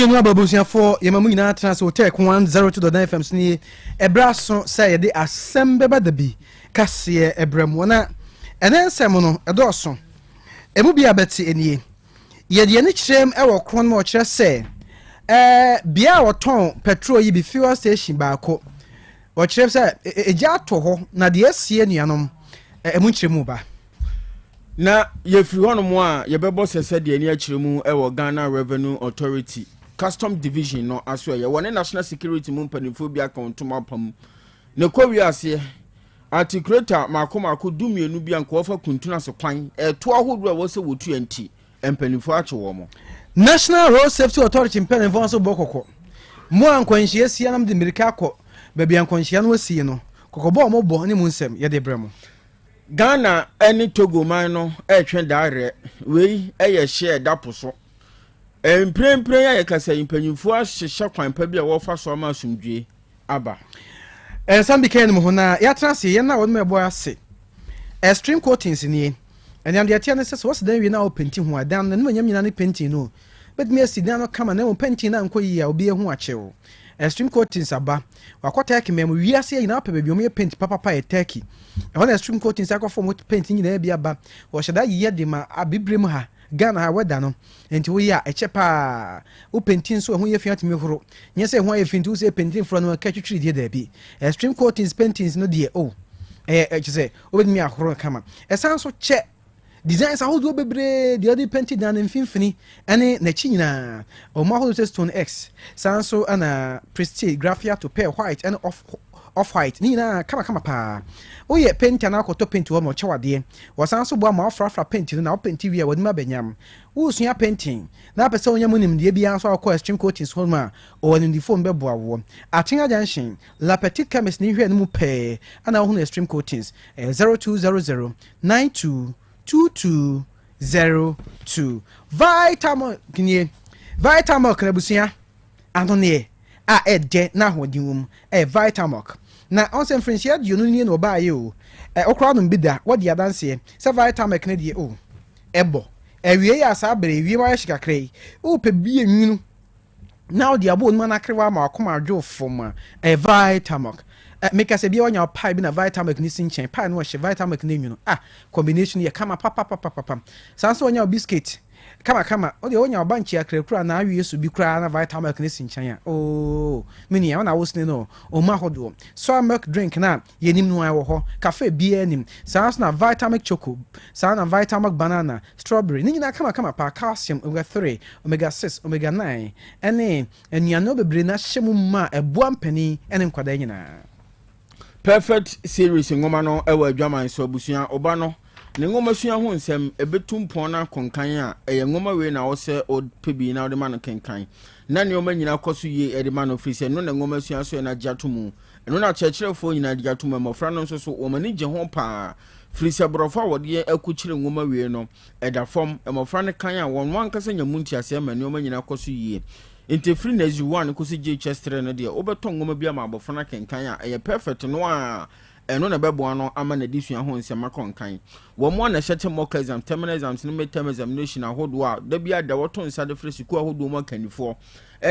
Mmienu aba abusuafoɔ, yɛma mo nyinaa tena ase wɔ Tech 102.9 FM so nie. Ɛberɛ aso sɛ yɛde asɛm bɛba da bi kaseɛ ɛberɛ mu. Na ɛnɛ nsɛm no ɛdɔɔso. Ɛmu bi a bɛte nie. Yɛde yɛn ani kyerɛm wɔ korɔn mu a ɔkyerɛ sɛ ɛɛ bea a wɔtɔn petrol yi bi fuel station baako. Wɔkyerɛ sɛ egya atɔ hɔ na deɛ asie anuanom ɛmu nkyerɛmu ba. Na yɛfiri hɔnom a yɛbɛbɔ sɛ sɛdeɛ ani akyerɛ mu wɔ Ghana Revenue Authority Custom Division no aso ɛyɛ wɔne National Security mu mpanimfoɔ bi aka wɔn ntoma apam na ɛkɔ wiaseɛ articulator mako mako 12 bi a nka wɔfa kuntun ase kwan ɛto ahodoɔ a ɛwɔ sɛ wɔtua nti mpanimfoɔ akye wɔn. National Road Safety Authority mpanimfoɔ nso bɔ kɔkɔ. Mo a nkwanhyia si anam de mmirika akɔ baabi a nkwanhyia no asi no, kɔkɔbɔ a wɔbɔ ne mu nsɛm yɛde brɛ mo. Ghana ne Togo man no retwe dareɛ. Wei yɛ hyeɛ ɛda po so. Mprempren a yɛkasa yi, mpanyimfoɔ ahyehyɛ kwan pa bi a wɔrefa so ama asomdwoe aba. Nsɛm bi ka yɛn ho na yɛatena ase, yɛn a wɔnom ɛbɔ ase. Extreme coatings nie. Ɛnam deɛ ɛteɛ ne sɛ, sɛ wɔsi dan wie na wɔpenti ho a, dan no n'animuonyam nyinaa ne painting no. Wobɛtumi asi dan no kama na mmom painting no ankɔ yie a, obi ahu akyew. Extreme coatings aba. Wakɔ Turkey man mu. Wiase nyinaa pɛ baabi a wɔyɛ paint papapa yɛ Turkey. Ɛhɔ na Extreme Coatings akɔfa wɔn paint nyinaa bi aba. Wɔhyɛ da yɛ de ma abibirem ha, Ghana ha weather no. Nti woyɛ a, ɛkyɛ paa. Wo painti nso ɛho yɛ fi atumi horo. Nyɛ sɛ ɛho ayɛ fi nti wo sɛ painti mfra no ɛka twitwiri deɛ daabi. Extreme Coatings paintings no deɛ oh, ɛyɛ kyerɛ sɛ wobɛtumi ahoro no kama. Ɛsan nso kyɛ. Designs ahodoɔ bebree deɛ wɔde penti dan no mfimfini ne n'akyi nyinaa. Wɔn ahodoɔ sɛ Stone X, saa nso na Prestige, Graffiato, Pearl White ne Off Off White ne nyinaa kamakama paa. Woyɛ painter na akɔtɔ paint wɔ ma ɔkyɛ wadeɛ. Wɔsan nso boa ma wofrafra paint no na wopenti wie a w'anim aba nyam. Woresua painting na apɛ sɛ wonya mu nimdeɛ biara nso a wokɔ Extreme Coatings hɔ nom a ɔwɔ animdefoɔ mu bɛboa woɔ. Akyenya Junction, La Petite Chemist ne nhwɛanimu pɛɛ na wohunu Extreme Coatings. Ɛyɛ 0200 922202. Vitamilk nie. Vitamilk na abusua anoneɛ a ɛdɛ na ahoɔden wɔ mu ɛyɛ Vitamilk. Na ɔn sɛ mfirinhyia 20 nie na ɔbaayɛ o. Ɛ wokora nom bi da wadi adanseɛ sɛ Vitamilk no deɛ o ɛbɔ. Awiei a saa bere yi wiem ayɛ hye kakra yi wopɛ bi enwunu na wode abɔ onum anakrewa ama wakoma adwo fam a, ɛyɛ Vitamilk. Eh, meka sɛ bia wanya pie bi na Vitamilk no si nkyɛn, pie no ɔhye, Vitamilk no enwunu. Ah, combination yɛ kama papapapapa. Saa nso wanya wo biscuit kama kama, wode wonya wo bankye akrakura na awie so bi koraa na Vitamilk no si nkyɛn a, oh, me nua, wo na wosene no o. Ɔmu ahodoɔ. Soy milk drink no a yɛnim no ara ɛwɔ hɔ, cafe biara nim. Saa nso na Vitamilk choco, saa na Vitamilk banana, Strawberry, ne nyinaa kamakama paa, calcium, omega 3, omega 6, omega 9, ne nnuannoɔ bebree na ahyɛ mu ma a ɛboa mpanin ne nkwadaa nyinaa. Perfect Series nwoma no wɔ adwaman so abusua oba no ne nwomasua ho nsɛm ɛbɛtu mpɔn na akonkan a ɛyɛ nwoma wei na ɔsɛ ɔpɛ bi na ɔde ma no kenkan na nneɛma nyinaa kɔ so yie ɛde ma no firi sɛ ɛno na nwomasua so ɛna gye ato mu ɛno na akyerɛkyerɛfoɔ nyinaa gye ato mu mmɔfra no nso so wɔn ani gye ho paa Firi sɛ borɔfo a wɔde akukyere nwoma wie no, ɛda fam, mmɔfra no kan a, wɔn ankasa nya mu nteaseɛ ma nneɛma nyinaa kɔ so yie. Nti firi Nursery 1 kɔsi JHS 3 no deɛ, wobɛtɔ nwoma bi ama abɔfra no akenkan a, ɛyɛ perfect no ara, ɛno na ɛbɛboa no ama n'adesua ho nsɛm akɔ nkan. Wɔn a na ɛhyɛte mock exams, terminal exams ne mid-term examination ahodoɔ a da biara da wɔto nsa de frɛ sukuu ahodoɔ mu akannifoɔ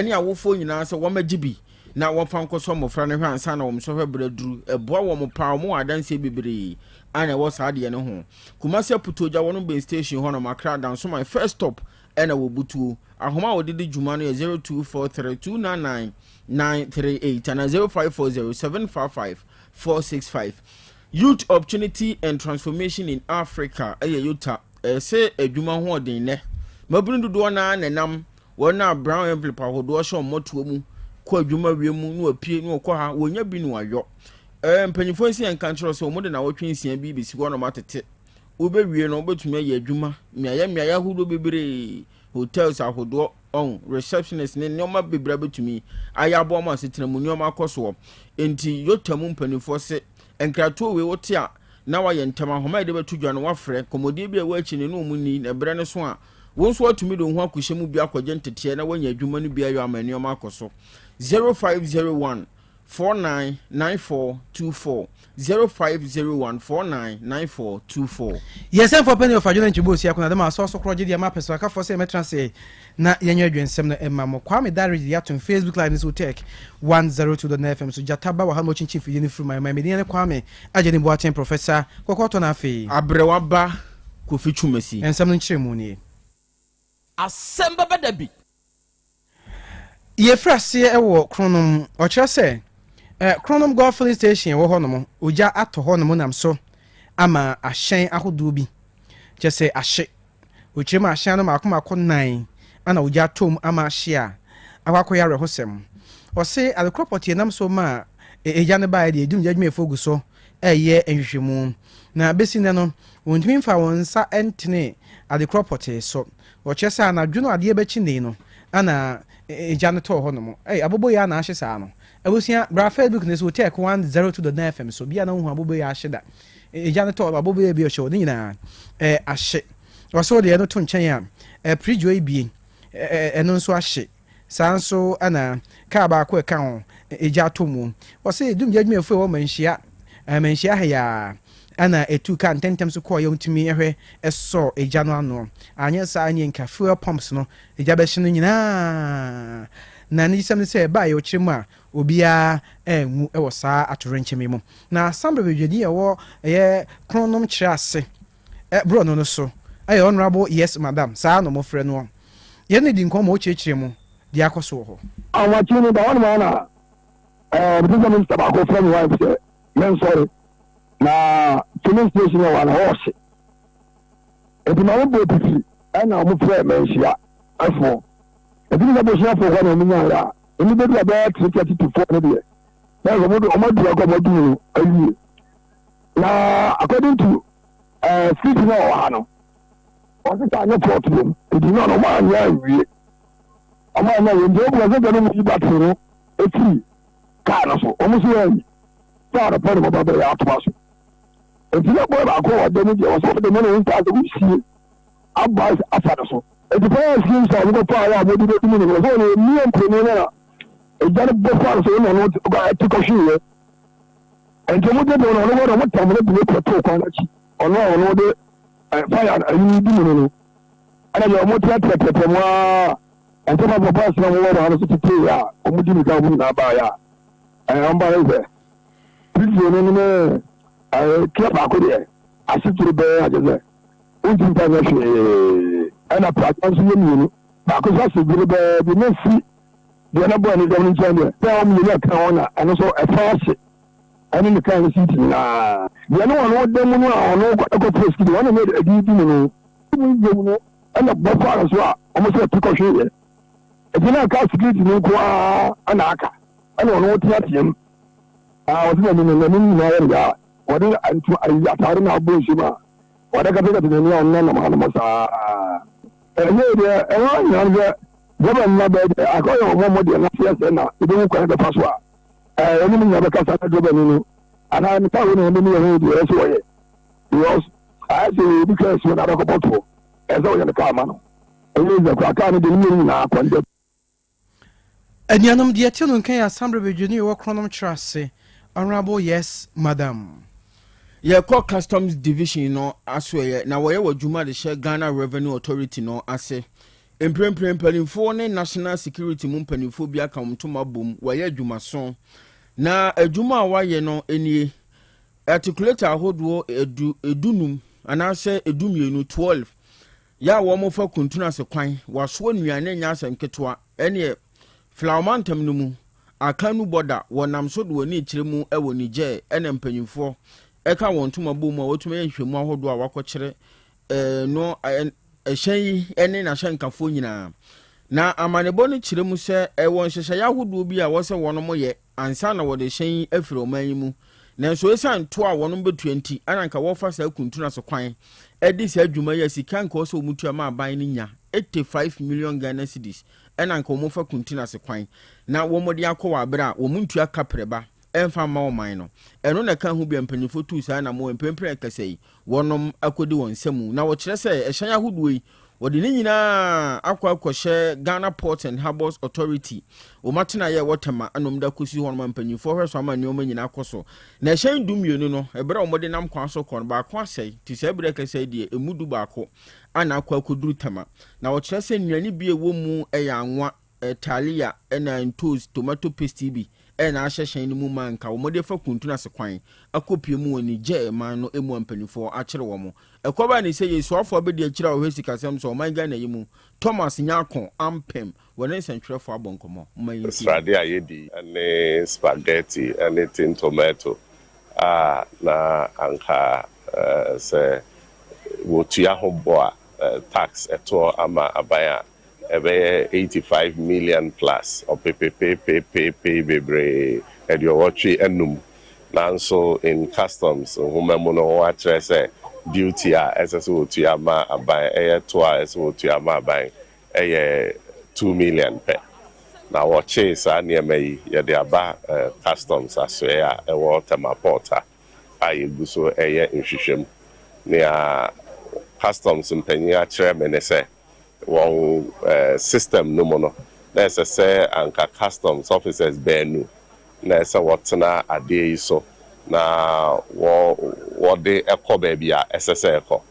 ne awofoɔ nyinaa sɛ wɔmmɛgye bi na wɔmfa nkɔsɔ mmɔfra no hwɛ ansa na wɔn sɔhwɛ berɛ aduru. Ɛboa wɔn paa, wɔn wɔ adanseɛ bebree a na ɛwɔ saa adeɛ no ho. Kumasi Aputuogya wɔnom bɛn station hɔnom, Accra Dansoman first stop ɛna wɔ Butuo. Ahoma a wɔde di dwuma no yɛ 0243 299 938 anaa 0540 755 465. Youth Opportunity and Transformation in Africa ɛyɛ YOTA. Ɛsɛ adwuma ho ɔden nnɛ. Mmabunu dodoɔ no ara na ɛnam Wɔn a brown envelope ahodoɔ hyɛ wɔn mmɔtoa mu kɔ adwuma wie mu na wɔapue na wɔkɔ ha, wɔnya bi na wɔayɔ. Ɛɛ mpanyinfoɔ nsi yɛn nka nkyerɛ sɛ wɔn de nawɔtwe nsia bi bɛsi hɔ na wɔatete. Wobɛwie no wobɛtumi ayɛ adwuma mmeaeɛ mmeaeɛ ahodoɔ bebree, hotels ahodoɔ, ɔn receptionist ne nneɛma bebree a bɛtumi ayɛ aboa mo asetena mu nneɛma akɔ soɔ. Enti Yota mu mpanimfoɔ se nkratoɔ wei wote a na wayɛ ntɛm ahoma a yɛde bɛto dwa no wafrɛ nkɔmmɔdie bi a ɛwɔ akyi no ne wɔn nni na ɛberɛ no so a Wo nso woatumi de wo ho akɔhyɛ mu bi akɔgye nteteɛ na woanya adwuma no bi ayɔ ama nneɛma akɔ so. 0501 49 94 24, 0501 49 94 24. Yɛn sɛmfoɔ panin Ɔfadwo Nantwi bɔɔ si akonnwa de ma asɔɔ so korɔ gye deɛ ma apɛsɛwakafoɔ sɛ yɛmmɛtena ase na yɛnyɛ adwensɛm no mma mo. Kwame Dare de atom Facebook Live no so Tech 102.9 FM so. Gyata ba wɔ ha na ɔkyinkyin fidie no firi man man. Me din ne Kwame Agyani Boateng Professor Kɔkɔɔtɔ na afei. Aberewa ba Kofi Twumasi. Nsɛm no nkyerɛmu nie. Asɛm bɛba da bi. Yɛfiri aseɛ wɔ Kronom. Ɔkyerɛ sɛ, Kronom Goil Filling Station ɛwɔ hɔnom, ogya atɔ hɔnom nam so ama ahyɛn ahodoɔ bi, kyerɛ sɛ ahye. Ɔkyerɛ mu ahyɛn no mmaako mmaako nan ana ogya atɔ mu ama ahye a akɔ akɔyɛ awerɛhosɛm. Ɔse adekorɔ pɔtee nam so maa egya no baeɛ deɛ, dumgya adwumayɛfoɔ gu so reyɛ nhwehwɛmu. Na bɛsi nnɛ no, wɔntumi mfaa wɔn nsa ntenee adekorɔ pɔtee so. Wɔkyerɛ sɛ anadwo no adeɛ bɛkye nnɛ yi no na egya no tɔɔ hɔnom. Ei, aboboyaa na ahye saa no. Abusua, bra Facebook no so, Tech 102.9 FM so, bia na wohu aboboyaa ahye da. Egya no tɔɔ hɔ, aboboyaa bi ɔhyɛ hɔ, ne nyinaa eh, ahye. Ɔsɛ wode ɛno to nkyɛn a, eh, pridjo yi bie, eh, ɛno nso ahye. Saa nso na kaa baako a ɛka ho, egya atɔ mu. Wɔse dumgya adwumayɛfo a ɛwɔ Manhyia, Manhyia ha yi ara na ɛtuu kaa ntɛmntɛm so kɔeɛ a wɔtumi hwɛ sɔɔ egya no ano. Anyɛ saa ɛneɛ nka fuel pumps no egya bɛhye no nyinaa. Na anigyesɛm ne sɛ ɛbaeɛ ɔkyerɛ mu a obiara anwu wɔ saa atoyerɛnkyɛm yi mu. Na Asamble badwani a ɛwɔ ɛyɛ Kronom kyerɛ ase borɔno no so yɛ Honourable Yes Madam, saa na wɔfrɛ noɔ. Yɛne no di nkɔmmɔ, ɔkyerɛkyerɛ mu deɛ akɔ so wɔ hɔ. Ahomakye no da hɔnom ara na ɛɛ mete sɛ minista baako frɛ me wife sɛ mensɔre na filling station wɔ hɔ na hɔ ɔhye nti ma wɔbɔ piti ɛna wɔn frɛ manhyia ɛfoɔ ɛti ne sɛ bohyiafoɔ kɔ na wɔn nyaeɛ a ɛni bɛdu abɛyɛ 3:30 to 4 no deɛ na sɛ wɔn de wɔn adu akɔ wɔn adu no awie na according to ɛɛ eh, street na ɔwɔ ha no wɔn sɛ anyɛ fault wɔm nti na wɔn anyɛ anwie wɔn anyɛ anwie nti wɔn sɛ sɛ wɔn yi battery no efiri kaa no so wɔn nso yɛ ayi sɛ anɔpɛ na wɔn ba bɛyɛ atoa so nti na bɔyɛ baako wɔ ɔdan mu deɛ wɔsɛ ɔde mu na wɔn ntaase wɔn sie abɔ afa no so nti fire escape sɛ wɔn kɔ fa ayɛ a wɔde bɛ dum no wɔsɛ wɔn emia mpono no na egya no bɔ fa no so wɔn na wɔn ɛte kɔhwe yɛ. Nti ɔmo de no ɔno wɔde ɔmo tam no de no kɔtoo kwan n'akyi ɔno a ɔno de fire ayi di mu no no ɛna deɛ ɔmo teateateatea mu aa ɛnti pa papa asena ɔmo wɔ hɔ no so tetee a ɔmo di mirika ɔmo nyinaa baeɛ a ɛɛ ɔmo baeɛ sɛ video no ne ɛɛ kea baako deɛ asetiri bɛɛ akyɛ sɛ wontumi mfa nyɛ hwee ɛna pragya nso yɛ mmienu baako nso asetiri bɛɛ bi ne si Deɛ na bɔɔ ne dɔm no nkyɛn deɛ, sɛ wɔn mmienu a ɛka ho na ɛno nso ɛfa ase ɛne ne kan no seat nyinaa. Deɛ ne wɔn da mu no a ɔno kɔ press deɛ wɔn na ɛdi di mu no mu yɛ mu no ɛna bɔ faa no so a wɔn sɛ ɛte kɔhwe yɛ. Ɛti na aka security no nko ara ɛna aka ɛna ɔno teatea mu. Ah, wɔsi n'ani no n'ani nyinaa yɛ no yaa. Wɔde nto ayi ataade na abɔ nsuo mu a wɔde katakata n'ani a ɔno nam hanom saa. Ɛyɛ deɛ ɛwɔ nyinaa no sɛ Dɛm nna bɛyɛ dɛ akɔyɛ hɔn mbɔ deɛ n'ase yɛ sɛ na yɛbɛhu kwan bɛfa so a yɛne no nyina bɛkasa na drɔbani no anaa ne kaa wei na yɛne yɛhu deɛ ɛsɛ wɔyɛ because ayɛ sɛ obi kaa si hɔ na abɛkɔbɔ toɔ ɛsɛ sɛ wɔyɛ ne kaa ma no ɛnyɛ sɛ koraa kaa no deɛ ne mmienu nyinaa kɔ ndɛ. Anuanom, deɛ ɛte no nka yɛ Asamble Badwani a ɔwɔ Kronom kyerɛ ase, Honourable Yes Madam. Yɛkɔ Customs Division no asoɛeɛ na wɔyɛ wɔ adwuma de hyɛ Ghana Revenue Authority no ase. Mprempren mpanimfoɔ ne National Security mu mpanimfoɔ bi aka wɔn ntoma abom wɔayɛ adwumaso. Na adwuma a wɔayɛ no nie, articulator ahodoɔ edu, edunum anaasɛ edumienu, 12, yɛ a wɔfa kuntunu ase kwan, wɔasoa nnuane nyɛ asɛm ketewa, ɛneɛ Flao mantam no mu, Akanu bɔda, wɔnam so de wɔn ani rekyerɛ mu wɔ Niger ɛna mpanimfoɔ ɛka wɔn ntoma bom a wɔatumi ayɛ nhwehwɛmu ahodoɔ a wɔakɔkyerɛ no ɛhyɛn yi ne n'ahyɛnkafoɔ nyinaa. Na amanebɔ no kyerɛ mu sɛ ɛwɔ nhyehyɛeɛ ahodoɔ bi a ɛwɔ sɛ wɔnom yɛ ansa na wɔde hyɛn yi afiri ɔman yi mu. Nanso ɛsiane toɔ a wɔnom bɛtua nti, ana anka wɔfa saa kuntunu ase kwan de saa adwuma yi a sika anka ɛwɔ sɛ wɔtua ma aban no nya 85 million Ghana cedis ɛna anka wɔfa kuntunu ase kwan na wɔde akɔ wɔ aberɛ a wɔn ntua kaprɛba ɛmfa mma ɔman no. Ɛno na ɛka ho bi a mpanyinfoɔ tuu saa anammɔn mprempren ɛkasa yi wɔnom akɔdi wɔn nsa mu. Na wɔkyerɛ sɛ ɛhyɛn ahodoɔ yi, Wɔde ne nyinaa akɔ akɔhyɛ Ghana Ports and Harbours Authority wɔn atenaeɛ a ɛwɔ Tema na wɔde akɔsi hɔ nom a mpanimfoɔ hwɛ so ama nneɛma nyinaa kɔ so. Na ɛhyɛn du-mmienu no, ɛberɛ a wɔde nam kwan so kɔ no, baako asɛe, nti saa berɛ kɛsɛ yi deɛ, ɛmu du-baako na akɔ akɔduru Tema. Na wɔkyerɛ sɛ nnuane bi a ɛwɔ mu yɛ anwa, talia na ntoos, tomato paste yi bi na ahyɛ hyɛn no mu ma nka wɔde afa kuntun ase kwan akɔpue mu wɔ Niger man no mu a mpanimfoɔ akyere wɔn. Ɛkɔbaa ne sɛ Yesuafoɔ abɛdi akyire a ɔhwɛ sikasɛm so ɔman Ghana yi mu, Thomas Nyarko Ampem, wɔne nsɛntwerɛfoɔ abɔ nkɔmmɔ. Momma yɛntie. Srade a yedi ne spaghetti ne tin tomato a na anka sɛ wɔtua ho bɔ a, tax, ɛtoɔ ama aban a, ɛbɛyɛ 85 million plus, ɔpepepepepepe bebree, 85. Nanso in customs nhoma mu no, wɔakyerɛ sɛ duty a ɛsɛ sɛ wɔtua ma aban, ɛyɛ toɔ a ɛsɛ sɛ wɔtua ma aban, ɛyɛ 2 million pɛ. Na wɔkyee saa nneɛma yi, yɛde aba customs asoɛe a ɛwɔ Tema Port ha a yɛgu so reyɛ nhwehwɛmu. Nea customs mpanyin akyerɛ me ne sɛ, wɔn system no mu no, na ɛsɛ sɛ anka customs officers baanu na ɛsɛ wɔtena adeɛ yi so na wɔde kɔ baabi a ɛsɛ sɛ ɛkɔ.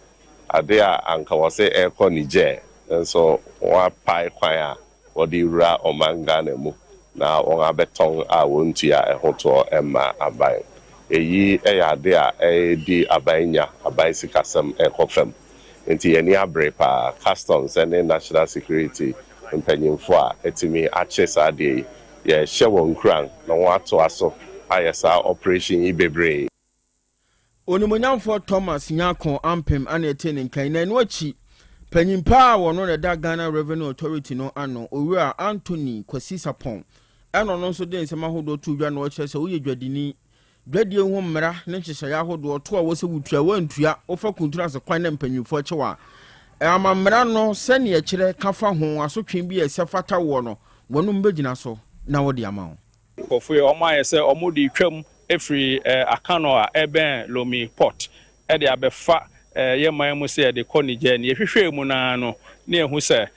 Ade a anka wɔse ɛrekɔ Niger nso wɔapae kwan a wɔde rewura ɔman Ghana mu na wɔabɛtɔn a wɔntua ɛho toɔ mma aban. Eyi yɛ ade a ɛredi aban nya, aban sikasɛm rekɔ fam. Enti yɛn ani abere paa. Customs ne National Security mpanyimfo a atumi akye saa adeɛ yi, yɛrehyɛ wɔn nkuran na wɔatoa so ayɛ saa operation yi bebree. Onimuonyamfoɔ Thomas Nyarko Ampem na ɛtee ne nka yi, na ɛno akyi, panyin pa a ɔno na ɛda Ghana Revenue Authority no ano, Owura Anthony Kwasi Sarpong, ɛna ɔno nso de nsɛm ahodoɔ too dwa na ɔkyerɛ sɛ woyɛ dwadini, dwadie ho mmara ne nhyehyɛeɛ ahodoɔ to a wɔ sɛ wotua, woantua, wofa kuntunu ase kwan na mpanyinfoɔ kye wo a, ama mmara no sɛdeɛ ɛkyerɛ ka fa ho, asotwe bi a ɛsɛ fata woɔ no, wɔnom bɛgyina so na wɔde ama wo. Nkurɔfoɔ yi, wɔayɛ sɛ wɔde retwam afiri Akano a ɛbɛn Lomé Port de abɛfa yɛn man mu sɛ yɛde kɔ Niger. Nea yɛhwehwɛɛ mu no ara no, na yɛahu sɛ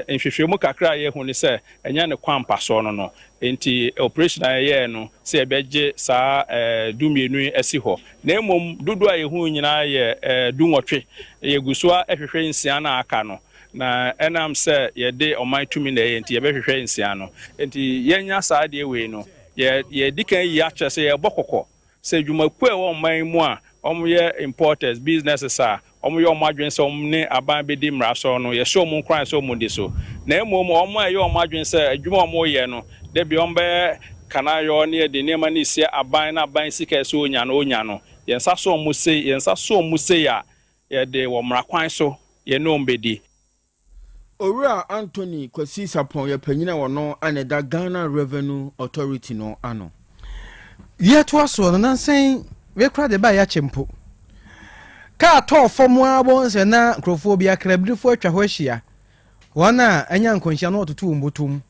nhwehwɛmu kakra a yɛahu ne sɛ ɛnyɛ ne kwan mpasoɔ no no. Enti operation a yɛyɛɛ no sɛ yɛbɛgye saa dumienu yi asi hɔ. Na mmom dodoɔ a yɛhui nyinaa yɛ dunwɔtwe. Yɛgu so ara hwehwɛ nsia no a aka no. Na ɛnam sɛ yɛde ɔman tumi na ɛyɛ nti, yɛbɛhwehwɛ nsia no. Enti yɛanya saa adeɛ wei no, yɛ, yɛadi kan ayi akyerɛ sɛ yɛrebɔ kɔkɔ sɛ adwumakuo a ɛwɔ ɔman yi mu a wɔyɛ importers, businesses a wɔyɛ wɔn adwene sɛ wɔn ne aban bɛdi mmara so no, yɛhyɛ wɔn nkuran sɛ wɔndi so. Na mmom wɔn a ɛyɛ wɔn adwene sɛ adwuma a wɔreyɛ no, da biara wɔbɛyɛ kanayɔ ne yɛde nneɛma no resie aban na aban sika a ɛsɛ sɛ wɔnya no, wɔnya no. Yɛn nsa so wɔn sei, yɛn nsa so wɔn sei a, Yɛde wɔ mmara kwan so yɛne wɔn bɛdi. Owura Anthony Kwasi Sarpong yɛ panyin a ɔno na ɛda Ghana Revenue Authority no ano. Deɛ ɛtoa soɔ no, nansa yi, wei koraa deɛ ɛbaeɛ akyɛ mpo. Kaa tɔɔ fam ara wobɛhu sɛ na nkurɔfoɔ bi, akrabirifoɔ atwa hɔ ahyia. Wɔn a anya nkwanhyia no wɔtoto wɔn bɔtɔ mu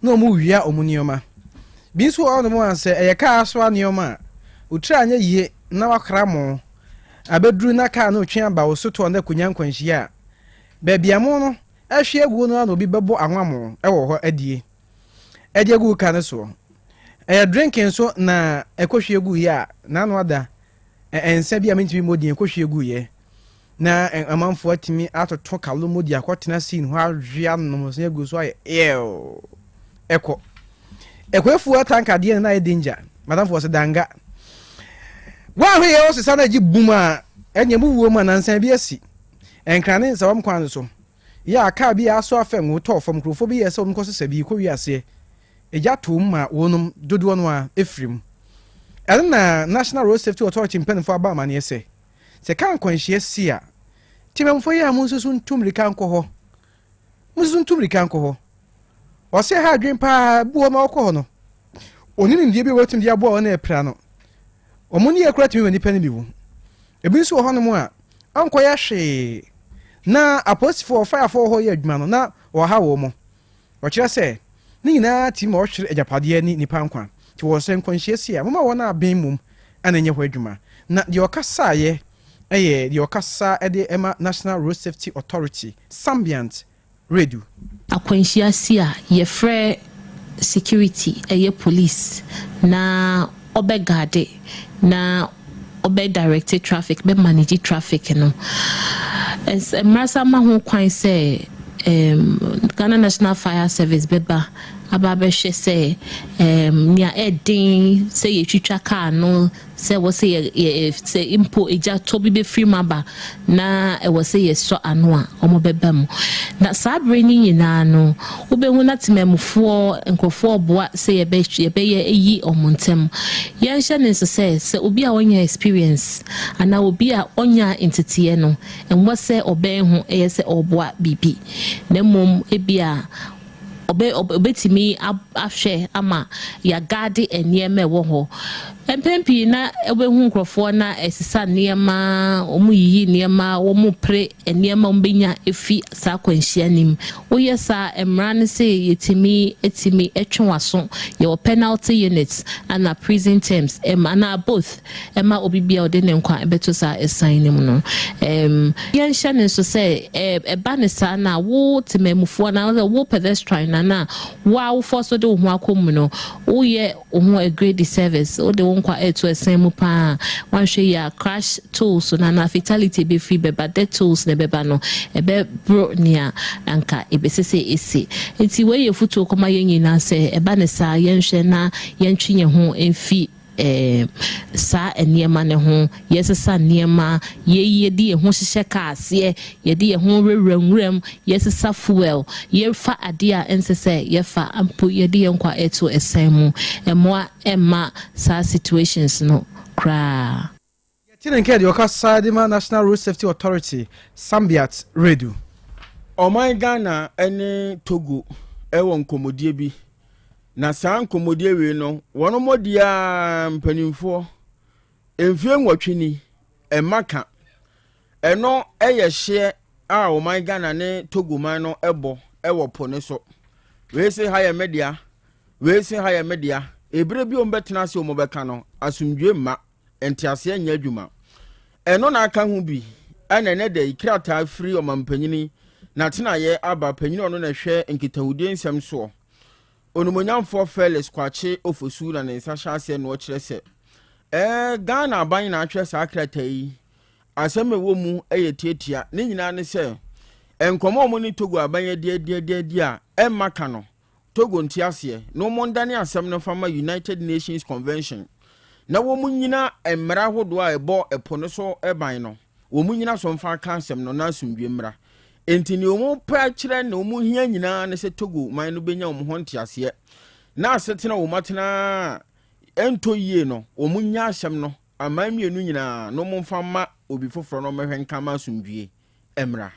na wɔwia wɔn nneɛma. Bi nso wɔ hɔnom a sɛ ɛyɛ kaa asoa nneɛma a, wo tiri anyɛ yie na wakra mo abɛduru na kaa no retwe aba wo so toɔ na akɔnya nkwanhyia a, baabi a mo no ahwie aguo no ara na obi bɛbɔ anwammo wɔ hɔ adie de agu wo kaa no soɔ. Ɛyɛ drink nso na ɛkɔhwie guiɛ a, n'ano ada nsa bi a mentumi mmɔ din ɛkɔhwie guiɛ. Na amanfoɔ atumi atoto kalo mu de akɔtena scene hɔ awe anom nsa agu so ayɛ ew ɛkɔ ɛkɔafuo atanka adeɛ no na ayɛ danger madamfoɔ sɛ danga woahwɛ yɛ ɔsesa no agye bum a ɛneɛ mu wuo mu anansan bi asi nkrane nsawam kwan so yɛ a kaa bi a aso afɛ ngo tɔɔ fam nkurɔfoɔ bi yɛ sɛ wɔn kɔsesa bi kɔ wiaseɛ egya toom ma wɔnom dodoɔ no a ɛfiri mu ɛno na National Road Safety Authority mpanimfoɔ aba amaneɛ sɛ Sɛ kar nkwanhyia si a, Temamufo yi a monsusu ntu mmirika nkɔ hɔ. Monsusu ntu mmirika nkɔ hɔ. Ɔsɛ ha adwene paa, bi wɔ hɔ ma wɔkɔ hɔ no, wɔnni nimdeɛ bi a wɔbɛtumi de aboa wɔn a apira no. Wɔn nneyɛe koraa tumi ma nnipa no bi wu. Ebi nso wɔ hɔnom a, ɔnkɔyɛ hwee na apolisifoɔ, firefoɔ wɔ hɔ yɛ adwuma no na wɔhaw wɔn. Wɔkyerɛ sɛ, ne nyinaa tumi ma wɔhwere agyapadeɛ ne nnipa nkwa. Nti wɔ sɛ nkwanhyia si a, momma wɔn a aben mmom na ɛnyɛ hɔ adwuma. Na deɛ ɔkasaeɛ yɛ deɛ ɔkasa de ma National Road Safety Authority, Sambiant Redu. Akwanhyia si a, yɛfrɛ security, ɛyɛ police, na ɔbɛ guarde na ɔbɛ directe traffic, bɛ manage traffic no. Mmara san ma ho kwan sɛ Ghana National Fire Service bɛba aba abɛhwɛ sɛ nea ɛden sɛ yɛtwitwa kaa no sɛ ɛwɔ sɛ yɛ yɛ sɛ mpo egya tɔ bi bɛfiri mu aba na ɛwɔ sɛ yɛsɔ ano a, wɔbɛba mu. Na saa bere no nyinaa no, wobɛhu na temanmufoɔ, nkurɔfoɔ reboa sɛ yɛbɛ yɛbɛyɛ ayi wɔn ntam. Yɛnhyɛ no nso sɛ, sɛ obi a ɔnya experience anaa obi a ɔnya nteteɛ no, ɛnwɔ sɛ ɔbɛn ho ɛyɛ sɛ ɔreboa biribi, na mmom ebia Ɔbɛ ɔbɛtumi ahwɛ ama yɛagaade nneɛma ɛwɔ hɔ. Mpɛn pii na wobɛhu nkurɔfoɔ na ɛsesa nneɛma, wɔyiyi nneɛma, wɔpere nneɛma wɔbɛnya afi saa akwanhyia no mu. Woyɛ saa a, mmara no se yɛtumi tumi twe w'aso. Yɛwɔ penalty units ɛna prison terms ɛma anaa both ɛma obi biara a ɔde ne nkwa bɛto saa asiane no mu no. Ɛm, yɛnhyɛ no nso sɛ ɛba no saa no a, wo temanmufoɔ no anaasɛ wo pedestrian no anaa wo a wofɔ so de wo ho akɔ mu no, woyɛ wo ho a great disservice. Wode wo nkwa reto asiane mu paa. Woanhwɛ yie a, crash tolls no anaa fatality ɛbɛfiri bɛba, death tolls na ɛbɛba no, ɛbɛboro nea anka ɛbɛsɛ sɛ ɛsi. Nti wei yɛ afotuo kɔma yɛn nyinaa sɛ ɛba no saa, yɛnhwɛ na yɛntwe yɛn ho mfi saa nneɛma no ho, yɛsesa nneɛma, yɛyi yɛde yɛn ho hyehyɛ kaa aseɛ, yɛde yɛn ho wurawura nwuram, yɛsesa fuel, yɛfa adeɛ a ɛnsɛ sɛ yɛfa mpo yɛde yɛn nkwa ɛto ɛsɛn mu. Ɛmmoa ɛmma saa situations no koraa. Yɛte ne nka deɛ ɔkasa de ma National Road Safety Authority, Sambiat Redu. Ɔman Ghana ne Togo wɔ nkɔmmɔdie bi Na saa nkɔmmɔdie wei no, wɔn mmɔdi ara mpanimfoɔ, mfie nwɔtwe ni, ɛmma ka. Ɛno yɛ hyeɛ a ɔman Ghana ne Togo man no bɔ wɔ po no so. Wei se ha yɛ me dea, wei se ha yɛ me dea. Ebere bi wɔn bɛtena ase wɔn bɛka no, asomdwoe mma, nteaseɛ nyɛ adwuma. Ɛno na aka ho bi ɛna ɛnɛ da yi krataa firi ɔmampanyini n'atenaeɛ aba panyini ɔno na ɛhwɛ nkitahodie nsɛm soɔ. Onimuonyamfoɔ Felix Kwakye Ofosu na ne nsa hyɛ aseɛ na ɔkyerɛ sɛ, ɛɛ Ghana aban na atwerɛ saa krataa yi. Asɛm a ɛwɔ mu yɛ tiatia. Ne nyinaa ne sɛ, nkɔmmɔ a wɔn ne Togo aban adi adi adi adi a ɛmma ka no, Togo nte aseɛ na wɔn ndane asɛm no mfa ma United Nations Convention na wɔn nnyina mmara ahodoɔ a ɛbɔ ɛpo no so ban no. Wɔn nnyina so mfa nka asɛm no na asomdwie mmra. Enti nea wɔpɛ akyerɛ nea wɔhia nyinaa ne sɛ Togo man no benya wɔn ho nteaseɛ na asetena a wɔatena a ɛntɔ yie no, wɔnnya asɛm no aman mmienu nyinaa na wɔmfa mma obi foforɔ na ɔmmɛhwɛ nka ma asomdwie mmra.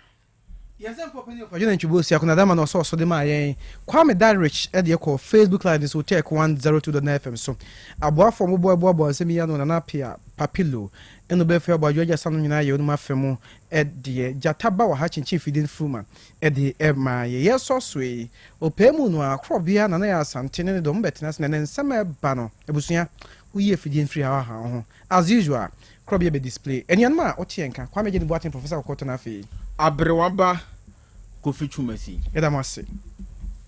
Yɛn sɛmfoɔ panin Ɔfɔdwo Nantwi Bosia Konadama na ɔsɔɔ so de maa yɛn. Kwame Darich deɛ kɔɔ Facebook Live nso Tech 102.9 FM so. Aboafoɔ a wɔboa boaboa nsɛm yi ano Nana Appiah, Papilo, ɛna Obɛfua Aboadwo Agya Sanom nyinaa yɛ wɔnom afa mu deɛ. Gyata ba wɔ ha kyinkyin fidie no furuma de maa yɛn. Yɛsɔ so yi, ɔpɛɛ mu no ara, korɔbea Nana Yaa Asante ne ne dɔm bɛtena ase na ɛnɛ nsɛm a ɛba no, abusua, woyi afidie no firi ha ha wo ho. As usual, korɔbea bɛ display. Anuanom a wote yɛn nka, Kwame Agyeni Boateng, Professor Kɔkɔɔtɔ na afei. Aberewa ba Kofi Twumasi. Yɛda mo ase.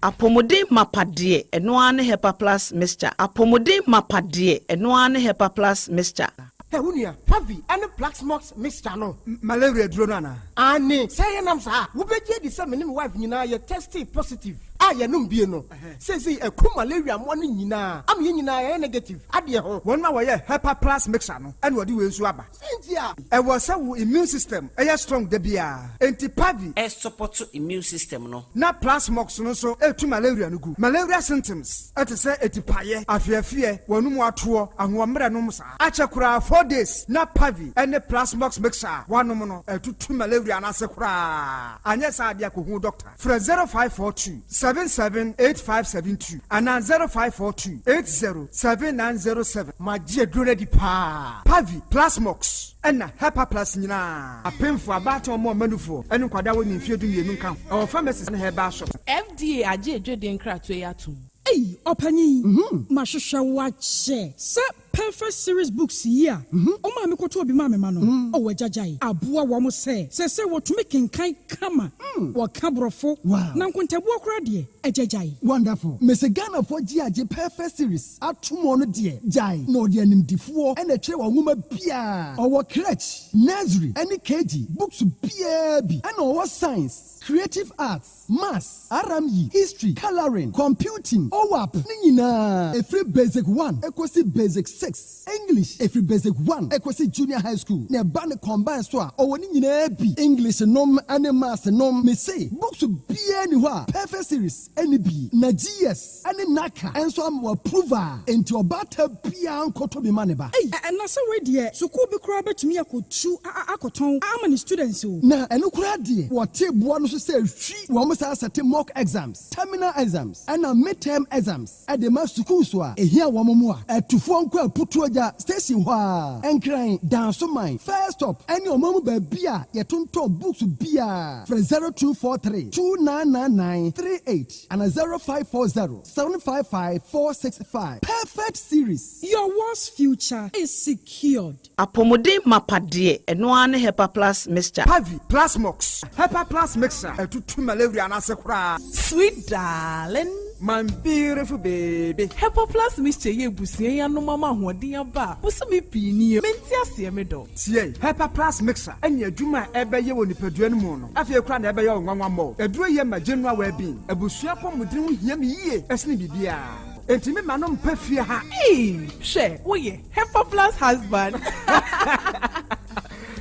Apɔmuden mapa deɛ, ɛno ara ne Hepa Plus Mixture. Apɔmuden mapa deɛ, ɛno ara ne Hepa Plus Mixture. Hɛ wo nua, Pavi ne Plaxmox mixture no, malaria aduro no anaa? Aane, sɛ ɛyɛ nam saa a, wobɛgye adi sɛ me ne me wife nyinaa yɛ testee positive a yɛnom bie no, seesei aku malaria mmoa no nyinaa ama yɛn nyinaa yɛayɛ negative adeɛ ho. Wɔn a wɔyɛ Hepa Plus mixture no na wɔde wei nso aba. Sɛ nti a. Ɛwɔ sɛ wo immune system yɛ strong da biara, enti Pavi. Ɛsupɔto immune system no. Na Plasmox no nso tu malaria no gu. Malaria symptoms te sɛ atipaeɛ, afeɛfeɛ, w'anum atoɔ, ahoɔmmerɛ nom saa. Akyɛ koraa 4 days na Pavi ne Plasmox mixture a woanom no atutu malaria no ase koraa. Anyɛ saa deɛ a kɔhu doctor. Frɛ 0542 77 8572 anaa 0542 80 7907. Magye aduro no adi paa. Pavi, Plasmox, ɛna Hepa Plus nyinaa. Apemfoɔ, abaatan, wɔn a wɔma nufoɔ, ne nkwadaa a wɔnni mfeɛ 12 nka ho. Ɛwɔ pharmacies ne herbal shops. FDA agye adwadie nkratoɔ yi atom. Ei ɔpanyin, mahwehwɛ wo akyɛ sɛ. Perfect Series Books yi a ɔmaa mekɔtɔɔ bi maa me mma no, oh agya gyae, aboa wɔn sɛ seesei wɔtumi kenkan kama, wɔka Borɔfo, na nkontabuo koraa deɛ, agya gyae. Wonderful. Mese Ghanafoɔ gye agye Perfect Series atom ɔno deɛ gyae na ɔde animdifoɔ na ɛtwerɛ wɔn nwoma biara. Ɔwɔ crèche, nursery ɛne KG books biara bi ɛna ɔwɔ science, creative arts, Maths, RME, History, Colouring, Computing, OAP ne nyinaa ɛfiri Basic one kɔsi Basic 6, English ɛfiri Basic 1 kɔsi Junior High School na ɛba no combine so a ɔwɔ ne nyinaa bi, English nom ne Maths nom, mese books biara nni hɔ a Perfect Series nni bi na GS ne NACA nso ama wɔ approve a enti ɔbaatan biara nkɔtɔ bi ma ne ba. Ei, na sɛ wei deɛ sukuu bi koraa bɛtumi akɔtu akɔtɔn ama ne students o. Na ɛno koraa deɛ wɔte boɔ no so sɛ hwi, wɔn san sɛte mock exams, terminal exams ɛna mid term exams de ma sukuus a ɛhia wɔn mmoa. Atufoɔ nkɔ Aputuogya station hɔ ara, Nkran, Dansoman, First Stop ɛne ɔman mu baabi a yɛtontɔn books biara. Frɛ 0243 2999 38 ana 0540 755 465. Perfect Series. Your world's future is secured. Apɔmuden mapa deɛ, ɛno ara ne Hepa Plus Mixture. Pavi, Plasmox, Hepa Plus Mixture, ɛtutu malaria no ase koraa. Sweet darling. My beautiful baby. Hepa Plus Mixture yi abusua yi anom ama ahoɔden aba a bosome pii nie. Mente aseɛ me dɔ. Tie! Hepa Plus Mixture ne adwuma a ɛbɛyɛ wɔ nipadua no mu no, afei koraa na ɛbɛyɛ wo nwanwa mmɔɔ. Aduro yi ma general well-being. Abusua apɔmuden ho hia me yie sene biribiara. Enti me ma no mpa fie ha. Eii hwɛ woyɛ Hepa Plus husband.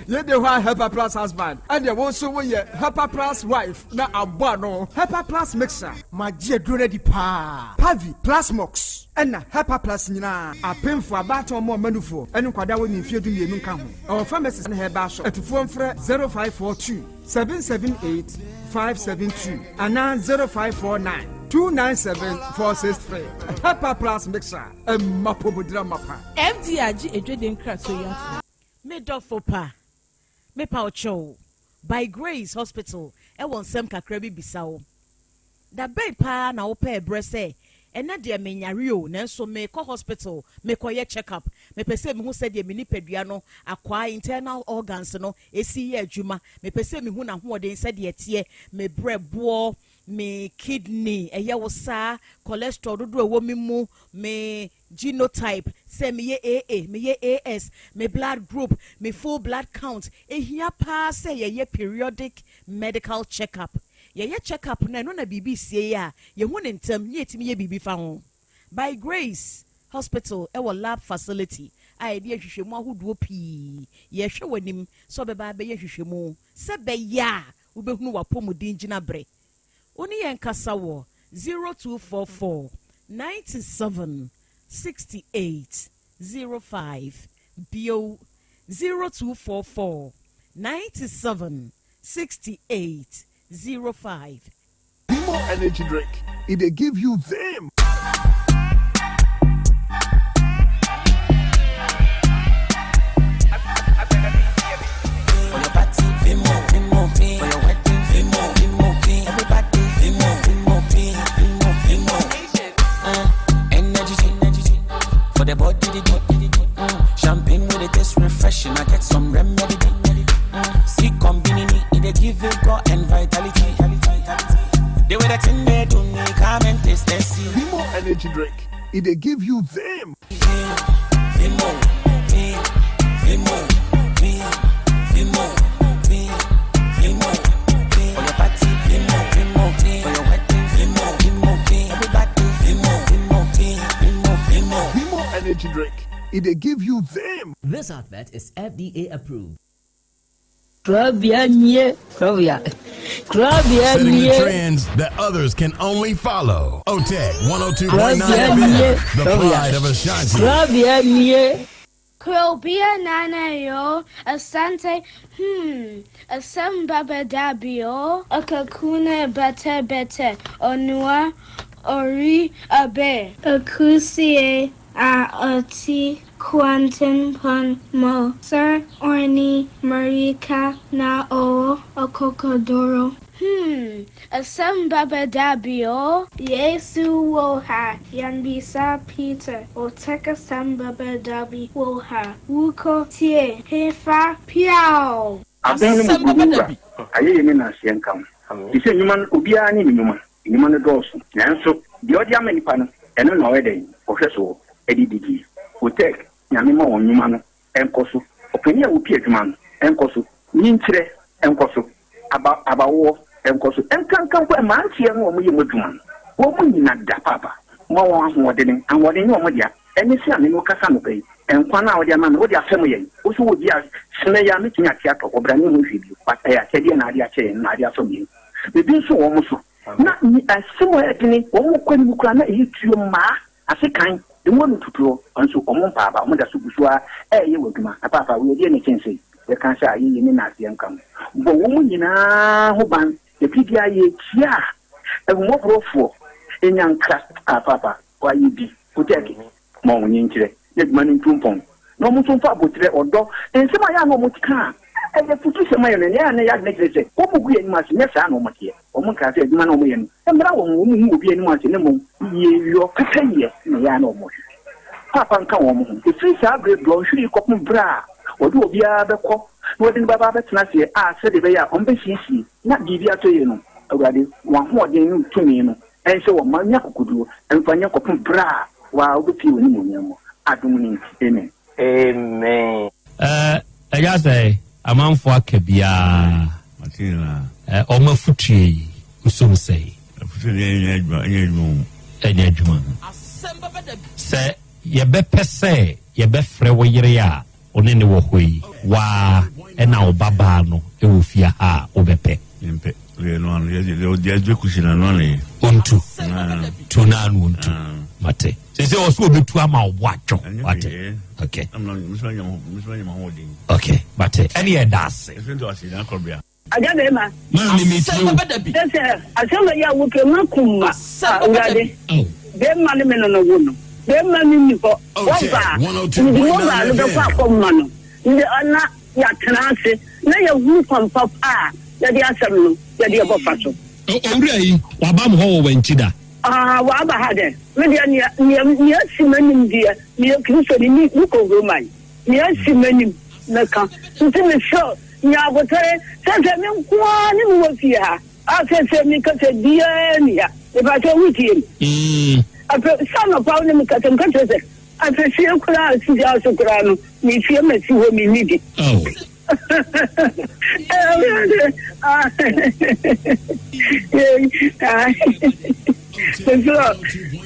Yei de hɔ a Hepa Plus husband, ɛneɛ wo nso woyɛ Hepa Plus wife na abɔ ano. Hepa Plus Mixture. Magye aduro no adi paa. Pavi, Plasmox, ɛna Hepa Plus nyinaa. Apemfo, abaatan, ɔmo a ɔma nufoɔ, ɛne nkwadaa a wɔnni mfeɛ 12 nka ho. Ɛwɔ pharmacies ne herbal shop. Atufoɔ mfrɛ 0542 778 572 anaa 0549 297 463. Hepa Plus Mixture, ɛma apɔmuden amapa. FDA agye adwadie nkratoɔ yi atom. Me dɔfo pa, mepa wo kyɛw, By Grace Hospital wɔ nsɛm kakra bi bisa wo. Da bɛn paa na wopɛɛ berɛ sɛ, ɛnnɛ deɛ menyare o, nanso merekɔ hospital merekɔyɛ check up, mepɛ sɛ mehu sɛdeɛ me nipadua no akwaa, internal organs, no si yɛ adwuma, mepɛ sɛ mehu n'ahoɔden sɛdeɛ ɛteɛ, me berɛboɔ, me kidney, ɛyɛ wo saa, cholesterol dodoɔ a ɛwɔ me mu, me genotype, sɛ meyɛ AA, meyɛ AS, me blood group, me full blood count. Ɛhia paa sɛ yɛyɛ periodic medical check up. Yɛyɛ check up no a, ɛno na biribi resie a, yɛhu no ntɛm na yɛtumi yɛ biribi fa ho. By Grace Hospital wɔ lab facility a yɛde yɛ nhwehwɛmu ahodoɔ pii. Yɛrehwɛ w'anim sɛ wobɛba abɛyɛ nhwehwɛmu sɛ ɛbɛyɛ a wobɛhunu w'apɔmuden gyinaberɛ. Wo ne yɛn nkasa wɔ 0244 97 68 05 bio, 0244 97 68 05. Vimo energy drink, e dey give you vim. Vimo energy drink, e dey give you vim. Vimo energy drink, e dey give you vim. This advert is FDA approved. Setting the trends that others can only follow. OTEC 102.9 FM, the pride of Ashanti. Krobea Nana yo, Asante, hmm, Asem Baba Dabio, Akakuna Bete Bete, Onua, Ori Abe. Akusie a ɔte Kwantempɔn mu, Sir Orni Mmirika na ɔwɔ akokoduro. Hmm, asɛm bɛba da bi o. Yesu wɔ ha, yɛnbisa Peter, Otec asɛm bɛba da bi wɔ ha, wokɔ tie, hefa, piaw! Abɛn no mu gu Wura, ayɛyie ne nanseɛ nka wo. Te sɛ nnwuma no, obiara ne ne nnwuma. Nnwuma no dɔɔso, nanso deɛ ɔde ama nipa no, ɛno na ɔyɛ dɛn? Ɔhwɛ soɔ de didie. Otec, Nyame ma wɔn nnwuma no nkɔ so. Ɔpanin a ɔpi adwuma no nkɔ so. Nyinkyerɛ nkɔ so. Aba, abawoɔ nkɔ so. Nkanka mpo mmeranteɛ no a wɔyɛ mu adwuma no, wɔn nyina da paapa. Ma wɔn ahoɔdene. Ahoɔden nyɛ wɔn dea. Ɛne sɛ a me ne wo kasa anɔpa yi, nkwa no a wode ama me, wode afɛm yɛn. Wo nso wɔ bi a, sene yi a mɛtumi ate atɔ, ɔbrane ho hwee bio. But ɛyɛ akyɛdeɛ na ade akyɛ yɛn, na ade afɛm yɛn. Biribi nso wɔ wɔn so. Na asɛm a ɛyɛ dene, wɔn kɔ anim koraa na ɛyɛ tuo mmaa. Ase kan, emu ano tutuo, nso wɔn mpaa aba, wɔn da so gu so ara reyɛ wɔn adwuma. Na paapa, wei ɛdeɛn na ɛkyɛn sei? Yɛka sɛ ayɛyie ne nnaseɛ nka ho. Bɔ wɔn nyinaa ho ban, na bere biara yɛrekyia a, ahummɔborɔfoɔ nya nkra. Ah, paapa, woayɛ bi. Kotɛɛke, ma wɔn nkyerɛ, na adwuma no ntu mpɔn. Na wɔn nso mfa aboterɛ, ɔdɔ, nsɛm a ɛyɛ a na wɔka a ɛyɛ afutusɛm ma yɛn no, ɛyɛ a na ɛyɛ adwene kyerɛ sɛ wɔgu yɛn anim ase. Nyɛ saa na wɔteɛ. Wɔnkaa sɛ adwuma no a wɔyɛ no mmra wɔn ho, wɔnhu obi anim ase, na mmom yieyɔ, pɛpɛyɛ na ɛyɛ a na wɔhwehwɛ. Paapa nka wɔn ho. Ɛfiri saa berɛ dɔnhwere yi kɔpem berɛ a wɔde obiara bɛkɔ na wɔde no bɛba abɛtena aseɛ a sɛdeɛ ɛbɛyɛ a wɔbɛsiesie na biribi atɔ yie no, Awurade, w'ahoɔden ne wo tumi no nhyɛ wɔn ma nya akokoduo mfa nyɛ kɔpem berɛ a wo ara wobɛpue w'animuonyam mu. Adom no nti, amen. Amen. Eh, ɛyɛ sɛ amanfoɔ aka biara. Mate nyinaa. Eh, wɔn afutuo yi, wosom sɛn? Afutuo deɛ ɛnyɛ adwuma, ɛnyɛ adwuma o. Ɛnyɛ adwuma. Sɛ yɛbɛpɛ sɛ yɛbɛfrɛ wo yere a wo ne ne wɔ hɔ yi, waa ɛna wo babaa no wɔ fie ha a, wobɛpɛ? Mempɛ. Deɛ no ano, deɛ deɛ deɛ kusi na no ano yɛ. Ontu. Tu na ano ontu. Mate. Sɛ sɛ ɔso obetu ama wo bo atwo. Wate. Okay. Okay, mate. Ɛne yɛ da ase. Agya bɛrima. Maame mi tie o. Sɛ sɛ asɛm yi a woke ma kum ma awurade. Bɛrima ne me no no wo no. Bɛrima no nni hɔ. Wɔba a, mede mobile no bɛkɔ akɔma no. Mede na yɛatena ase na yɛahunu kwan papa a yɛde asɛm no yɛde ɛbɔfa so. Owura yi, waba mo hɔ wɔ Wankyi da? Ah, waba ha dɛ. Me deɛ, nea, nea, nea asi m'anim deɛ, meyɛ Kristoni, me, mekɔ Roman. Nea asi m'anim, mɛka. Nti mesrɛ wo, nya abotare. Sɛsɛ me nko ara ne mewɔ fie ha. A sɛsɛ mekasa biara nni ha. Mepakyɛw, wotie me? Afei, sɛ anɔpa wo ne me kasa, meka kyerɛ sɛ, Afei koraa a si gya so koraa no, mefie masi hɔ menni bi. Mesrɛ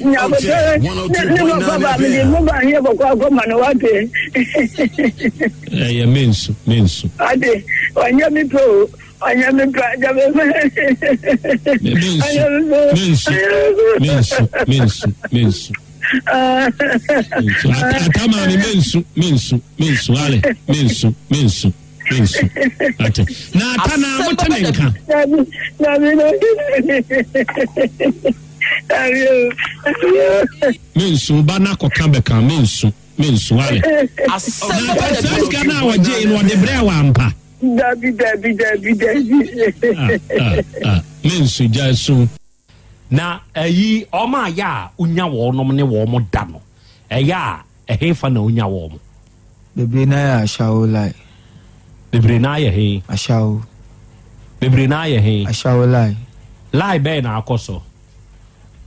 nyabotɛ ne papa ba mede mo ba heɛ bɔkɔ akɔma no wate. Ɛyɛ mensu mensu. Ate ɔnyɛ me pɛ o ɔnyɛ me pɛ agya me pɛ. Mensu mensu mensu mensu mensu. Mensu ata maame mensu mensu mensu ale mensu mensu mensu ate na ata na mote ne nka. Dabi dabi dabi Mensu ba na kɔka bɛka mensu mensu ale. Na ata saa sika no a ɔgye no ɔde brɛ wɔ ampa. Dabi dabi dabi dabi. Ah ah ah mensu gya su. Na ayi wɔn a yɛ a wonya wɔnom ne wɔn da no, ɛyɛ a ɛhefa na wonya wɔn? Bebree no ara yɛ ashawo lie. Bebree no ara yɛ he? Ashawo. Bebree no ara yɛ he? Ashawo lie. Lie bɛn na akɔ so?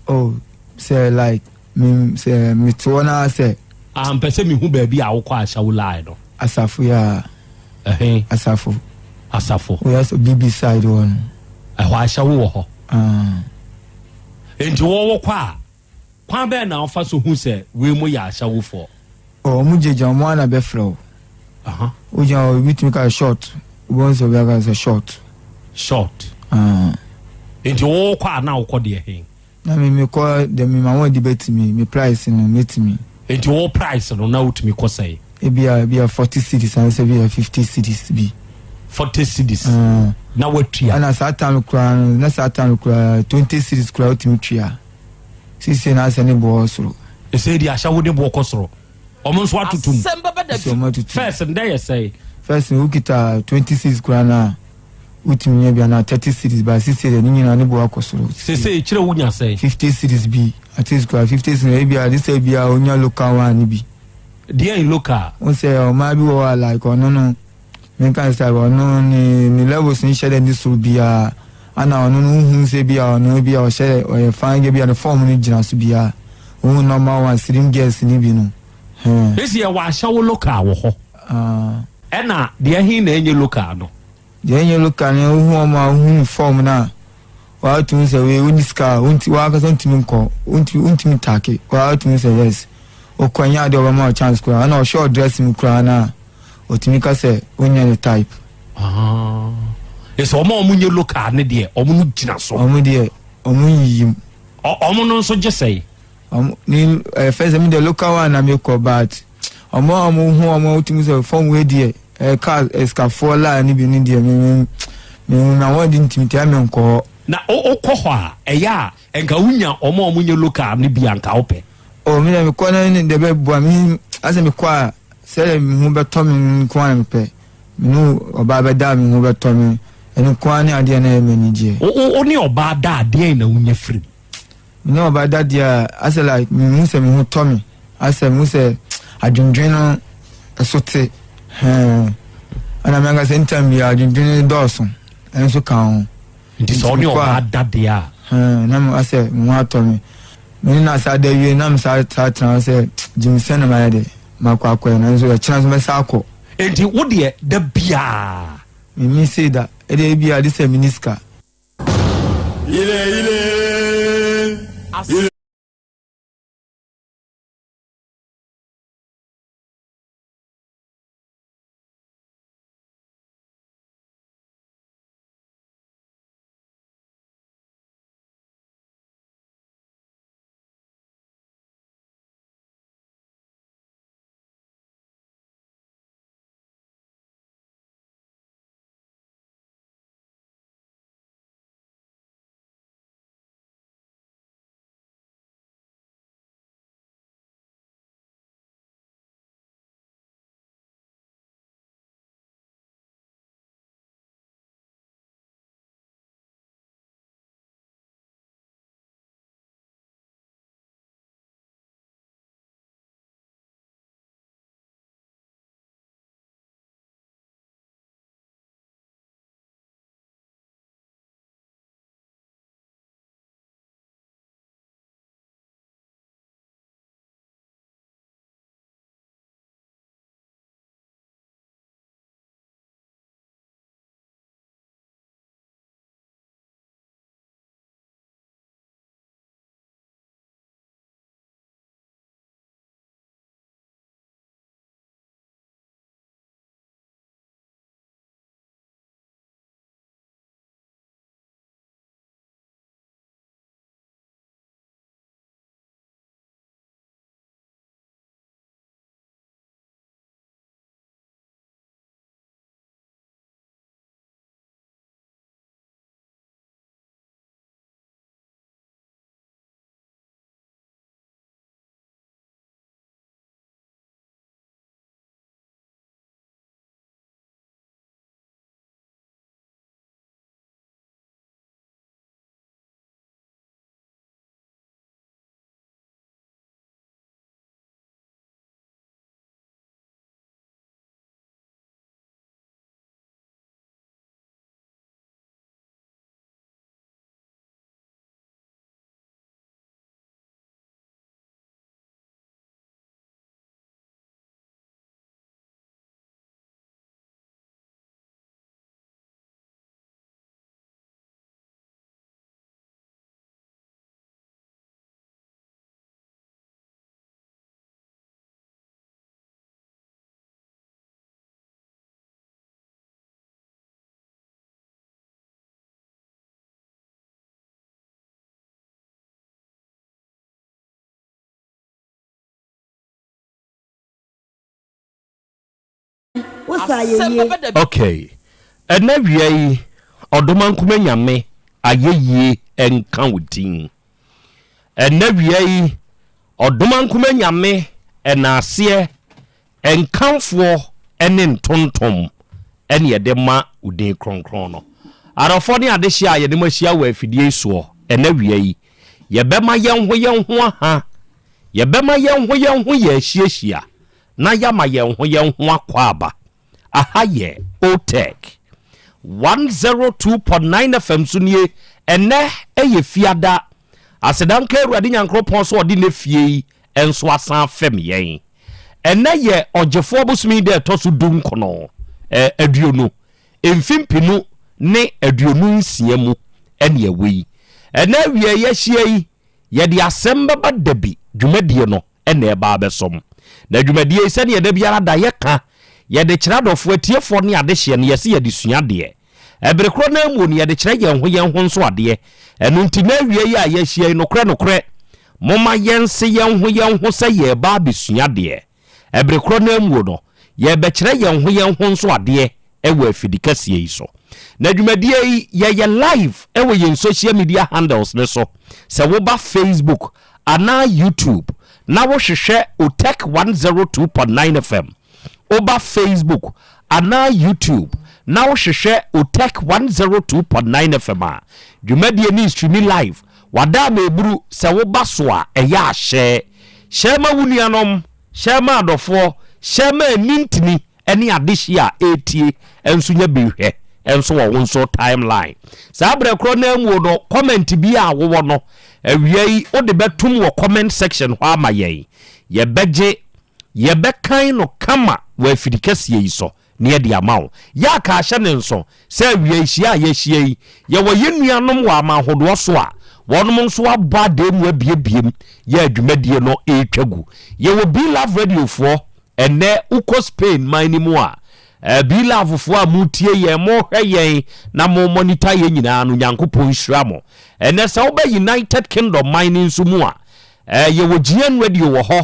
Oh, sɛ like me sɛ mete hɔ na sɛ. Ah, mpɛ sɛ mehu baabi a wokɔ ashawo lie no. Asafo yɛ a. Ɛhe? Asafo. Asafo. Woyɛ sɛ BB side hɔ no. Ɛhɔ ahyɛwo wɔ hɔ. Ah. Enti wɔwɔ kɔ a, kwan bɛn na wofa so hu sɛ wei mo yɛ ahyɛwofoɔ? Oh, wɔn gyinagyina wɔn ara na bɛfrɛ wo. Aha. Wogyina hɔ, ebi tumi ka short. Wobɛhu sɛ obi aka sɛ short. Short. Ah. Enti wɔwɔ kɔ a na wokɔ deɛ he? Na me me kɔ deɛ me ma wɔn de bɛtumi me price no mɛtumi. Nti wo price no na wotumi kɔ sɛn? Ebia ebia 40 cedis anasɛ ebia 50 cedis bi. 40 cedis uh, na watua. Ɛna saa time koraa no na saa time koraa 20 cedis koraa wotumi tua. Sisi na asɛ ne boɔ soro. Ɛsɛ di ahyɛ wo de boɔ kɔ soro. Wɔn nso atoto mu. Sɛ wɔn atoto mu. First ndɛ yɛ sɛn? First no wokita 20 cedis koraa na. Wotumi nya bi anaa 30 cedis but sesei deɛ ne nyinaa ne bo akɔ soro. Sesei kyerɛ wonya sɛn? 50 cedis bi at least koraa 50 cedis ebi a de sɛ bi a onya local one no bi. Deɛn local? Wohu sɛ ɔmaa bi wɔ hɔ a like ɔno no menka ne sɛ ɔno ne ne levels nhyɛ dɛ ne soro biara ana ɔno no wohu sɛ bi a ɔno bi a ɔhyɛ ɔyɛ fine girl bi a ne form no gyina so biara wohu normal one slim girls ne bi no hɛn. Esi yɛwɔ ahyɛwo local wɔ hɔ. Ah. Ɛna deɛ he na ɛnyɛ local no? Deɛ ɛnyɛ local no wohu wɔn a wohu ne form no a wɔatumi sɛ wei wonni sika a wonti wɔankasa ntumi nkɔ wontumi wontumi ntake wɔatumi sɛ yes wokɔ nyɛ adeɛ ɔbɛma wo chance koraa ɛna ɔhwɛ ɔdress mu koraa no a ɔtumi ka sɛ wonyɛ ne type. Ah. Ɛsɛ wɔn a wɔn nyɛ local ne deɛ wɔn no gyina so. Wɔn deɛ wɔn nyiyim. Wɔn no nso gye sɛe. Wɔn ne ɛfɛ sɛ mi deɛ local one na mi kɔ but. Ɔmo a ɔmo hu ɔmo a wotumi sɛ fɔm wei deɛ ɛyɛ kaa sikafoɔ laa ne bi ne deɛ me me me hu na wɔn de ntumi tia me nkɔ hɔ. Na wo kɔ hɔ a ɛyɛ a nka wo nya ɔmo a ɔmo nyɛ local no bi a nka wo pɛ. Oh me deɛ me kɔ na ne deɛ bɛ boa me asɛ me kɔ a sɛdeɛ me ho bɛtɔ me nko ara na me pɛ me ne ɔbaa bɛda a me ho bɛtɔ me ɛno nko ara ne adeɛ na ɛyɛ me anigyeɛ. Wo wo ne ɔbaa da a deɛn na wo nya firi mu? Me ne ɔbaa da deɛ a asɛ like me hu sɛ me ho tɔ me asɛ me hu sɛ adwendwen no ɛso te hɛn ɛna me ankasa ntam bi adwendwen no dɔɔso ɛno nso ka ho. Nti sɛ ɔne ɔbaa da deɛ a. Hɛn na me asɛ me ho atɔ me me ne na saa da wie na me saa saa tena hɔ sɛ gyimi sɛ na mayɛ de makɔ akɔyɛ no nso ɛkyena nso mɛsa akɔ. Nti wo deɛ da biaa. Me mi sei da ɛdeɛ ebi a de sɛ me ni sika. Okay ɛnɛ awia yi Ɔdomankoma Nyame ayɛyie nka wo din Ɛnɛ awia yi Ɔdomankoma Nyame ɛnaaseɛ nkamfoɔ ne ntontom ɛne ɛde ma wo din kronkron no. Adɔfoɔ ne adehyeɛ a yɛne mo ahyia wɔ afidie yi soɔ ɛnɛ awia yi, yɛbɛma yɛn ho yɛn ho aha, yɛbɛma yɛn ho yɛn ho yɛ ahyiahyia na yɛama yɛn ho yɛn ho akwaaba. Aha yɛ Otec 102.9 FM so nie, ɛnɛ ɛyɛ Fiada. Aseda nka Awurade Nyankoropɔn sɛ ɔde ne fie yi nso asan afɛm yɛn. Ɛnɛ yɛ Ɔgyefoɔ bosome yi da ɛtɔ so du nkono, aduonu, mfe mpenu ne 26 mu ɛne ɛwɔ yi. Ɛnɛ awia yi ahyia yi, yɛde asɛm bɛba dabi dwumadie no na ɛreba abɛsom. Na dwumadie yi, sɛdeɛ da biara da yɛka, yɛde kyerɛ adɔfoɔ, atiefoɔ ne adehyeɛ no, yɛse yɛde sua adeɛ. Ɛbere korɔ no ara mu no, yɛde kyerɛ yɛn ho yɛn ho nso adeɛ. Ɛno nti, na awia yi a yɛahyia yi, nokorɛ nokorɛ, momma yɛnse yɛn ho yɛn ho sɛ yɛreba abɛsua adeɛ. Ɛbere korɔ no ara mu no, yɛrebɛkyerɛ yɛn ho yɛn ho nso adeɛ wɔ afidikɛseɛ yi so. Na dwumadie yi, yɛyɛ live wɔ yɛn social media handles no so. Sɛ woba Facebook anaa YouTube na wohwehwɛ Otec 102.9 FM, woba Facebook anaa YouTube na wohwehwɛ Otec 102.9 FM a, dwumadie no streami live. Wada ama eburu, sɛ woba so a, ɛyɛ a hyɛ. Hyɛ ma wo nuanom, hyɛ ma adɔfoɔ, hyɛ ma anintini ne adehye a ɛretie nso nya bi hwɛ nso wɔ wo nso timeline. Saa berɛ korɔ no ara mu no, comment bi a wowɔ no, awia yi wode bɛtom wɔ comment section hɔ ama yɛn. Yɛbɛgye, yɛbɛkan no kama wɔ afidi kɛseɛ yi so na yɛde ama wo. Yɛ a ka hyɛ ne nso sɛ awia yi hyia a yɛahyia yi, yɛwɔ yɛn nuanom wɔ aman hodoɔ so a wɔnom nso abɔ adan mu abiebiem yɛ a dwumadie no retwa gu. Yɛwɔ B-Love Radio foɔ Ɛnnɛ wokɔ Spain man no mu a, B-Love foɔ a motie yɛn, mohwɛ yɛn na mo monitor yɛn nyinaa no, Nyankopɔn nhyira mo. Ɛnnɛ sɛ woba United Kingdom man no nso mu a, yɛwɔ GN Radio wɔ hɔ,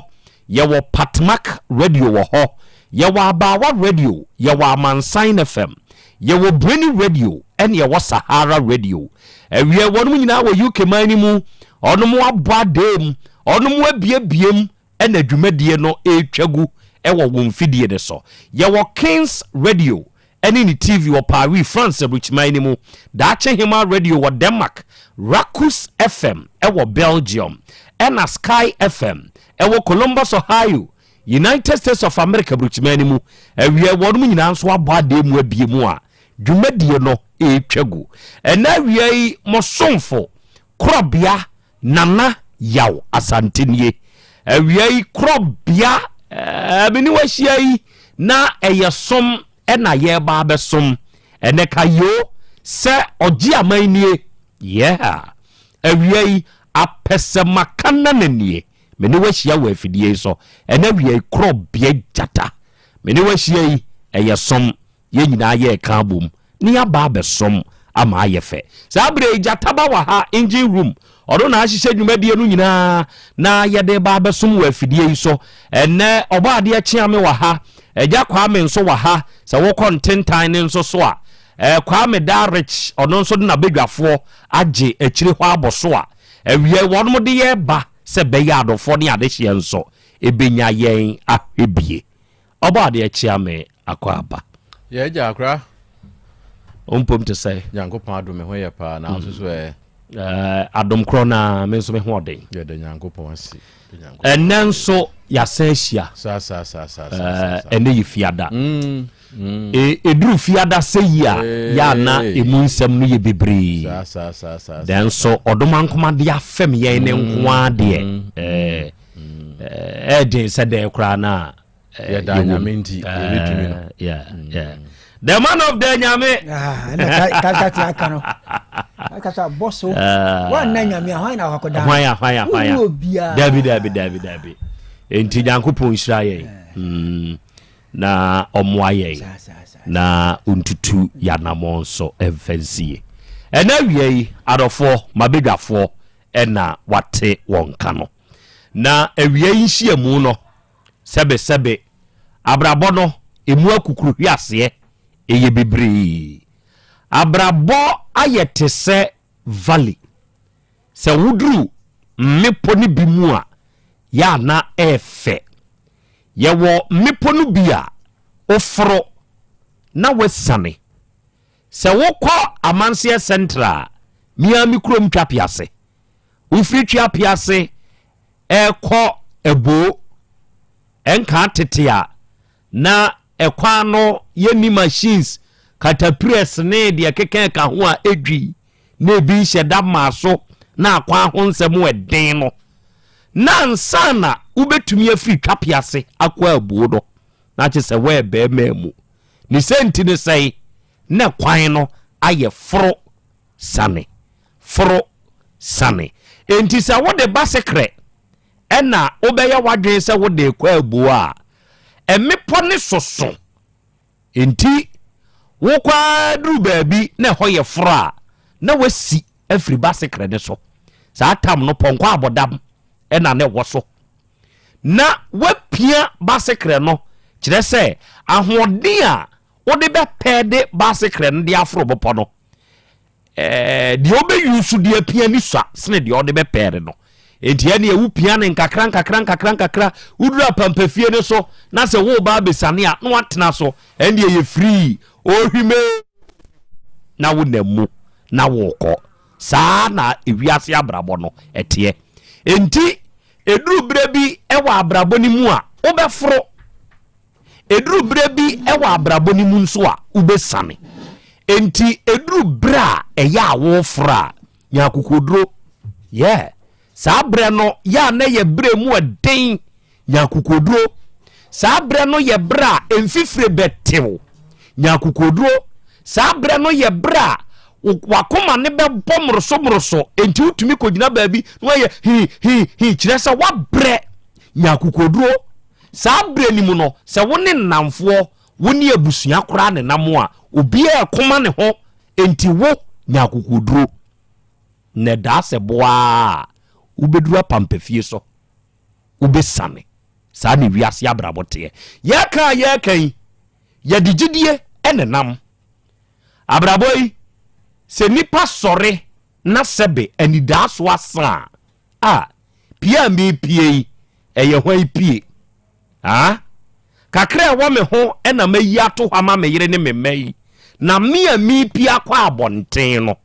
yɛwɔ Patmak Radio wɔ hɔ, yɛwɔ Abaawa Radio, yɛwɔ Amansan FM, yɛwɔ Brainy Radio, ɛne yɛwɔ Sahara Radio. Awiɛ, wɔnom nyinaa wɔ UK man no mu, wɔnom abɔ adan mu, wɔnom abiebiem, na dwumadie no retwa gu wɔ wo mfidie no so. Yɛwɔ Kings Radio ne ne TV wɔ Paris, France aburukyiman no mu, Daakye Hemaa Radio wɔ Denmark, Rakus FM wɔ Belgium, ɛna Sky FM wɔ Columbus, Ohio, United States of America aburukyiman no mu. Awia wɔnom nyinaa nso abɔ adeɛ mu abie mu a dwumadie no retwa gu. Ɛnɛ awia yi, mo somfo Korɔbea Nana Yaw Asante nie. Awia yi korɔbea eh, me ne wo ahyia yi na ɛyɛ som na yɛreba abɛsom. Ɛnɛ ka yoo sɛ ɔgye aman nie. Yeah. Awia yi apɛsɛmaka nana nie. Me ne wo ahyia wɔ afidie yi so. Ɛnɛ awia yi korɔbea gyata. Me ne wo ahyia yi ɛyɛ som. Yɛn nyinaa yɛreka abom na yɛaba abɛsom ama ayɛ fɛ. Saa berɛ yi, Gyata ba wɔ ha, engine room. Ɔno na ahyehyɛ dwumadie no nyinaa na yɛde reba abɛsom wɔ afidie yi so. Ɛnnɛ, Ɔbɔadeɛ Kyeame wɔ ha, Agya Kwame nso wɔ ha. Sɛ wokɔ Ntentan no nso so a, eh, Kwame Darich, ɔno nso de n'abadwafoɔ agye akyire hɔ abɔ so a, awia yi wɔnom de yɛreba sɛ ɛbɛyɛ adɔfoɔ ne adehyeɛ nso ɛbɛnya yɛn ahwɛ bie. Ɔbɔadeɛ Kyeame Akwaaba. Yɛ agya akora. Wo mpom te sɛ? Nyankopɔn adom me ho yɛ paa na wo nso so ɛ? Ɛɛ adom korɔ na me nso me ho ɔden. Yɛda Nyankopɔn ase. Ɛnɛ nso yɛasan ahyia. Saa saa saa saa saa. Ɛnɛ yɛ fiada. Ɛduru fiada sɛ yi a yɛ a na ɛmu nsɛm no yɛ bebree. Saa saa saa saa. Nanso ɔdom ankoma de afɛm yɛn ne nko ara deɛ. Ɛɛ ɛɛden sɛ dɛn koraa no a yɛda nyame nti yɛbɛtumi no the man of the nyame kasa aka no kasa bɔ so wanna nyame a hwan na wakɔda hwan a hwan a hwan a dabi dabi dabi dabi nti nyankopɔn nhyira yɛn mm. na ɔmmoa yɛn na ɔntutu yɛanammɔn so ɛmfa nsie ɛna awia yi adɔfoɔ mabɛdwafoɔ ɛna wate wɔn ka no na awia yi nhyiamu no Sɛbesɛbe, abrabɔ no emu akukuruhweaseɛ yɛ bebree. Abrabɔ ayɛ te sɛ valley. Sɛ woduru mmepɔ no bi mu a, yɛ a na ɛyɛ fɛ. Yɛwɔ mmepɔ no bi a, woforo na woasiane. Sɛ wokɔ Amanseɛ Central a, me ara me kurom Twapease, wofiri Twapease rekɔ Aboo, ɛnkaa tete a na ɛkwan no yɛnni machines, catapres ne deɛ ɛkeka ɛka ho a ɛdwi na ebi nhyɛ da mmaa so na akwan ho nsɛm ɛden no, na ansa na wobɛtumi afiri Twapease akɔ Aboo no, na kyerɛ sɛ wɔɛbɛɛmaa mu. Ne sɛ nti ne sɛe na kwan no ayɛ foro sane, foro sane. Enti sɛ wode basekrɛ ɛna wobɛyɛ w'adwene sɛ wode rekɔ abuo a, mmepɔ ne soso. Enti wokɔ ara duru baabi na ɛhɔ yɛ foro a, na wasi afiri basekrɛ no so. Saa tam no pɔnkɔ abɔdam ɛna na ɛwɔ so. Na woapia basekrɛ no, kyerɛ sɛ ahoɔden a wode bɛpɛɛde basekrɛ no de aforo bepɔ no, ɛɛ deɛ wobɛyi so de apia ne sua sene deɛ ɔde bɛpɛɛde no. Enti ɛne ɛwo pia no nkakra nkakra nkakra nkakra, woduru apampafie no so na sɛ woreba abɛsiane a na watena so, ɛndeɛ yɛ firii ohwime na wonam mu na wokɔ. Saa na ewiase abrabɔ no ɛteɛ. Enti ɛduru berɛ bi wɔ abrabɔ no mu a wobɛforo, ɛduru berɛ bi wɔ abrabɔ no mu nso a wobɛsiane. Enti ɛduru berɛ a ɛyɛ a woforo a, nya akokoɔduro. Yeah. Saa berɛ no yɛ a na yɛ berɛ mu ɛden. Nya akokoɔduro. Saa berɛ no yɛ berɛ a mfifire bɛtew. Nya akokoɔduro. Saa berɛ no yɛ berɛ a wakoma no bɛbɔ mmoroso-mmoroso, enti wotumi kɔgyina baabi na wayɛ hi hi hi, kyerɛ sɛ wabrɛ. Nya akokoɔduro. Saa berɛ no mu no, sɛ wo ne nnamfoɔ, wo ne abusua koraa nenam a, obiara rekoma ne ho, enti wo nya akokoɔduro. Na ɛdaa sɛ boaa a, wobɛduru apampafie so. Wobɛsiane. Saa na wiase abrabɔ teɛ. Yɛreka a yɛreka yi, yɛde gyidie na ɛnam. Abrabɔ yi, sɛ nipa sɔre na sɛbe anidaaso asa a, a, pie a mepie yi, ɛyɛ hwan pie? Aa? Kakra a ɛwɔ me ho na mayi ato hɔ ama me yere ne me mma yi, na me a mepie akɔ abɔnten no,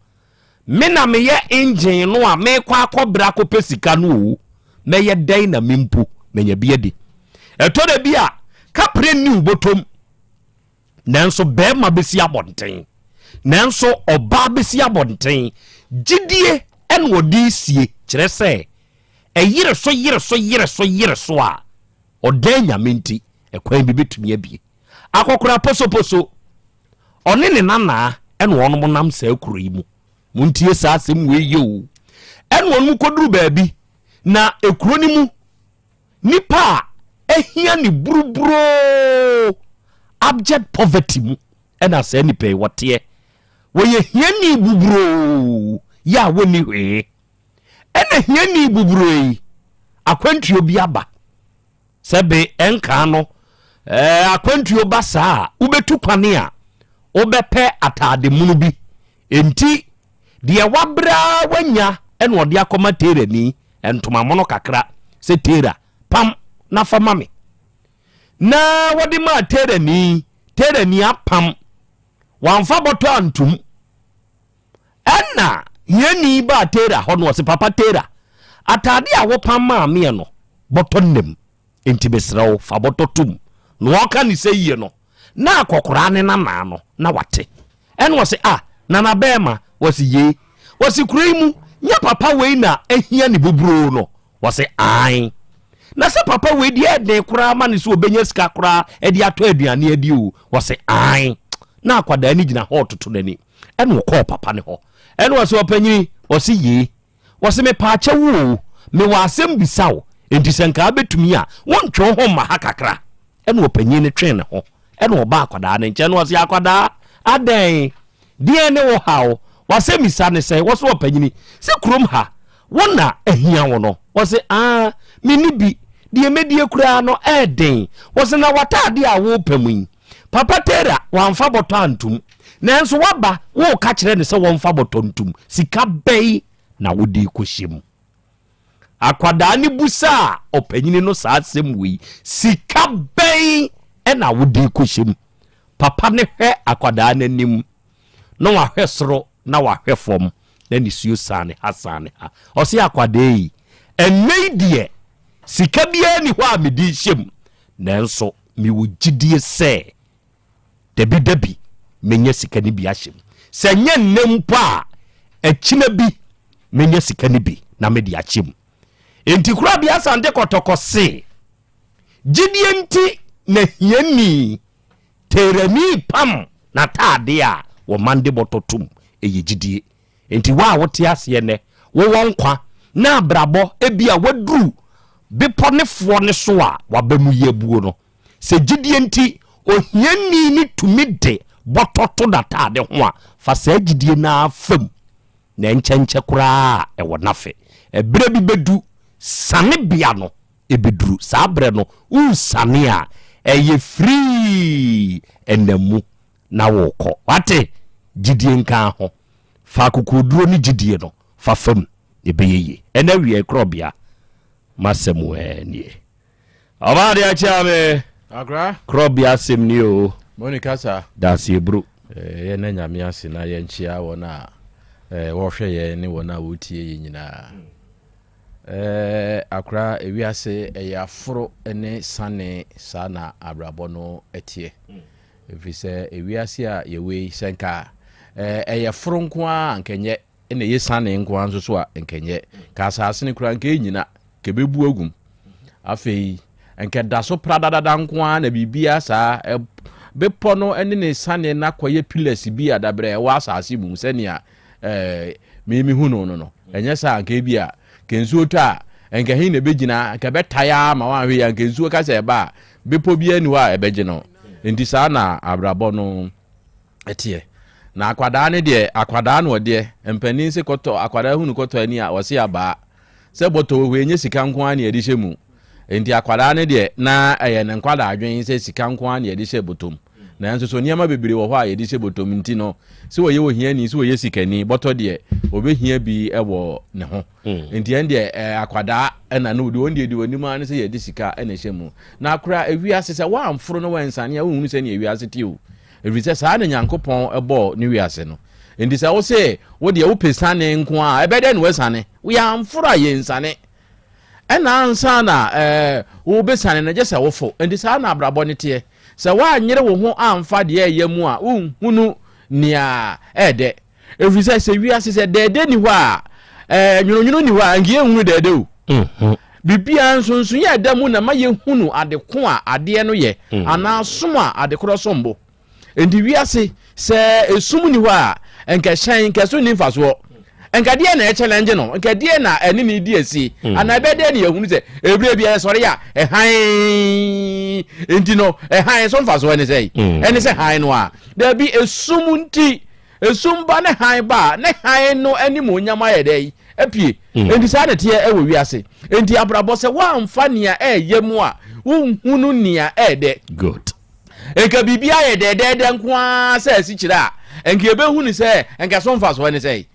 Me na meyɛ engine no a merekɔ akɔbrɛ akɔpɛ sika no o, mɛyɛ dɛn na me mpo manya bi adi? Ɛtɔ da bi a, kaprɛ nni wo bɔtɔm, nanso barima bɛsi abɔnten, nanso ɔbaa bɛsi abɔnten. Gyidie ɛna ɔde sie, kyerɛ sɛ ɛyere so yere so yere so yere so a, ɔdan Nyame nti, ɛkwan bi bɛtumi abie. Akɔkora posoposo, ɔne ne nanaa ɛna wɔnom nam saa kuro yi mu. Montie saa asɛm wei yie o. Ɛna wɔnom kɔduru baabi na ekuro no mu nipa a ahia ne buruburoo abject poverty mu ɛna saa nipa yi wɔteɛ. Wɔyɛ hiani buburoo yɛ a wɔnni hwee. Ɛna hiani buburoo yi akwantuo bi aba. Sɛ be ɛnkaa no ɛɛ akwantuo ba saa a, wobɛtu kwane a, wobɛpɛ ataade mono bi. Enti deɛ wabrɛ ara wanya ɛna ɔde akɔma teerani, ntoma mono kakra sɛ teera, pam na fa ma me. Na wɔde maa teerani, teerani apam, wamfa bɔtɔ antom. Ɛnna hiani baa Tera hɔ na ɔse, Papa Tera, ataade a wopam maa meɛ no, bɔtɔ nna mu, enti mesrɛ wo, fa bɔtɔ to mu. Na ɔreka ne sɛ yie no, na akɔkoraa ne nanaa no, na wate. Ɛnna ɔse, Ah, nana bɛɛma, ɔse, Yee. Ɔse, Kuro yi mu, nyɛ papa wei na ahia ne buburoo no? Ɔse, Aane. Na sɛ papa wei deɛ ɛden koraa ma no sɛ ɔbɛnya sika koraa de atɔ aduane adi o? Ɔse, Aane. Na akwadaa no gyina hɔ retoto n'ani. Ɛna ɔkɔɔ papa no hɔ. Ɛna ɔse, Ɔpanyini, ɔse yee. Ɔse, Mepaakyɛ wo o, mewɔ asɛm bisa wo, enti sɛ nka wobɛtumi a, wontwe wo ho mma ha kakra? Ɛna ɔpanyin no twee ne ho, ɛna ɔbaa akwadaa no nkyɛn, na ɔse, Akwadaa, adɛn? Deɛn ne wo haw? W'asɛmmisa ne sɛn? Ɔse, Ɔpanyini, sɛ kurom ha, wo na ahia wo no? Ɔse, Aa, menni bi, deɛ mɛdie koraa no ɛɛden. Ɔse, Na w'ataadeɛ a worepam yi, Papa Tera wamfa bɔtɔ antom, nanso woaba woreka kyerɛ no sɛ wɔmfa bɔtɔ ntom. Sika bɛn na wode rekɔhyɛ mu? Akwadaa no busaa ɔpanyini no saa asɛm wei, Sika bɛn na wode rekɔhyɛ mu? Papa no hwɛ akwadaa no anim. Na wahwɛ soro na wahwɛ fam na nisuo sane ha sane ha. Ɔse akwadaa yi, ɛnnɛ yi deɛ sika biara nni hɔ a mede rehyɛ mu, nanso mewɔ gyidie sɛ dabidabi mɛnya sika no bi ahyɛ mu. Sɛ ɛnyɛ nnɛ mpo a, akyina bi mɛnya sika no bi na mede ahyɛ mu. Enti Korabea Asante Kɔtɔkɔ se, gyidie nti na hiani Terani pam n'ataadeɛ a wɔman de bɔtɔ tom, ɛyɛ gyidie. Enti wo a wote aseɛ nnɛ, wowɔ nkwa na abrabɔ, ebia woaduru bepɔ ne foɔ no so a w'aba mu yi abuo no, sɛ gyidie nti ohiani no tumi de bɔtɔ to n'ataade ho a, fa saa gyidie no ara fa mu na ɛnkyɛnkyɛ koraa a ɛwɔ n'afe. Ɛberɛ bi bɛdu, sane bea no ɛbɛduru. Saa berɛ no woresiane a, ɛyɛ firii ɛnam mu na worekɔ. Wate? Gyidie nka ho. Fa akokoɔduro ne gyidie no fa fam, ɛbɛyɛ yie. Ɛnɛ awia yi korɔbea m'asɛm ɛɛ nie. Ɔbaa de akyea me. Akra. Korɔbea asɛm nie o. Moni kasa. Danseɛ bro. Eh, yɛn na Nyame ase na yɛnkyea wɔn a eh, wɔhwɛ yɛn ne wɔn a wɔtie yɛn nyinaa. Eh, akora ewiase ɛyɛ aforo ne sane saa na abrabɔ no ɛteɛ. Ɛfiri sɛ ewiase a yɛwɔ yi sɛ nka eh, ɛyɛ foro nko ara anka nyɛ ɛna ɛyɛ sane nko ara nso so a nka nyɛ. Ka asase no koraa nka ɛnyina, nka ɛbɛbu agum. Afei nka ɛda so pradadada nko ara na biribiara saa. Bepɔ no ne ne sane no akɔyɛ pillars bi a dabrɛ ɛwɔ asase mu sɛnea ɛɛ me mehu no no no. Ɛnyɛ saa nka ebi a nka nsuo tɔ a nka he na ɛbɛgyina, nka ɛbɛtae ara ma wanhwɛ yi a nka nsuo ka sɛ ɛba a bepɔ biara nni hɔ a ɛbɛgye no. Nti saa na abrabɔ no teɛ. Na akwadaa no deɛ, akwadaa na ɔdeɛ. Mpanin se kɔtɔ, akwadaa hunu kɔtɔ ani a, ɔse abaa. Sɛ bɔtɔ wɔ hɔ ɛnyɛ sika nko ara na yɛde hyɛ mu. Enti akwadaa no deɛ, na ɛyɛ ne nkwadaa adwene sɛ sika nko ara na yɛde hyɛ bɔtɔ mu. Nanso so nneɛma bebree wɔ hɔ a yɛde hyɛ bɔtɔ mu nti no, sɛ ɔyɛ ohiani, sɛ ɔyɛ sikani, bɔtɔ deɛ, ɔbɛhia bi wɔ ne ho. Nti ɛn deɛ akwadaa na no deɛ ɔn deɛ deɛ ɔnim ara ne sɛ yɛde sika na ɛhyɛ mu. Na akora ewiase sɛ woamforo na woansane a wonhunu sɛnea ewiase te o. Ɛfiri sɛ saa na Nyankopɔn bɔɔ ne wiase no. Enti sɛ wo se wo deɛ wopɛ siane nko a, ɛbɛyɛ dɛn na woasiane? Yɛamforo a yɛnsiane. Ɛna ansa na ɛɛ wobɛsiane no, gye sɛ wofo. Enti saa na abrabɔ no teɛ. Sɛ woanyere wo ho amfa deɛ ɛyɛ mu a, wonhunu nea ɛɛdɛ. Ɛfiri sɛ sɛ wiase sɛ dɛɛdɛ ni hɔ a, ɛɛ nwononwono ni hɔ a, anka yɛnhunu dɛɛdɛ o. Mhm. Biribiara nsonsonoeɛ a ɛda mu na ma yɛhunu ade ko a adeɛ no yɛ mm. anaa som a ade korɔ som bo. Enti wiase sɛ esum ni hɔ a, nka hyɛn nka so nni mfasoɔ. Nka deɛ na ɛkyɛlɛngye no, nka deɛ na ɛne ne di asie, mm. anaa ɛbɛyɛ dɛ ne yɛhunu sɛ ebire bi ɛsɔre a ɛhan nti no ɛhan so mfasoɔ ne sɛ mm. ɛne sɛ han no a daabi esum nti Esum ba ne hann ba a, ne hann no animuonyam ayɛ dɛn? Apue. Mm. Enti saa na ɛteɛ wɔ wiase. Enti abrabɔ sɛ woamfa nea ɛyɛ mu a, wonhunu nea ɛyɛ Good. Nka biribi ayɛ dɛdɛɛdɛ nko ara sɛ asikyire a, nka yɛbɛhunu sɛ nka so mfasoɔ ne sɛn.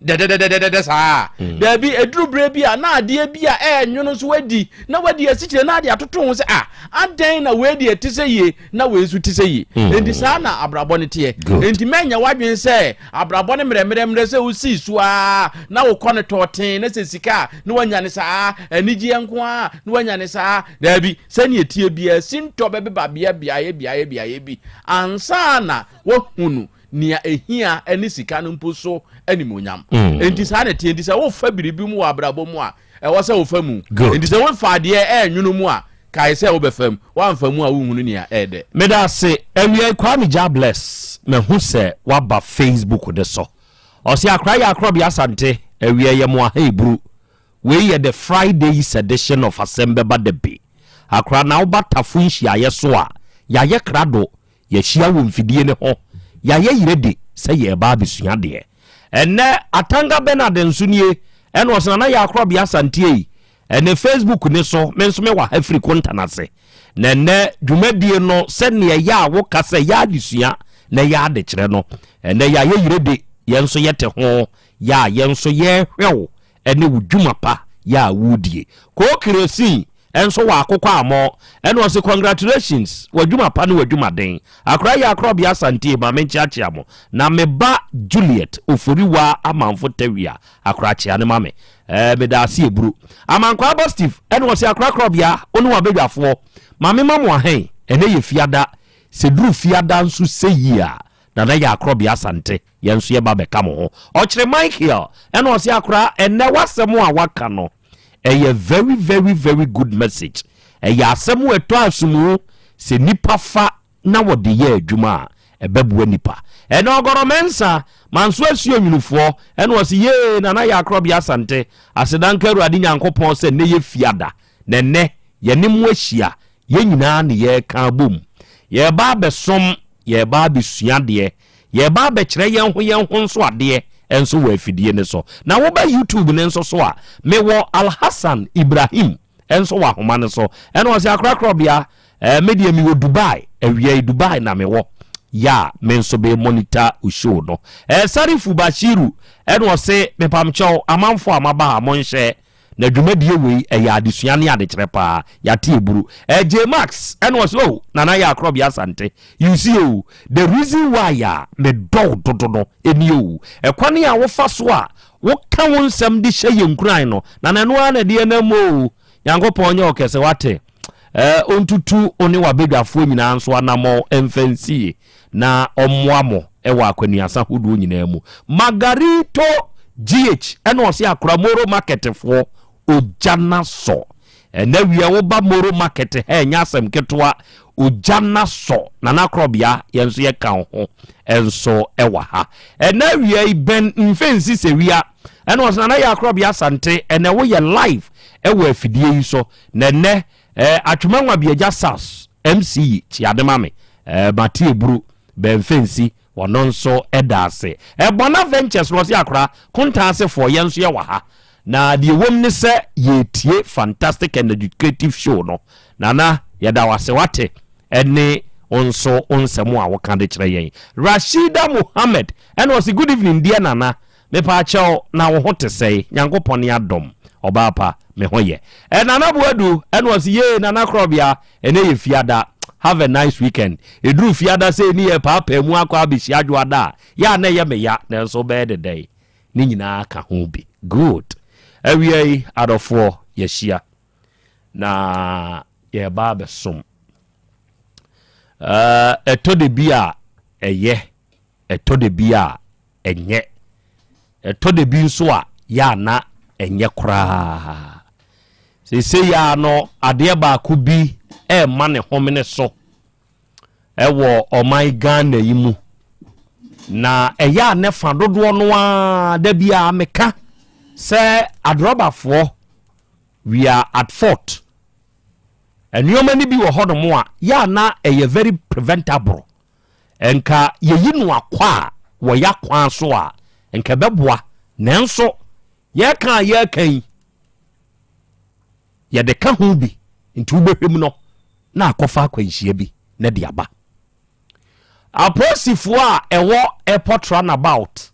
Dɛdɛdɛdɛdɛdɛ saa. Mm. Daabi, ɛduru berɛ bi a na adeɛ bi a ɛɛnwono nso wadi, na wadi asikyire na ade atoto ho sɛ ah, adɛn na wei deɛ te sɛ yie na wei nso te sɛ yie. Mm. Enti saa na abrabɔ no teɛ. Enti mɛnyɛ w'adwene sɛ abrabɔ no mmerɛmmerɛmmerɛ sɛ wosii so ara na wokɔ no tɔɔten na sɛ sika a na wanya ne saa, anigyeɛ nko ara na wanya ne saa. Daabi, sɛnea ɛteɛ biara sintɔ bɛbeba beaeɛ beaeɛ beaeɛ bi ansa na woahunu nea ehia ne sika no mpo so animuonyam. Mm. Enti saa na ɛteɛ. Enti sɛ wofa biribi mu wɔ abrabɔ mu a, ɛwɔ sɛ wofa mu. Enti sɛ wofa adeɛ ɛɛnwono mu a, kae sɛ wobɛfa mu. Woamfa mu a wonhunu nea ɛyɛ dɛ. Meda ase. Awiei Kwame Jah Bless, mahu sɛ woaba Facebook no so. Ɔse Akra yɛ Akorɔbea Asante, awiei yɛ mo aha eburu. Wei yɛ the Friday's edition of Asɛm Bɛba Da Bi. Akra na woba Tafo nhyiaeɛ so a, yɛayɛ krado Yɛahyia wɔ mfidie no ho. Yɛayɛ yerede sɛ yɛreba abɛsua adeɛ. Ɛnnɛ, Atanga Bernard nso nie, ɛna ɔse Nana Yaa Korɔbea Asante ei, ɛnnɛ Facebook ne so, me nso mewɔ ha firi Kontan ase. Na ɛnnɛ dwumadie no sɛdeɛ ɛyɛ a woka sɛ yɛ adesua na yɛ adekyerɛ no, ɛnnɛ yɛayɛ yerede, yɛn nso yɛte ho, yɛ a yɛn nso yɛrehwɛ wo ɛne wo dwuma pa yɛ a woredie. Koo Kerosene. nso wɔ akokɔ amɔ ɛna ɔse congratulations w'adwuma pa ne w'adwuma den. Akora yɛ akorɔbea Asante ma menkyeakyea mo na me ba Juliet Oforiwa Amanfo Tawia akora kyea ne ma me. Meda ase eburu. Amankwaa Bɔ Steve ɛna ɔse akora korɔbea wo ne w'abadwafoɔ ma me ma mo ahɛn ɛnɛ yɛ fiada sɛ duru fiada nso sɛ yie a Nana yɛ akorɔbea Asante yɛn nso yɛba bɛka mo ho. Ɔkyere Michael ɛna ɔse akora ɛnɛ w'asɛm a waka no ɛyɛ very very very good message. Ɛyɛ asɛm a ɛtɔ asomu sɛ nipa fa na wɔde yɛ adwuma a ɛbɛboa nipa. Ɛna Ɔgɔrɔ Mensah, Manso Asuo Nwunufoɔ, ɛna ɔse yee Nana yɛ akorɔbea Asante, aseda nka Awurade Nyankopɔn sɛ nnɛ yɛ Fiada, na ɛnnɛ yɛne mo ahyia, yɛn nyinaa ne yɛreka abom. Yɛreba abɛsom, yɛreba abɛsua adeɛ, yɛreba abɛkyerɛ yɛn ho yɛn ho nso adeɛ nso wɔ afidie no so. Na woba YouTube no nso so a, mewɔ Alhassan Ibrahim nso wɔ ahoma no so. Ɛna ɔse akorakorɔbea, eh, me deɛ mewɔ Dubai, awia yi Dubai na mewɔ. Ya, me nso be monitor wo show no. Eh, Sarifu Bashiru, ɛna ɔse mepamkyɛw, amanfoɔ a maba ha monhyɛ Na dwumadie wei ɛyɛ adesua ne adekyerɛ paa. Yɛate aburu. Eh J Max ɛna ɔse oh Nana yɛ Akorɔbea Asante you see oh the reason why a me dɔ wo dodo no ɛnie oh ɛkwane a wofa so a woka wo nsɛm de hyɛ yɛn nkuran no Nana ɛno ara na ɛde yɛn nam oh Nyankopɔn nyɛ wo kɛse wate eh ɔntutu wo ne w'abadwafoɔ nyinaa nso anamɔn mfa nsie na ɔmmoa mo wɔ akwanuasa hodoɔ nyinaa mu. Margarito GH ɛna ɔse akora Moro market foɔ ogya na sɔ. Ɛnɛ wiɛ wo ba Moro market ha ɛnyɛ asɛm ketewa ogya na sɔ. Nana Korɔbea yɛn nso yɛ ka wo ho nso ɛwɔ ha. Ɛnɛ awia yi bɛn mfɛnsi sɛwia ɛna ɔse Nana yɛ Akorɔbea Asante ɛnɛ wo yɛ live ɛwɔ afidie yi so na ɛnɛ eh, Atwema Nwabiagya Sars MC yi kyia de ma me eh, Mate Eburu, Ben Fensi, ɔno nso da ase. Eh, Bona Ventures no ɔse akora, Kontaa asefoɔ yɛn nso yɛwɔ ha. Na deɛ ɛwom ne sɛ yɛretie fantastic and educative show no. Nana, yɛda wo ase wate, ɛne wo nso wo nsɛm a woka de kyerɛ yɛn. Rashida Mohammed ɛna ɔse good evening dear Nana, Mepaakyɛw na wo ho te sɛe? Nyankopɔn ne adom, ɔbaa pa, me ho yɛ. Ɛ Nana Boadu ɛna ɔse yee Nana Korɔbea, ɛnɛ yɛ Fiada, have a nice weekend. Ɛduru Fiada sei ne yɛrepaapaa mu akɔ abɛhyia Adwoada a, yɛ a na ɛyɛ me ya, nanso wobɛyɛ ne dɛn? Ne nyinaa ka ho bi. Good. Awia yi, adɔfoɔ, yɛahyia na yɛreba abɛsom. Ɛtɔ da bi a ɛyɛ, ɛtɔ da bi a ɛnyɛ. Ɛtɔ da bi nso a, yɛ a na ɛnyɛ koraa. Seesei ara no, adeɛ baako bi rema ne homene so wɔ ɔman Ghana yi mu. Na ɛyɛ a ne fa dodoɔ no ara da biara meka sɛ adrɔbafoɔ, we are at fault. Nneɛma no bi wɔ hɔnom a, yɛ a na ɛyɛ very preventable. Nka yɛyi no akwa a wɔ y'akwan so a, nka ɛbɛboa. Nanso yɛreka a yɛreka yi, yɛde ka ho bi, nti wobɛhwɛ mu no na akɔfa akwanhyia bi na de aba. Apolisifoɔ a ɛwɔ airport runabout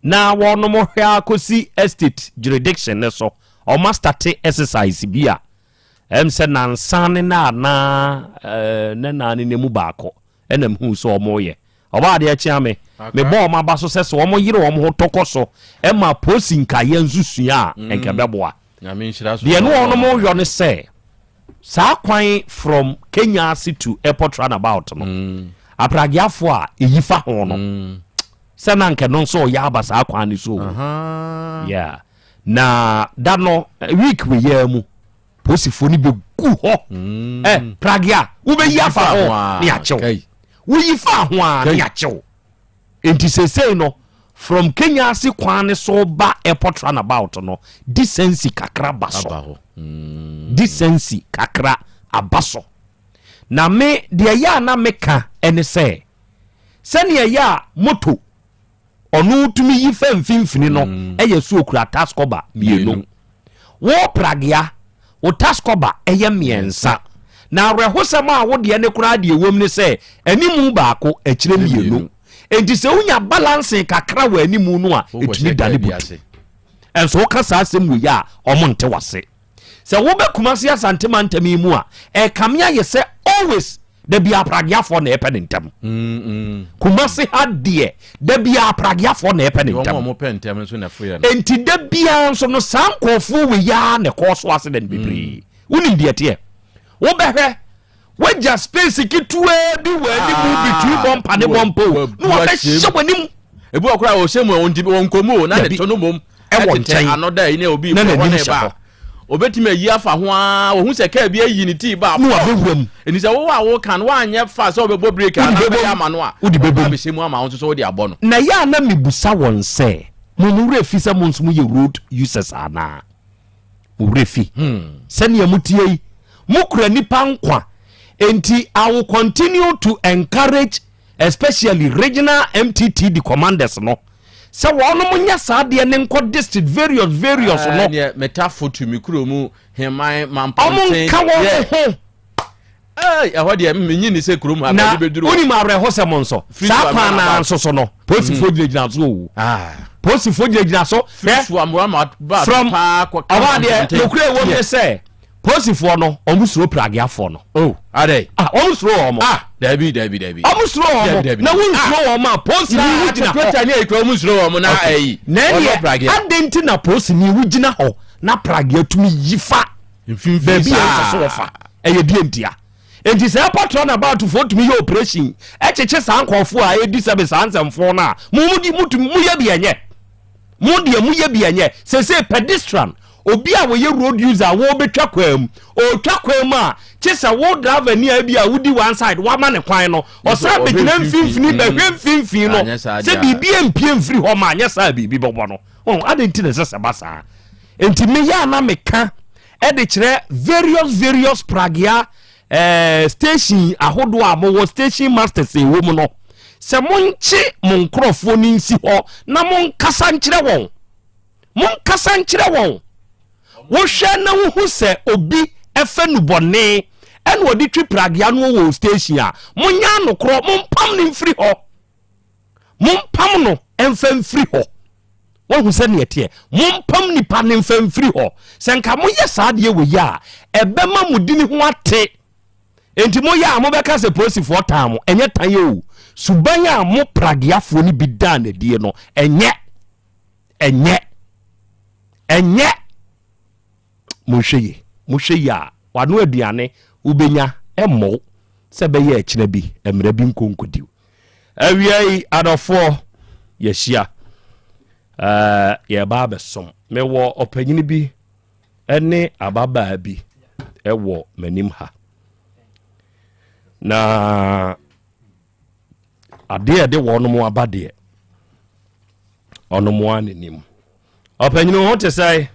na wɔnom hwɛ ara kɔsi estate jurisdiction no so, wɔn astate exercise bi a ɛm sɛ nansa ne na anaa eh, ne naa ne mu baako ɛna mehu sɛ wɔn yɛ ɔba adeɛ kyea me mebɔ wɔn aba so sɛ sɛ wɔn yere wɔn ho tɔkɔ so ɛma polisi nkaeɛ nso sua a mm. nka ɛbɛboa deɛ ne wɔn yɔ ne sɛ saa kwan from Kenya ase to airport runabout no mm. aprageafoɔ a ɛyi fa ho no mm. Sɛ na anka ɛno nso ɔyɛ aba saa kwan no so o. Yeah. Na da no week wei yɛ mu polisifoɔ no bɛgu hɔ. Mm. Eh, pragea wobɛyi afa ho ne akyew. Woyi fa ho a ne akyew. Enti seesei no from Kenya ase kwan no so ba airport runabout no decency kakra ba so. Mm. Decency kakra aba so. Na me deɛ ɛyɛ a na meka ɛne sɛ Sɛnea ɛyɛ a moto ɔno tumi yi fa mfimfini no mm. ɛyɛ so okura taskɔba mmienu. Wo pragea, wo taskɔba ɛyɛ mmiɛnsa. Na awerɛhosɛm a wo deɛ ne koraa deɛ ɛwom ne sɛ animu baako akyire mmienu. Enti sɛ wonya balancing kakra wɔ animu no a ɛtumi dane butu. Ɛnso woka saa asɛm wei a ɔmo nte wase. Sɛ wobɛ Kumasi Asante mantam yi mu a, ɛkame ayɛ sɛ always da bi aprageafoɔ na ɛpɛ ne ntɛm. Kumasi ha deɛ da bi aprageafoɔ na ɛpɛ ne ntɛm. Enti da biara nso no saa nkurɔfoɔ wei ara na ɛkɔɔ so accident bebree. Wonim deɛ ɛteɛ? Wobɛhwɛ wagya space ketewaa bi wɔ anim ah, between bɔmpa ne bɔmpa o na wabɛhyɛ w'anim. Ebi wɔ koraa ɔhyɛ mu a ɔntumi ɔnkɔ mu o na ne to no mom ɛwɔ nkyɛn ano da yi na obi na kɔ hɔ n'anim na hyɛ ɛba hɔ. obetumi ayi afa ho ara ohun sɛ kaa bi ayi ne tii ba Na wabɛwura mu. ɛni sɛ wowɔ a woka no woanyɛ fa sɛ wobɛbɔ break a Wode na bɛbɔ bɛyɛ mu. ama no a Wode bɛbɔ mu. abɛhyɛ mu ama wo nso sɛ wode abɔ no. Na ɛyɛ a na mebisa wɔn sɛ, Mo mo werɛ fi sɛ mo nso moyɛ road users anaa? Mo werɛ fi? Sɛnea moteɛ yi, mokura nnipa nkwa. Enti I will continue to encourage especially regional MTTD commanders no sɛ wɔnom nyɛ saa adeɛ no nkɔ district various various no. Ɛɛ metafo tu me kuro mu heman Ɔmo mampɔnten. nka wɔn ho. Ɛɛ ɛhɔ deɛ menyi ni sɛ kurom ha Na baabi bɛduru. wonim awerɛhosɛm nso Firi saa so kwan ama naa aba. nso so no polisifoɔ gyinagyina so o. Polisifoɔ gyinagyina so. Firi Hwɛ so ama ba from paa kɔ ka ɔbaa deɛ mampɔnten. nokorɛ ɛwɔ mu ne Yeah. sɛ Polisifoɔ no ɔmo suro prageafoɔ no. Oh adɛn. Ah ɔmo suro wɔn. Ah dabi dabi dabi. Ɔmo suro wɔn na wo nsuro wɔn a polisini wo gyina hɔ. Na ne ayikura ɔmo nsuro wɔn na ayi. Na ɛneɛ adɛn nti na polisini wo gyina hɔ na pragea tumi yi fa baabi a ɛnsɛ so wɔfa ɛyɛ deɛ ntia. Enti sɛ ɛpɔtra na baatofoɔ tumi yɛ operation ɛkyekye saa nkurɔfoɔ a ɛdi sɛbe saa nsɛmfoɔ no a mo mo di mo tumi mo yɛ bi ɛnyɛ. Mo deɛ mo yɛ bi ɛnyɛ. Sesei pedestrian, obi a wɔyɛ road user a wɔrebɛtwa kwan mu, ɔretwa kwan mu a, kye sɛ wo driver ni a ebi a wodi one side wama ne kwan no, ɔsan bɛgyina mfimfini bɛhwɛ mfimfini no sɛ biribi mpie mfiri hɔ ma anyɛ saa biribi bɛbɔ no. Wɔn adɛn nti na ɛsɛ sɛ ba saa? Nti meyɛ a na meka ɛde kyerɛ various various pragea eh, station ahodoɔ a mowɔ station masters ɛwɔ mu no sɛ monkye mo nkurɔfoɔ no nsi hɔ na monkasa nkyerɛ wɔn monkasa nkyerɛ wɔn wohwɛ na wohu sɛ obi ɛfɛ nubɔne ɛna ɔde twi pragea no wɔ station a monyɛ anokorɔ mompam no mfiri hɔ Mompam no mfa mfiri hɔ. Wahu sɛdeɛ ɛteɛ? Mompam nipa no mfa mfiri hɔ. Sɛ nka moyɛ saa adeɛ wei a, ɛbɛma mo dini ho ate. Enti moyɛ a mobɛka sɛ polisifoɔ tan mo. Ɛnyɛ tan o. Suban a mo prageafoɔ no bi daa no adie no, ɛnyɛ. Ɛnyɛ. Ɛnyɛ. Monhwɛ yie. Mohwɛ yie a, wano aduane wobɛnya mmɔ wo sɛ ɛbɛyɛ ɛkyena bi, mmerɛ bi nkɔ nkɔdi wo. Awia yi, adɔfoɔ, yɛahyia. Ɛɛ, yɛreba abɛsom. Mewɔ ɔpanyini bi ne ababaa bi wɔ m'anim ha. Na adeɛ a ɛde wɔnom aba deɛ, ɔnom ara n'anim. Ɔpanyini wo ho te sɛe?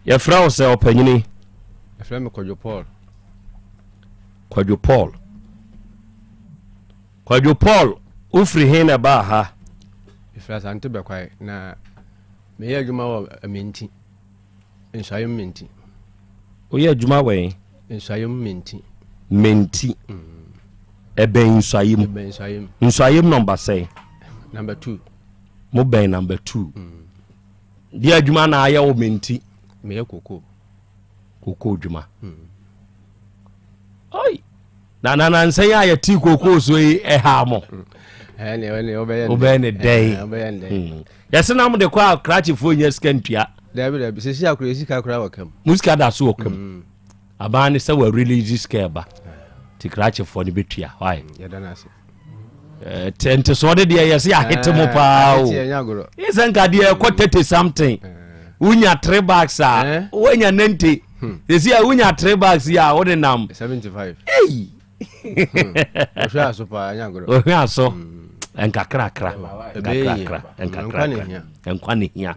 Yɛfrɛ wo sɛ ɔpanyini? Yɛfrɛ me Kwadwo Paul. Kwadwo Paul. Kwadwo Paul, wofiri he na ɛbaa ha? Mefiri Asante Bɛkwae na meyɛ adwuma wɔ Amenti. Nsuayem Menti. Woyɛ adwuma wɔ he? Nsuayem Menti. Menti. Mm. Ɛbɛn Nsuayem. Ɛbɛn Nsuayem. Nsuayem nɔmba sɛn? Number 2. Mo bɛn number 2. Mm. Deɛ adwuma na ayɛ wɔ Menti? Meyɛ koko. Koko adwuma. Mm. Oi. Na na nansa yi a yɛte kokoo so yi ɛha mo. Wobɛyɛ ne dɛn? Hmm. Yɛse na mode kɔ a krakyefoɔ nya sika ntua. Dabi dabi sisi akora sika kora wɔ kam. Mo sika da so wɔ kam. Hmm. Aban ne sɛ wɔ release sika ɛba. Ti krakyefoɔ no bɛtua. Why? Hmm, yɛda no ase. Eh, ntesoɔ de deɛ yɛse ahete mo paa o. Sɛ nka deɛ ɛkɔ 30 something. Wonya 3 bags a woanya 90. Sɛsi a wonya 3 bags yi a wode nam. 75. Ei! Ɔhwɛ aso paa nya agorɔ. Ɔhwɛ aso. Nkakrakra. Nkakrakra. Nkakrakra. Nkwa ne hia.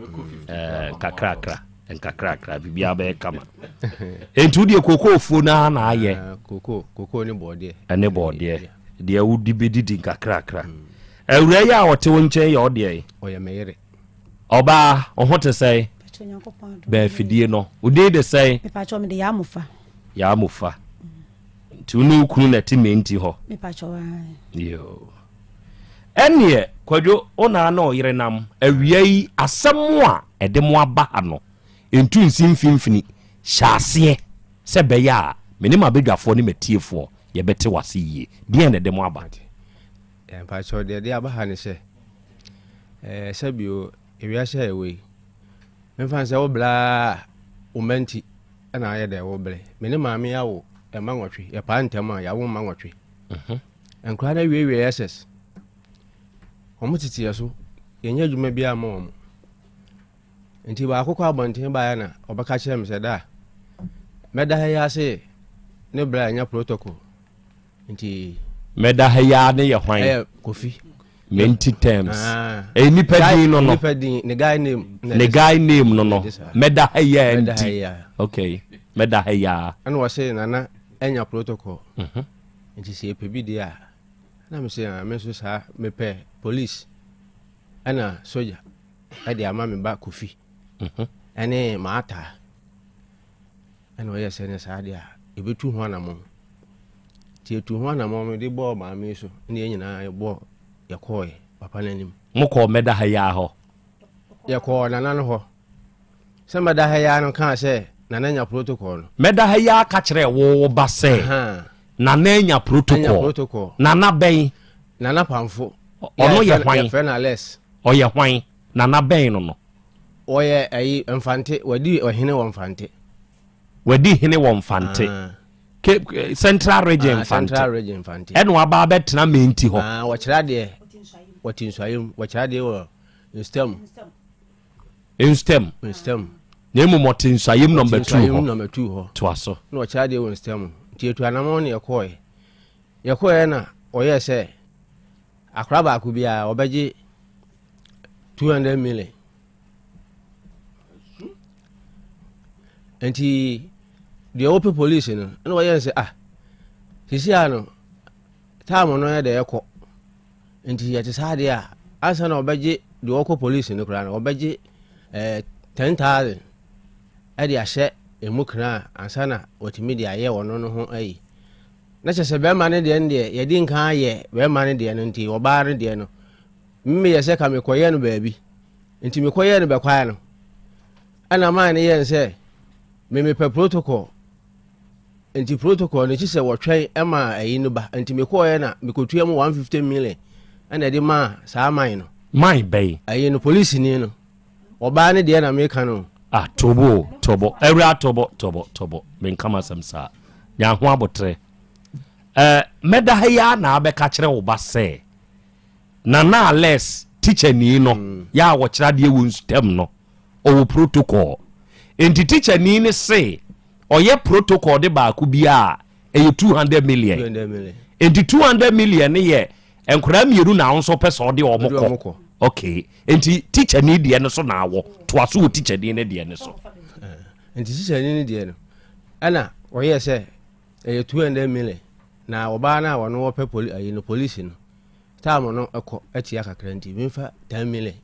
Nkakrakra. Nkakrakra. Biribiara bɛyɛ kama. Enti wodeɛ kokoofuo no ara na ayɛ. Kokoo, kokoo ne bɔɔdeɛ. Ɛne bɔɔdeɛ. Deɛ wodi bɛdidi nkakrakra. Awura yi a ɔte wo nkyɛn yɛ ɔdeɛ yi? Ɔyɛ me yere. Ɔbaa, wo ho te sɛn? Bɛn afidie no. Wo din de sɛn? Mepakyɛ mede Yaamofa. Yaamofa. Nti wo ne wo kunu na ɛte Menti hɔ? Mepakyɛ ae. Yoo. Ɛnneɛ Kwadwo, wo na ne ɔyere nam awia yi asɛm a ɛde mo aba ha no ntu nsi mfimfini, hyɛ aseɛ sɛ ɛbɛyɛ a me ne m'abadwafoɔ ne m'atiefoɔ yɛbɛte wo ase yie. Deɛn na ɛde mo aba? Mate. Eh, mpakyɛw deɛ ɛde aba ha ne sɛ, eh, sɛbio ewiase a yɛwɔ yi, memfa no sɛ wo bla a wo mma nti ɛna ayɛ dɛ wo ble. Me ne maame awo mma nwɔtwe, yɛpaa ntɛm a yɛawo mma nwɔtwe. Mhm. Nkwadaa no awiewie SS. Wɔn tete yɛ so, yɛnyɛ adwuma biara ma wɔn. Nti baako kɔ abɔnten baeɛ na ɔbɛka kyerɛ me sɛ da mɛda ha yi ase ne bra anya protocol. Nti mɛda ha yi ara ne yɛ hwan? Ɛyɛ Kofi. Menti terms. Ah. Ɛyɛ nipa din no no. Nipa din ne guy name. Ne guy name no no. Mɛda ha yi ara nti. Okay. Mɛda ha yi ara. Ɛna wɔse nana anya protocol. Mhm. Nti sɛ yɛpɛ bi deɛ a, na me se ah, me nso saa mepɛ police ɛna soja ɛde ama me ba Kofi mhm. ɛne maataa ɛna ɔyɛ sɛ ne saa deɛ a yɛbɛtu ho anamɔn nti yɛtu ho anamɔn mede bɔɔ maame yi so ne yɛn nyinaa yɛbɔɔ yɛkɔɔɛ papa no anim. Mokɔɔ mɛda ha yi ara hɔ? Yɛkɔɔ nana no hɔ. Sɛ mɛda ha yi ara no kaa sɛ Nana anya protocol no. Mɛda ha yi ara ka kyerɛɛ wo wo ba sɛ Nana anya protocol. Nana bɛn? Nana Pamfo. Ɔno yɛ hwan? Yɛfrɛ no Alex. Ɔyɛ hwan? Nana bɛn no no? Ɔyɛ ayi Mfante, wadi ɔhene wɔ Mfante. Wadi hene wɔ Mfante. Ah. Ke, Central Region ah, Mfante. Central Region Mfante. Ɛna waba abɛtena Menti hɔ. Ah, wɔkyerɛ adeɛ. Wɔte nsuayɛ mu. Wɔkyerɛ adeɛ wɔ Nstam. Nstam. Nstam. Na mmom ɔte nsuayɛm nɔmba tuu hɔ. Nɔmba tuu hɔ. Toa so. Na ɔkyerɛ adeɛ wɔ nstam. Nti yɛtu anamɔn na yɛkɔɔɛ. Yɛkɔɔɛ na ɔyɛɛ sɛ akora baako biara ɔbɛgye 200 million. Nti deɛ wɔpɛ polisi no ɛna ɔyɛɛ sɛ ah sisi a no Time no yɛ dɛ ɛkɔ. Nti yɛte saa deɛ a, ansa na ɔbɛgye deɛ ɔkɔ polisi no koraa no, ɔbɛgye ɛɛ eh, 10,000 ɛde ahyɛ emu kra ansa na watumi de ayɛ ɔno no ho ayi. Na kyerɛ sɛ bɛrima no deɛ no deɛ yɛdi nkan ayɛ bɛrima no deɛ no nti ɔbaa no deɛ no mmeyɛ sɛ ka mekɔyɛ no baabi nti mekɔyɛ no bɛkwae no ɛna maa no yɛn sɛ memepɛ protocol Nti protocol no kyisɛ wɔtwɛn ma ayi no ba nti mekɔɔɛ na mekotua mu 150 million ɛna ɛde maa saa man no. Man bɛn? Ayi no polisini no ɔbaa no deɛ na meka no. Ah tobo tobo awura tobo tobo tobo menka m'asɛm saa nya ho abotrɛ eh, mɛda ha yi ara na abɛka kyerɛ wo ba sɛ Nana Alex tikyani no mm. yɛ a wɔkyerɛ adeɛ wɔ nstam no ɔwɔ protocol nti tikyani no se ɔyɛ protocol de baako bi a ɛyɛ 200 million nti 200 million no yɛ nkwadaa mmienu na nso pɛ sɛ ɔde wɔn kɔ okay nti tikyani deɛ no so na awɔ toa so wɔ tikyani no deɛ no so. Eh, nti tikyani no deɛ no ɛna ɔyɛ sɛ ɛyɛ 200 million na ɔbaa no a wɔn wɔpɛ poli ayi no polisi no taamo no ɛkɔ atia kakra nti memfa 10 million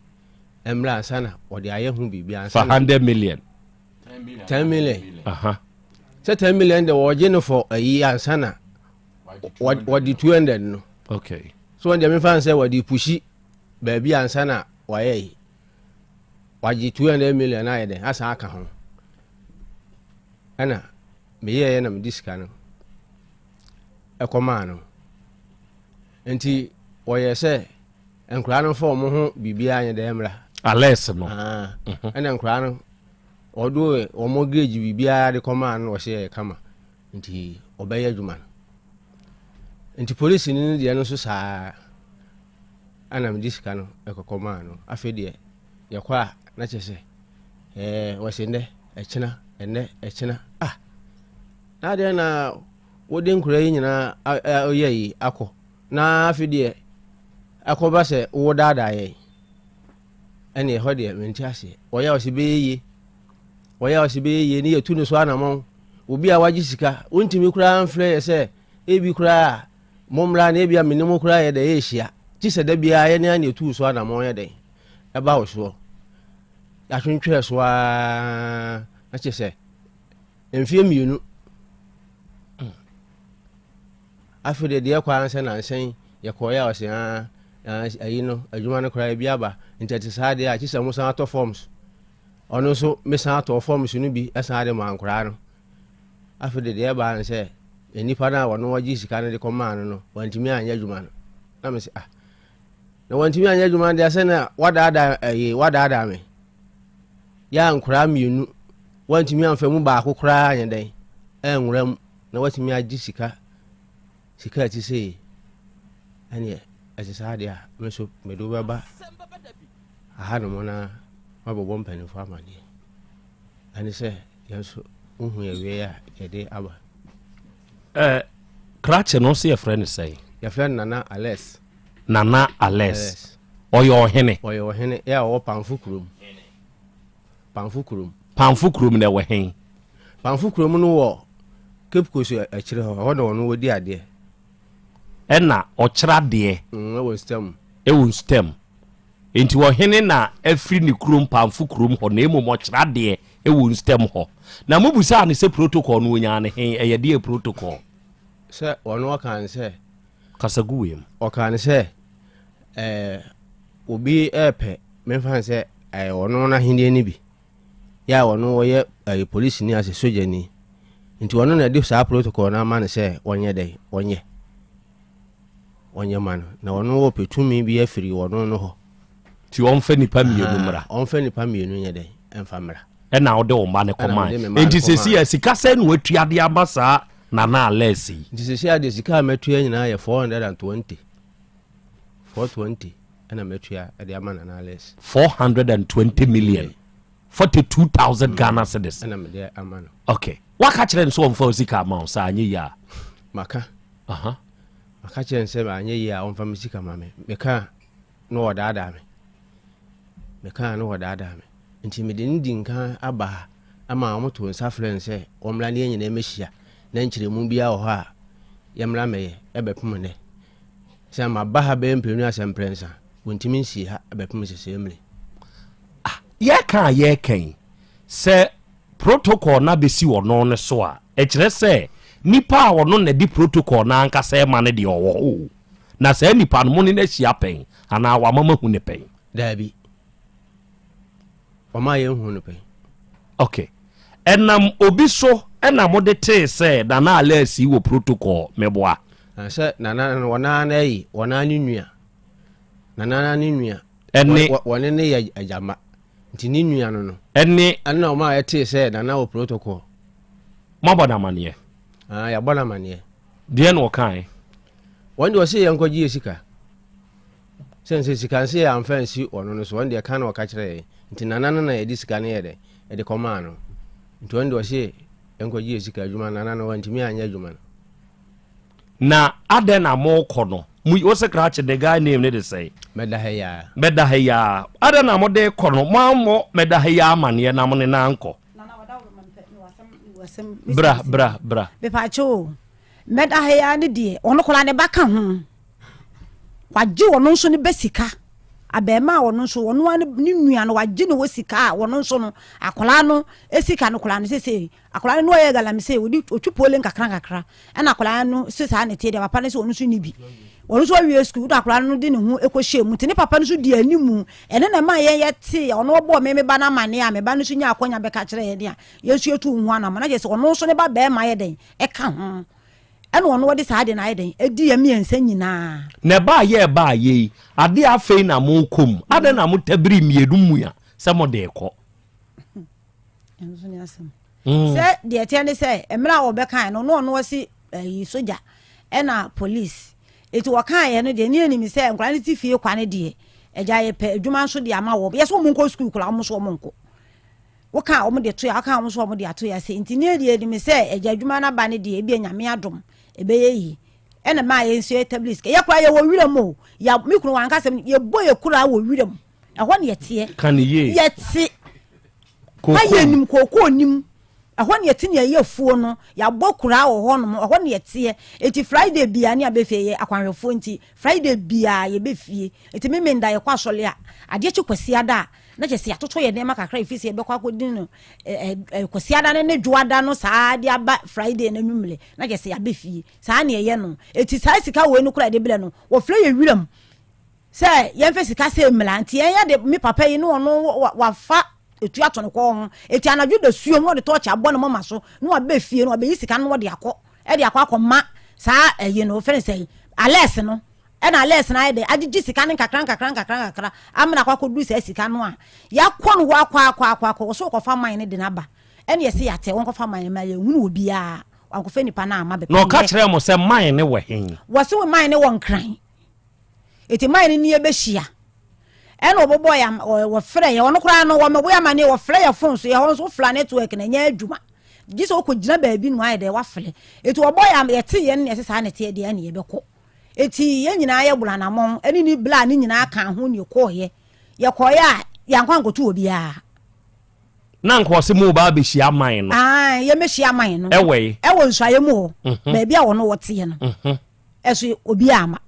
mmra ansa na wɔde ayɛ ho biribi ansa fa 100 million 10 million sɛ 10 million de wɔgye no fɔ ayi ansa na wɔde 200 no okay so wɔn deɛ mefa no sɛ wɔde pushi baabi ansa na wɔayɛ yi wagye 200 million ayɛ dɛn asan aka ho ɛna meyɛeɛ na mede sika no ɛkɔmaa no nti wɔyɛ sɛ Nkwadaa no mfa wɔn ho biribiara nyɛ dɛ mmra. Alɛs no. Ah, mhm. Ɛna nkwadaa no ɔdo wɔn grade biribiara de kɔmaa no ɔhyɛ yɛ kama nti ɔbɛyɛ adwuma no. Nti polisi no deɛ no nso saa ɛna mede sika no ɛkɔkɔ maa no. Afei deɛ yɛkɔ a na kyerɛ sɛ ɛɛ wɔsi nnɛ ɛkyena ɛnnɛ ɛkyena ah na adeɛ na wode nkwadaa yi nyinaa ɔyɛ yi akɔ. Na afei deɛ ɛkɔba sɛ wodaadaa yɛn ɛne ɛhɔ deɛ mente aseɛ. Wɔyɛ a ɔsi bɛyɛ yie, wɔyɛ a ɔsi bɛyɛ yie ne yɛtu ne so anamɔn. Obi a wagye sika, wontumi koraa mfrɛ yɛ sɛ ebi koraa a mommra na ebi a mene mo koraa yɛ dɛ yɛhyia. Gye sɛ da biara yɛne a ne yɛtu so anamɔn yɛ dɛn ɛba wo soɔ. Yɛatwentwɛɛ so ara na kyerɛ sɛ mfeɛ mmienu. Afei deɛ deɛ ɛkɔ ara sɛ nansa yi yɛkɔeɛ a ɔse aa Ayi no, adwuma no koraa ebi aba. Nti ɛte saa deɛ a, kye sɛ mosan atɔ forms. Ɔno nso mesan atɔ forms no bi san de maa nkoraa no. Afei de deɛ ɛbaa ne sɛ, nnipa no a wɔno wɔgye sika no de kɔmaa no no, wantumi anyɛ adwuma no. Na mese ah, na wantumi anyɛ adwuma no deɛ sɛ na wadaadaa ɛyi wadaadaa me. Yɛ a nkoraa mmienu, wantumi amfa mu baako koraa anyɛ dɛn, anwura mu na watumi agye sika. Sika a ɛte sei, ɛneɛ ɛte saa deɛ a, me nso mede wo bɛba ahanom na mabɛbɔ mpanimfoɔ amaneɛ. Ɛne sɛ yɛn nso wohu yɛn wie a yɛde aba. Eh, krakye no nso yɛfrɛ no sɛn? Yɛfrɛ no Nana Ales. Nana Ales. Ɔyɛ ɔhene. Ɔyɛ ɔhene yɛ a ɔwɔ Pamfo kurom. Pamfo kurom. Pamfo kurom na ɛwɔ hen? Pamfo kurom no wɔ Cape Coast akyire hɔ, ɛhɔ na ɔno ɔdi adeɛ. Ɛna ɔkyerɛ adeɛ. Mm, ɛwɔ nsutam. Ɛwɔ nsutam. Nti ɔhene na afiri ne kurom Pamfo kurom hɔ na mmom ɔkyerɛ adeɛ ɛwɔ nsutam hɔ. Na mobusaa no sɛ protocol no ɔnyaa no hen? Ɛyɛ deɛ protocol? Sɛ ɔno ɔkaa no sɛ. Kasa gu wei mu. Ɔkaa no sɛ ɛɛ obi ɛɛpɛ memfa no sɛ ɛyɛ ɔno n'ahenni no bi. Yɛ a ɔno ɔyɛ ɛyɛ polisini asɛ sogyani. Nti ɔno na ɛde saa protocol no ama no sɛ ɔnyɛ dɛn ɔnyɛ. Ɔnyɛ ma no. Na ɔno ɔpɛ tumi bi afiri ɔno no hɔ. Nti ɔmfa nipa mmienu mmra. Ɔmfa nipa mmienu nyɛ dɛn ɛmfa mmra. Ɛna wode wo mma no kɔmae. Nti sɛsi a sika sɛn na watua de ama saa Nana Alex yi? Nti sɛsi a deɛ sika a matua nyinaa yɛ 420. 420 ɛna matua de ama Nana Alex. 420 million. 42,000 Ghana cedis. Ɛna mede ama no. Okay. Waka kyerɛ no sɛ ɔmfa wo sika ama wo sɛ anyɛ yie a? Maka. Aha. Maka kyerɛ no sɛ anyɛ yie a ɔmfa me sika ma me. Meka na ɔdaadaa me. Meka na ɔdaadaa me. Nti mede no di nkan aba ha ama wɔto nsa frɛ no sɛ ɔmmra ne yɛn nyinaa mmɛhyia na nkyerɛmu biara wɔ hɔ a yɛmmra mmɛyɛ ɛbɛpem nnɛ. Sɛ maba ha bɛyɛ mprenu asɛ mprɛnsa, wɔntumi nsii ha bɛpem sesɛɛ mmere. Ah, yɛka a yɛreka yi, sɛ protocol no abɛsi ɔno no so a, ɛkyerɛ sɛ nipa a ɔno na ɛde protocol no ankasa ɛma no deɛ ɔwɔ hɔ o. Na saa nipa no, mo ne no ahyia pɛn anaa wama moahu no pɛn? Daabi. Ɔmaa yɛnhuu no pɛn. Ok. Ɛnam obi so na mode tee sɛ Nana Alasi wɔ protocol, meboa? Na sɛ Nana no, wɔn ara na ayi, wɔn ara ne nua. Nana ara ne nua. Ɛne. Wɔne ne yɛ agyama. Nti ne nua no no. Ɛne. Ɛna wɔn a yɛtee sɛ Nana wɔ protocol. Moabɔ no amaneɛ? Ah, yɛabɔ no amaneɛ. Deɛ na ɔkae? Wɔn deɛ ɔse yɛnkɔgye yɛ sika. Sɛ nsɛ sika nse yɛ amfa ansi ɔno no so, ɔno deɛ ka na ɔka kyerɛ yɛn. Nti nana no na yɛde sika no yɛ dɛ, yɛde kɔmaa no. Nti ɔno deɛ ɔse yɛnkɔgye yɛ sika adwuma, nana no wantumi anyɛ adwuma no. Na adɛn na mokɔ no? Mo, wo se krakye the guy name ne de sɛn? Mɛda ha yi ara. Mɛda ha yi ara. Adɛn na mode kɔ no? Moammɔ mɛda ha yi ara amaneɛ na mo ne no ankɔ? Bra, bra, bra. Mepaakyɛw o, mɛda ha yi ara ne deɛ, ɔno koraa ne ba ka ho. Wagye ɔno nso ne ba sika. Abarimaa a ɔno nso, ɔno ara ne nua no, wagye ne hɔ sika a ɔno nso no, akwadaa no sika no koraa no seesei, akwadaa no na ɔyɛ galamsey, ɔdi ɔtwi poole nkakra nkakra, ɛna akwadaa no se saa na ɛteɛ deɛ, papa no se ɔno nso nni bi. Ɔno nso awie sukuu, na akwadaa no de ne ho kɔhyɛɛ mu, nti ne papa no nso di animu. Ɛno na ɛmaa yɛn yɛtee, ɔno ɔbɔɔ me me ba no amaneɛ a, me ba no nso nyaa akwanya bɛka kyerɛɛ yɛn a, yɛn nso yɛtuu ho anamɔ. Na kyerɛ sɛ ɔno nso ne ba barima yɛ dɛn? Ɛka ho. Ɛna ɔno ɔde saa ade no ayɛ dɛn? Adi yɛn mmiɛnsa nyinaa. Na ɛbaa yɛ ɛbaa yɛ yi, adeɛ a afei na morekɔ mu, adɛn na motabiri mmienu mua sɛ mode rekɔ? Ɛno nso ne asɛm. Sɛ deɛ ɛteɛ ne sɛ, mmerɛ a wɔbɛkaeɛ no, na ɔno ɔse ayi sogya ɛna police. Eti wɔkaeɛ no deɛ, ne yɛnim sɛ nkwadaa no te fie kwa no deɛ, agya yɛpɛ adwuma nso de ama wɔn. Yɛ sɛ wɔn nkɔ sukuu koraa, wɔn nso wɔn nkɔ. Woka a wɔn de to ya, woka a wɔn nso wɔn de ato ya sɛ nti ne deɛ nim sɛ agya adwuma no aba no deɛ ebi nyame adom ɛbɛyɛ yie ɛna maa yɛn nso yɛ tablis yɛ koraa yɛwɔ wira mu o ya me kunu wanka sɛm yɛbɔ yɛ kura wɔ wira mu ɛhɔ ne yɛteɛ ka ne yie yɛte ha yɛnim kookoo nim ɛhɔ ne yɛte ne yɛyɛ afuo no yɛabɔ kura wɔ hɔ nom ɛhɔ ne yɛteɛ eti Friday bia ne abɛfie yɛ akwanhwɛfoɔ nti Friday bia yɛbɛfie eti memenda yɛkɔ asɔle a adeɛ kye kwasiada a na kyerɛ sɛ yɛatoto yɛn nneɛma kakra ɛfiri sɛ yɛbɛkɔ akɔdi no Kwasiada no ne Dwoada no saa de aba Friday no anwummerɛ na kyerɛ sɛ yɛaba fie saa ne ɛyɛ no ɛti saa sika wei no koraa yɛde brɛ no wɔfrɛ yɛ wiram Sɛ yɛmfa sika sɛ mmla nti yɛn yɛde me papa yi ne ɔno wafa etu ato ne kɔn ho. Eti anadwo da suom na ɔde tɔɔkye abɔ ne moma so na waba fie na wabɛyi sika no na ɔde akɔ ɛde akɔ akɔma saa ɛyi no wɔfrɛ no sɛ alɛs no. Ɛna alɛs no ayɛ dɛ agyegye sika no nkakra nkakra nkakra nkakra amena akɔ akɔduru saa sika no a yɛakɔ no hɔ akɔ akɔ akɔ akɔ wɔ so wɔkɔfa man no de no aba. Ɛna yɛse yɛate wɔnkɔfa man no ma yɛnhunu obiara wankɔfa nipa no amma bɛpem Na ɔka nnɛ. kyerɛɛ mo sɛ man no wɔ he? Wɔse wo man no wɔ Nkran. Eti man no ni yɛbɛhyia. Ɛna wɔbobɔɔ yɛ am wɔfrɛ yɛ ɔno koraa no wɔmɛbɔ yɛ amaneɛ wɔfrɛ yɛ phone so yɛ hɔ nso wofrɛ a network no ɛnyɛ adwuma. Gye sɛ wokɔgyina baabi na wayɛ dɛ wafrɛ. Eti wɔbɔ yɛ am yɛte yɛn ne yɛse saa na ɛteɛ deɛ ɛne yɛbɛkɔ. Eti yɛn nyinaa yɛ boro anamɔn ɛne ne bla ne nyinaa kaa ho ne yɛkɔɔyɛ. Yɛkɔɔyɛ a yɛankɔ ankɔto obiara. Na nka ɔse mo ba abɛhyia man no. Ae, yɛmmɛhyia man no. Ɛwɔ yi? Ɛwɔ nsuaeɛ mu hɔ, baabi a wɔno wɔteɛ no. Ɛso obiara amma.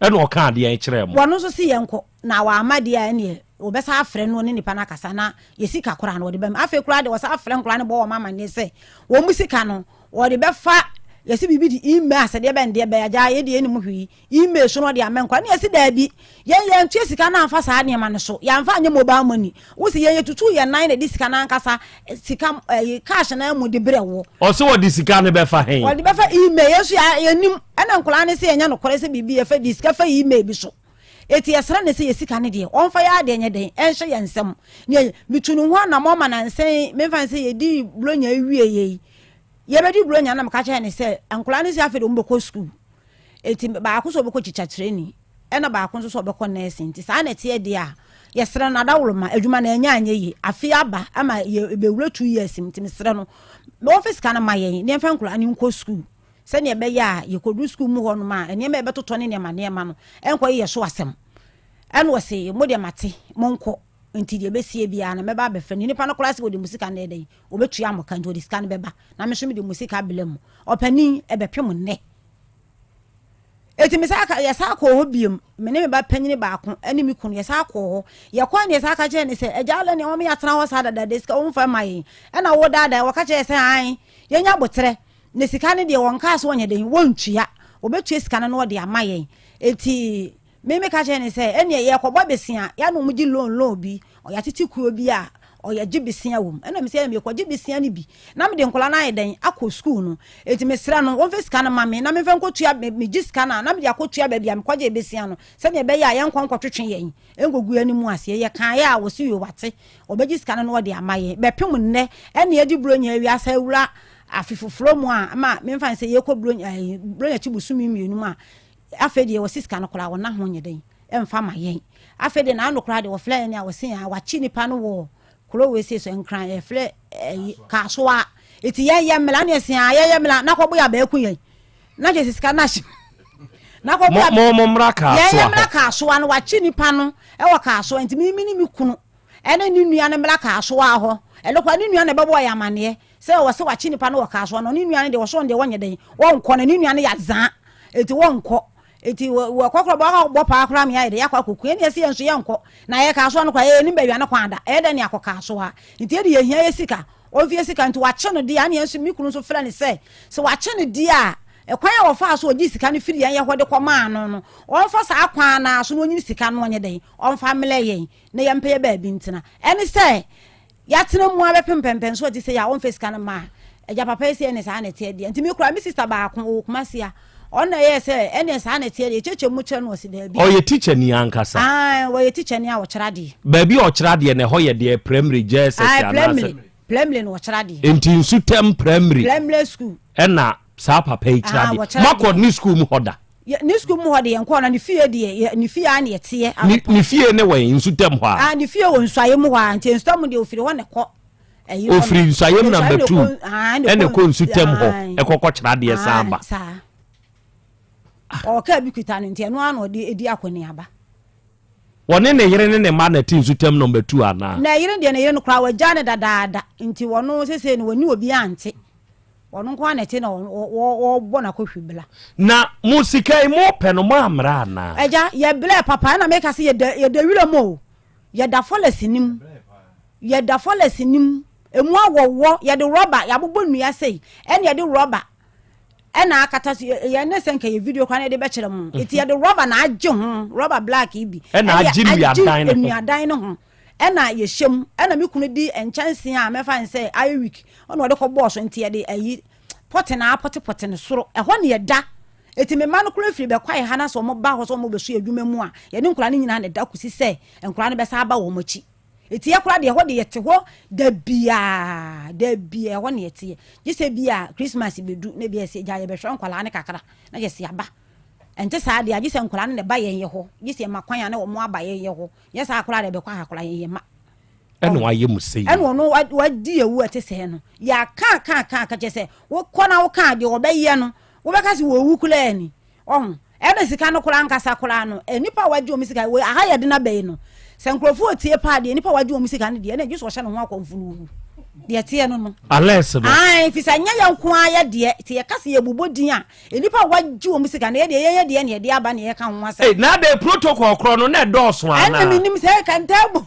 Ɛna ɔka adeɛ kyerɛɛ mo? Wɔno nso se yɛnkɔ, na wamma deɛ a ɛneɛ wɔbɛsa afrɛ no ne nipa no akasa na yɛ sika koraa no wɔde bɛma. Afei koraa deɛ wɔsa afrɛ nkoraa no bɔ wɔn amanneɛ sɛ wɔn sika no wɔde bɛfa yɛse biribi de email asɛdeɛ bɛn deɛ bɛn agya yɛ deɛ yɛnim hwee Email so na ɔde ama nkwadaa. Ɛna yɛsi daabi, yɛn yɛntua sika no amfa saa nneɛma no so. Yɛamfa anyɛ mobile money. Wo se yɛn yɛtutu yɛn nan na ɛde sika no ankasa, sika ɛyi cash no mu de brɛ wo. Ɔse wɔde sika no bɛfa he? Wɔde bɛfa email. Yɛn nso yɛ yɛnim. Ɛna nkwadaa no se ɛnyɛ nokorɛ sɛ biribi yɛfa di sika fa email bi so. Eti yɛsrɛ no sɛ yɛ sika no deɛ ɔmfa yɛ adeɛ nyɛ dɛn ɛnhyɛ yɛn nsam. Neɛ metu ne ho anamɔ ma nansa yi memfa no sɛ yɛdii Buronya yi wieɛ yi, yɛbɛdi Buronya na meka kyerɛɛ no sɛ nkwadaa no se afei deɛ wɔbɛkɔ sukuu. Enti baako sɛ ɔbɛkɔ kyikyakyerɛni, ɛna baako nso sɛ ɔbɛkɔ nursing. Nti saa na ɛteɛ deɛ a, yɛsrɛ no adaworoma, adwuma no ɛnyɛ anyɛ yie. Afe aba ama yɛbɛwura 2 years mu, nti mesrɛ no, ɔmfa sika no ma yɛn na yɛmfa nkwadaa no nkɔ sukuu. Sɛdeɛ ɛbɛyɛ a yɛkɔduru sukuu mu hɔnom a, nneɛma a yɛbɛtotɔ ne nneɛma nneɛma no, ɛnkɔyɛ yɛn so asɛm. Ɛna ɔse, mo deɛ mate, monkɔ. Nti deɛ ɛbɛsie biara no, mɛba abɛfrɛ no. Nipa no koraa se ɔde mo sika no yɛ dɛn? Ɔbɛtua mo ka, nti ɔde sika no bɛba. Na me nso mede mo sika abrɛ mo. Ɔpanin, ɛbɛpem nnɛ. Eti me san ka, yɛsan kɔɔ hɔ biom. Me ne me ba panyin baako ne me kunu, yɛsan kɔɔ hɔ. Yɛkɔe no yɛsan ka kyerɛɛ no sɛ, Agya Allen, nea wɔma yɛatena hɔ saa dadaada yi, sika wɔmfa mma yɛn. Ɛna wodaadaa yɛn. Wɔka kyerɛɛ yɛn sɛ, Aane, yɛnya aboterɛ. Na sika no deɛ, wɔnkaa sɛ wɔnyɛ dɛn, wɔntua. Wɔbɛtua sika no na wɔde ama yɛn. Eti Me meka kyerɛɛ no sɛ, ɛnneɛ yɛrekɔbɔ besea, yɛa na wɔgye loan loan bi, yɛatete kuo bi a yɛgye besea wɔ mu. Ɛna mese ɛnneɛ merekɔgye besea no bi na mede nkwadaa no ayɛ dɛn akɔ sukuu no. Enti mesrɛ no wɔmfa sika no ma me na memfa nkɔtua, megye sika no a na mede akɔtua baabi a mekɔgyee besea no sɛdeɛ ɛbɛyɛ a yɛnkɔ nkɔtwetwe yɛn nkɔgu yɛn anim ase. Yɛkaeɛ a wɔse yoo wate, wɔbɛgye sika no na wɔde ama yɛn. Bɛpem nnɛ ɛna yɛde Buronya awie asan awura afe foforɔ mu a ama memfa no sɛ yɛrekɔ Buronya, Buronya akyi bosome mmienu mu a Afei deɛ wɔse sika no koraa wɔna ho nyɛ dɛn ɛmfa ma yɛn. Afei deɛ n'ano koraa deɛ wɔfrɛ yɛn a wɔse yɛn wakye nipa no wɔ kuro wei sei so Nkran yɛfrɛ ɛyi Kasoa. Eti yɛn yɛ mmla ne yɛse a yɛyɛ mmla na kɔbo yɛ abɛɛku yɛn. Na kyerɛ sɛ sika no ahye. Na kɔbo yɛ Mo mo mmra Kasoa yɛn yɛ mmla hɔ. Kasoa no wakye nipa no ɛwɔ Kasoa nti me ne me kunu ɛne ne nua no mmra Kasoa hɔ. Ɛno koraa ne nua na ɛbɛbɔɔ yɛn amaneɛ Sɛ ɔse wakye nipa no wɔ kaa so a na ɔne nua no deɛ ɔsɔ no deɛ wɔnyɛ dɛn wɔnkɔ na ne nua no yɛ azaa eti wɔnkɔ eti wɔkɔ korɔ bɔ bɔ paa koraa mea yɛ dɛ yakɔ akɔku ɛne ɛse yɛn nso yɛnkɔ na yɛ kaa so a no koraa yɛ nim baabi a ne kwan da ɛyɛ dɛn ne akɔ kaa so a nti ɛde yɛhia yɛ sika ɔmfi yɛ sika nti wakye no deɛ ɛne nso me kunu nso frɛ ne sɛ sɛ wakye no deɛ a ɛkwan a wɔfaa so ɔgye sika no firi yɛn yɛ hɔ de kɔmaa no no ɔmfa saa kwan no so na ɔnyini sika no ɔnyɛ dɛn ɔmfa mmelɛ yɛn na yɛmpɛ yɛ baabi ntena ɛne sɛ Yɛatena mu ara bɛpem mpɛnpɛnso a ɛte sei a ɔmfa sika no mma a, agya papa yi sɛ ɛne saa na ɛteɛ deɛ. Nti me koraa me sister baako ɔwɔ Kumasi a, ɔno na ɛyɛɛ sɛ ɛneɛ saa na ɛteɛ deɛ, yɛkyerɛkyerɛ mu kyerɛ no ɔse daabi. Ɔyɛ tikyani ankasa? Ae, ɔyɛ tikyani a ɔkyerɛ adeɛ. Baabi a ɔkyerɛ adeɛ no ɛhɔ yɛ deɛ primary, JSS Ae, anaasɛ? primary, primary na ɔkyerɛ adeɛ. Nti Nsutam primary Primary school. ɛna saa papa yi kyerɛ Ae, adeɛ. wɔkyerɛ Moakɔ adeɛ. ne school mu hɔ da? Yɛ, ne sukuu mu hɔ deɛ yɛnkɔɔ na ne fie deɛ, yɛ, ne fie ara na yɛteɛ Ne, anɔpa. ne fie ne wɛn? Nsutam hɔ a? Ah, ne fie wɔ Nsuaeɛ mu hɔ a, nti Nsutam deɛ ofiri hɔ na ɛkɔ ɛyi hɔ no. Ofiri Nsuaeɛ mu Nsuaeɛ number na 2 ɛkɔ, ah, ɛna ɛna ɛkɔ ɛkɔ Nsutam hɔ ae. ɛkɔkɔ kyerɛ adeɛ san Ae, ba. saa. Ɔwɔ kaa bi kuta no nti ɛno ara na ɔde edi akɔneaba. Wɔne ne yere ne ne mma na ɛte Nsutam number 2 anaa? Na yere deɛ ne yere no koraa wagyaa no dadaada nti wɔno sesei no wɔne obiara nte. Ɔno nko ara na ɛte na ɔrebɔ n'akɔhwi bla. Na mo sika yi mo pɛ no mo ammrɛ anaa? Agya, yɛ blɛ papa, ɛna meka sɛ yɛda yɛda wira mu o, yɛda fɔlɛs nim, yɛda fɔlɛs nim, emu awɔwɔ, yɛde rɔba, yɛabobɔ nnua sei, ɛna yɛde rɔba. Ɛna akata so yɛn ne sɛ nka yɛ video koraa na yɛde bɛkyerɛ mo. Eti yɛde rɔba na agye ho, rɔba black yi bi. Ɛna agye nnuadan no ho. Nnuadan no ho. Ɛna yɛhyɛ mu. Ɛna me kunu di nkyɛnsee a mɛfa ne sɛ ayɛ week. Ɛna ɔde kɔ bɔɔ so nti yɛde ayi pɔte na apɔtepɔte no soro. Ɛhɔ na yɛda. Eti me mma no koraa firi bɛkwae ha na sɛ wɔn ba hɔ sɛ wɔn bɛso adwuma mu a, yɛne nkwadaa no nyinaa na ɛda kɔsi sɛ nkwadaa no bɛsan aba wɔn akyi. Eti yɛ koraa deɛ ɛhɔ deɛ yɛte hɔ da biara, da biara ɛhɔ na yɛteɛ. Gye sɛ bi a Christmas bɛdu na bi a yɛsɛ gya yɛbɛhwɛ nkwadaa no kakra na yɛsɛ yɛaba. Ɛnte saa deɛ agye sɛ nkwadaa no na ɛba yɛn yɛ hɔ. Gye sɛ yɛma kwan a na wɔn aba yɛn yɛ hɔ. Nyɛ saa koraa deɛ ɛbɛkɔ ha koraa yɛn yɛ ma. Ɛna wayɛ mu sei. Ɛna ɔno wadi awu ɛte sɛɛ no. Yɛaka aka aka aka kyerɛ sɛ wokɔ na woka deɛ ɔbɛyɛ no wobɛka sɛ wɔwu koraa ni. Ɔho, ɛna sika no koraa ankasa koraa no, nnipa a wɔagye wɔn sika, wei aha yɛde no aba yi no, sɛ nkurɔfoɔ retie paa deɛ, nnipa a wɔagye wɔn sika no deɛ, ɛna gye sɛ ɔhyɛ ne ho akɔmfo no wu. Deɛ ɛteɛ no no. Alex no. Ae, fi sɛ nyɛ yɛn nko ara yɛ deɛ, sɛ yɛka sɛ yɛbobɔ din a, nnipa a wɔagye wɔn sika no, yɛ deɛ yɛn yɛ deɛ na yɛde aba na yɛka ho asɛm. Ei, na adɛn protocol korɔ no na ɛdɔɔso anaa? Ɛna menim sɛ kɛntɛn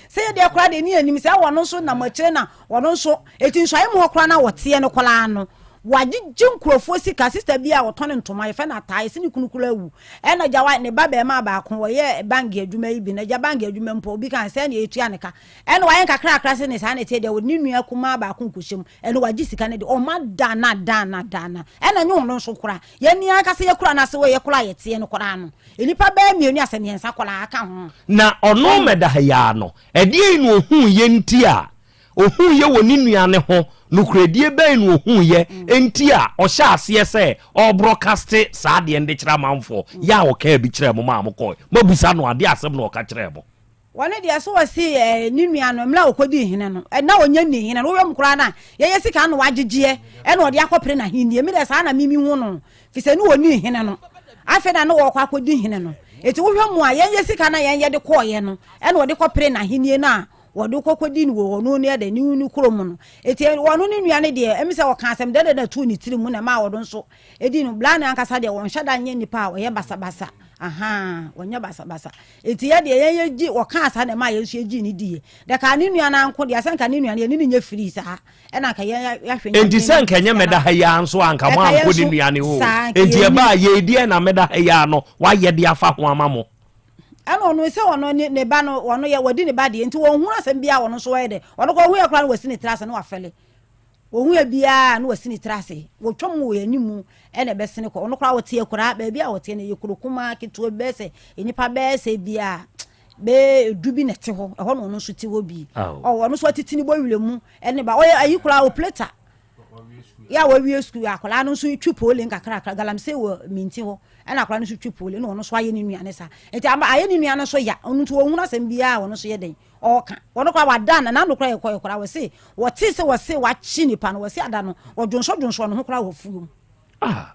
Sɛ yɛ deɛ koraa deɛ ne yɛnim sɛ wɔno nso nam akyire na wɔno nso eti nsɔe mu hɔ koraa na wɔteɛ no koraa no wagyegye nkurɔfoɔ sika. Sista bi a ɔtɔn ntoma yɛfɛ no ataa yɛsi ne kunu koraa awu ɛna gya wa ne ba bɛrima baako wɔyɛ bank adwuma yi bi na gya bank adwuma mpo obi kan sɛ ne yɛtua ne ka ɛna wayɛ nkakrakra sɛ ne saa na ɛteɛ deɛ wɔde ne nua kumaa baako nkɔhyɛ mu ɛna wagye sika no de ɔma dana dana dana ɛna nyɛ ɔno nso koraa yɛn ni ankasa yɛkura no ase wɔ yɛkora yɛteɛ no koraa no Nnipa bɛyɛ mmienu asɛ mmiɛnsa koraa ka ho. Na ɔno mmɛda ha yi ara no, ɛdeɛn na ɔhuiɛ nti a ɔhuiɛ wɔ ne nua no ho? Nokorɛdie bɛn na ɔhuiɛ nti a ɔhyɛɛ aseɛ sɛ ɔrebrɔkaste saa adeɛ no de kyerɛ amanfoɔ? Yɛ a ɔkaa bi kyerɛɛ mo maa mokɔɔe. Moabisa no a, deɛ asɛm na ɔka kyerɛɛ mo? Wɔne deɛ so wɔse eh, ne nua no mmerɛ a ɔkɔdii hene no eh, na ɔnyɛ nni hene no wohwɛ mu koraa no a yɛyɛ sika no wagyegyeɛ ɛna ɔde akɔpere n'ahennie me deɛ saa na mimi hu no fi sɛ ne ɔnii hene no afei na ne wɔkɔ akɔdi hene no ɛti wohwɛ mu a yɛnyɛ sika no a yɛnyɛ de kɔɔyɛ no ɛna ɔde kɔpere n'ahennie no a wɔde kɔkɔdi no wɔ ɔno ne ɛdɛ ne ne kurom no ɛti ɔno ne nua no deɛ ɛmi sɛ ɔka asɛm dɛdɛ na tuu ne tiri mu na ɛma ɔdo nso ɛdi no bla ne ankasa deɛ wɔnhyɛ da nyɛ nipa a ɔyɛ basabasa ahaa wɔnyɛ basabasa Enti yɛ deɛ yɛn yɛ gye wɔkaa saa na ɛmaa yɛn nso yɛ gyee no diiɛ. Dɛ kaa ne nua no ara nko deɛ sɛ nka ne nua no yɛne no nyɛ firii saa ɛna nka yɛn yɛahwɛ Enti sɛ nka ɛnyɛ mɛda ha yi ara nso a anka mo ankɔ ne nua no hɔ o. Enti ɛbaa yei deɛn na mɛda ha yi ara no wayɛ de afa ho ama mo? Ɛna ɔno sɛ ɔno ne ne ba no ɔno yɛ wadi ne ba deɛ nti wɔnhunu asɛm biara ɔno nso ɔyɛ dɛ ɔno kɔ ɔhu yɛ koraa no wasi ne tiri ase na wafɛle. Wɔhu yɛ biara na wasi ne tiri ase. Wɔtwa mu wɔ yɛn anim na ɛbɛsene kɔ. Ɔno koraa ɔte akuraa, baabi a ɔte no ɛyɛ kuro kumaa ketewa bi bɛyɛ sɛ nnipa bɛyɛ sɛ bi a bɛyɛ du bi na ɛte hɔ. Ɛhɔ na ɔno nso te hɔ bi. Ɔno nso atete ne bɔwerɛ mu ne ba. Ɔyɛ ayi koraa operator. Yɛ a wawie sukuu akwadaa no nso twi pole nkakrakra galamsey wɔ minti hɔ ɛna akwadaa no nso twi pole na ɔno nso ayɛ ne nua ne saa. Nti ama ayɛ ne nua no nso ya. Ɔno nso ɔhunu asɛm biara ɔno nso yɛ dɛn. Ɔɔka. Wɔno koraa wada no, n'ano koraa yɛ kɔɛ koraa, wɔse wɔtee sɛ wɔse wakye nipa no, wɔse ada no, ɔdwonsɔ dwonsɔɔ ne ho koraa wɔ afuom. Ah.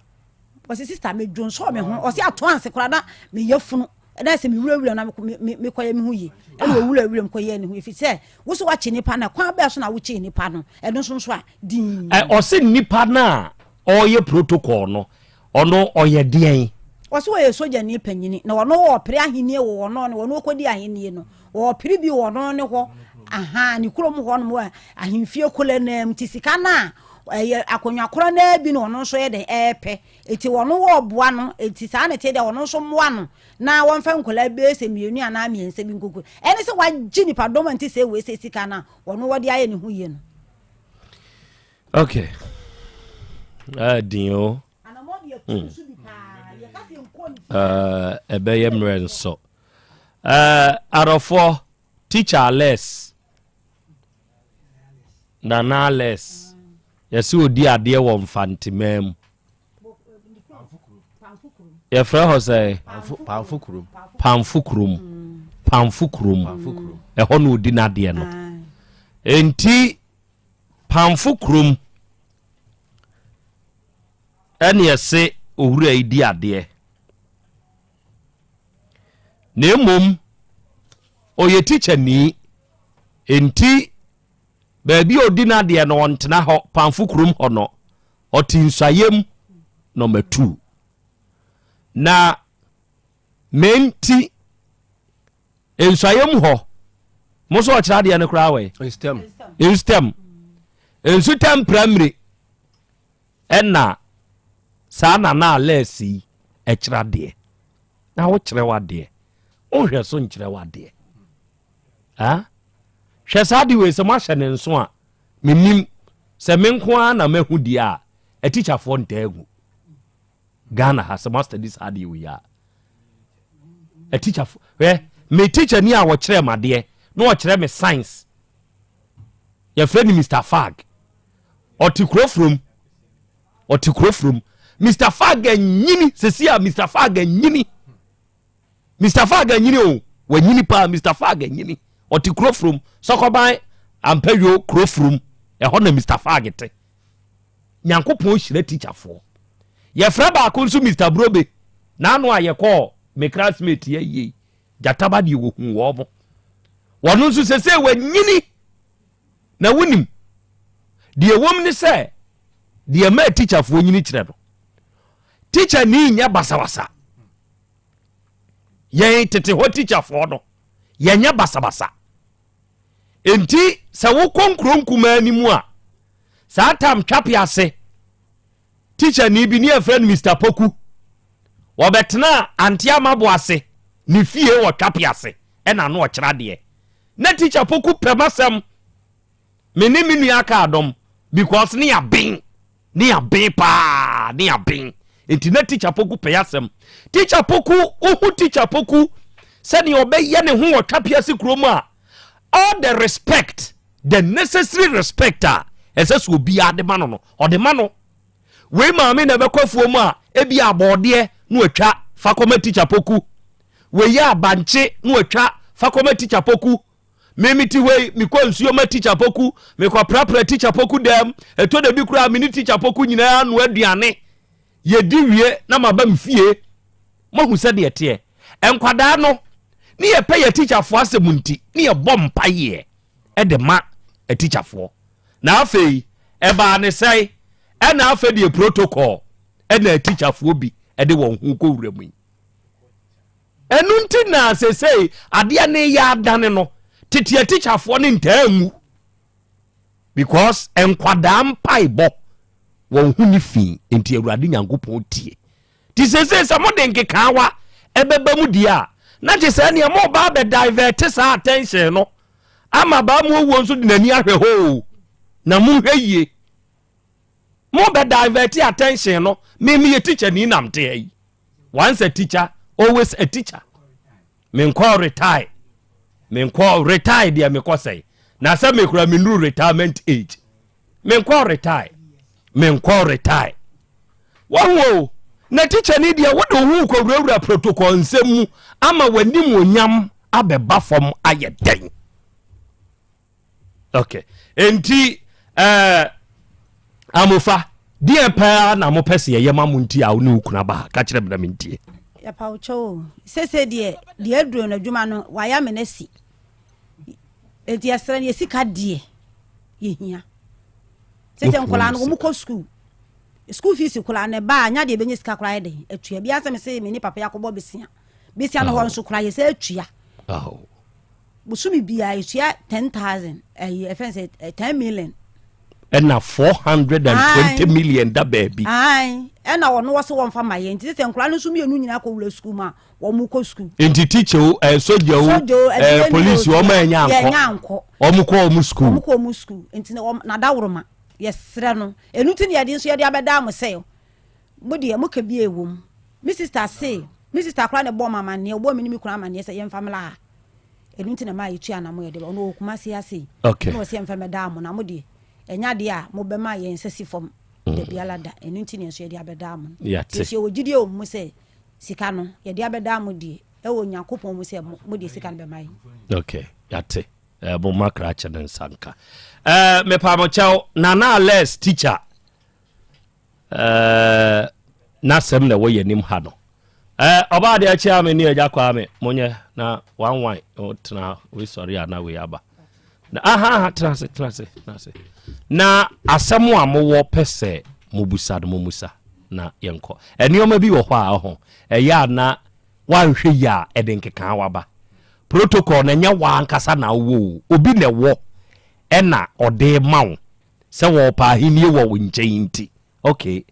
Wɔse sister me dwonsɔɔ me ho, ɔse ato anse koraa na me yafunu, na sɛ me wura wura na me me me kɔyɛ me ho yie, ɛna ɔwura wura mu kɔyɛ ne ho yie, fi sɛ wo so wakye nipa no, kwan bɛɛ so na wokyee nipa no, ɛno nso nso a, dinn. Ɛ ɔse nipa no a ɔɔyɛ protocol no, Ɔno ɔyɛ deɛn? Ɔse ɔyɛ sogyani panyini na ɔno ɔɔpere ahennie wɔ ɔno ne ɔno ɔkɔdi ahennie no ɔɔpere bi wɔ ɔno ne hɔ ahaa ne kurom hɔ nom ahemfie kolɛ naa mu nti sika no a ɛyɛ akonnwa korɔ naa bi na ɔno nso yɛ dɛn ɛɛpɛ eti ɔno ɔɔboa no eti saa na ɛteɛ deɛ ɔno nso mmoa no na wɔmfa nkwadaa bɛyɛ sɛ mmienu anaa mmiɛnsa bi nkoko ɛne sɛ wagye nipa dɔm a nti sɛ wei sɛ sika no a ɔno wɔde ayɛ ne ho yie no. Okay. Ah, din o. Hmm. Eh, ɛbɛyɛ mmerɛ nso. Eh, adɔfoɔ, teacher Alex, Nana Alex, yɛsɛ ɔdi adeɛ wɔ Mfanteman mu. Yɛfrɛ hɔ sɛ? Pamfo kurom. Pamfo kurom. Pamfo kurom. Ɛhɔ na ɔdi n'adeɛ no. Enti Pamfo kurom ɛne ɛse owura yi di adeɛ. Na mmom ɔyɛ tikyani enti baabi a ɔdi n'adeɛ no ɔntena hɔ Pamfo kurom hɔ no ɔte Nsuayem nɔma 2. Na menti Nsuaeɛ mu hɔ mo so ɔkyerɛ adeɛ no koraa wɛ nstam nsutam primary ɛna. Saa na na Alex yi kyerɛ adeɛ. Na wokyerɛ w'adeɛ. Wonhwɛ so nkyerɛ w'adeɛ. Ah? Hwɛ saa de wei sɛ moahyɛ ne nso a, menim sɛ me nko ara na mahu deɛ a, atikyafoɔ ntaa gu. Ghana ha sɛ moastadi saa adeɛ wei a. Atikyafoɔ, hwɛ, me tikyani a wɔkyerɛ me adeɛ na ɔkyerɛ me science. Yɛfrɛ no Mr. Fag. Ɔte kuro furom. Ɔte kuro furom. Mr. Fag anyini, sɛsi a Mr. Fag anyini. Mr. Fag anyini o, wanyini paa, Mr. Fag anyini. Ɔte kuro furom, Sɔkɔban Ampɛyo kuro furom. Ɛhɔ na Mr. Fag te. Nyankopɔn hyira tikyafoɔ. Yɛfrɛ baako nso Mr. Brobe. N'ano a yɛkɔɔ me classmate yɛ yie. Gyataba deɛ wɔhu wɔn mo. Wɔn nso sɛsɛ wanyini. Na wonim, deɛ ɛwom ne sɛ, deɛ ɛma tikyafoɔ nyini kyerɛ no, tikya ni nyɛ basabasa. Yɛn tete hɔ tikyafoɔ no, yɛnyɛ basabasa. Enti sɛ wokɔ nkuro nkumaa no mu a, saa tam twape ase tikyani bi ne yɛfrɛ no Mr. Poku, wɔbɛtena Ante Amabo ase ne fie wɔ twape ase ɛna ano ɔkyerɛ adeɛ. Na tikya Poku pɛ m'asɛm, me ne me nua aka adɔm because ne yɛaben. Ne aben paa, ne aben. Nti na Teacher Poku pɛ asɛm. Teacher Poku, wohu Teacher Poku sɛnea ɔbɛyɛ ne ho wɔ Twapease kurom a, all the respect, the necessary respect a ɛsɛ sɛ obiara de ma no no, ɔde ma no. Wei maame na ɛbɛkɔ afuo mu a, ebi abɔɔdeɛ na watwa fa kɔma Teacher Poku. Wei yɛ abankye na watwa fa kɔma Teacher Poku. Me mete hɔ yi, mekɔ nsuo ma Tikya Poku, mekɔprapra Tikya Poku dam, ɛtɔ da bi koraa me ne Tikya Poku nyinaa noa aduane, yɛdi wie na maba me fie. Moahu sɛdeɛ ɛteɛ? Nkwadaa no, ne yɛpɛ yɛ tikyafoɔ asɛm nti, ne yɛbɔ mpaeɛ de ma atikyafoɔ. Na afei, ɛbaa ne sɛe, ɛna afei deɛ protocol ɛna atikyafoɔ bi de wɔn ho kɔwura mu yi. Ɛno nti na seesei adeɛ no reyɛ adane no, tete atikyafoɔ no ntaa nwu because nkwadaa mpaebɔ wɔn ho ne fi nti Awurade Nyankopɔn tie. Nti seesei sɛ mode nkekaawa ɛbɛba mu deɛ a, na gye sɛ ɛneɛ moba abɛ divert saa attention no ama baa mu owuo nso de n'ani ahwɛ hɔ o, na monhwɛ yie. Mobɛ divert attention no, me meyɛ teacher ni nam te ha yi. Once a teacher, always a teacher. Menkɔ retire. Menkɔ retire deɛ mekɔ sɛe. Na sɛ mekura menuru retirement age. Menkɔ retire. Menkɔ retire. Wahu o, na teacher ni deɛ wode wo ho kɔwurawura protocol nsɛm mu ama w'anim onyam abɛba fam ayɛ dɛn? Ok enti eh, Amofa, deɛ paa na mopɛ sɛ yɛyɛ ma mo nti a wo ne wo kunu aba ha? Ka kyerɛ me na mentie. Yɛpa wo kyɛw o. Sese deɛ, deɛ aduro no adwuma no, wayɛ amena asi. Enti yɛsrɛ no, yɛ sika deɛ yɛhia. Sese nkwadaa no, wɔn kɔ sukuu. School fees koraa no, ɛba a, nya deɛ ɛbɛnya sika koraa yɛ den atua. Bia sɛ mese me ne papa yi akɔbɔ besia. Besia no hɔ nso koraa yɛsɛ atua. Bosome biara yɛtua 10,000, ɛyi ɛfɛn sɛ 10 million. Ɛna 420 million da baabi. Ayi, ɛna wɔn wɔ so wɔn fa ma yɛn nti sɛ nkwadaa no nso mmienu nyinaa kɔ wura sukuu mu a wɔn kɔ sukuu. Nti teacher o, soja o, police wɔn ɛnya ankɔ. Yɛnya ankɔ. Wɔn kɔ wɔn sukuu. Wɔn kɔ wɔn sukuu nti na wɔn n'adaworoma yɛsrɛ no enu ti na yɛde nso yɛde abɛda mo sɛ mo deɛ mo ka bi ɛwɔ mu. Me sister se me sister koraa na ɛbɔ ɔmo amaneɛ ɔbɔ mi ne mi kunu amaneɛ sɛ yɛnfa mmla ha. Ɛno nti na maa yɛtua anamo yɛde ba. Ɔno ɔwɔ Kumasi ha sei. Okay. Ɛna ɔsɛ yɛmfa mmɛda mo na mo deɛ ɛnyɛ adeɛ a mobɛma yɛn nsa si fam da biara da. Ɛno nti na yɛn nso yɛde abɛda mo. Yɛate. Nti yɛwɔ gyidie wɔ mo mu sɛ sika no yɛde abɛda mo deɛ ɛwɔ Onyankopɔn mu sɛ mo deɛ sika no bɛma yɛn. Okay, yɛate. Eh, mo ma krakye no nsa nka. Eh, mepa mo kyɛw, Nana Ales teacher. Eh, n'asɛm na ɛwɔ yɛn anim ha no. Eh, ɔbaa deɛ kyea me ne agya kwaa me monyɛ na wanwan tena wei sɔre a na wei aba na aha aha tena ase tena ase tena ase na asɛm a mowɔ pɛ sɛ mobusa no momusa na yɛnkɔ nneɛma bi wɔ hɔ a ɔho ɛyɛ a na wanhwɛ yi a ɛde nkekaa waba protocol na ɛnyɛ wankasa na wowɔ o obi na ɛwɔ ɛna ɔde ma wo sɛ wɔɔpɛ ahennie wɔ wo nkyɛn nti. Ok.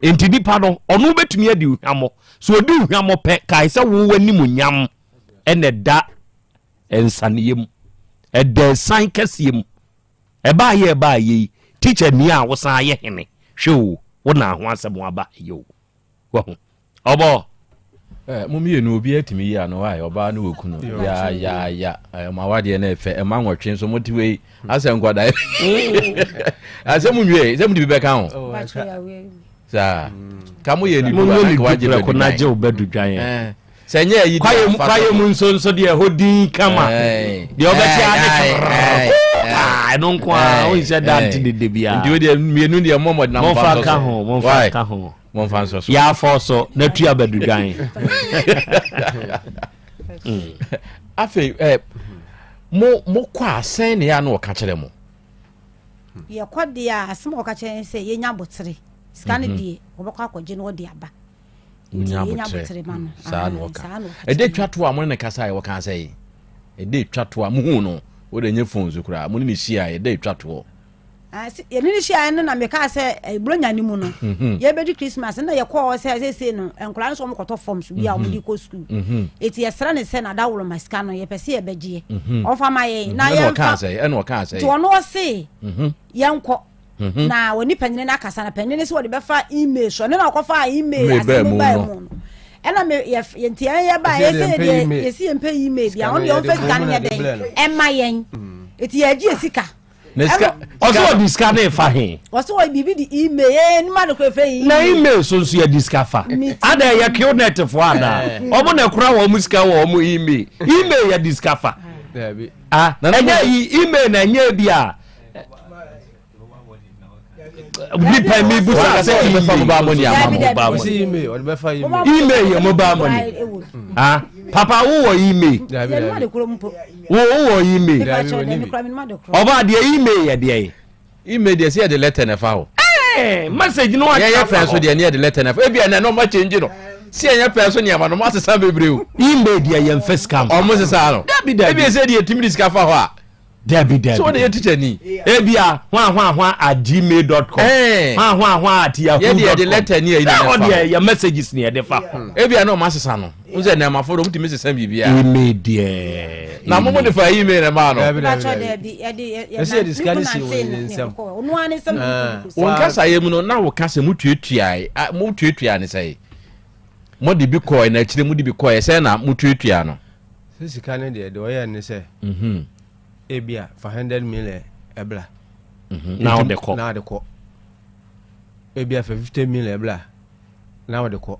Enti nipa no, ɔno bɛtumi adi hwammɔ. So ɔdi hwammɔ pɛ, kae sɛ wo w'animuonyam ɛna ɛda nsaneɛ mu, ɛda asiane kɛseɛ mu. Ɛbaayɛ ɛbaayɛ yi, tikya ni a wosan ayɛ hene, hwɛ o, wo na ho asɛm aba yɛ o. Wahu? Ɔbɔ. Eh, mo mmienu obiara tumi yi ano ae ɔbaa ne okunu ya ya ya eh, mo awadeɛ no ɛfɛ ɛma nwɔtwe nso mote wei asɛ nkwadaa asɛ mo nwie sɛ mode bi bɛka ho oh, saa ka mo yɛ ne du a na wagye bɛdu na gye wo bɛdu dwan eh, sɛ nyɛ ayi kwaye kwaye mu nso nso deɛ ɛhɔ din kama deɛ ɔbɛte ade ɛno nko a wonhyɛ da nte dede biara nti wo deɛ mmienu deɛ mmɔmmɔdena momfa nka ho momfa nka ho Momfa nsɔ so. Yɛ afɔ so na tua badudwan. Mm. Afei eh, mo mokɔ a sɛn ne yɛ a na wɔka kyerɛ mo? Yɛkɔ deɛ a asɛm a wɔka kyerɛ yɛn sɛ yɛnya abotere. Sika no mhm. deɛ wɔbɛkɔ akɔgye na wɔde aba. Wonya abotere. Mm, saa na wɔka. Ɛde twa to a mo ne ne kasa a wɔka sɛ yi. Ɛde twa to a muhu no wode nyɛ phone so koraa mo ne ne hyia ɛde twa toɔ. Ah, yɛne no hyiaeɛ no na mekaa sɛ eh, buronya no mu no mhm. yɛbɛdi christmas na yɛkɔɔ hɔ sɛ seesei no nkwadaa no sɛ wɔkɔtɔ fam so bi a wɔde kɔ sukuu mhm. ɛti yɛsrɛ ne sɛ nadaworo ma sika no yɛpɛ sɛ yɛbɛgyeɛ mhm. ɔmfa ma yɛn na yɛmfa nti ɔno ɔse yɛnkɔ na wɔne panyini no akasa na panyini no sɛ wɔde bɛfa email so ɛno na ɔkɔfa email asɛm baa mu no ɛna me yɛ nti yɛn yɛ ba yɛsɛ yɛ yɛsi yɛn pɛ email bi a ɔno deɛ ɔmfa sika no nyɛ dɛn ɛma yɛn ɛti yɛgye yɛ sika Na sika ɔsɛ ɔde sika no fa he. Ɔsɛ ɔde biribi de email ee ne ma no kora fɛ email. Na email so nso yɛde sika fa. Ada ɛyɛ qnet foɔ anaa? Ɔmo na ɛkora wɔn sika wɔ wɔn email. Email yɛde sika fa. Ah, ɛnyɛ yi email na ɛnyɛ bi a. Nipa mi busa sɛ email. Email yɛ mobile money. Ah, papa wowɔ email. Wo wowɔ email? Ɔbaa deɛ email yɛ deɛ? Email deɛ sɛ yɛde letter na ɛfa hɔ. Ɛɛ message no akyerɛ Yɛyɛ pɛn so deɛ ne yɛde letter na ɛfa. Ebi ɛnɛ na ɔmo akyɛngye no. Si ɛnyɛ pɛn so nneɛma no ɔmo asesa bebree o. Email deɛ yɛn fɛ sika nfa. Ɔmo sesa no. Dabi dabi. Ebi ɛsɛ deɛ etimi de sika fa hɔ a. Dabi dabi. So wɔde yɛ teacher ni. Ebi a hwan hwan hwan at gmail dot com. Hwan hwan hwan at yahoo dot com. Yɛ deɛ yɛde letter ni ɛyi na ɛfa hɔ. Ɔdeɛ yɛ messages ni yɛde fa hɔ. Ebi a na ɔmo asesa no. N sɛ nneɛma fo de ɔmo tumi sesa biribiara. Email deɛ. Na mo mo de fa email na maa no. Dabi dabi dabi. Ɛsɛ yɛde sika no si wɔn ne nsam. Wɔn kasa yɛ mu no na wɔka sɛ mo tuatua mo tuatua ne sɛ mo de bi kɔɛ na akyire mo de bi kɔɛ sɛ na mo tuatua no. Sɛ sika no deɛ deɛ ɔyɛ ne sɛ. Mhm. Ebia fa 100 million ɛbla. Na ɔde kɔ. Na ɔde kɔ. Ebia fa 50 million ɛbla na ɔde kɔ.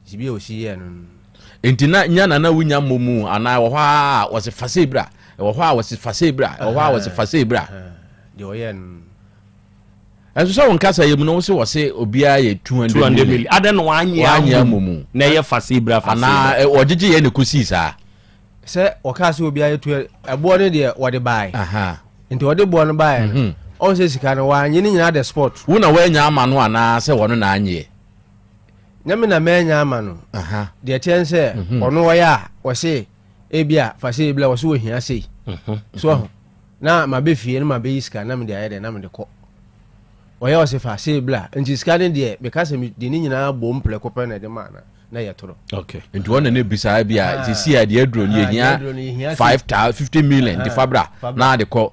Sibi a osi yɛ no. Nti na nya na na wonya mmɔ mu anaa ɛwɔ hɔ a wɔse fa sei bra ɛwɔ hɔ a wɔse fa sei bra ɛwɔ hɔ a wɔse fa sei bra. Deɛ ɔyɛ no. Ɛnso sɛ wɔn kasa yɛ mu no wɔse wɔse obiara yɛ 200 million. Adɛn na wanyɛ ammɔ mu na ɛyɛ fa sei bra fa sei bra. Anaa wɔgyegye yɛ na ɛkɔsii saa. Sɛ wɔkaa sɛ obiara yɛ 200 ɛboɔ no deɛ wɔde bae. Nti wɔde boɔ no baeɛ no ɔn sɛ sika no wanyɛ ne nyinaa the spot. Wo na woanya ama no anaa sɛ wɔno na anyeɛ? Nyɛ me na manya ama no. Deɛ ɛteɛ ne sɛ mhm. ɔno ɔyɛ a wɔse ebi a fa sei ebila wɔse wɔhia sei. Mhm. So ɔho na mabɛ fie na mabɛyi sika na mede ayɛ dɛ na mede kɔ. Ɔyɛ ɔse fa sei bla nti sika no deɛ meka sɛ mede ne nyinaa bom prɛko pɛ na ɛde maa na na yɛ toro. Okay. Nti wɔn na ne bisa bi a sisi a deɛ aduro no yɛhia 5 50 million de fa bra na ade kɔ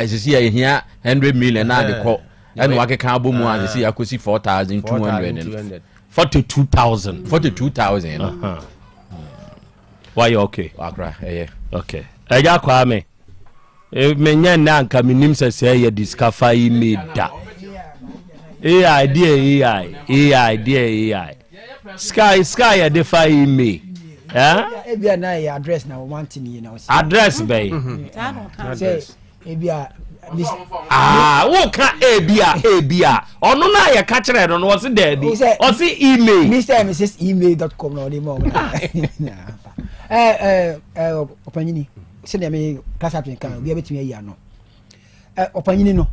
sisi a yɛhia 100 million na ade kɔ. Ɛna wakeka abɔ mu a sisi akɔsi 4,200. 42,000. 42,000 no. Wayɛ okay. Wakora ɛyɛ. Okay. Ɛgya kwaa me. Menyɛ nnɛ anka menim sɛ sɛ yɛ de sika fa email da. AI deɛ AI AI deɛ AI. Sika sika yɛ de fa email. Eh? Ebia na yɛ address na wɔn ante ne yie na wɔsi. Address bɛyi. Sɛ ebia. Ah, woka ebia ebia ɔno na yɛka kyerɛ no no ɔse daabi ɔse email. Mr and Mrs email dot com na ɔde ma ɔmo na ɛɛ ɛɛ ɛɛ ɔpanyini sɛdeɛ me kasa pin kan obiara bɛtumi ayi ano ɛ ɔpanyini no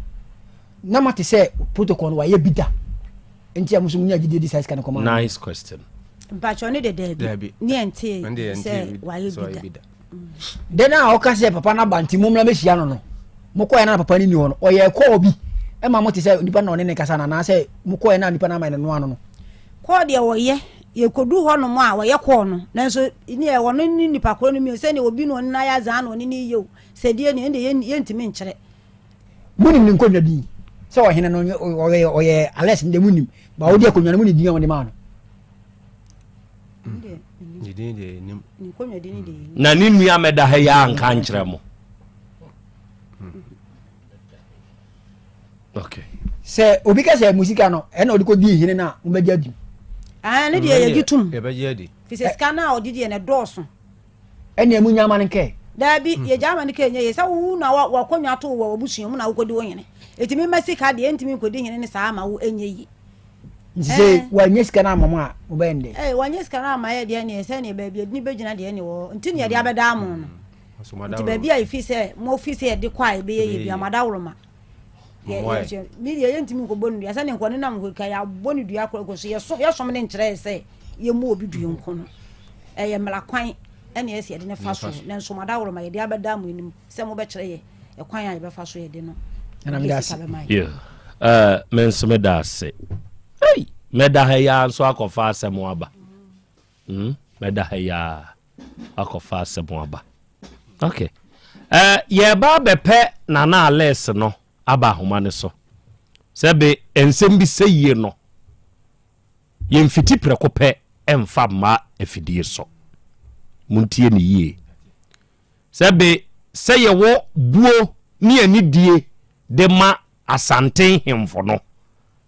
na ma te sɛ protocol no wayɛ bi da nti a mo nso mo nya gyidie di saa sika no kɔma. Nice question. Mpatsɔ ne de daabi ne ɛnte sɛ wayɛ bi da. Den a ɔka sɛ papa no aba nti mommra mɛhyia no no, mokɔɛ na papa no nni hɔ no, ɔyɛɛ kɔɔ bi. Ɛma mote sɛ nipa na ɔne ne kasa no anaasɛ mokɔɛ na nipa no ama no ano no? Kɔɔ deɛ wɔyɛ, yɛkɔdu hɔ nom a wɔyɛ kɔɔ no, nanso neɛ ɔno ne nipa korɔ no mmienu, sɛdeɛ obi na ɔne no ayɛ azaa na ɔne no yɛ o, sɛ deɛ ni, ɛndeɛ yɛntumi nkyerɛ. Monim ne nkonnwa din? Sɛ ɔhene no ɔyɛ ɔyɛ Alex no deɛ monim, ba wodi akonnwa no monim din a wɔde maa no? Na ne nua mɛda ha yi anka nkyerɛ mo. Okay. Sɛ obi ka sɛ musika no ɛna ɔde kɔ di hene no a mobɛgye adi. Ah, ne deɛ yɛgye tom. Yɛbɛgye adi. Fi sɛ sika no a ɔde deɛ no ɛdɔɔso. Ɛnneɛ munya ama no nkɛ. Daabi, hmm. yɛgya ama no kɛ nyɛ yɛ sɛ wo na wakɔnwa to wɔ wabusua mu na wokɔdi wo hene. Ɛtumi ma sika deɛ ɛntumi nkɔdi hene ne saa ma wo ɛnyɛ yie. Nti sɛ eh. wanyɛ sika no ama mo a mobɛyɛ no dɛ? Eh, wanyɛ sika no ama yɛ deɛ neɛ sɛ neɛ baabi ɛdini bɛgyina deɛ ne wɔ nti ne yɛde hmm. abɛdaa mo no. Hmm. Nti baabi a ɛfi sɛ mo fi sɛ yɛde kɔ a ɛbɛyɛ yɛ bi amadaworo ma. Me deɛ yɛntumi nkɔbɔ no dua sɛne nkɔ ne nam hɔ ka yɛabɔ no dua korɔ so yɛsom ne nkyerɛ sɛ yɛmmu obi dua nko no ɛyɛ mmara kwan ɛne ɛsɛ yɛde ne fa so nanso mo adaworo ma yɛde abɛda mo anim sɛ mobɛkyerɛ yɛ ɛkwan a yɛbɛfa so yɛde no yɛ me nso meda ase mɛda ha yi ara nso akɔfa asɛm aba hmm? Mɛda ha yi ara akɔfa asɛm aba. Ok. Eh, yɛreba abɛpɛ Nana Alex no aba ahoma no so. Sɛ be nsɛm bi sɛ yie no, yɛmfiti prɛko pɛ mfa mma afidie so. Montie ne yie. Sɛ be sɛ yɛwɔ buo ne anidie de ma Asante nhemfo no,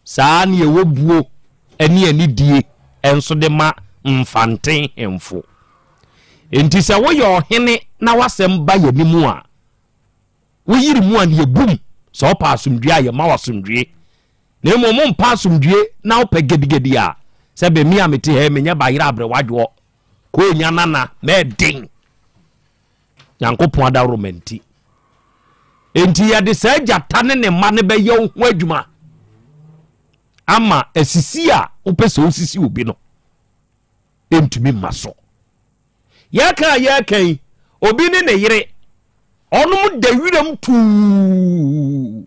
saa ara na yɛwɔ buo ne anidie nso de ma Mfante nhemfo. Enti sɛ woyɛ ɔhene na w'asɛm ba yɛn anim a, woyere mu a na yɛbu mu. Sɛ wopɛ asomdwoeɛ a, yɛma wo asomdwoeɛ. Na mmom wompɛ asomdwoeɛ na wopɛ gedigedi a, sɛ be me a mete ha yi, menyɛ bayerɛ aberewadwoɔ, koonya nana, mɛɛden. Nyankopɔn adaworoma nti. Enti yɛde saa gyata ne ne mma no bɛyɛ wo ho adwuma ama asisi a wopɛ sɛ wosisi obi no ntumi mma so. Yɛka a yɛka yi, obi ne ne yere ɔnom da wiram tuu.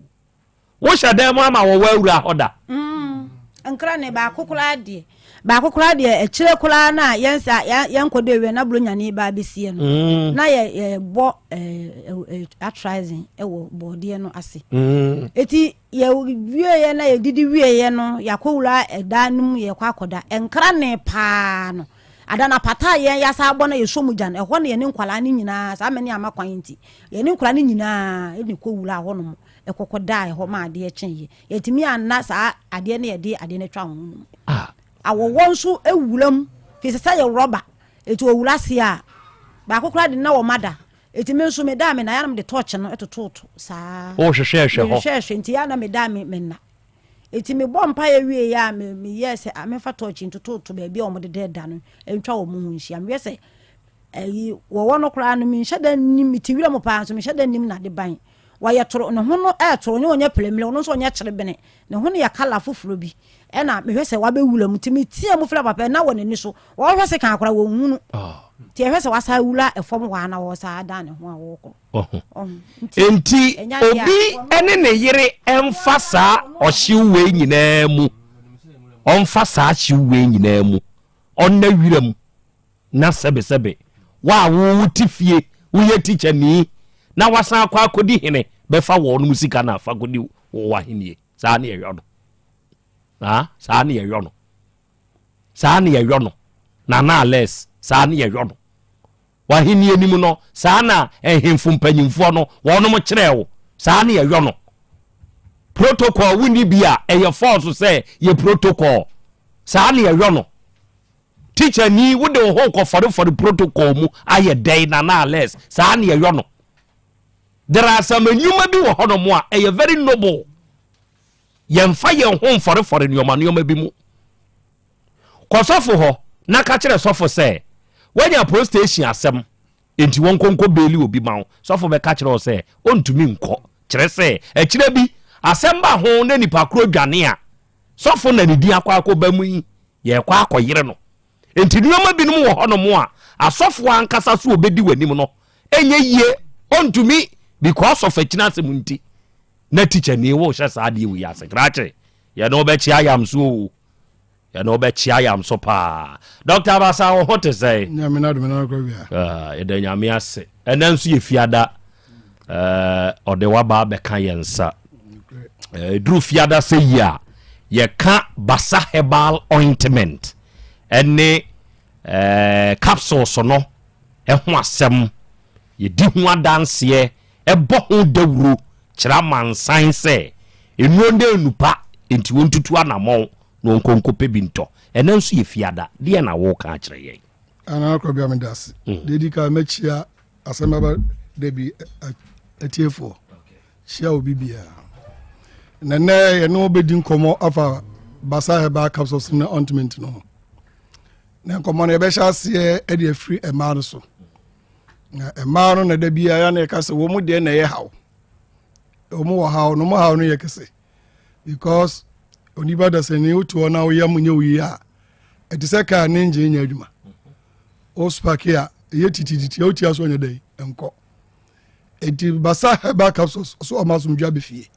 Wohyɛ dan mu ama wɔwɔ awura hɔ da. Mm, nkra ne baako koraa deɛ baako koraa deɛ akyire koraa na yɛn sa yɛn kɔ do ewia na buronyani ba abesie no mm. na yɛ yɛbɔ ɛɛ eh, atrizin ɛwɔ bɔɔdeɛ no ase mm. eti yɛ wie yɛ na yɛdidi wie yɛ no yɛakɔ wura ɛdan no mu yɛkɔ akɔda nkra ne paa no ada na pata yɛn yasa abɔ na yɛsɔ mu gya no ɛhɔ na yɛne nkwadaa no nyinaa saa mɛ ne ama kwan nti yɛne nkwadaa no nyinaa ɛne kɔ wura hɔ nom. Ɛkɔkɔ daa ɛhɔ ma adeɛ kyeeɛ. Yɛntumi anna saa adeɛ no yɛde adeɛ no atwa ho no mu. Ah. Awɔwɔ nso wura mu firi sɛ sɛ yɛ rɔba eti ɔwura ase a baako koraa de na wɔn ada eti me nso me da a me na yɛ anam de tɔɔkye no tototo saa. O hwehwɛ hwɛ hɔ. Mehwehwɛ hwɛ nti yɛ ana me da a me me na eti me bɔ mpa yɛ wie yɛ a me me yɛ sɛ a mefa tɔɔkye ntototo baabi a wɔn deda da no ntwa wɔn ho nhyia mehwɛ sɛ ɛyi wɔwɔ no koraa no menhyɛ da nnim mete wura mu paa nso menhyɛ da nnim n'ade ban. Wɔyɛ toro, ne ho no yɛ toro, ɔnyɛ ɔnyɛ premle, ɔno nso ɔnyɛ kyerebene, ne ho no yɛ kala foforɔ bi. Ɛna mehwɛ sɛ wabɛwura mu, nti metea mu frɛ papa na wɔ n'ani so, wɔhwɛ se kan koraa wɔnhunu. Nti ɛhwɛ sɛ wasa awura ɛfam hɔ a na wɔsa adan ne ho a wɔrekɔ. Nti obi ne ne yere mfa saa ɔhyew wei nyinaa mu, ɔmfa saa hyew wei nyinaa mu, ɔnna wira mu. Na sɛbesɛbe, wo a wote fie, woyɛ tikyani, na woasan akɔ akɔdi hene, bɛfa wɔnom sika na afa kɔdi wo w'ahennie. Saa ne yɛyɔ no. Ah, saa ne yɛyɔ no. Saa ne yɛyɔ no. Nana Alex, saa ne yɛyɔ no. W'ahennie no mu no, saa na nhemfo mpanyimfoɔ no, wɔnom kyerɛɛ wo. Saa ne yɛyɔ no. Protocol wonni bi a, ɛyɛ force sɛ yɛ protocol. Saa ne yɛyɔ no. Teacher ni wode wo ho kɔfɔrefɔre protocol mu ayɛ dɛn Nana Alex saa ne ɛyɔ no there are some nnwuma bi wɔ hɔnom a ɛyɛ very noble yɛmfa yɛn ho mfɔrefɔre nneɛma nneɛma bi mu kɔ sɔfo hɔ na ka kyerɛ sɔfo sɛ woanya police station asɛm enti wɔn nkonko beeli obi ma wo sɔfo bɛka kyerɛ wo sɛ ɔntumi nkɔ kyerɛ sɛ akyirɛ bi asɛm ba ho na nipa koro dwane a Sɔfo na ne din akɔ akɔba mu yi, yɛrekɔ akɔyere no. Enti nneɛma binom wɔ hɔnom a asɔfo ankasa so obedi w'anim no, ɛnyɛ yie, ɔntumi because of akyina asɛm nti. Na tikya ni wo hyɛ saa adeɛ wei ase krakye yɛne wobɛkye ayam so o yɛne wobɛkye ayam so paa. Dɔkta Abasa wo ho te sɛn? Nyame no adom no akora bia. Ah, yɛda Nyame ase. Ɛnɛ nso yɛ fiada. Eh, ɔde waba abɛka yɛn nsa. Eh, duru fiada sɛ yi a yɛka Basa herbal ointment ɛne eh, capsules no ɛho asɛm yɛdi ho adanseɛ ɛbɔ ho dawuro kyerɛ amansan sɛ nnuro ne nnupa nti wɔntutu anammɔn na wɔnkɔ nkɔpɛ bi ntɔ. Ɛnnɛ nso yɛ Fiada, deɛn na woreka akyerɛ yɛn? Anaa Korɔbea meda ase. Mm. Deɛ ɛdi kan mɛkyia asɛm aba da bi atiefoɔ. Kyia obi biara. Na nnɛ yɛne wo bɛdi nkɔmmɔ afa Basa Herbal Capsules ne ointment no ho. Na nkɔmmɔ no yɛbɛhyɛ aseɛ de afiri mmaa no so. Na mmaa no na da biara na yɛka sɛ wɔn deɛ na ɛyɛ haw. Wɔn wɔ haw no, wɔn haw no yɛ kɛse. Because onipa dasani wote hɔ na woyam nyɛ wo yie a, ɛte sɛ kaa ne engine nyɛ adwuma. Wo spark a, ɛyɛ titititi a wotia so ɔnyɛ dɛn nkɔ. Enti Basa herbal capsules ɔso ɔma asomdwe abɛ fie.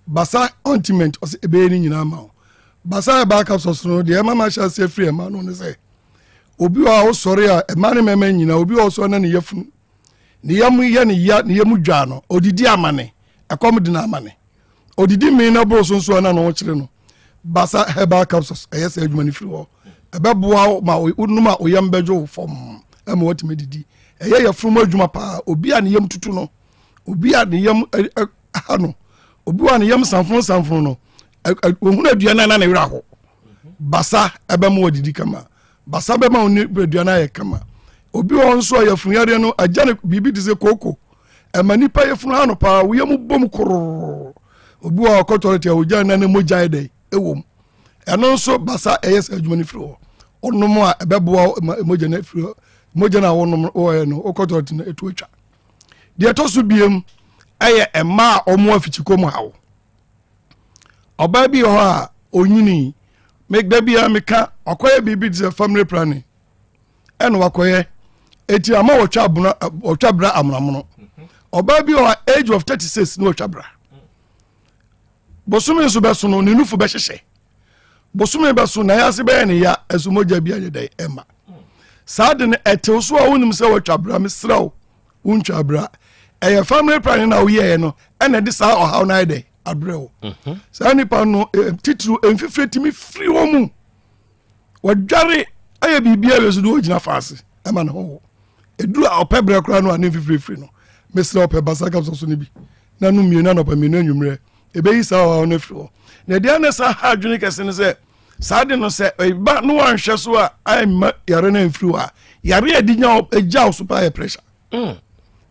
Basa ointment ɔsɛ ɛbɛyɛ ne nyinaa ma wo. Basa herbal capsules no deɛ ɛma ma ahyɛ aseɛ firi ɛma no ne sɛ obi wɔ a wosɔre a ɛma ne mmarima nyinaa obi wɔ ɔsɔre na ne yafunu ne yam yɛ ne ya ne yam dwa no odidi amane ɛkɔm de no amane odidi mmee na boro so nso a na ne ho kyerɛ no basa herbal capsules ɛyɛ sɛ adwuma no firi hɔ ɛbɛboa wo ma wonom a oyam bɛdwo wo fam ɛma watumi didi ɛyɛ yafunu mu adwuma paa obi a ne yam tutu no obi a ne yam ha no obi a ne yam sanfono sanfono no ohunu aduane na ne werɛ aho Basa ɛbɛma wadidi kama. Basa bɛma wo nipadua no ayɛ kama. Obi wɔ hɔ nso a yafunu yareɛ no agya no biribi te sɛ kooko. Ɛma nipa yafunu ha no paa, wo yam bom koroo. Obi wɔ hɔ a ɔkɔ tɔlɛt a ogya na ne mogya yɛ dɛ ɛwɔ mu. Ɛno nso basa ɛyɛ saa adwuma no firi hɔ. Wonom a ɛbɛboa wo ma mogya no afiri hɔ. Mogya no a wonom wɔyɛ no wokɔ tɔlɛt no ɛtu atwa. Deɛ ɛtɔ so biem ɛyɛ mmaa a wɔn afikyikɔ mu haw. Ɔbaa bi wɔ hɔ a onyini me da bi a meka ɔkɔyɛ biribi te sɛ family planning ɛna wakɔyɛ eti ama wɔtwa abona wɔtwa bra amonamono ɔbaa bi wɔ hɔ a age of 36 na wɔtwa bra bosome nso bɛso no ne nufu bɛhyehyɛ bosome bɛso na yɛase bɛyɛ ne ya ɛso mogya bi ayɛ dɛ ɛma saa de no ɛtew so a wonim sɛ wɔtwa bra mesrɛ wo wontwa bra ɛyɛ family planning na woyɛɛ no ɛna ɛde saa ɔhaw no ayɛ dɛ abrɛ wo mhm. saa nipa no eh, titiriw mfifire tumi firi wɔn mu wɔdware ayɛ biribi awie so de wɔgyina faase ɛma ne ho wɔ ɛduru a ɔpɛ berɛ koraa no a ne mfifire firi no mesrɛ ɔpɛ basa kapsɔ so no bi na no mmienu anɔpa mmienu anwummerɛ ɛbɛyi saa ɔhaw no afiri hɔ na ɛdeɛ ne saa ha adwene kɛse no sɛ saa de no sɛ ɛba no wanhwɛ so a amma yare no amfiri hɔ a yare a ɛde nya ɛgya wo so paa yɛ pressure mm.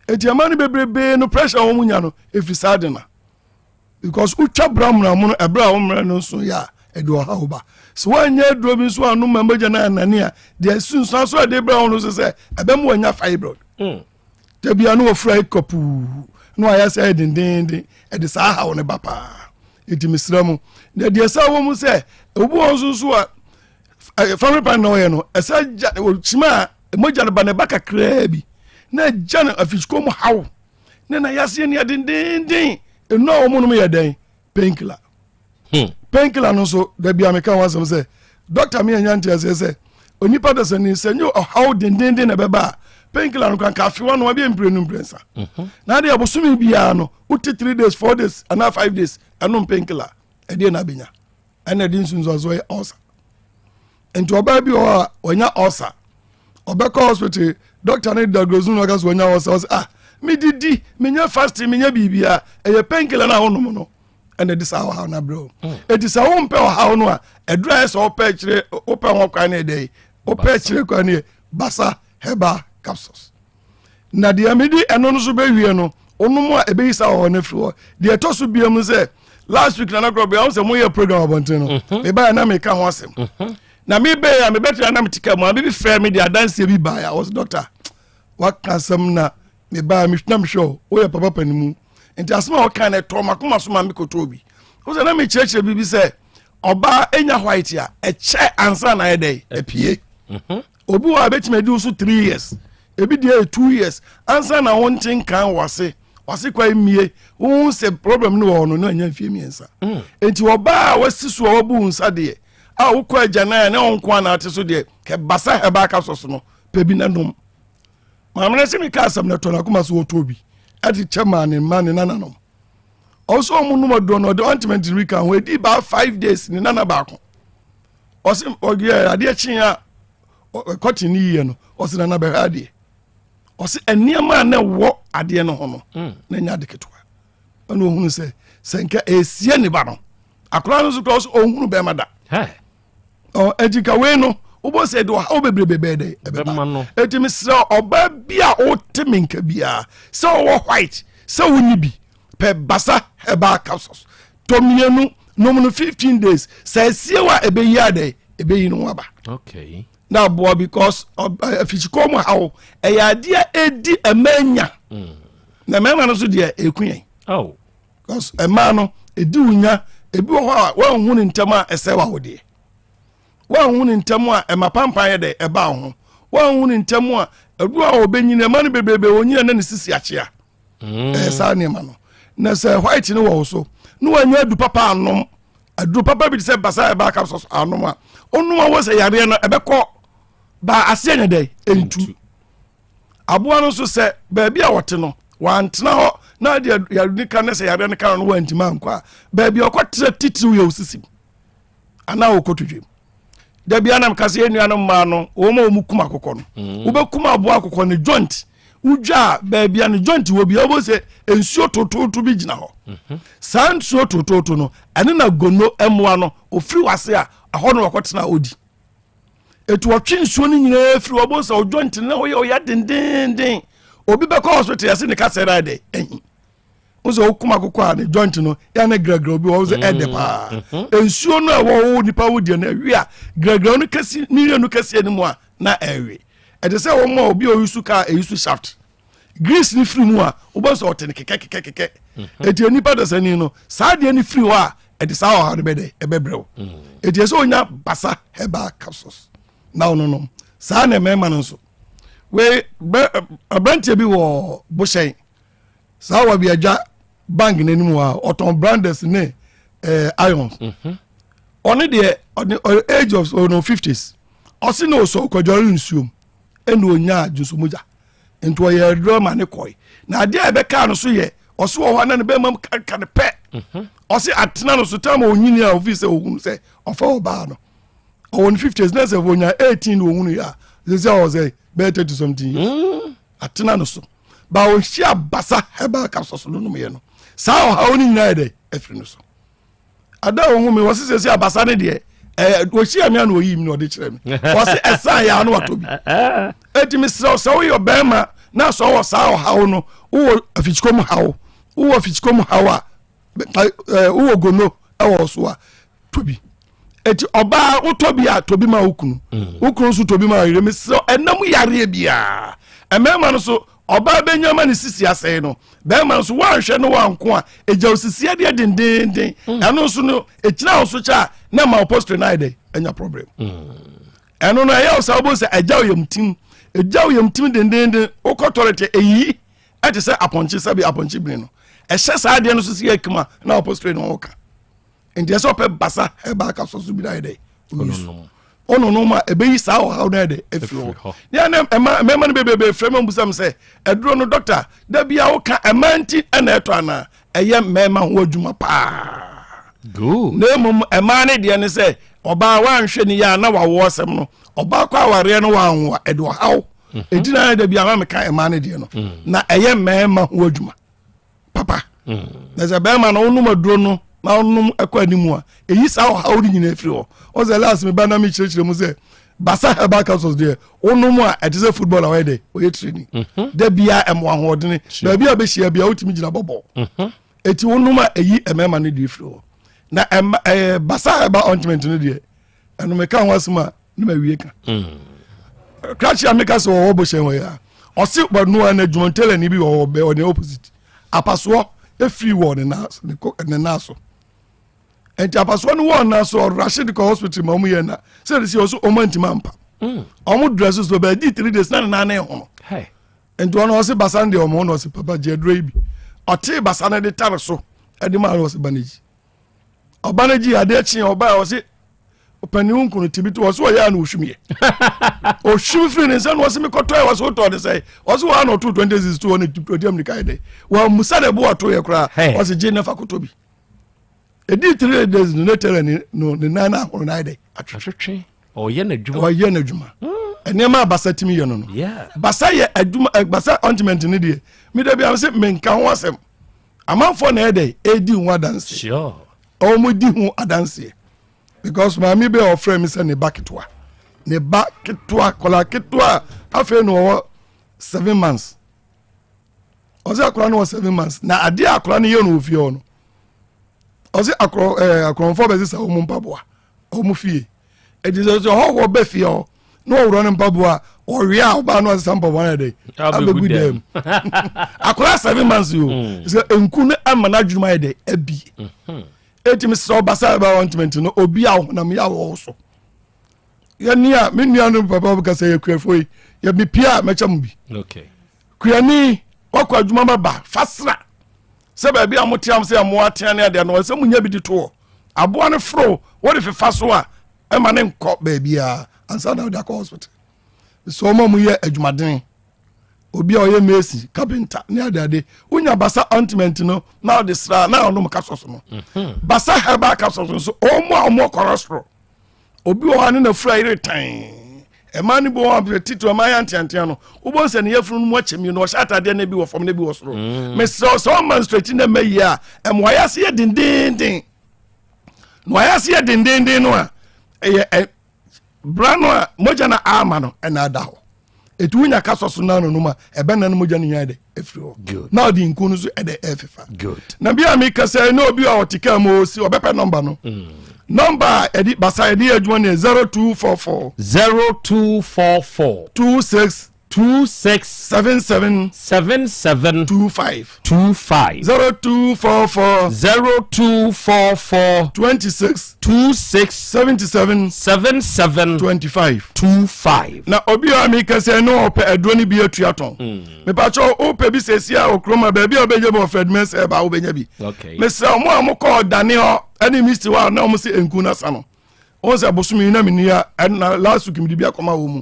eti ɛma no bebrebe no pressure wɔn nya no ɛfiri saa de na because wotwa bra mmerɛmo no ɛberɛ a wo mmerɛ no nso yɛ a ɛde ɔhaw ba sɛ woanyɛ aduro bi nso anom ma mogya no anane a deɛ sunsuan so ɛde brɛ wo no so sɛ ɛbɛma wanya fibroid mm. Da bia na wɔfura yi kɔpuu na wayɛ sɛ ɛyɛ dendenden ɛde saa haw no ba paa nti mesrɛ mo na deɛ ɛsɛ wɔ mu sɛ obi wɔ nso nso a family plan na ɔyɛ no ɛsɛ gya ɔkyima a mogya no ba na ɛba kakraa bi na ɛgya no afikyikɔ mu haw ne na yaseɛ ne dendenden ɛnu a wɔn nom yɛ dɛn painkiller Hmm. Painkiller no nso, da bi a meka ho asɛm sɛ, dɔkta me anya nteaseɛ sɛ, onipa dasani sɛ nyɛ ɔhaw dendenden na ɛbɛba a, painkiller no kora nka afewa no abɛyɛ mprenu mprɛnsa. Mhm. Na adeɛ abosome biara no, wote 3 days, 4 days, anaa 5 days, ɛnom painkiller, ɛdeɛ na abɛnya. Ɛna ɛde nsunsuansoɔ yɛ ulcer. Nti ɔbaa bi wɔ hɔ a, ɔnya ulcer. Ɔbɛkɔ hospital, dɔkta no diagnose no ɔka sɛ ɔnya ulcer, ɔsɛ ah, medidi, menyɛ fasting, menyɛ biribiara, ɛyɛ painkiller no a wonom no. ɛna ɛde saa ɔhaw no abrɛ wo eti sɛ wompɛ ɔhaw no a ɛduru ayɛ sɛ wopɛ akyire wopɛ ho kwan no ɛdɛ yi wopɛ akyire kwan no yɛ basa herbal capsules na deɛ mede ɛno no so bɛwie no wonom a ɛbɛyi saa ɔhaw no afiri hɔ deɛ ɛtɔ so biam no sɛ last week nana korɔ bia wo sɛ moyɛ program abɔnten no mhm. mebaeɛ na meka ho asɛm mhm. na mebɛɛ a mebɛtena na mete ka mu a bibi frɛ me de adanseɛ bi baeɛ a wɔsɛ doctor waka asɛm na mebaa me na mehwɛ o woyɛ papa panimu nti asɛm a wɔka no ɛtɔ makoma so ma mekɔtɔɔ bi wo sɛ na mekyerɛkyerɛ biribi sɛ ɔbaa ɛnya white a ɛkyɛ ansa na ayɛ dɛn apue mhm. obi wɔ a bɛtumi adi wo so 3 years ebi deɛ yɛ 2 years ansa na wo nte nkan wɔ ase Wase kwan mmie. Wohu sɛ problem no wɔ hɔ no na anya mfie mmiɛnsa. Enti ɔbaa a wasi so a wabu wo nsa deɛ a wokɔ agyanan a ne wo nko a na ate so deɛ kɛ basa herbal capsules no pɛ bi na nom. Maame no se meka asɛm no ɛtɔ n'akoma so wɔtɔ bi ɛde kyɛ maa ne mma ne nananom. Ɔsɛ ɔmo nom aduro no ɔde ointment no bi ka ho ɛdii baa 5 days ne nana baako ɔse ɔyɛ adeɛ kyee a kɔte ne yie no ɔse nana bɛhwɛ adeɛ ɔse nneɛma a na ɛwɔ adeɛ no ho no na ɛnyɛ ade ketewa. Ɛna ohunu sɛ nka esie ne ba no akwadaa no nso kora ɔsɛ ɔnhunu bɛrima da. Ɔ eti ka wei no wobɔ sɛ ɛde ɔhaw bebrebe bɛyɛ dɛ ɛbɛba. Eti mesrɛ ɔbaa bi a ɔte me nka biara sɛ ɔwɔ white sɛ wonni bi pɛ basa herbal capsules tɔ mmienu nom no 15 days sɛ esie wa ɛbɛyi adɛ ɛbɛyi no ho aba. Na aboa because afikyikɔ mu haw ɛyɛ adeɛ a ɛdi ɛma nya na mmarima no nso deɛ ɛku yɛn. Because mmaa no ɛdi wo nya ebi wɔ hɔ a wɔnhu ne ntɛm a ɛsɛ wɔ awodeɛ wɔnhu ne ntɛm a ɛma pampan yɛ dɛ ɛba wo ho wɔnhu ne ntɛm a ebi wɔ hɔ a ɔbɛnyini ɛma no bebrebe ɔnyina na ne sisi akyea. Ɛyɛ saa nneɛma no na sɛ white no wɔ wo so na wɔanya adu papa anom aduro papa bi te sɛ basa ɛba capsules anom a ɔnom a wɔ sɛ yareɛ no ɛbɛkɔ ba aseɛ nyɛ dɛ ɛntu. Aboa no nso sɛ baabi a wɔte no wantena hɔ na deɛ yare no ka ne sɛ yareɛ no ka no wantumi ankɔ a baabi a ɔkɔtena titiriw yɛ osisi mu anaa ɔkɔto dwam. Da bia nam ka sɛ yɛn nuanom mmaa no wɔn a wɔn kum akokɔ no wobɛkum aboa akokɔ no joint wodwa a baabi a ne joint wɔ bia wobɛhu sɛ nsuo totooto bi gyina hɔ. Saa nsuo totooto no ɛne na gono mmoa no ofiri wase a ɛhɔ no wɔkɔtena odi etu ɔtwe nsuo no nyinaa firi hɔ. Wobɛhu sɛ o joint no na ɔyɛ ɔyɛ dendenden. Obi bɛkɔ hospital yɛse ne kasɛ no ayɛ dɛ ɛhi n sɛ wokum akokɔ a ne joint no yɛ ne grɛgrɛ obi wɔ sɛ ɛdɛ paa. Nsuo no a ɛwɔ wo nipa wo deɛ no ɛwe a grɛgrɛ no kɛsi ne yɛ no kɛseɛ no mu a na ɛwe ɛte sɛ wɔn a obi a oyi so kaa ɛyi so shaft grease ne firi mu a wobɛ sɛ ɔte no kɛkɛ kɛkɛ kɛkɛ. Eti nipa dasani no saa deɛ no firi hɔ a ɛde saa ɔha no bɛdɛ ɛbɛbrɛ wo. Eti ɛsɛ onya basa herbal capsules na ɔno nom saa. Na mmarima no nso wei bɛ aberanteɛ bi wɔ bohyɛn saa wɔ bi agya bank n'anim hɔ a ɔtɔn branders ne irons. Ɔne deɛ ɔne ɔyɛ age of ɔno 50s ɔsi na ɔsɔ ɔkɔdware nsuom ɛna onya dwonsomogya nti ɔyɛ aduro ma ne kɔe na adeɛ a ɛbɛka no so yɛ ɔso wɔ hɔ a na ne bɛrima mu kanka ne pɛ ɔsi atena no so tam a onyini a ofi sɛ ohun sɛ ɔfa ɔbaa no ɔwɔ ne 50s na sɛ onya 18 na ohun yɛ a sɛ sɛ ɔwɔ sɛ bɛyɛ 30 something years atena no so ba ɔhyia basa herbal capsules no nom yɛ no saa ɔhaw no nyinaa yɛ dɛ afiri no so. Ada a ohun mi wɔsi sɛ sɛ abasa ne deɛ ɛɛ wɔhyia mi a na oyi mi na ɔde kyerɛ mi wɔsi ɛsan yɛ ano watɔ bi. Eti mi srɛ sɛ woyɛ ɔbɛrima na sɛ ɔwɔ saa ɔhaw no wowɔ afikyikɔ mu haw wowɔ afikyikɔ mu haw a ɛɛ wowɔ gono ɛwɔ so a tɔ bi. Eti ɔbaa wotɔ bi a tɔ bi ma wo kunu wo kunu nso tɔ bi ma yere. Mi srɛ ɛnam yareɛ biara mmarima no so ɔbaa bɛnya ma ne sisi asɛe no bɛrima nso woanhwɛ no wanko a ɛgya wo sisi adeɛ dendenden ɛno nso no ɛkyina wo so kyɛ a na ma wo prostate no ayɛ dɛ anya problem. Ɛno no ɛyɛ wo sɛ wobɛhu sɛ ɛgya wo yam tim ɛgya wo yam tim dendenden wokɔ toilet ɛyiyi ɛte sɛ apɔnkye sɛbi apɔnkye bini no ɛhyɛ saa adeɛ no so si akima na wo prostate no wɔka. Nti ɛsɛ ɔpɛ basa herbal capsules bi na ayɛ dɛ oyi so ɔno no ma ɛbɛyi saa ɔhaw no ayɛ dɛ afiri hɔ. Ne ɛnɛ ɛma mmarima no bebrebe frɛ me mbusam sɛ ɛduro no dɔkta da bia woka ɛma nti ɛna ɛtɔ anaa ɛyɛ mmarima ho adwuma paa na mmom ɛmaa ne deɛ ne sɛ ɔbaa wanhwɛ ne yɛ a na wawo asɛm no ɔbaa kɔ awareɛ no wanwo a ɛde ɔhaw ɛnti na da bia ma meka ɛmaa ne deɛ no na ɛyɛ mmarima ho adwuma papa. Na sɛ bɛrima no wonom aduro no na wonom ɛkɔ anim a ɛyi saa ɔhaw no nyinaa firi hɔ. Ɔsɛ last meba na mekyerɛkyerɛ mu sɛ basa herbal capsules deɛ wonom a ɛte sɛ football a wɔyɛ dɛ ɔyɛ training da bia ɛmo ahoɔdene baabi a bɛhyia bia wotumi gyina bɔbɔ ɛti wonom a ɛyi mmarima no deɛ firi hɔ. Na ɛma ɛyɛ basa herbal ointment no deɛ ɛno meka ho asɛm a ne ma wie ka krakye a meka sɛ wɔwɔ bohyɛn wɔ yɛ a ɔse wɔnoa no adwuma tailor bi wɔ hɔ bɛ ɔne opposite apasoɔ efiri wɔ ne nan ne kɔ ne nan so nti apasoɔ no wɔ nan so ɔrahye de kɔ hospital ma ɔmo yɛ na sɛ de si ɔso ɔmo antimi ampa ɔmo dress so bɛɛ di 3 days na ne nan ne ho no nti ɔno ɔse basa no deɛ ɔmo na ɔse papa gye aduro yi bi. Ɔtee basa no de tare so ɛde maa no, ɔsɛ ba no gyi. Ɔba no gyi adeɛ kye ɔba a ɔse ɔpanin wo nkunu tibi to ɔsɛ ɔyɛ a na ɔhwim yɛ. Ɔhwim firi ne nsa na ɔse mekɔtɔɛ ɔsɛ wotɔɔ ne sɛe ɔse wɔa na ɔtoo 20 to hɔ na ɔdi amirika yɛ dɛ wɔamusa ne bo ɔto yɛ koraa ɔse gye na fa kɔtɔ bi. Ɛdii 3 days no ne tɛlɛ ne no ne nan no ahoro no ayɛ dɛ atwetwe. Ɔyɛ n'adwuma. Ɔyɛ n'adwuma. Nneɛma a basa tumi yɛ no no. Basa yɛ adwuma eh, basa ointment ne deɛ. Mi da bi a sɛ menka ho asɛm. Amanfoɔ na ɛyɛ dɛ edi ho adanseɛ. Sure. Wɔn di ho adanseɛ because maame bi a ɔfrɛ mi sɛ ne ba ketewa ne ba ketewa kɔla ketewa afei na ɔwɔ 7 months. Ɔsɛ akɔla no wɔ 7 months na adeɛ a akɔla no yɛ no wɔ fie hɔ no ɔsɛ akorɔ ɛɛ akorɔmfoɔ bɛ sisa wɔn mpaboa wɔn fie. Eti sɛ sɛ ɔhɔhoɔ bɛ fie hɔ na ɔworɔ ne mpaboa a ɔwe a ɔbaa no asesa mpaboa no yɛ dɛ abɛgu dɛm. Akɔla 7 months yi o mm. Sɛ nku no ama n'adwuma ayɛ dɛ abi mhm. Eti mi sɛ ɔba sɛ ɛbɛ ɔntoma no obi a ɔhonam yɛ awɔ so yɛne a me nua no papa kasa yɛ kuafoɔ yi yɛ mi pia a mɛkyɛ mo bi kuani wakɔ adwuma ma ba fasra sɛ baabi a mote am sɛ mmoa atea ne adeɛ no sɛ monya bi de toɔ aboa no foro wode fefa so a ɛma ne nkɔ baabiaa ansa na wode akɔ hospital. Sɛ ɔma mu yɛ adwumaden obi a ɔyɛ mason carpenter ne adeade wonya basa ointment no na ɔde sra na ɔnom capsules no mhm. Basa herbal capsules nso ɔmo a ɔmo cholesterol obi wɔ hɔ a ne nafura yere tan ɛmaa ne bi wɔ hɔ a titiri ɔmaa yɛ anteantea no wobɔ nsɛ ne yɛfunu no mu akyɛ mmienu ɔhyɛ atadeɛ na ebi wɔ fam na ebi wɔ soro mm. Mesrɛ sɛ ɔma nstrɛti na ɛma yie a ɛma ɔyɛ ase yɛ dendenden na ɔyɛ ase yɛ dendenden no a ɛyɛ ɛ bra no a mogya no ama no ɛna ada hɔ etu wonya kasɔ so nanu no mu a ɛbɛn na no mogya no nyinaa de efiri hɔ na ɔde nku no so ɛde ɛfefa na bi a mi kasa ne obi a ɔte kaa mu osi ɔbɛpɛ nɔmba no mm. Nɔmba a ɛde basa yɛde yɛ adwuma no yɛ 0244 0244 26 26 77 77 25 25 0244 0244 26 26 77 77 25 25. Na obi a mi kasa ne ɔpɛ aduro no bi atua tɔn mm. Mepakyɛ wopɛ bi sɛsi a okuroma baabi a wobɛnya bi wɔ Fred Mensah ɛba wobɛnya bi. Mesrɛ ɔmo a mokɔ ɔdane hɔ ɛne misti hɔ a na ɔmo sɛ nku no asa no wɔn sɛ bosom yi na menni a ɛna last week mede bi akɔma wɔ mu.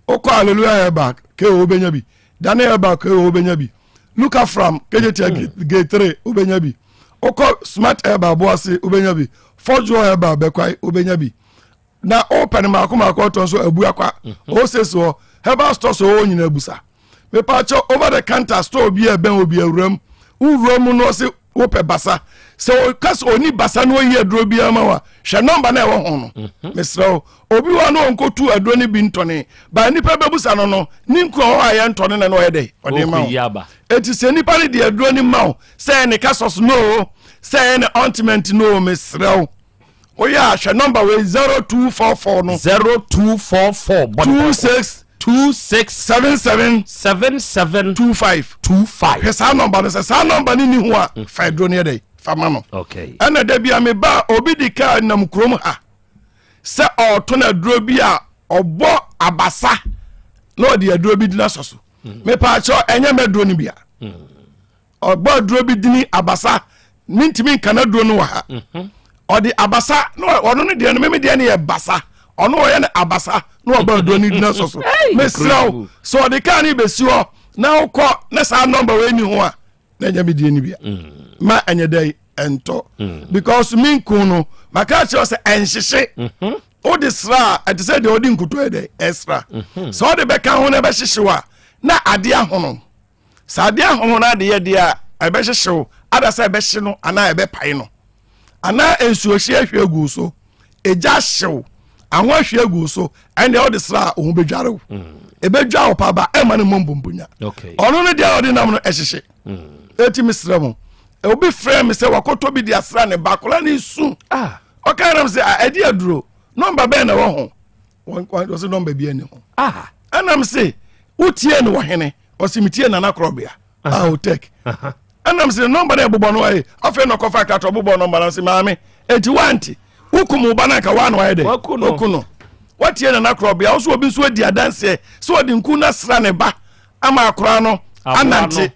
Wokɔ Hallelujah Herbal ke wobɛnya bi, Dane Herbal ke wobɛnya bi, Luka Fram Kejetia mm. Gate 3 wobɛnya bi, wokɔ Smart Herbal Boase wobɛnya bi, Fɔdwoɔ Herbal Bɛkwae wobɛnya bi. Na wopɛ no maako maako ɔtɔ nso abu akwa ɔsɛ so hɔ herbal store so ɔwɔ nyina abusa. Mepakyɛ over the counter store bi a ɛbɛn obi awuram wowura mu no ɔse wopɛ basa sɛ ɔka sɛ ɔni basa na ɔyi aduro biara ma wa hwɛ nɔmba no a ɛwɔ ho no mhm. Mesrɛ wo obi wɔ no ɔnkɔtu aduro no bi ntɔne ba nnipa bɛbusa no no ne nkura hɔ a yɛ ntɔne na na ɔyɛ dɛ ɔde ma wo. Ɛti sɛ nnipa no de aduro no ma wo sɛ ɛyɛ ne kasɔs no o sɛ ɛyɛ ne ointment no o mesrɛ wo woyɛ a hwɛ nɔmba wei 0244 no 0244 26 26 77 77 25 25. Hwɛ saa nɔmba no sɛ saa nɔmba no ni ho a fa aduro no yɛ dɛ fa ma no. Ɛna da bi a meba obi di kaa nam kurom ha sɛ ɔɔto no aduro bi a ɔbɔ abasa na ɔde aduro bi dina sɔ so mm. Mepaakyɛw ɛnyɛ mɛduro no bia mm. Ɔbɔ aduro bi dini abasa mentumi nka no aduro no wɔ ha mhm. Ɔde abasa na ɔno no deɛ no meme deɛ no yɛ basa ɔno ɔyɛ no abasa na ɔbɔ aduro no dina sɔ so. Mesrɛ wo sɛ ɔde kaa no bɛsi hɔ na wokɔ na saa nɔmba wei ni ho a na ɛnyɛ me deɛ no bia mm. Ma ɛnyɛ dɛ ɛntɔ mm. Because menku no maka kyerɛ sɛ ɛnhyehye mhm. Wode sra a ɛte sɛ deɛ ɔde nkutɔ yɛ dɛ ɛsra mhm. Sɛ ɔde bɛka ho na ɛbɛhyehye a na adeɛ ahono sɛ adeɛ ahono no adeɛ deɛ a ɛbɛhyehyew ada sɛ ɛbɛhye no anaa ɛbɛpae no anaa nsuohye ahwie agu so egya hyew aho ahwie agu so ɛnna ɔde sra a òun bɛdware wo mm. Ɛbɛdwa wo pa ba ɛma no mmɔ mbombonya ɔno no deɛ ɔde nam no ɛhyehye mm. Eti mesrɛ mo obi frɛ me sɛ wakɔtɔ bi de asra ne ba akwadaa ne nsu ah. Ɔka nam sɛ ɛde aduro nɔmba bɛn na ɛwɔ ho wɔsɛ nɔmba bi ani ho ah. Ɛnam se wotie no wɔ hene ɔsi mi tie nana korɔbea a hotek ɛnam sɛ nɔmba no ɛbobɔ no ayɛ afei na ɔkɔfa akatɔ bobɔ nɔmba no sɛ maame eti wante wokum wo ba no anka woa na wayɛ dɛ woku no watie nana korɔbea wo so obi nso adi adanseɛ sɛ ɔde nku no asra ne ba ama akora no anante.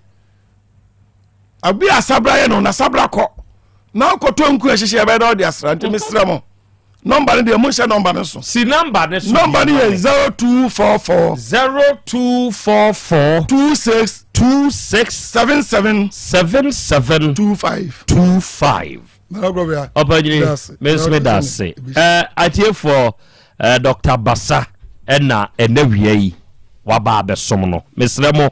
Obi a asabra yɛ no na sabra kɔ na wokɔtɔ nku ɛhyehyɛ ɛbɛyɛ dɛ ɔde asra nti mesrɛ mo nɔmba no deɛ monhyɛ nɔmba no so. Si nɔmba no so. Nɔmba no yɛ 0244. 0244. 26. 26. 77. 77. 25. 25. Ɔpanyini me nso meda ase. Atiefoɔ Dr. Basa ɛna ɛna wia yi waba abɛsom no mesrɛ mo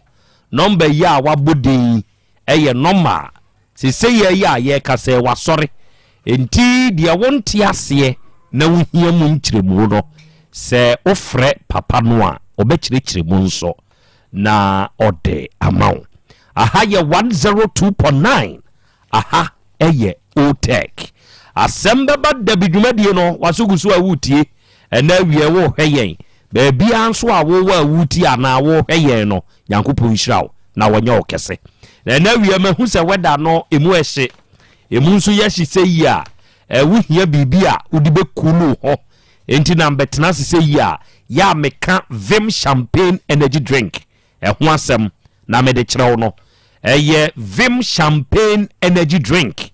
nɔmba yi a wabɔ din yi Ɛyɛ normal. Seisei yi a yɛrekasa yi wasɔre. Enti deɛ wonte aseɛ na wohia mu nkyerɛmu no, sɛ wofrɛ papa no a, ɔbɛkyerɛkyerɛ mu nso na ɔde ama wo. Aha yɛ 102.9, aha yɛ Otec. Asɛm bɛba dabi dwumadie no, waso gu so a woretie. Ɛnɛ awiɛ worehwɛ yɛn. Baabiara nso a wowɔ a woretie anaa worehwɛ yɛn no, Nyankopɔn nhyira wo na wɔnyɛ wo kɛse. Na ɛnɛ awia mahu sɛ wɛda no emu ɛhye, emu nso yɛ hye sɛ yi a, wohia biribi a wode bɛkulu ho. Enti na mbɛtena ase sɛ yi a, yɛ a meka Vim Champagne Energy Drink ɛho asɛm na mede kyerɛ wo no. Ɛyɛ Vim Champagne Energy Drink.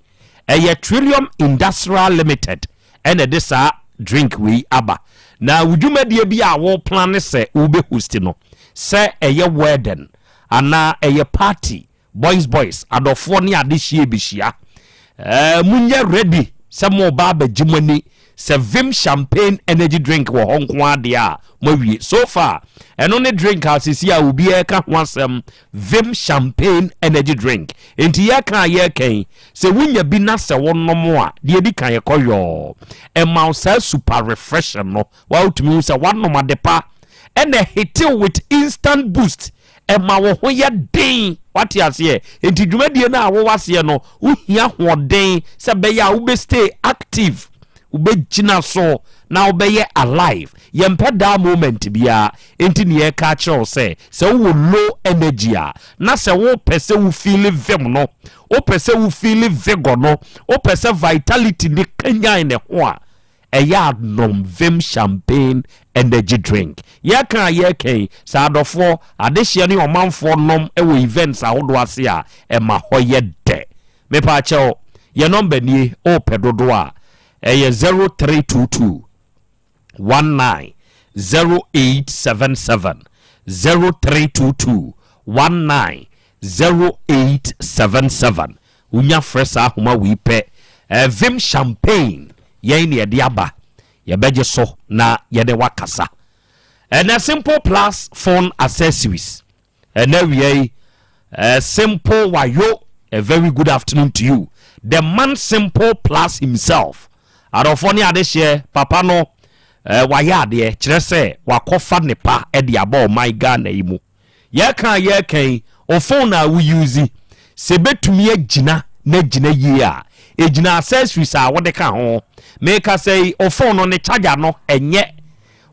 Ɛyɛ Trillium Industrial Limited ɛna ɛde saa drink wei aba. Na wo dwumadie bi a wo plane sɛ wo bɛ host no, sɛ ɛyɛ wedding anaa ɛyɛ party, boys boys, adɔfoɔ ne adehyeɛ bɛhyia, ɛɛ mo nyɛ ready sɛ mo ba abɛgye mo ani. Sɛ Vim Champagne energy drink wɔ hɔ nko ara deɛ a, mo awie. So far, ɛno ne drink a sisi a obiara ka ho asɛm, Vim Champagne energy drink. Enti yɛka a yɛreka yi, sɛ wonya bi na sɛ wonom a, deɛ ɛdi kan ɛkɔ yɔɔ. Ɛma wo saa super refreshing no, wa wotumi hu sɛ woanom ade pa. Ɛna ɛhitew with instant boost. Ɛma wo ho yɛ den. Wate aseɛ? Enti dwumadie no a wowɔ aseɛ no, wohia hoɔden sɛ ɛbɛyɛ a wobɛ stay active, wobɛgyina so na wobɛyɛ alive. Yɛmpɛ daa moment biara. Enti ne yɛreka akyerɛ wo sɛ, sɛ wowɔ low energy a, na sɛ wopɛ sɛ wo feeli vim no, wopɛ sɛ wo feeli vigor no, wopɛ sɛ vitality no kanyan ne ho a, ɛyɛ a nom Vim Champagne Energy Drink. Yɛreka a yɛreka yi, sɛ adɔfoɔ, adehyeɛ ne ɔmanfoɔ nom wɔ events ahodoɔ ase a, ɛma hɔ yɛ dɛ. Mepaakyɛw, yɛn nɔmba nie, wopɛ dodoɔ a, ɛyɛ 0322 19 0877, 0322 19 0877. Wonya frɛ saa ahoma wei pɛ, eh, Vim Champagne, yɛn na yɛde aba. Yɛbɛgye so na yɛne wakasa. Ɛnɛ Simple Plus Phone Accessories. Ɛnɛ awia yi, eh, Simple Wayo, a very good afternoon to you. The man Simple Plus himself. Adɔfoɔ ne adehyeɛ, papa no, eh, wayɛ adeɛ, kyerɛ sɛ wakɔfa ne pa de aba ɔman Ghana yi mu. Yɛka a yɛka yi, wo phone a wo use, sɛ ɛbɛtumi agyina na agyina yie a, ɛgyina accessories a wode ka ho. Mekasa yi, wo phone no ne charger no ɛnyɛ.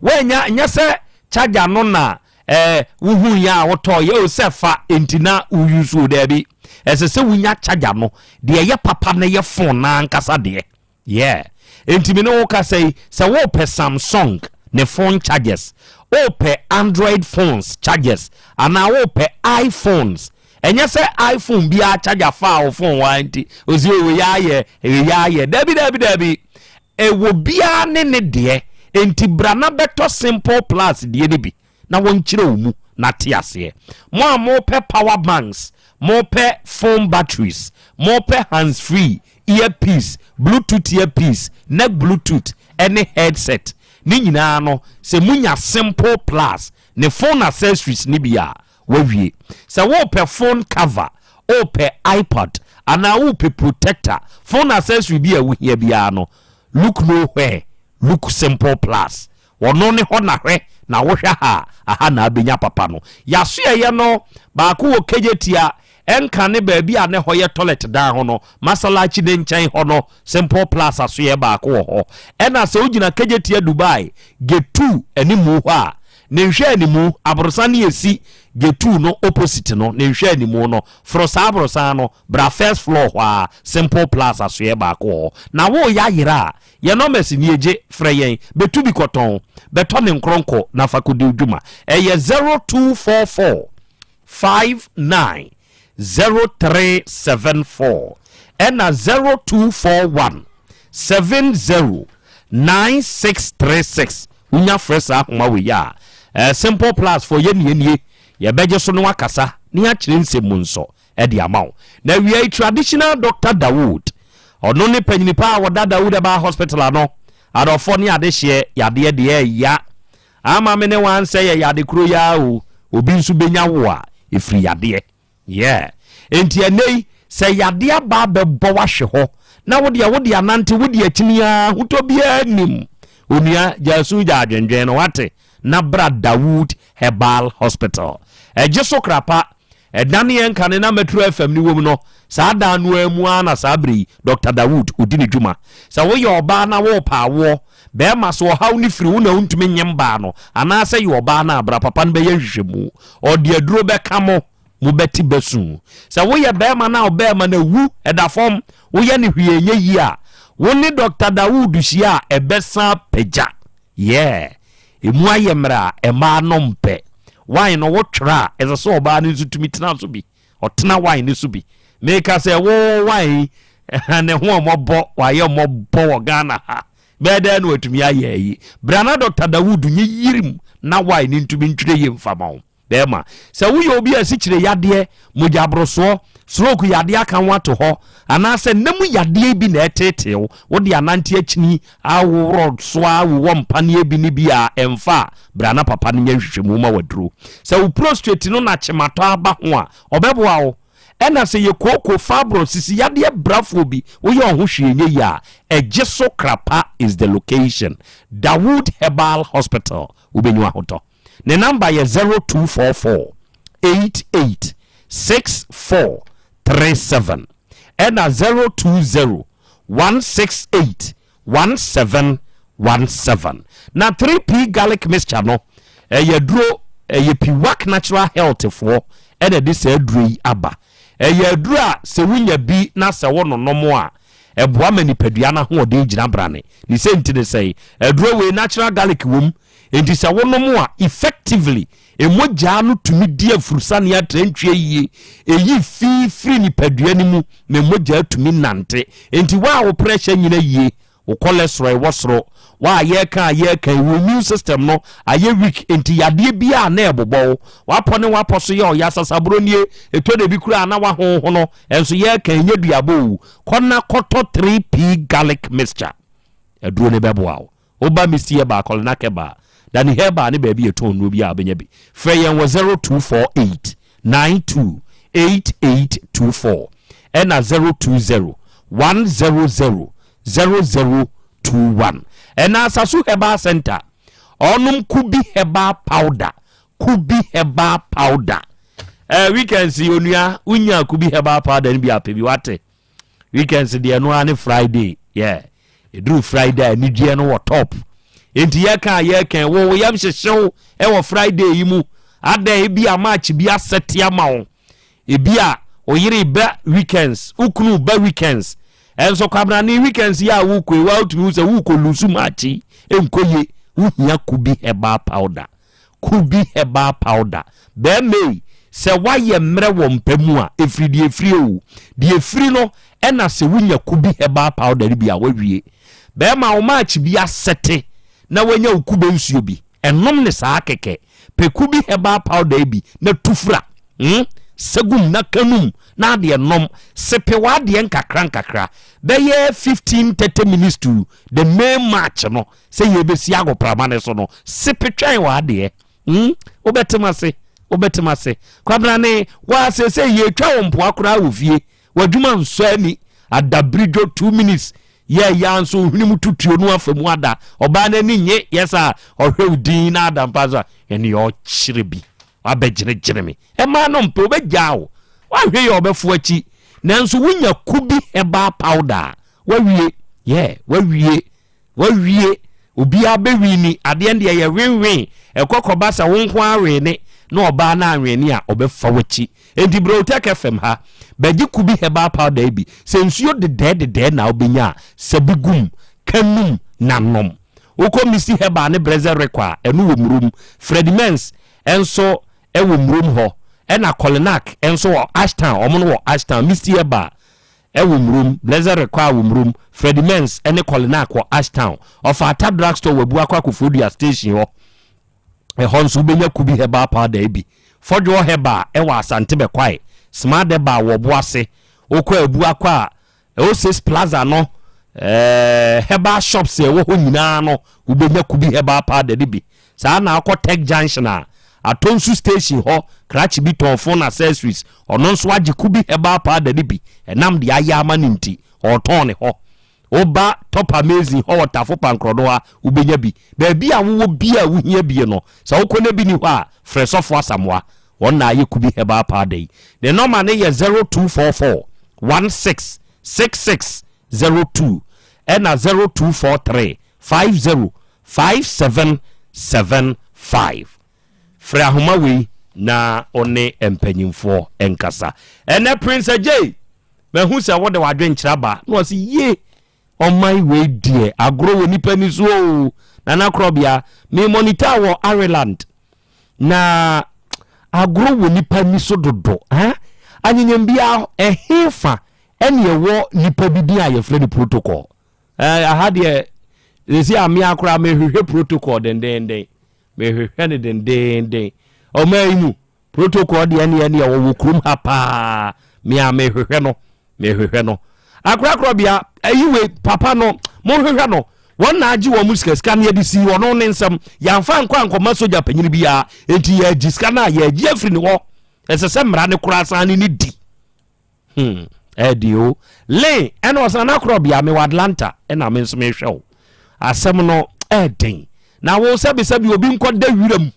Woannya, nyɛ sɛ charger no na eh, wohuiɛ a wotɔeɛ o sɛ fa nti na wo use o, daabi. Ɛsɛ sɛ wonya charger no, deɛ ɛyɛ papa no yɛ phone no ankasa deɛ. Yeah. Enti me ne wo kasa yi, sɛ wopɛ Samsung ne phone chargers, wopɛ Android phones chargers, anaa wopɛ iPhones, ɛnyɛ sɛ iPhone biara charger faa wo phone hɔ ara nti, osi o wei ayɛ, wei ayɛ. Dabi, dabi, dabi. Ɛwɔ biara ne ne deɛ. Enti bra na bɛtɔ Simple Plus deɛ no bi na wɔnkyerɛ wo mu na te aseɛ. Mo a mopɛ power banks, mopɛ phone batteries, mopɛ hands free, earpiece, bluetooth earpiece, neck bluetooth ne headset ne nyinaa no, sɛ munya Simple Plus ne phone accessories no bi a, wawie. Sɛ wopɛ phone cover, wopɛ iPad anaa wopɛ protector, phone accessory bi a wohia biara no, look nowhere, look Simple Plus. Ɔno ne hɔ na hwɛ na wohwɛ ha a, aha na abɛnya papa no. Yɛasoɛeɛ no, baako wɔ Kejetia, ɛnka ne baabi a ne hɔ yɛ tɔlɛt dan ho no, Masalachi ne nkyɛn hɔ no, Simple Plus asoɛeɛ baako wɔ hɔ. Ɛna sɛ wogyina Kejetia Dubai, Gate 2 animu hɔ a, ne nhwɛanimu, aborosan no yɛsi Gate 2 no opposite no, ne nhwɛanimu no, foro saa aborosan no, bra first floor hɔ ara, Simple Plus asoɛeɛ baako wɔ hɔ. Na woreyɛ ayera a, Yɛn numbers nie gye frɛ yɛn bɛtu bi kɔtɔn bɛtɔ ne nkorɔnkɔ na fa kɔdi wo dwuma ɛyɛ 0244 59 0374 ɛna 0241 70 9636. Wonya frɛ saa ahoma wei a, eh, Simple Plus foɔ yɛ nie nie, yɛbɛgye so no akasa ne akyerɛ nsɛm mu nso de ama wo. Na awia yi Traditional Doctor Dawood, ɔno ne panyini pa a wɔda Dawood Herbal Hospital ano, adɔfoɔ ne adehyeɛ yadeɛ deɛ ɛya ama me ne wansɛ yɛ yade kuro yi ara o, obi nso bɛnya wo a ɛfiri yadeɛ. Yeah. Enti ɛnnɛ yi, sɛ yadeɛ aba abɛbɔ wahwe hɔ, na wo deɛ wode anante, wode akyini ara, ahotɔ biara nnim. Onua, gyaa su, gyaa adwendwen no, wate? Na bra Dawood Herbal Hospital. Ɛgye so krapa, ɛdan yɛn kane na Metro FM no wom no, saa dan no ara mu ara na saa berɛ yi, Dɔkta Dawood, ɔdi ne dwuma. Sɛ woyɛ ɔbaa na worepɛ awoɔ, bɛrima, sɛ ɔhaw no firi wo na wontumi nyem baa no, anaasɛ yɛ ɔbaa no a, bra papa no bɛyɛ nhwehwɛmu. Ɔde aduro bɛka mo, mobɛte bɛsu. Sɛ woyɛ bɛrima na ɔbɛrima no awu, ɛda fam, woyɛ no hwee ɛnyɛ yie a, wo ne Dɔkta Dawood hyia a, ɛbɛsan apagya. Yeah. Ɛmu ayɛ mmerɛ a, mmaa no mpɛ. Wine no wotwerɛ a, ɛsɛ sɛ ɔbaa no nso tumi tena so bi. Ɔtena wine no so bi. Meka sɛ wo wine ne ho ɔmɔbɔ, wayɛ ɔmɔbɔ wɔ Ghana ha. Bɛyɛ dɛn na watumi ayɛ ayi? Bra na Dɔkta Dawood nye yirim na wine no ntumi ntwerɛ yie mfa ma wo. Bɛrima, sɛ woyɛ obi a asikyire yadeɛ, mogyaborosoɔ, stroke yadeɛ aka wo ato hɔ, anaasɛ nna mu yadeɛ bi na ɛreteetee wo, wode anante akyini aworɔ so ara wowɔ mpaneɛ bi ne bi a ɛmfa a, bra na papa no nyɛ nhwehwɛmu ma wo aduro. Sɛ wo prostrate no na kyematɔ aba ho a, ɔbɛboa wo. Ɛna sɛ yɛ kooko, fibroid, sisi yadeɛ brafoɔ bi, woyɛ wo ho hwee nyɛ yie a, ɛgye so Krapa is the location. Dawood Herbal Hospital, wobɛnya ahotɔ. Ne number yɛ 0244 88 64 37 ɛna 020 168 1717. Na 3P garlic mixture no ɛyɛ aduro, ɛyɛ Piwak Natural Health foɔ ɛna ɛde saa aduro yi aba. Ɛyɛ aduro a sɛ wonya bi na sɛ wononom a ɛboa ma nipadua no ahoɔden gyina brane. Ne sɛ nti ne sɛe, aduro wei natural garlic wom, enti sɛ wonom a effectively mogyaa no tumi di afurusane atrantwie yie, ɛyi fi firi nipadua no mu ma mogyaa tumi nante. Enti wo a wo pressure nyina yie, wo cholesterol ɛwɔ soro, wo a yɛreka a yɛreka yi, wo immune system no ayɛ weak, enti yadeɛ biara na ɛbobɔ wo, w'apɔ ne w'apɔ so yɛ ɔya, sasaborɔ nie, ɛtɔ da bi koraa na w'ahonhono, ɛnso yɛreka ɛnyɛ duabɔ o, kɔ na kɔtɔ 3P garlic mixture, aduro no bɛboa wo. Woba Misty Herbal, Kolinak Herbal, Danny Herbal ne baabi a yɛtɔn nnuro biara a wobɛnya bi. Frɛ yɛn wɔ 0248 92 8824 ɛna 020 100 0021. Ɛna Asasu Herbal Center, ɔnom Kubi Herbal Powder, Kubi Herbal Powder. Eh, weekends yi onua, wonya Kubi Herbal Powder no bi apɛ bi wate. Weekends deɛ ɛno ara ne Friday, yeah. Ɛduru Friday a anigyeɛ no wɔ top. Enti yɛka a yɛka wo wo yam hyehyew wɔ Friday yi mu. Adɛn ebi a match bi asɛte ama wo. Ebi a oyere ba weekends, wo kunu ba weekends. Ɛnso kwabrane weekends yi a wokɔ yi, wotumi hu sɛ wokɔ lusu match yi, ɛnkɔ yie. Wohia Kubi herbal powder. Kubi herbal powder. Bɛɛma ei, sɛ woayɛ mmerɛ wɔ mpa mu a, ɛfiri deɛ ɛfiri o. Deɛ ɛfiri no ɛna sɛ wonya Kubi herbal powder no bi a, woawie. Bɛɛma wo match bi asɛte na woanya wo kube nsuo bi, ɛnom ne saa kɛkɛ. Pɛ Kubi herbal powder yi bi na tu fira. Hmm? Sɛ gum na kanum na adeɛ nom. Sepe w'adeɛ nkakra nkakra. Bɛyɛ 15, 30 minutes to the main match no, sɛ yɛbɛsi agoprama no so no, sepe twɛn w'adeɛ. Hmm? Wobɛtem ase, wobɛtem ase. Kwabena ne, waa seesei yɛtwa wo mpoa koraa wɔ fie. W'adwuma nsɔ ani. Adabiridwo 2 minutes yɛ ya nso ohwene mu tutuo no afa mu ada. Ɔbaa no ani nye yɛ saa ɔhwɛ wo din na ada mpa so a ɛne ɔkyerɛ bi. Wabɛgyeregyere me. Ɛmaa no mpɛ wobɛgyaa wo. Woahwɛ yɛ ɔbɛfo akyi. Nanso wonya Kubi herbal powder a wawie. Yeah, wawie. Wawie. Obiara bɛwini. Adeɛ no deɛ yɛ wenwen. Ɛkɔ kɔba sɛ wo nko ara wene na ɔbaa no anwene a, ɔbɛfa w'akyi. Enti brɛ Otec FM ha. Bɛgye Kubi herbal powder yi bi. Sɛ nsuo dedɛɛ dedɛɛ na wobɛnya a, sɛ bi gu mu, ka num na nom. Wokɔ Misty Herbal ne Brɛzɛ Rekɔ a, ɛno wɔ Murom. Freddie Mens nso wɔ Murom hɔ. Ɛna Kolinak nso wɔ Ashtown, wɔn no wɔ Ashtown, Misty Herbal wɔ Murom, Blessed Require wɔ Murom, Freddie Mens ne Kolinak wɔ Ashtown, Ɔfata Drugstore wɔ Abuakwa Koforidua Station hɔ. Ɛhɔ nso wobɛnya Kubi Herbal Powder bi. Fɔdwoɔ Herbal wɔ Asante Bɛkwae, Smart Herbal wɔ Ɔboase. Wokɔ Abuakwa a, Oasis Plaza no eh, herbal shops a ɛwɔ hɔ nyinaa no wobɛnya Kubi herbal powder no bi. Saa na akɔ Tech Junction a Atonsu station hɔ krakye bi tɔn phone accessories, ɔno nso agye Kubi herbal powder no bi ɛnam deɛ ayɛ ama no nti ɔretɔn ne hɔ. Woba Top Amazing hɔ wɔ Tafo Pankrɔdo a wobɛnya bi. Baabi a wowɔ bi a wohia bie no, sɛ wokɔ na bi ni hɔ a, frɛ Sɔfo Asamoah. Wɔn na ayɛ Kubi herbal powder yi. Ne nɔma no yɛ 0244 16 66 02 ɛna 0243 50 57 75. Frɛ ahoma wei na wo ne mpanyimfoɔ nkasa. Ɛnɛ Prince Adjei, mahu sɛ wode w'adwenkyerɛ aba na ɔse yie Ɔman wei deɛ agorɔ wɔ nipa ni so oo. Nana Korɔbea, me monitor wɔ Ireland na agorɔ wɔ nipa ni so dodo. Ha? Anyenyem biara ɛhe fa ɛne ɛwɔ nipa bi din a yɛfrɛ no protocol. Eh, aha deɛ sɛsi a mmea koraa mehwehwɛ protocol dendenden. Mehwehwɛ no dendenden. Ɔman yi mu Protocol deɛ ɛneɛ ɛneɛ wɔwɔ kurom ha paa mea mehwehwɛ no mehwehwɛ no akorakorɔ bea ayi wei papa no monhwehwɛ no wɔn na agye wɔn sika sika no yɛde sii ɔno ne nsam yɛamfa nkɔ ankɔma sogya panyini biara enti yɛagye sika no a yɛagye afiri ne hɔ ɛsɛ sɛ mmara no koraa san ne ne di hmm ɛdi o len ɛna ɔsan akorɔ bea mewɔ Atlanta ɛna me nso mehwɛ wo asɛm no ɛden na wo sɛbisɛbi obi nkɔ da wiram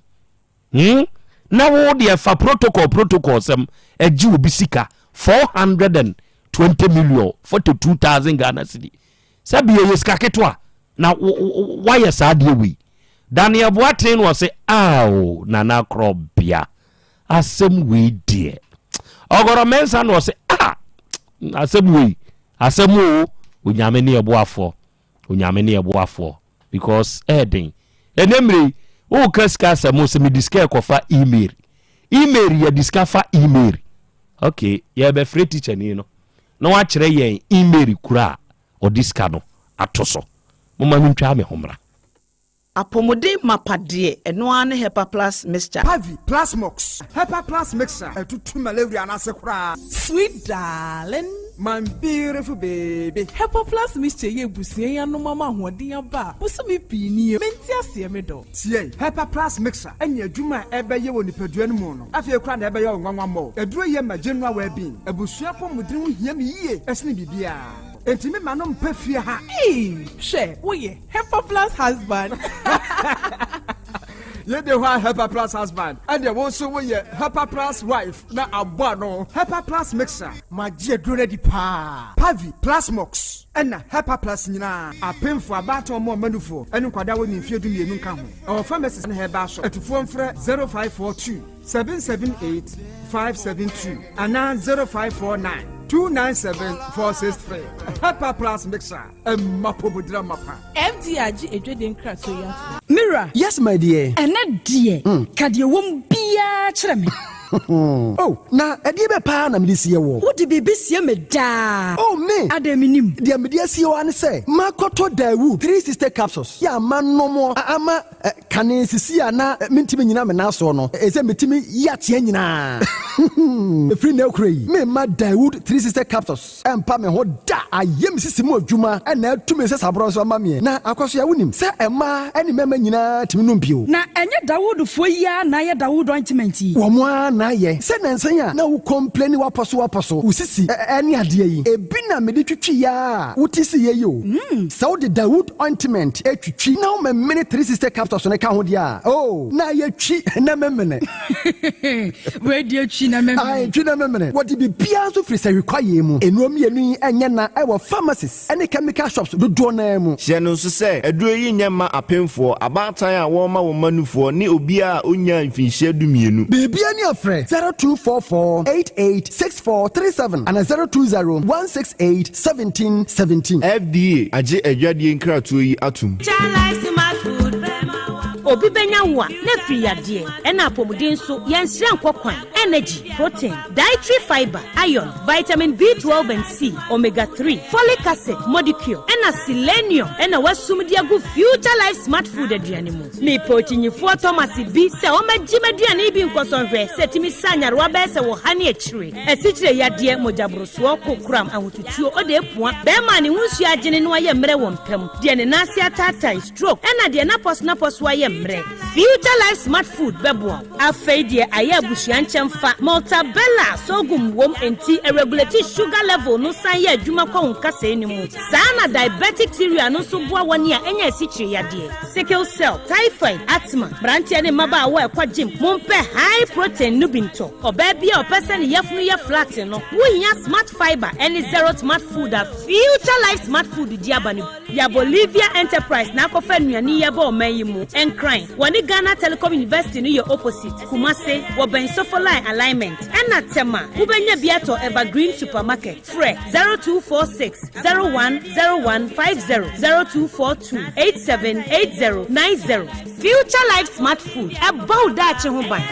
Hmm? Na wo deɛ fa protocol protocol sɛm ɛgye obi sika 420 million 42,000 Ghana cedi. Sɛ bi ɛyɛ sika ketewa na wayɛ saa deɛ wei. Daniel Boateng no ɔse ao Nana Korɔbea asɛm wei deɛ. Ɔgɔrɔ Mensah no ɔse ah asɛm wei asɛm o Onyame ne ɛboafoɔ. Onyame ne ɛboafoɔ because ɛɛden ɛnɛ mmerɛ yi woka sika asɛm sɛ mede sika ɛkɔfa email email yɛde sika fa email ok yɛbɛfrɛ teacher ni no na wakyerɛ yɛn email kura a ɔde sika no ato so moma no ntwa me ho mmra. Apɔmuden mapa deɛ, ɛno ara ne Hepa Plus Mixture. Pavi, Plasmox, Hepa Plus Mixture ɛtutu malaria no ase koraa. Sweet darling. My beautiful baby. Hepa Plus Mixture yɛ abusua yi anom ama ahoɔden aba a bosome pii nie. Mente aseɛ me dɔ. Tie, Hepa Plus Mixture ɛne adwuma a ɛbɛyɛ wɔ nipadua no mu no afei koraa na ɛbɛyɛ wo nwanwa mmɔɔ. Aduro yɛ ma general well-being. Abusua apɔmuden ho hia me yie ɛsene biribiara. Enti me ma no mpɛ fie ha. Eii hwɛ woyɛ Hepa plus husband. Yɛ de hɔ a Hepa plus husband ɛdeɛ wo nso woyɛ Hepa plus wife na abɔ ano. Hepa plus mixer. Magye aduro no adi paa. Pavi, Plasmox ɛna Hepa plus nyinaa. Apemfoɔ, abaatan ɔmo ɔma nufoɔ ɛne nkwadaa a wɔnni mfeɛ 12 nka ho. Ɛwɔ pharmacies ne herbal shop. Atufoɔ mfrɛ 0542 778 572 anaa 0549 297 463. Hepa plus mixer. Ɛmma pomodira mapa. FDA agye adwadie nkratoɔ yi atom. Me wura. Yes my dear. Ɛnnɛ deɛ, ka deɛ ɛwɔ mu biara kyerɛ me. Oh, na ɛdeɛ bɛ paa na mede sie woɔ? Wode biribi sie me daa. Oh, me! Adɛn mennim? Deɛ mede asie wo ara ne sɛ, makɔtɔ Daewoo 360 capsules yɛ a manom ama Kane sisi a na mentumi nnyina me nan soɔ no, ɛsɛ metumi yi ateɛ nyinaa. Ɛfiri nnɛ rekora yi, meremma Daewoo 360 capsules mpa me ho da. Ayɛ me sisi mu adwuma na atu me nsasaborɔ nso ama meɛ. Na Akwasoa, wonim sɛ mmaa ne mmarima nyinaa tumi nom bio. Na ɛnyɛ Dawoodfoɔ yi ara na ayɛ Dawood ointment yi? Wɔn ara na ayɛ. Sɛ nnansa yi a na wo complaini wapɔso wapɔso, wo sisi ne adeɛ yi, ebi na mede twitwiiɛ ara a wote siiɛ yi o. Sɛ wode Dawood ointment twitwi na womemene 360 capsules no ka ho deɛ a, oh, na ayɛ twi na memene. Wei deɛ twi na memene. Ae, twi na memene. Wɔde biribiara nso firi sahwi kwaeɛ mu. Nnuro mmienu yi nyɛ na wɔ pharmacies ne chemical shops dodoɔ no ara mu. Hyɛ no nso sɛ, aduro yi nyɛ mma apemfoɔ, abaatan a wɔrema wɔn mma nufoɔ ne obiara a ɔnnyaa mfinhyia dumienu. Biribiara ni a frɛ 0244 88 6437 anaa 020 168 1717. FDA agye adwadie nkratoɔ yi atom. Obi bɛnya wo. mu a, na afiri yadeɛ. Ɛna apɔmuden nso, yɛnsrɛ nkɔ kwan. Energy, protein, dietary fibre, iron, vitamin B12 and C, omega 3, folic acid, modicure, ɛna selenium ɛna wɔasum de agu Future Life Smart Food aduane mu. Mepɛ okyinyifoɔ Thomas bi sɛ ɔmmɛgye m'aduane yi bi nkɔsɔ nhwɛ sɛ ɛtumi sa nyarewa bɛyɛ sɛ wɔ ha ne akyire, asikyire yadeɛ, mogyaborosoɔ, kokoram, ahotutuo, odeepua, bɛrima a ne ho nsuo agyene na wayɛ mmerɛ wɔ mpa mu, deɛ ne nan ase ataatae, stroke, ɛna deɛ n'apɔso-napɔso ayɛ mmerɛ. Future Life Smart Food bɛboa wo. Afei deɛ ayɛ abusua nkyɛmfa, Maltabella sorghum wom enti ɛregulate sugar level no san yɛ adwuma kɔ wo nkasɛɛ no mu. Saa ara na diabetic cereal no nso boa wɔn a anya asikyire yadeɛ, sickle cell, typhoid, asthma. Mmeranteɛ ne mmabaawa a ɛkɔ gym, mompɛ high protein no bi ntɔ. Ɔbaa bi a ɔpɛ sɛ ne yafunu yɛ flat no, wohia Smart Fibre ne Zero Smart Food a Future Life Smart Food de aba no bi. Ya Bolivia Enterprise na akɔfa nnuane yi aba ɔman yi mu. Nkran, wɔne Ghana Telecom University no yɛ opposite. Kumase, wɔbɛn Sofoline Alignment. Ɛna Tema, wobɛnya bi atɔ Evergreen Supermarket. Frɛ 0246 010150, 0242 878090. Future Life Smart Food, ɛbɔ wo daakye ho ban.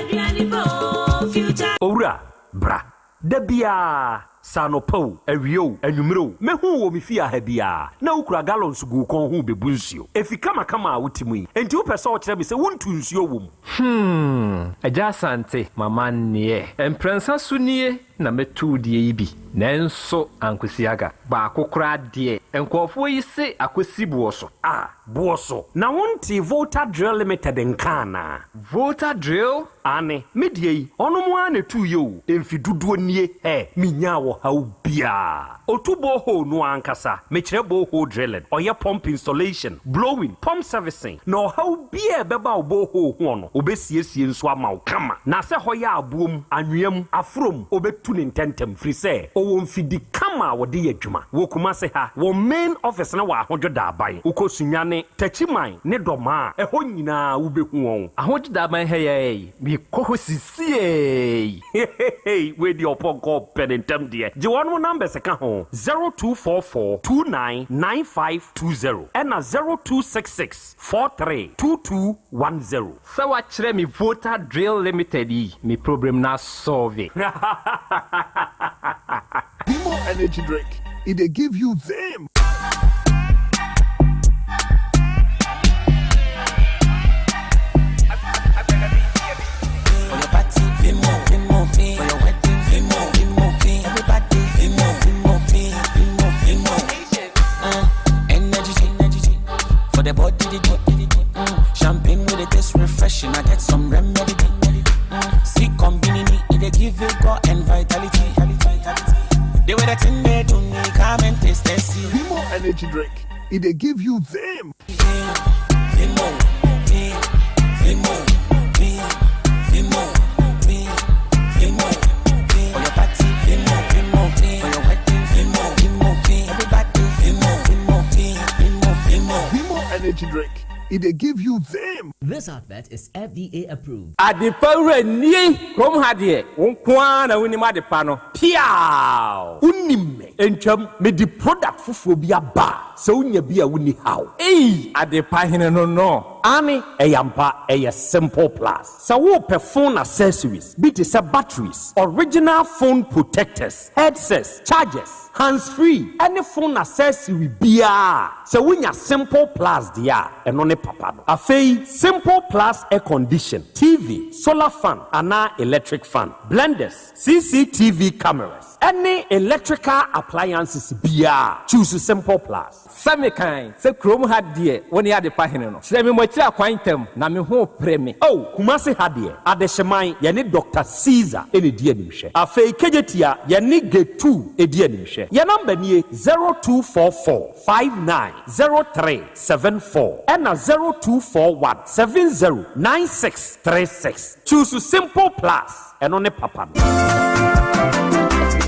Owura, bra. Da biara, sɛ anɔpa o, awia o, anwummere o, mɛhu wo wɔ me fie ha biara, na wokura gallons gu wo kɔn ho rebebu nsuo. Efi kamakama a wote mu yi, enti wopɛ sɛ wokyerɛ me sɛ wontu nsuo wɔ mu? Hmm, Agya Asante, m'amanneɛ. Mprɛnsa so nie na mɛtu wo deɛ yi bi, nanso ankosi aga. Baako koraa deɛ, nkurɔfoɔ yi se akɔsi boɔ so. Ah, boɔ so. Na wontee Volta Drill Limited nka anaa? Volta Drill? Aane, me deɛ yi, ɔnom ara na ɛtuiɛ o, mfe dodoɔ nie, hɛ, menyaa ɔhaw biara. Ɔtu borehole no ara ankasa, mekyerɛ borehole drilling, ɔyɛ pump installation, blowing, pump servicing, na ɔhaw biara a ɛbɛba wo borehole hoɔ no, ɔbɛsiesie nso ama wo kama. Na sɛ hɔ yɛ aboɔ mu, anwea mu, aforɔ mu, ɔbɛtu no ntɛntɛm, firi sɛ ɔwɔ mfidi kama a wɔde yɛ adwuma. Wɔ Kumase ha, wɔn main office no wɔ Ahodwo Daaban. Wokɔ Sunyani, Techiman ne Dɔmaa a, ɛhɔ nyinaa wobɛhu wɔn. Ahodwo Daaban ha yi ara yi, mekɔ hɔ sisiei. Hehehe wei deɛ ɔpɔnkɔ ɔpɛ ne ntɛm deɛ. Gye wɔnom numbers ka ho, 0244 29 9520 ɛna 0266 43 2210. Sɛ wakyerɛ me Volta Drill Limited yi, me problem no asɔlve. Vimo energy drink, e dey give you vim. For your party, Vimo, Vimo, V. For your wedding, Vimo, Vimo, V. Everybody, Vimo, Vimo, V, Vimo, Vimo. Energy, energy. For the body, the body. Champagne with it taste refreshing. I get some remedy. See, combini, it they give you God and vitality. They were the thing they do me, come and taste and see. Vimo energy drink, e dey give you vim. Vimo, V, Vimo, V, Vimo, V, Vimo, V. For your party, Vimo, Vimo, V. For your wedding, Vimo, Vimo, V. Everybody, Vimo, Vimo, V, Vimo, Vimo. Vimo energy drink, e dey give you vim. This advert is FDA approved. Adepa wura nie! Kurom ha deɛ, wo nko ara na wonim adepa no. Piaaww! Wonim me. Ntwam, mede product foforɔ bi aba a, sɛ wonya bi a wonni haw. Ei! Adepa hene no no. Aane, ɛyɛ ampa, ɛyɛ Simple Plus. Sɛ worepɛ phone accessories bi te sɛ batteries, original phone protectors, headsets, chargers, hands free ɛne phone accessory biara a, sɛ wonya Simple Plus deɛ a, ɛno ne papa no. Afei, Simple Plus air condition, TV, solar fan anaa electric fan, blenders, CCTV cameras, ɛne electrical appliances biara a, choose Simple Plus. Sɛ mekan sɛ kurom ha deɛ wo ne adepa hene no, kyerɛ me mo akyiri akwan ntɛm na me ho repere me. Oh, Kumasi ha deɛ, Adehyeman, yɛne Doctor Caesar na ɛdi animhwɛ. Afei Kejetia, yɛne Getu di animhwɛ. Yɛn number nie, 0244 59 03 74 ɛna 0241 70 96 36. Choose Simple Plus, ɛno ne papa no.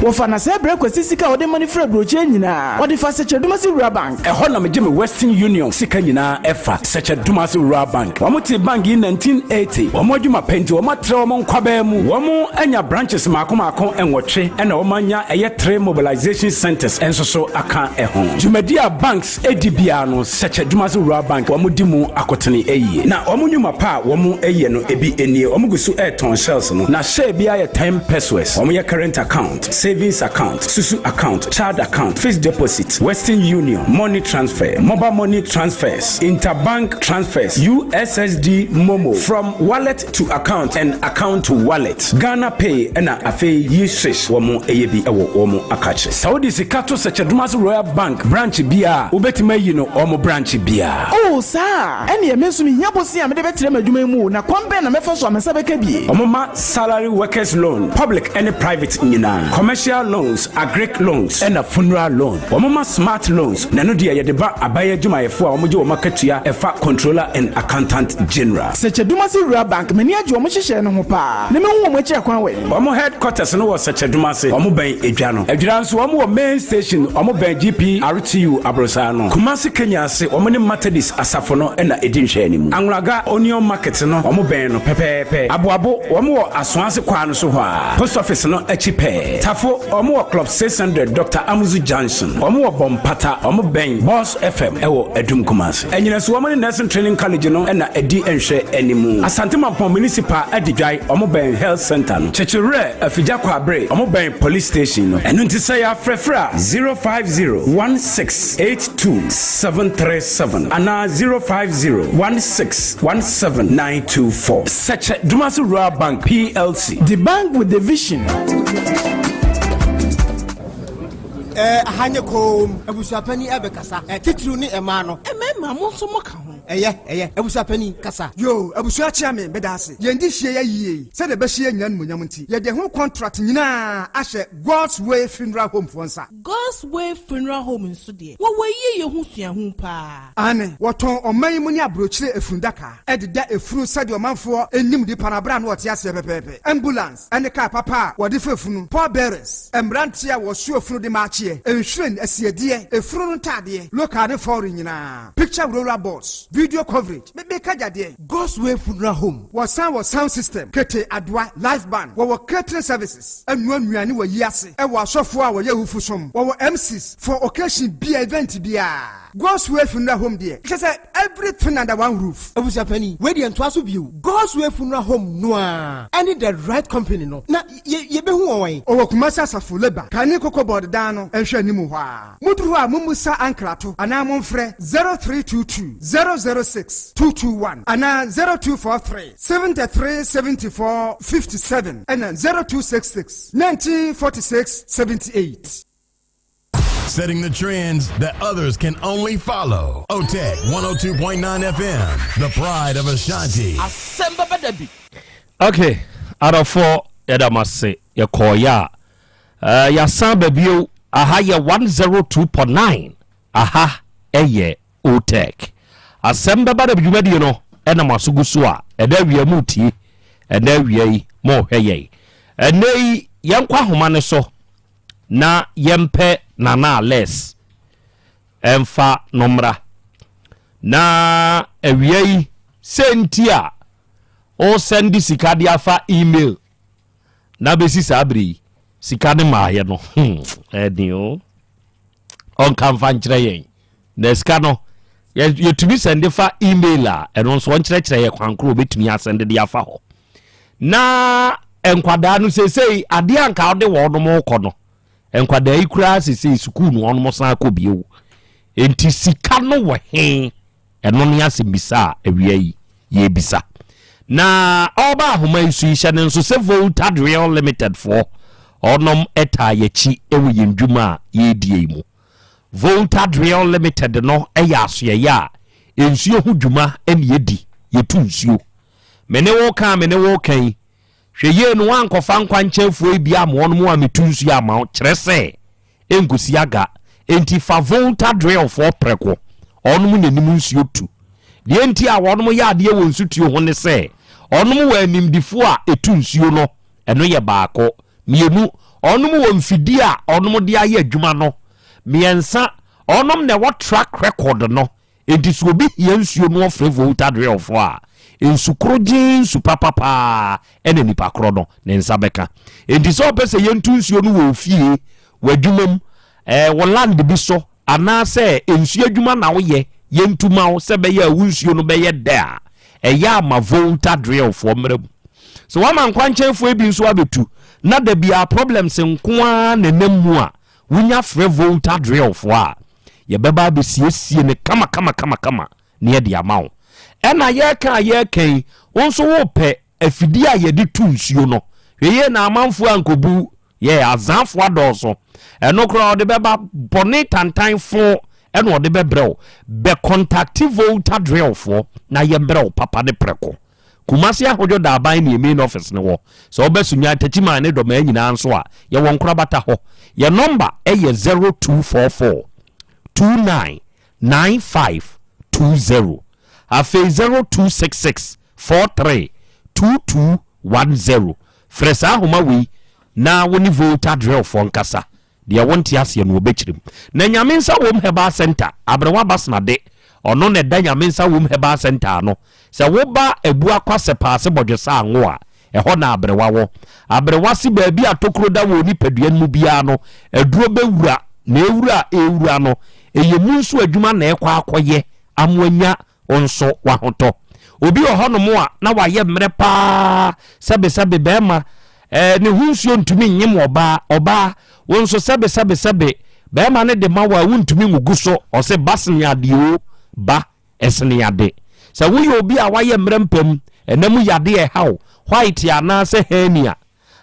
Wɔfa na sɛ brɛ Kwasi sika a ɔde ma no firi aburokyire nyinaa, ɔde fa Sɛkyɛ Dumasi Rural Bank. Ɛhɔ na megye me Western Union sika nyinaa ɛfa, Sɛkyɛ Dumasi Rural Bank. Wɔn tee bank yi 1980. Wɔn adwuma pɛ nti wɔn atrɛ wɔn nkwabaa mu. Wɔn anya branches maako maako nwɔtwe ɛna wɔn anya ɛyɛ three mobilization centers nso so aka ɛho. Dwumadi a banks di biara no Sɛkyɛ Dumasi Rural Bank wɔn di mu akotene yie. Na wɔn nnwuma pa a wɔn yɛ no ebi nie, wɔn gu so retɔn shells no na share biara yɛ ten pesewas. Wɔn yɛ current account, savings account, susu account, child account, fixed deposit, Western Union, money transfer, mobile money transfers, interbank transfers, USSD MoMo, from wallet to account and account to wallet, Ghana Pay ɛna afei yi swish wɔn yɛ bi wɔ wɔn akakye. Sɛ wode sika to Sɛkyɛ-Dumase Royal Bank branch biara a, wobɛtumi ayi no wɔn branch biara. Oh, saa a? Ɛnneɛ me nso mehia bosea a mede bɛtrɛ m'adwuma yi mu o, na kwan bɛn na mɛfa so a me nsa bɛka bi? Wɔma salary workers loan, public ne private nyinaa, commercial loans, agric loans ɛna funeral loan. Wɔma smart loans, na ɛno deɛ yɛde ba aban adwumayɛfoɔ a wɔgye wɔn akatua ɛfa Controller and Accountant General. Sɛkyɛ Dumase Rural Bank, m'ani agye wɔn nhyehyɛɛ no ho paa, na mɛhu wɔn akyiri akwan wɛn? Wɔn headquarters no wɔ Sɛkyɛ Dumase, wɔn bɛn Edwa no. Adwira nso wɔn wɔ main station, wɔn bɛn GPRTU aborosaa no. Kumasi Kenya ase, wɔn ne Methodist asafo no na ɛdi nhwɛanimu. Anwulaga Onion Market no, wɔn bɛn no pɛpɛɛpɛ. Aboabo, wɔn wɔ Asoase kwaa no so hɔ ara, Post Office no akyi pɛɛ. Tafo, wɔn wɔ Club 600, Doctor Amuzu Junction. Wɔn wɔ Bɔmpata, wɔn bɛn Boss FM wɔ Adum Kumasi. Anyinaso, wɔn ne Nursing Training College no na ɛdi nhwɛanimu. Asante Mampong Municipal Adidwae, wɔn bɛn Health Centre no. Kyekyewerɛ, Afigya Kwaabere, wɔn bɛn Police Station no. Ɛno nti sɛ yɛafrɛfrɛ a, 050 1682 737 anaa 050 16 17 924. Sɛkyɛ Dumasi Rural Bank PLC. The bank with the vision. Ɛɛ, aha nyɛ komm. Abusuapanin ɛbɛkasa. Ɛ, titiriw ne mmaa no. Mmarima, mo nso moka ho. Ɛyɛ, ɛyɛ. Abusuapanin, kasa. Yoo, abusua kyea me, meda ase. Yɛn de hyia yɛ yie yi, sɛdeɛ ɛbɛhyɛ yɛn nyinaa animuonyam nti, yɛde ɛho kɔntrat nyinaa ahyɛ God's Way Funeral Home foɔ nsa. God's Way Funeral Home nso deɛ, wɔwɔ ayie yɛ ho suahu paa. Aane, wɔtɔn ɔman yi mu ne aburokyire efundaka de da efunu sɛdeɛ ɔmanfoɔ nim nipa no aberɛ a na ɔte aseɛ pɛpɛɛpɛ. Ambulance ne kaa papa a wɔde fa efunu, pallbearers, mmeranteɛ a wɔsoa efunu de ma akyeɛ, nhwiren, asiedeɛ, efunu no ntaadeɛ, local ne foreign nyinaa, picture roller boards, video coverage, me meka gyadeɛ. God's Way Funeral Home, wɔsan wɔ sound system, kete, adoa, live band, wɔwɔ catering services, ɛnoa nnuane wɔ ayi ase, ɛwɔ asɔfoɔ a wɔyɛ awufo som, wɔwɔ MCs for occasion bia, event biara. God's Way Funeral Home deɛ, kyerɛ sɛ everything under one roof. Abusuapanin, wei deɛ ntoa so bio. God's Way Funeral Home no ara ɛne The Right Company no, na yɛ, yɛbɛhu wɔn wɛn? Ɔwɔ Kumasi Asafo Labour kane Cocoa Board dan no nhwɛ anim hɔ ara. Moduru hɔ a mommusa ankrato anaa momfrɛ 0322 006 221 anaa 0243 73 74 57 ɛna 0266 19 46 78. Setting the trends that others can only follow. OTEC 102.9 FM, the pride of Ashanti. Asɛm bɛba da bi. Ok adɔfoɔ yɛda mo ase yɛkɔɔyɛ a eh, yɛasan ba bio aha yɛ 102.9 aha ɛyɛ OTEC asɛm bɛba da bi dwumadie no ɛna mo aso gu so a ɛda awia mu tie ɛna awia yi mo hwɛ yɛn ɛnɛ yi yɛnkɔ ahoma no so na yɛmpɛ Nana Les ɛmfa no mmra. Na awia yi sɛ nti a wosɛnde sika de afa email na bɛsi saa bere yi sika no maayɛ no hmm, ɛden o ɔnka mfa nkyerɛ yɛn Na sika no, yɛ, yɛtumi sɛnde fa email a, ɛno nso ɔnkyerɛkyerɛ yɛ kwan koro obɛtumi asɛnde de afa hɔ. Na nkwadaa no seesei adeɛ anka wode wɔn kɔ no, nkwadaa yi koraa seesei sukuu no wɔn san kɔ bio. Enti sika no wɔ he? Ɛno ne asɛmmisa a awia yi yɛrebisa. Na ɔreba ahoma yi so yi, hyɛ no nso sɛ Volta Drill Limited foɔ ɔnom taa yɛakyi wɔ yɛn dwuma a yɛredie yi mu. Volta Drill Limited no yɛ asoɛeɛ a nsuo ho dwuma na yɛdi, yɛtu nsuo. Me ne wo ka a me ne wo reka yi, hwɛ yie no woankɔfa nkwankyɛnfoɔ yi bi amma wɔnom ammɛtu nsuo amma wo, kyerɛ sɛ ɛnkɔsi aga. Enti fa Volta Drillfoɔ prɛko, wɔnom na ɛnim nsuo tu. Deɛ nti a wɔnom yɛ adeɛ wɔ nsutuo ho ne sɛ, wɔnom wɔ animdefoɔ a ɛtu nsuo no, ɛno yɛ baako. Mmienu, Ɔnom wɔ mfidie a ɔnom de ayɛ adwuma no. Mmiɛnsa, ɔnom na ɛwɔ track record no. Enti sɛ obi hia nsuo na ɔfrɛ Volta Drillfoɔ a, nsu korogyee nsu papa paa na nipa korɔ no ne nsa bɛka. Enti sɛ ɔpɛ sɛ yɛntu nsuo no wɔ ofie, w'adwuma mu, eh, wo land bi so, anaasɛ nsuo adwuma na woyɛ, yɛntu ma wo sɛ ɛbɛyɛ a wo nsuo no bɛyɛ dɛ a, ɛyɛ a ma Volta Drillfoɔ mmra mu. Sɛ woama nkwankyɛnfoɔ bi nso abɛtu na da biara problems nko ara na ɛnam mu a, wonya frɛ Volta Drillfoɔ a, yɛbɛba abɛsiesie no kama kama kama kama na yɛde ama wo. Ɛna yɛreka a yɛreka yi, wo nso wopɛ afidie a yɛde tu nsuo no. Hwɛ yie na amanfoɔ ankɔbu yɛ azaafoɔ adɔɔso. Ɛno koraa ɔde bɛba bɔne tantan fo ɛna ɔde bɛbrɛ wo. Bɛ kɔntakte Volta Drillfoɔ na yɛmbrɛ wo papa ne prɛko. Kumasi Ahodwo Daaban ne yɛn main office no wɔ. Sɛ woba Sunyani, Techiman ne Dɔmaa nyinaa nso a, yɛwɔ nkorabata hɔ. Yɛn nɔmba yɛ 0244 29 95 20. Afei 0266 43 22 10. Frɛ saa ahoma wei na wo ne Volta Drillfoɔ nkasa. Deɛ wonte aseɛ no wɔbɛkyerɛ mu. Na Nyame Nsa Wom Herbal Centre, Aberewa Basena de, ɔno na ɛda Nyame Nsa Wom Herbal Centre ano. Sɛ woba Abuakwa Sɛpaase Bɔdwesa Ango a, ɛhɔ na Aberewa wɔ. Aberewa se baabi a tokuro da wɔ onipadua no mu biara no, aduro bɛwura, na ɛwura a ɛrewura no, ɛyɛ mu nso adwuma na ɛrekɔ akɔyɛ ama wanya Wo nso w'ahotɔ. Obi wɔ hɔnom a na wayɛ mmerɛ paa sɛbesɛbe bɛrima eh, ne ho nsuo ntumi nyem ɔbaa, ɔbaa wo nso sɛbesɛbe sɛbe bɛrima no de ma wo a wontumi ngugu so, ɔse ba sene adeɛ o, ba ɛsene ade. Sɛ woyɛ obi a wayɛ mmerɛ mpam, ɛna mu yadeɛ ɛha wo, white anaasɛ hernia,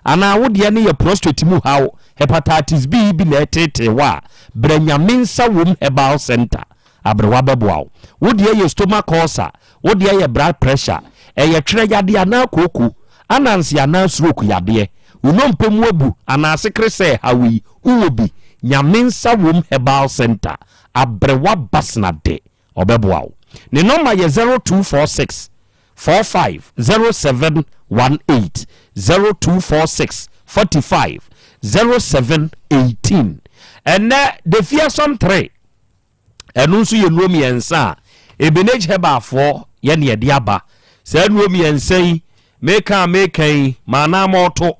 Anaa wo deɛ no yɛ prostrate mu haw, hepatitis B yi bi na ɛreteetee wo a, brɛ Nyame Nsa Wom Herbal Centre, aberewa bɛboa wo. Wo deɛ yɛ stomach ulcer, wo deɛ yɛ blood pressure, ɛyɛ twerɛ yadeɛ anaa kooko, ananse anaa stroke yadeɛ, wo nnompe mu abu anaa asekere sɛ ɛhaw yi, wowɔ bi, Nyame Nsa Wom Herbal Centre, aberewa Basna de, ɔbɛboa wo. Ne nɔmba yɛ 0246 45 0718, 0246 45 0718. Ɛnnɛ, The Fearsome 3, ɛno nso yɛ nnuro mmiɛnsa a Ebenage Herbalfoɔ yɛ ne ɛde aba. Saa nnuro mmiɛnsa yi, meka a meka yi, maanaa mɔɔto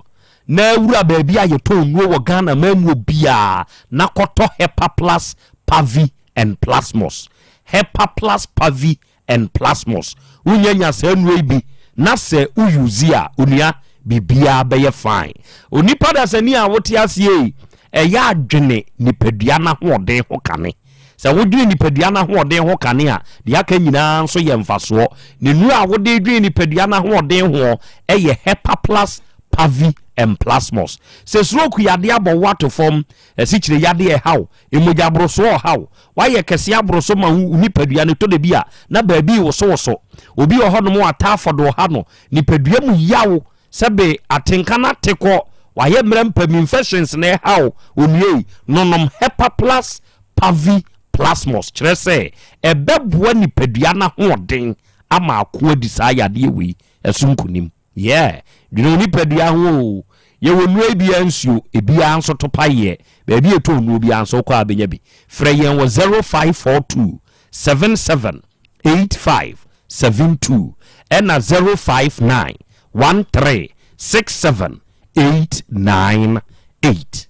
na wura baabi a yɛtɔn nnuro wɔ Ghana man mu obiara na kɔtɔ Hepa Plus Pavi and Plasmos, Hepa-Plus Pavi and Plasmos. Wonya nya saa nnuro yi bi na sɛ wo use a, onua, biribiara bɛyɛ fine. Onipa dasani a wote aseɛ yi, ɛyɛ a dwene nipadua no ahoɔden ho kane. Sɛ wodwene nipadua no ahoɔden ho kane a, deɛ aka nyinaa nso yɛ mfasoɔ. Ne nnuro a wode redwene nipadua no ahoɔden hoɔ yɛ Hepa-Plus Pavi and Plasmos. Sɛ stroke yadeɛ abɔ wo ato fam, asikyire yadeɛ ɛha wo, Mogya aborosoɔ ɔha wo. Woayɛ kɛseɛ aboro so ma wo nipadua no tɔ da bi a na baabi rewosowoso. Obi wɔ hɔnom a typhoid ɔha no, nipadua mu yaw sɛbe atenka no ate kɔ, wayɛ mmerɛ mpam, infections na ɛha wo. Onua yi, nonom Hepaplus Pavi Plasmos, kyerɛ sɛ ɛbɛboa nipadua no ahoɔden ama ako adi saa yadeɛ wei so nkonim. Yeah, dwene wo nipadua ho oo. Yɛwɔ nnuro yi biara nsuo, ebiara nso to pa yeɛ. Baabi a yɛtɔn nnuro biara nso wokɔ a wobɛnya bi. Frɛ yɛn wɔ 0542 77 85 72 ɛna 059 13 67 898.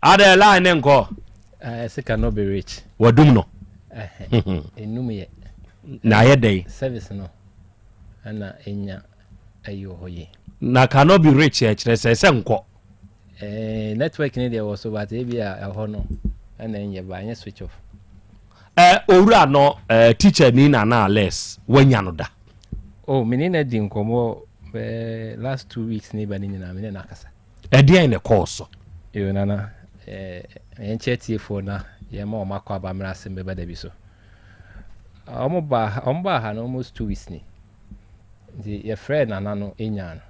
Adɛ line ne nkɔ. Eh, sika no be rich. Wadum no. Enum yɛ. Na ayɛ dɛn? Service no ɛna enya ayi wɔ hɔ yie. Na cannot be rich ɛkyerɛ sɛ sɛ nkɔ. Eh, network ne deɛ wɔ so but ebi a ɛhɔ no ɛna ɛnyɛ ba ɛnyɛ switch off. Eh, owura no eh, teacher ni na na less wanya no da. Oh, me ne na di nkɔmmɔ eh, last 2 weeks ne ba ne nyinaa me ne na akasa. Ɛdeɛn na ɛkɔɔ so? Yo Nana, yɛnkyɛ atiefoɔ na yɛma wɔn akɔ aba mmerɛ asɛm bɛba da bi so. Wɔn baa wɔn baa ha no almost 2 weeks ni. Nti yɛfrɛɛ Nana no nyaa no.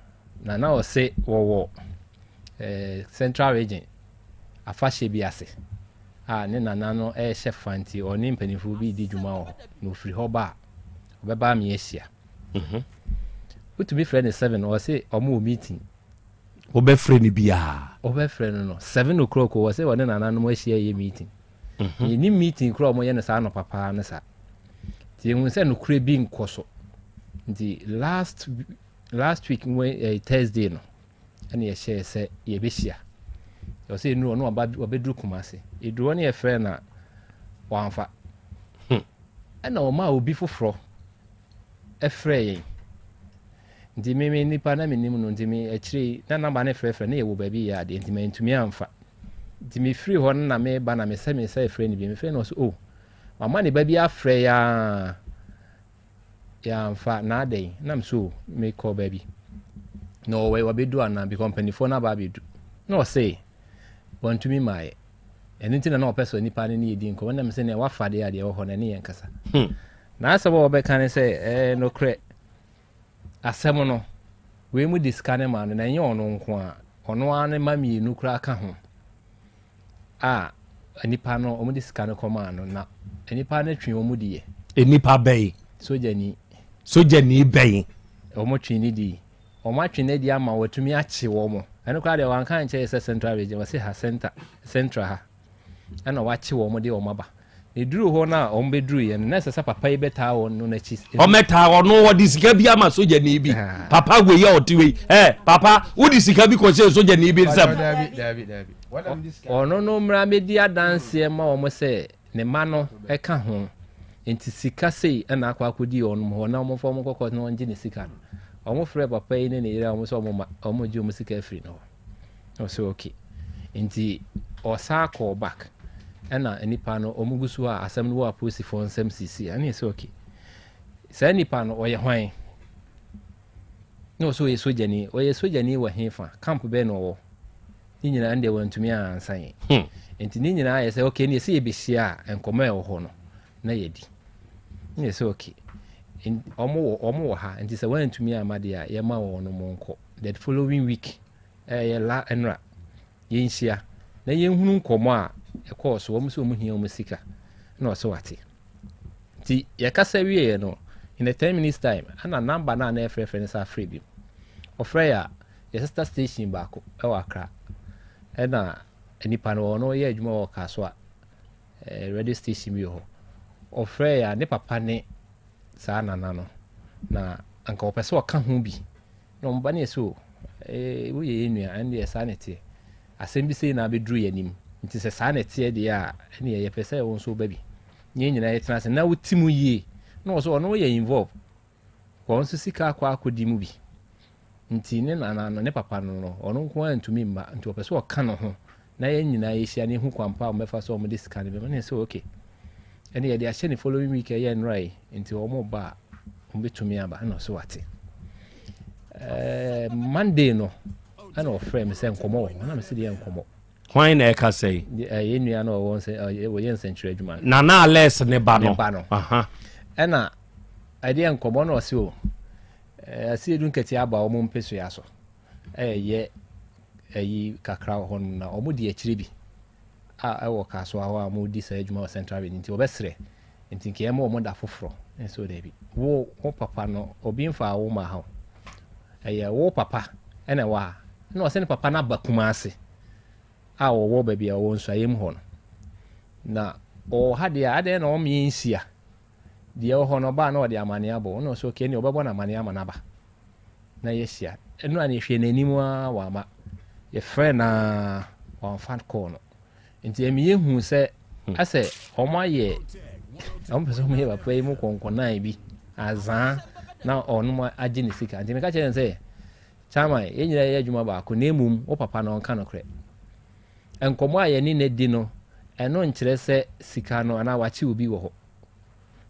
Nana ɔse wɔwɔ eh, Central Region afahyɛ bi ase a ne nana no ɛrehyɛ fa nti ɔne mpanimfoɔ bi redi dwuma wɔ hɔ na ofiri hɔ ba a ɔbɛba ama yɛahyia. Wotumi frɛ no 7 ɔse wɔn wɔ meeting. Wobɛfrɛ no biara. Wobɛfrɛ no no 7 o'clock wɔ sɛ wɔne nananom ahyia yɛ meeting. Yɛnim meeting koraa a wɔyɛ no saa anɔpa paa no saa. Nti yɛhu sɛ nokorɛ bi nkɔ so. Nti last week Thursday no ɛna yɛhyɛɛ sɛ yɛbɛhyia. Ɛwɔ sɛ yɛnuru ɔno ɔba ɔbɛduru Kumase. Yɛduru hɔ no yɛfrɛ no a wamfa. Ɛna ɔmaa obi foforɔ ɛfrɛ yɛn. Nti me me nipa na menim no nti me akyire yi na namba no frɛfrɛ na yɛwɔ baabi yɛ adeɛ nti mantumi amfa. Nti mefiri hɔ no na meba na mesɛ me sɛ frɛ no bi mefrɛ no ɔsɛ oh wama ne ba bi afrɛ yaa yɛamfa na adɛn na mesɛ oh mekɔ baabi na ɔwɔ wabɛdu anaa because mpanimfoɔ no aba abɛdu na ɔse wantumi mmaeɛ ɛno nti na na ɔpɛ sɛ nipa no ne yɛdi nkɔmmɔ na mesɛ nea wafa deɛ adeɛ wɔ hɔ no ɛne yɛn kasa. Na asɛm a wɔbɛka ne sɛ ɛɛ nokorɛ asɛm no wei mu de sika no ma no na ɛnyɛ ɔno nko a ɔno ara ne ma mmienu koraa ka ho a nipa no wɔn de sika no kɔmaa no na nipa no twe wɔn diiɛ. Nipa bɛyi. Sogyani. Sogyani bɛyi. Wɔn twe ne di wɔn atwe ne di ama wɔatumi akye wɔn ɛno koraa deɛ wɔn nkyɛn sɛ central region wɔsi ha center central ha ɛna wakye wɔn de wɔn aba na eduru hɔ no a wɔn bɛduru yɛ no na ɛsɛ sɛ papa yi bɛtaa wɔn no n'akyi. Ɔmɛtaa ɔno wɔde sika bi ama sogyani bi papa wei a ɔte wei ɛ papa wode sika bi kɔhyɛ sogyani bi nsam. Ɔno no mmra mɛdi adanseɛ ma wɔn sɛ ne mma no ka ho nti sika sei ɛna akɔ akɔdi wɔn hɔ na wɔn fa wɔn kɔkɔ na wɔn gye ne sika no. Wɔn frɛ papa yi ne ne yere a wɔn sɛ wɔn ma wɔn gye wɔn sika afiri no hɔ. Ɔsɛ okay nti ɔsan kɔɔ back ɛna nipa no wɔn gu so a asɛm no wɔ apolisifoɔ nsɛm sisi ɛna ɛsɛ okay saa nipa no ɔyɛ hwan na ɔsɛ ɔyɛ sogyani ɔyɛ sogyani wɔ hefa camp bɛɛ na ɔwɔ ne nyinaa deɛ wɔntumi ansa yɛn nti ne nyinaa yɛ sɛ okay ne yɛsɛ yɛbɛhyia a nkɔmɔ a ɛwɔ hɔ no na yɛdi ne yɛsɛ okay ɔmo wɔ ha nti sɛ wɔantumi ama deɛ a yɛma wɔn no mo nkɔ the following week ɛyɛ la ɛnora yɛnhyia na yɛnhunu nkɔmɔ a ɛkɔɔ so wɔn sɛ wɔn hia wɔn sika na ɔsɛ wate nti yɛkasa wieɛ no in a 10 minutes time ɛna number no a na yɛfrɛfrɛ no sɛ afrɛ bi ɔfrɛ yɛ a yɛ sister station baako ɛwɔ Accra ɛna nipa no ɔno yɛ adwuma wɔ Kasoa radio station bi wɔ hɔ. Ɔfrɛ yɛ a ne papa ne saa nana no na anka ɔpɛ sɛ ɔka ho bi na ɔmo ba ne yɛ sɛ o woyɛ yɛ nua ɛno deɛ saa na ɛteɛ asɛm bi sei na abɛduru yɛ anim nti sɛ saa na ɛteɛ deɛ a ɛne yɛpɛ sɛ wo nso woba bi ne yɛn nyinaa yɛtena ase na woti mu yie na wɔ so ɔno yɛ involve wɔn nso sika akɔ akɔdi mu bi nti ne nana no ne papa no no ɔno nko ara ntumi mma nti ɔpɛ sɛ ɔka ne ho na yɛn nyinaa yɛhyia na ehu kwan pa a wɔbɛfa so a wɔde sika no bɛma ne sɛ okay ɛne yɛde ahyɛ ne following week ɛyɛ nnora yi nti wɔn ba a wɔbɛtumi aba ɛna ɔso wate Monday no ɛna ɔfrɛ me sɛ nkɔmɔ wɔ hɔ na me sɛ deɛ nkɔmɔ. Hwan na ɛka sɛ yi. Yɛn nua no ɔwɔ nsɛ wɔyɛ nsɛnkyerɛ adwuma no. Nana Alex ne ba no. Ne ba no. Ɛna ɛdeɛ nkɔmɔ no ɔse o ɛsi edu nketewa aba wɔn mpɛsua so ɛyɛ ɛyi kakra wɔ hɔ nom na wɔn di akyire bi a ɛwɔ Kasoa hɔ a wɔn di saa adwuma wɔ central region nti wɔbɛsrɛ nti nka ɛma wɔn da foforɔ nso dɛbi wo papa no obi nfa wo ma ha ɛyɛ wo papa ɛna ɛwɔ ha ɛna ɔsɛ ne papa no aba Kumase a wɔwɔ baabi a wɔwɔ nsuayɛm hɔ no na ɔwɔ ha deɛ adeɛ na wɔn yɛn nhyia deɛ ɛwɔ hɔ no ɔbaa na ɔde amaneɛ abɔ ɔna ɔsɛ okay ne ɔbɛbɔ no amaneɛ ama n'aba na yɛhyia ɛno a yɛhwɛ n'anim a wama yɛfrɛ na wamfa kɔɔ no nti ɛmi yɛhu sɛ asɛ wɔn ayɛ wɔn pɛ sɛ wɔn yɛ papa yi mu kɔnkɔnan bi azaa na ɔnom agye ne sika nti meka kyerɛ no sɛ chairman yɛn nyinaa yɛ adwuma baako na emum wo papa na ɔnka nokorɛ nkɔmɔ a yɛne no di no ɛno nkyerɛ sɛ sika no anaa wakye obi wɔ hɔ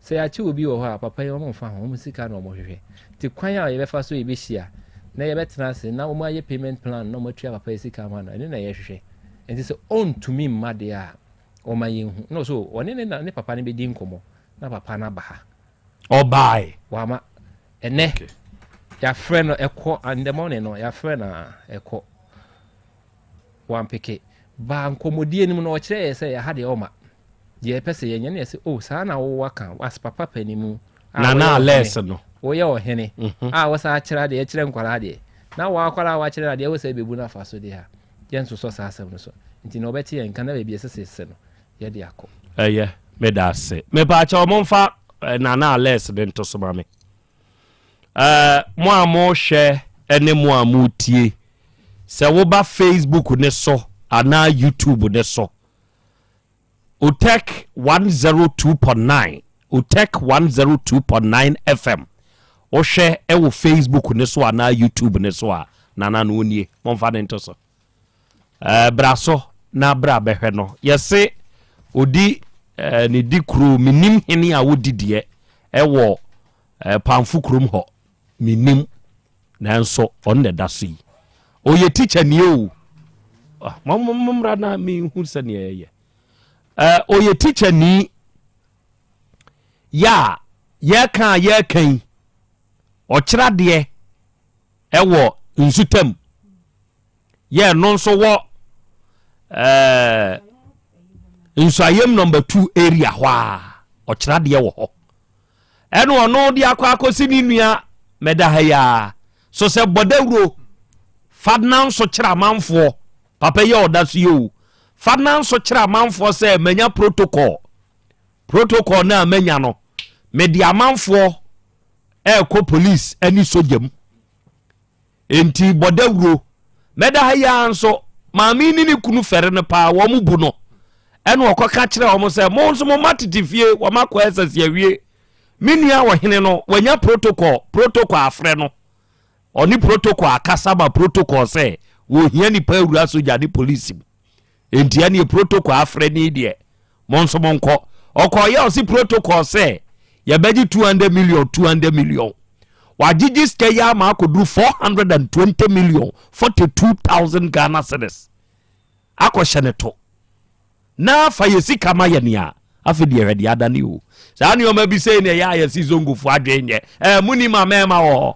sɛ yɛakye obi wɔ hɔ a papa yi wɔn mfa ho wɔn sika na wɔn hwehwɛ nti kwan a yɛbɛfa so yɛbɛhyia na yɛbɛtena ase na wɔn ayɛ payment plan na wɔn atua papa yi sika ama no ɛno na yɛhwehwɛ nti sɛ ɔntumi mma deɛ a ɔma yɛn hu na ɔso ɔne ne papa no bɛdi nkɔmɔ na papa no aba ha. Ɔbaae. Wama ɛnɛ yɛafrɛ no ɛkɔ in the morning no yɛafrɛ no a ɛkɔ wampeke baa nkɔmmɔdie no mu no ɔkyerɛ yɛ sɛ yɛha deɛ ɔma deɛ ɛpɛ sɛ yɛnyɛ ne yɛ sɛ oh saa na wowɔ ka as papa panimu. Nana Alex no. Woyɛ ɔhene a wɔsan akyerɛ adeɛ kyerɛ nkwaraa deɛ. Na w'akwadaa a w'akyerɛ no adeɛ wo sɛ bɛbu no afa so deɛ a, yɛnsosɔ saa asɛm no so. Nti nea ɔbɛte yɛn nka na baabi a ɛsɛ sɛ yɛsɛ no, yɛde akɔ. Ɛyɛ, meda ase. Mepaakyɛw momfa Nana Alex no nto so ma me. Eh, mo a mohwɛ ne mo a motie, sɛ woba Facebook ne so anaa YouTube ne so, Otec 102.9, Otec 102.9 FM, wohwɛ wɔ Facebook ne so anaa YouTube ne so a, Nana no nie, momfa ne nto so. Eh, bra so na bra bɛhwɛ no. Yɛse odi eh, ne di kuro, menim hene a wodi deɛ ɛwɔ eh, Pamfo kurom hɔ, menim, nanso ɔno na ɛda so yi. Ɔyɛ tikya nie o. Ah, mommra na menhu sɛdeɛ ɛyɛ. Eh, ɔyɛ tikya ni yɛ a yɛka a yɛka yi, ɔkyerɛ adeɛ ɛwɔ nsutam yɛ ɛno nso wɔ ɛɛ nsuayɛm number two area hɔ a ɔkyerɛ adeɛ wɔ hɔ ɛna ɔno de akɔ akɔsi ne nua mɛda ha yi a so sɛ bɔdawuro fa nanso kyerɛ amanfoɔ papa yi a ɔda so yi o fa nanso kyerɛ amanfoɔ sɛ manya protocol protocol no a manya no mede amanfoɔ ɛrekɔ police ne sogya mu enti bɔ dawuro mɛda ha yi ara nso maame ne ne kunu fɛre no paa wɔn bu no ɛna ɔkɔka kyerɛ wɔn sɛ mo nso mo ma tete fie wɔn akɔ ɛsɛsi awie me nua ɔhene no wanya protocol protocol afrɛ no ɔne protocol akasa ma protocol sɛ wɔhia nipa awura sogya ne police mu Enti ɛneɛ protocol afrɛ ni deɛ mo nso mo nkɔ. Ɔkɔɔyɛ ɔse protocol sɛ yɛbɛgye 200 million 200 million. Wagyegye sika yi ama akɔduru 420 million 42,000 Ghana cedis akɔhyɛ ne to. Na fa yɛ sika ma yɛ nea afei deɛ hwɛ deɛ adane o. Saa nneɛma bi sei na ɛyɛ a yɛsi zongofo adwene nyɛ. Ɛɛ mo ni ma mɛɛma wɔ hɔ.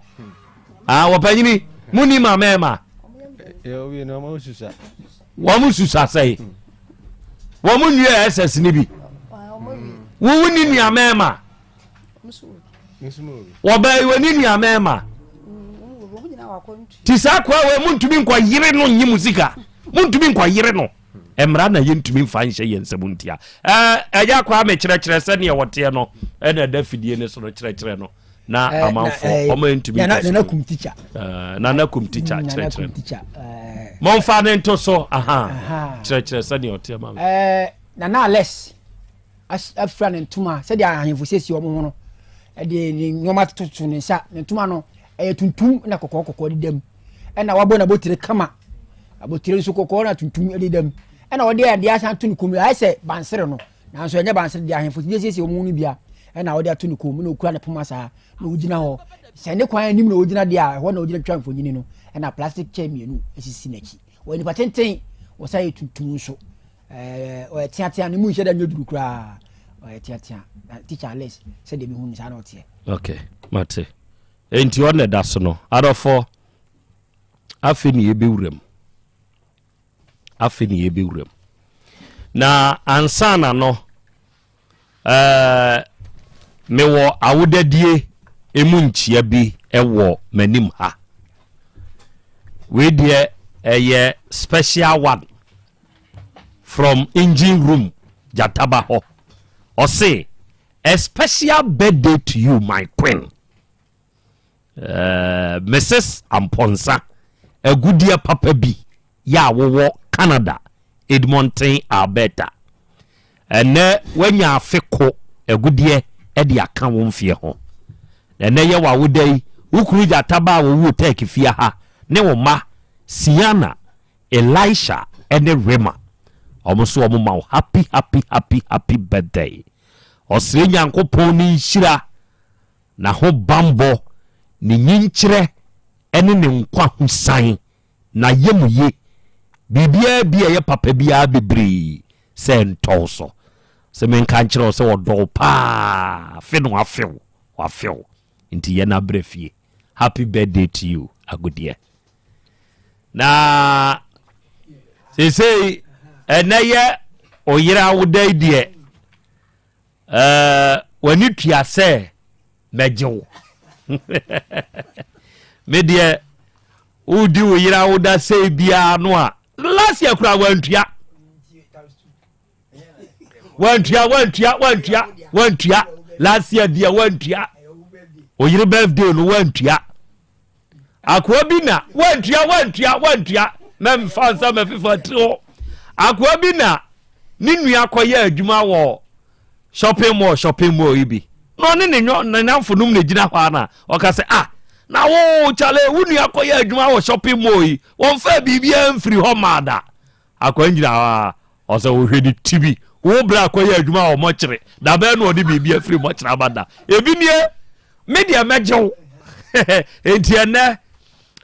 Ah wɔpanyini mo ni ma mɛɛma. Wɔn susu asɛe. Wɔn nua SS ni bi. Wowu ni nua mɛɛma. Wɔbaa yi wɔ ni nua mɛɛma. Ti saa kwa wɔ mu ntumi nkɔ yere no nye mu sika. Mu ntumi nkɔ yere no. Mmara na yɛntumi nfa nhyɛ yɛn nsam ntia. Ɛɛ ɛyɛ akwa mekyerɛkyerɛ sɛdeɛ wɔteɛ no ɛna ɛda fidie no so no kyerɛkyerɛ no. na eh, amanfoɔ eh, ɔmo ntumi nkɔ nana kum teacher eh, nana kum teacher mm, kyerɛkyerɛ no mɔmfa ne nto so aha kyerɛkyerɛ sɛdeɛ ɔteɛ ma me nana alex afira ne ntoma sɛdeɛ ahemfo siesie wɔn ho no ɛde ne nneɛma toto ne nsa ne ntoma no ɛyɛ tuntum na kɔkɔɔ kɔkɔɔ deda mu ɛna wabɔ n'abotire kama abotire nso kɔkɔɔ na tuntum deda mu ɛna ɔde adeɛ asan to ne kɔn mu ayɛ sɛ bansere no Nanso ɛnyɛ bansere deɛ ahemfo de siesie wɔn ho no bia ɛna ɔde ato ne kɔn mu na okura ne poma saa na ogyina hɔ. Sɛ ne kwan anim na ogyina deɛ a, ɛhɔ na ogyina twa mfonini no. Ɛna plastic chair mmienu esisi n'akyi. Ɔyɛ nipa tenten, ɔsan yɛ tuntum nso. Ɛɛ ɔyɛ teatea, ne mu nhyɛ da nyɛ duru koraa. Ɔyɛ teatea. Na teacher Alice sɛdeɛ mehu no saa na ɔteɛ. Okay, mate. Enti ɔna ɛda so no, adɔfoɔ, afei ne yɛbɛwura mu. Afei ne yɛbɛwura mu. Na ansa na no, ɛɛ mewɔ awodadie emu nkyia bi wɔ m'anim ha. Wei deɛ ɛyɛ special one from engine room Gyataba hɔ. Ɔse, a special birthday to you my queen. Eh, Mrs. Amponsah, agudeɛ papa bi yɛ a wowɔ Canada, Edmonton, Alberta. Ɛnɛ woanya afe ko agudeɛ de aka wo mfeɛ ho. Ɛnɛ yɛ w'awoda yi, wo kunu gyataba a wɔwɔ Turkey fie ha ne wo mma Siana, Elisha ne Rema. Wɔn nso wɔn ma wo happy happy happy happy birthday. Ɔsrɛ Nyankopɔn ne nhyira N'ahobammɔ, ne nyinkyerɛ ne ne nkwa ho sian, n'ayamye, biribiara bi a ɛyɛ papa biara bebree sɛ ɛntɔ wo so. Sɛ menka nkyerɛ wo sɛ ɔdɔ wo paa, afe no afe wo, wafe wo. Nti yɛ na brɛ fie. Happy birthday to you, Agodeɛ. Na seesei ɛnɛ yɛ ɔyere awoda yi deɛ Ɛɛ, w'ani tua sɛ mɛgye wo. Me deɛ, Wodi wo yere awoda sei biara no a, last year koraa wantua. Wantua, wantua, wantua, wantua. Last year deɛ wantua. Oyere birthday no wantua. Akoa bi na wantua, wantua, wantua. Mɛmfa nsa mɛfefa tiri hɔ. Akoa bi na ne nua kɔyɛ adwuma wɔ shopping mall shopping mall yi bi na ɔne ne nyɔ ne namfo nom na gyina hɔ ana ɔka sɛ ah na wo kyale wo nua kɔyɛ adwuma wɔ shopping mall yi wɔmfa biribiara mfiri hɔ maa da akwan gyina hɔ a ɔsɛ wohwɛ ne ti bi wo berɛ akɔyɛ adwuma wɔ mɔkyere da bɛn na ɔde biribi afiri mɔkyere aba da ebi nie me deɛ mɛgye wo enti ɛnɛ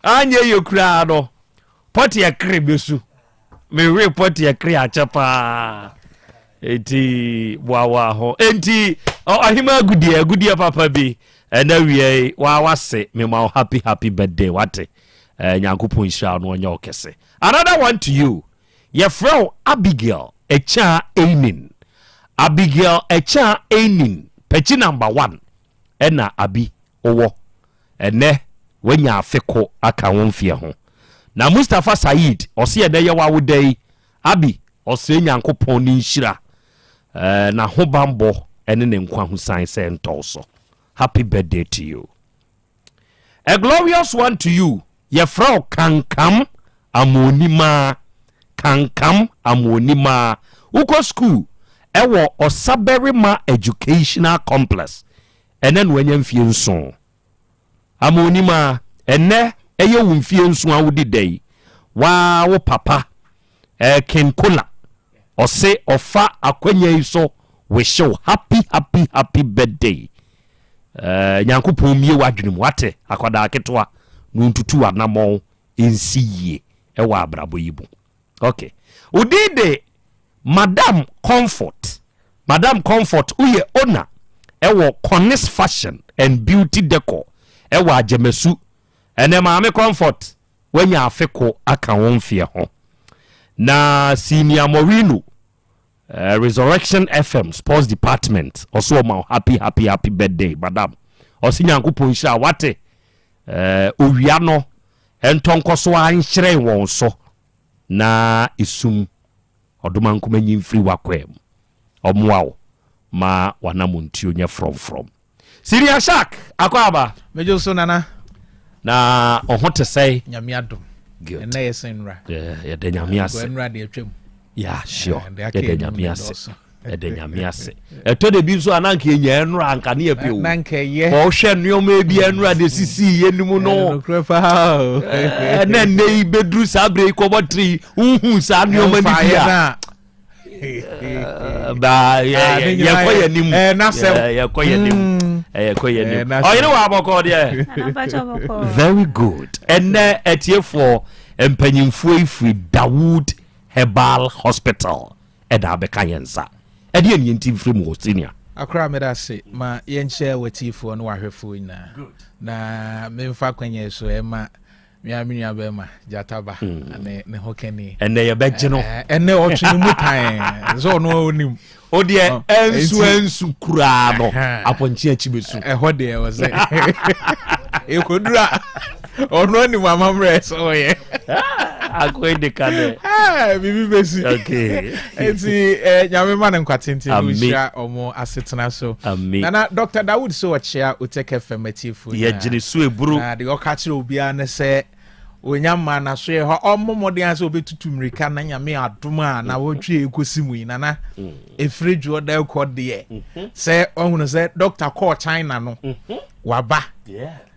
anyɛ yɛ koraa no pɔteɛ kere bɛsu mewe pɔteɛ kere akyɛ paa enti boaboa ho enti ɔhema agudeɛ agudeɛ papa bi ɛna wie wa wase mema wo happy happy birthday wate eh, nyankopɔn nhyira no ɔnyɛ wo kɛse another one to you yɛfrɛ wo Abigail Ɛkyaa Einin Abigail Ɛkyaa Einin pɛkyi number one ɛna abi wowɔ Ɛnnɛ wanya afe ko aka wo mfeɛ ho. Na Mustafa Saeed ɔse ɛnnɛ yɛ w'awoda yi Abi ɔsrɛ Nyankopɔn ne nhyira, n'ahobanbɔ ne ne nkwa ho san sɛ ɛntɔ wo so. Happy birthday to you. A glorious one to you Yɛfrɛ wo Kankam Amoonimaa Kankam Amoonimaa Wokɔ sukuu ɛwɔ Ɔsabarima Educational Complex Ɛnnɛ na wanya mfie nson. Ama onim a, ɛnnɛ ɛyɛ wo mfie nson a wodi da yi, waa wo papa, eh, King Kola, ɔse ɔfa akwanya yi so wish wo happy happy happy birthday. Eh, Nyankopɔn mmie w'adwene mu, wate, akwadaa ketewa, na ɔntutu w'anammɔn nsi yie ɛwɔ abrabɔ yi mu. Ok. Wo din de Madam Comfort. Madam Comfort, woyɛ owner ɛwɔ Cornice Fashion and Beauty Decor ɛwɔ Agyemasu. Ɛnɛ Maame Comfort, woanya afe ko aka wo mfeɛ ho. Na Senior Morino, eh, Resurrection FM Sports Department, ɔso ɔma wo happy happy happy birthday, madam. Ɔse Nyankopɔn nhyira wo, wate? Eh, owia no ntɔ nkɔ so ara nhyerɛn wɔn so, na esum ɔdomankoma nyi mfiri w'akwaa mu. Ɔmmoa wo ma w'anamontuo nyɛ frɔmfrɔm. Senior Shark, akɔ aba. Megye wo so Nana. Na ɔho te sɛn? Nyame adom. Good. Ɛnɛ yɛ sen nnora. Yeah, yɛda Nyame ase. Nnora deɛ atwam. Yeah, sure. Yɛda Nyame ase. Yɛda Nyame ase. Ɛtɔ da bi nso a na anka yɛnya nnora anka ne yɛpɛ o. Na anka ɛyɛ. Ɔhwɛ nneɛma bi nnora de sisi yɛ no mu no. Nokorɛ paa o. Ɛna nnɛ yi bɛduru saa berɛ yi kɔbɔ tiri yi wohu saa nneɛma no bi a. Ba yɛkɔ yɛn anim. Yɛkɔ yɛn anim. Yɛkɔ yɛn anim. Ɔyere wɔ abɔkɔ deɛ. Very good. Ɛnɛ atiefoɔ mpanyinfoɔ yi firi Dawood Herbal Hospital. ɛna abɛka yɛn nsa. Ɛdeɛn ne yɛnti mfiri mu hɔ senior? Akora meda ase ma yɛnkyɛ w'atiefoɔ ne w'ahwɛfoɔ nyinaa na memfa akwanya yi so ɛma me ara me nua bɛrima Gyata ba ne ne ho kani. Ɛnɛ yɛbɛgye no. Ɛnɛ ɔtwe ne mu tan sɛ ɔno ɔnim. O deɛ ɛnsu ɛnsu koraa no apɔnkye akyi bɛsu. Ɛhɔ deɛ wɔ sɛ ɛkɔduru a ɔno anim amammerɛ sɛ ɔyɛ. Akoe de ka dɛ. Biribi bɛsi. Okay. Nti eh, nyame ma no nkwa tenten na ɔnhyira ɔmo asetena so. Amen. Nana Dr. Dawood sɛ ɔkyea Otec FM atiefoɔ nyinaa. Yɛgyene so eburu. Na deɛ ɔka kyerɛ obiara ne sɛ Onya mma na so yɛ hɔ ɔmmɔ mmɔden ara sɛ ɔbɛtutu mmirika na nyame adom a na wɔtwe ɛkɔsi mu yi nana ɛfiri dwoɔ da kɔ deɛ sɛ ɔhunu sɛ dɔkta kɔɔ China no waba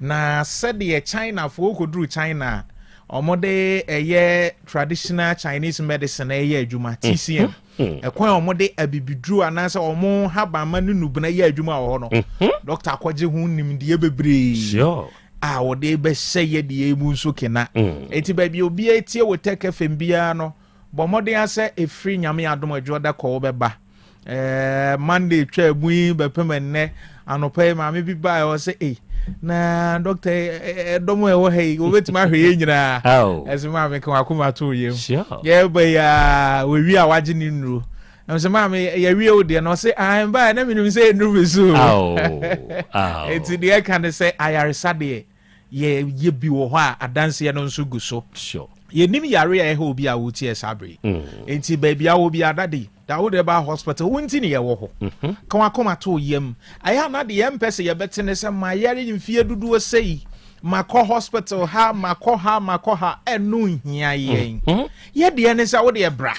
na sɛdeɛ Chinafoɔ kɔduru China a wɔde ɛyɛ traditional Chinese medicine ɛyɛ adwuma TCM ɛkwan a wɔde abibiduro anaasɛ wɔn habamma ne nubena yɛ adwuma wɔ hɔ no dɔkta akɔgye ho nimdeɛ bebree a wɔde bɛhyɛ yɛ deɛ mu nso kena. Mm. Eti baabi obiara tie wɔ Tech FM biara no, bɔ mmɔden asɛ efiri Nyame adom adwoɔda kɔ wobɛba. Ɛɛ Monday twa mu yi bɛpem ɛnnɛ anɔpa yi maame bi baa ɛwɔ sɛ ei na dɔkta ɛdɔm a ɛwɔ ha yi wɔbɛtumi ahwɛ yɛn nyinaa. Ɛsɛ maame ka wakoma to yam. Yɛba yi a wɔwie a wagye ne nnuro. Na sɛ maame yɛwie wo deɛ na ɔse ah mbaɛ na menim sɛ ɛnuru me so. Enti deɛ ɛka ne sɛ ayaresa deɛ. Yɛyɛ bi wɔ hɔ a adanseɛ no nso gu so. Sure. Yɛnim yare a ɛha obi a wotie saa bere yi. Nti baabi a wɔ bi adade da wo de ba hospital wo nti ne yɛwɔ hɔ. Ka wakoma to yam. Ɛyɛ ana de yɛmpɛ sɛ yɛbɛte ne sɛ ma yare mfie dodoɔ sei makɔ hospital ha makɔ ha makɔ ha ɛno nhia yɛn. Yɛ deɛ ne sɛ wo deɛ bra.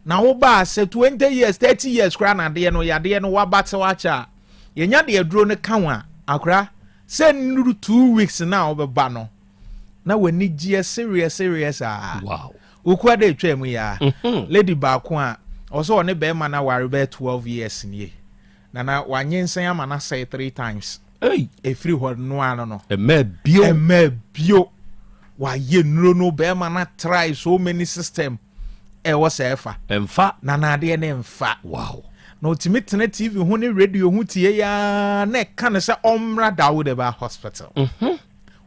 Na wo ba sɛ 20 years 30 years koraa na adeɛ no yadeɛ no waba te wakyɛ a yɛnya deɛ aduro no ka ho a akora sɛ nnuru 2 weeks na wobɛba no na w'ani gyeɛ sereɛ sereɛ saa. Wow. Wokua de atwa mu yaa lady baako a ɔsɛ ɔne bɛrima no aware bɛyɛ 12 years nie nana wanyensan ama no asɛe three times. Ɛfiri hɔ noa no ɛmɛ bio. Ɛmɛ bio. Wayɛ nnuro no, bɛrima no try so many system ɛwɔ sɛ ɛfa ɛmfa nana adeɛ ne mfa. Na ɔtumi tena TV ho ne radio ho tie yaa na ɛka no sɛ ɔmmra Dawood Herbal Hospital.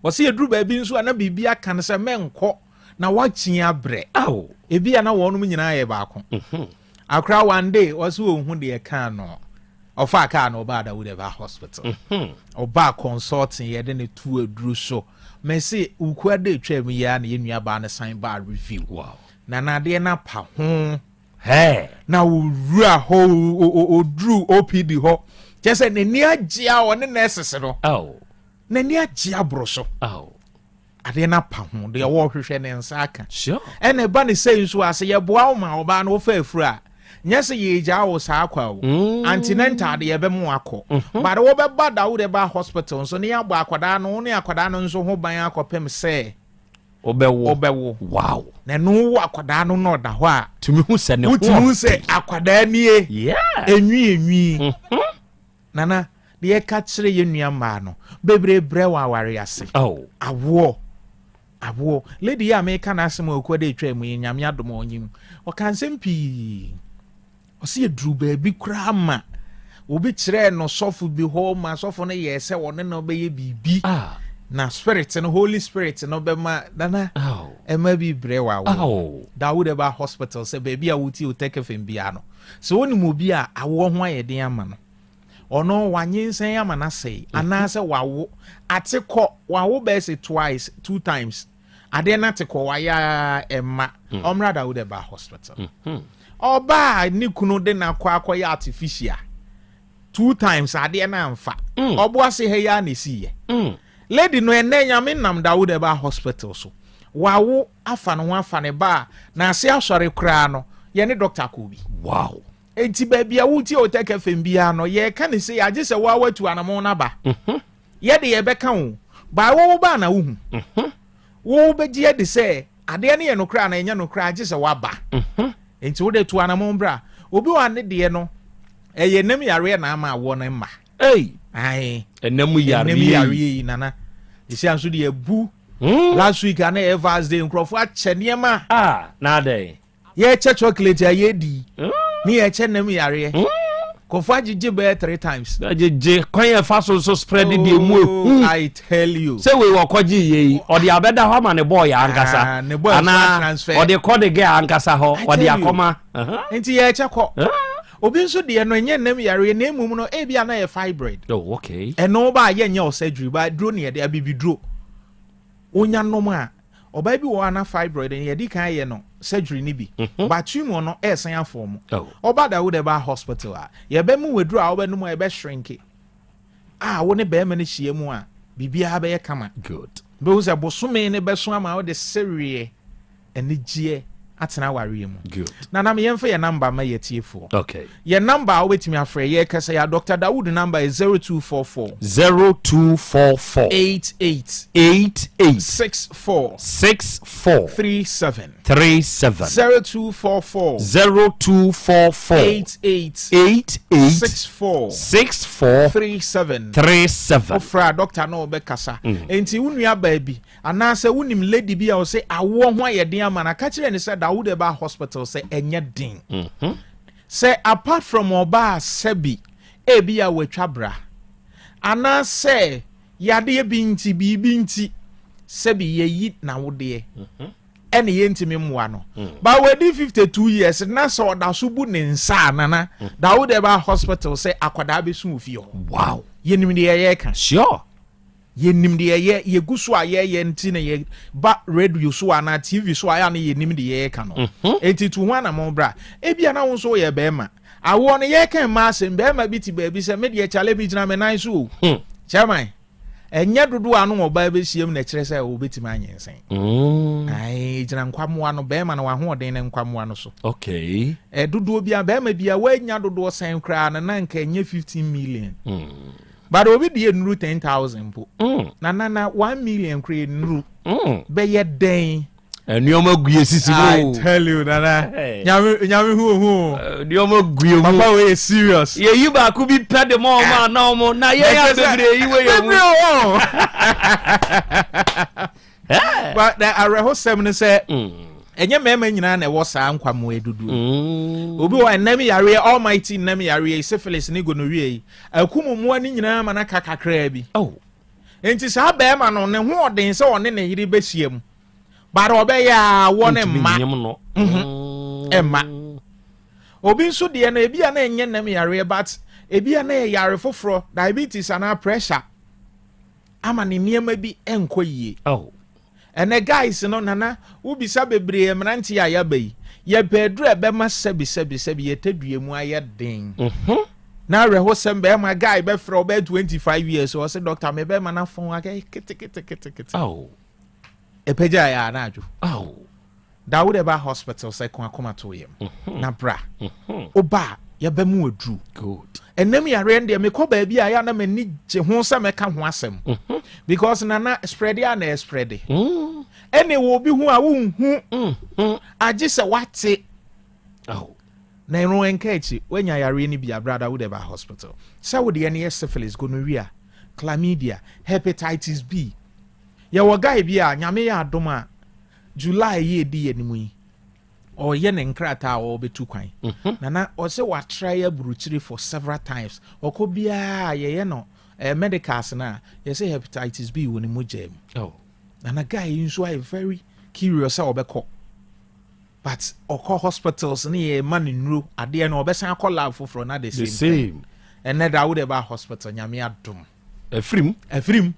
Wɔsɛ yɛduru baabi nso a na biribi aka no sɛ mɛnkɔ na wakyi abrɛ. Ebi a na wɔnom nyinaa yɛ baako. Akora one day wɔsɛ ɔhu deɛ kaa no ɔfa kaa no ɔbaa Dawood Herbal Hospital. Ɔbaa consulting, yɛde ne tu aduru so. Mɛse wukua de atwa mu yi a na yɛn nua baa no san baa review. Na nadeɛ no apa ho. Na owura hɔ oduru OPD hɔ kyerɛ sɛ n'ani agye a ɔne nurses no n'ani agye aboro so. Adeɛ no apa ho deɛ wɔrehwehwɛ ne nsa aka. Ɛna ɛba ne sɛ nso a sɛ yɛboa wo ma ɔbaa no wofa afuru a nyɛ sɛ yɛgyaa wo saa kwa o. Antenatal de yɛbɛmo akɔ, but wobɛba Dawood Herbal Hospital nso ne yɛabɔ akwadaa no wo ne akwadaa no nso ho ban akɔpem sɛ wobɛwo. Wobɛwo. Na ɛno wo akwadaa no na ɔda hɔ a tumi hu sɛ ne ho wotumi hu sɛ akwadaa nie. Enwi enwi. Nana deɛ yɛka kyerɛ yɛn nua mmaa no bebree brɛ wɔ aware ase. Awoɔ awoɔ lady yi a meka n'asɛm a okua de atwa mu yi, Nyame adom a ɔnyim ɔka nsɛm pii. Ɔsi eduru baabi koraa ma obi kyerɛɛ no sɔfo bi hɔ ma sɔfo no yɛ sɛ ɔne no bɛyɛ biribi na spirit no, Holy Spirit no bɛma nana ɛma bi brɛ wɔ awoɔ. Dawood Herbal Hospital sɛ baabi a wotie Otec FM biara no sɛ wonim obi a awoɔ ho ayɛ den ama no, ɔno wanyinsɛn ama no asɛe anaasɛ wawo ate kɔ wawo bɛyɛ sɛ twice, two times, adeɛ no ate kɔ wayɛ a ɛma ɔmmra Dawood Herbal Hospital. Ɔbaa ne kunu de no akɔ akɔyɛ artificial two times, adeɛ no amfa. Ɔbo ase ha yi a na ɛsiiɛ lady no ɛnɛ Nyame nam Dawood Herbal Hospital so wawo afa ne ho afa ne ba a n'ase asɔre koraa no yɛne doctor kɔ bi. Enti baabi a wotie Otec FM biara no yɛka ne sɛ agye sɛ woa watu anamo no aba. Yɛde yɛbɛka wo baa wowo baa na wohu wo bɛgye adi sɛ adeɛ no yɛ nokorɛ ana ɛnyɛ nokorɛ agye sɛ woaba. Enti wode to anamo bra. Obi wɔ ne deɛ no ɛyɛ nam yareɛ na ama awoɔ no mma. Ae. Ɛnam yareɛ. Ɛnam yareɛ yi nana ɛsia nso deɛ abu. Last week ana ɛyɛ Val's Day, nkurɔfoɔ akyɛ nneɛma. Ah, na adɛn? Yɛkyɛ chocolate a yɛdi ne yɛkyɛ nam yareɛ. Nkurɔfoɔ agyegye bɛyɛ three times. Agyegye kwan yɛ fa so nso spread deɛ mu ehu. I tell you. Sɛ wei wɔkɔgye yie yi ɔde abɛda hɔ ama ne bɔɔl yɛ ankasa. Ah, ne boy nso anaa atransfer. Ɔde kɔ de gɛ ankasa hɔ I ɔde tell you. akɔma. Nti yɛkyɛ kɔ. Obi nso deɛ no ɛnyɛ nam yareɛ na emum no ebi ana yɛ fibroid. Oh, okay. Ɛno ba a yɛnyɛ o surgery ba duro ne yɛde abibiduro. Onya nom a ɔbaa bi wɔ hɔ a na fibroid no yɛde kan yɛ no surgery ni bi. But tumor no ɛɛsan afɔ mu. Ɔba Dawood Herbal Hospital a yɛbɛmu waduro a wobɛnom a yɛbɛ shrink a wo ne bɛrima no hyia mu a biribiara bɛyɛ kama. Good. Bɛhu sɛ bosome ne bɛso ama wode sereɛ anigyeɛ atena awareɛ mu. Good. Na nam yɛmfa yɛ number ma yɛ tiefoɔ. Okay. Yɛ number a wobɛtumi afrɛ yɛ kasa yɛ Dr. Dawood number yɛ 0244 0244 88 88 64 64 37 37. 0244 0244 88 88 64 64 37. 37. Wofrɛ a doctor na ɔbɛkasa. Enti wo nua baa bi anaasɛ wonim lady bi a ɔsɛ awoɔ ho ayɛ den ama no aka kyerɛ ne sɛ Dawood Herbal Hospital sɛ ɛnyɛ den sɛ apart from ɔbaa sɛbi ebi a watwa bra anaasɛ yadeɛ bi nti biribi nti sɛbi yɛyi n'awodeɛ ɛne yɛntumi mmoa no ba wadi 52 years na sɛ ɔda so bu ne nsa a nana Dawood Herbal Hospital sɛ akwadaa bɛsu wɔ fie hɔ. Yɛnim deɛ yɛyɛ ka. Yɛnim deɛ yɛyɛ, yɛgu so a yɛyɛ nti na yɛba radio so anaa TV so a ɛyɛ a na yɛnim deɛ yɛreka no. Mhm. Enti tu ho anammɔn bra. Ebia na wo nso woyɛ barima. Awoɔ no yɛreka mmaa asɛm, barima bi te baabi sɛ me deɛ kyale megyina me nan so o. Hmm. Chairman, ɛnyɛ dodoɔ a ano ɔbaa bɛhyiam na ɛkyerɛ sɛ ɔbɛtumi anyinsɛn. Mm. Ae, gyina nkwammoa no, barima no w'ahoɔden ne nkwammoa no so. Okay. Ɛ dodoɔ bi a barima bi a woanya dodoɔ sɛn koraa no na nka ɛnyɛ 15 million. Mm. But obi deɛ nnuru 10,000 mpo. Mm. Na na na 1 million koraa nnuru. Bɛyɛ dɛn? Nneɛma gu yɛ sisi mu. I tell you nana. Nyame nyame hu hu. Nneɛma gu yɛ mu. Papa wei yɛ serious. Yɛyi baako bi pɛ de ma ɔmo a na ɔmo na yɛn a bebree yi wɔ yɛn mu. Bebree wɔ. But the awerɛhosɛm ne sɛ ɛnyɛ mmarima nyinaa na ɛwɔ saa nkwammoa dudu. Obi wɔ ɛnam yareɛ almighty nnam yareɛ yi syphilis ne gonorrhea yi akum mmoa no nyinaa ma no aka kakraa bi. Oh. Nti saa barima no ne ho ɔden sɛ ɔne ne yere bɛhyia mu. But ɔbɛyɛ a wɔ ne mma. Mma. Obi nso deɛ no ebi a na ɛnyɛ nam yareɛ but ebi a na ɛyɛ yare foforɔ diabetes anaa pressure ama ne nneɛma bi nkɔ yie. Oh. Ɛnɛ guys no nana wobisa bebree mmeranteɛ a yɛaba yi yɛpɛ aduru a ɛbɛma sɛbi sɛbi sɛbi yɛ tadua mu ayɛ den. Mhm. Na awerɛhosɛm bɛrima guy bɛfrɛ ɔbɛyɛ 25 years ɔse doctor me bɛrima no afɔn akɛ keteketekete. Oh. Ɛpɛgya yɛ anadwo. Oh. Da wo de ba hospital sɛ ko akoma to yam mhm. na bra. Mhm. Woba a yɛbɛmu aduru. Good. Ɛnam yareɛ no deɛ mekɔ baabi a yɛ na m'ani gye ho sɛ mɛka ho asɛm. Mhm. Because nana spread a na ɛspread. Mm. Ɛne wɔ obi ho a wonhu. Agye sɛ wate. Oh. Na ɛno ɛnka akyi woanya yareɛ no bi a brada wo de ba hospital. Sɛ wo deɛ no yɛ syphilis, gonorrhea, chlamydia, hepatitis B. Yɛwɔ guy bi a Nyame yɛ adom a July yi edi yɛn anim yi, ɔreyɛ ne nkrataa a ɔrebɛtu kwan. Mhm. Nana ɔsɛ watrae aburukyiri for several times. Ɔkɔ biara yɛyɛ no eh, medicals no a, yɛsɛ hepatitis B wɔ ne mogya mu. Oh. Nana guy yi nso ayɛ very curious sɛ ɔbɛkɔ. But ɔkɔ hospitals ne yɛ ma ne nnuro adeɛ no ɔbɛsan akɔ lab foforɔ na the same, The same. thing. Ɛnɛ da wo de ba hospital Nyame adom. Afirim. Afirim.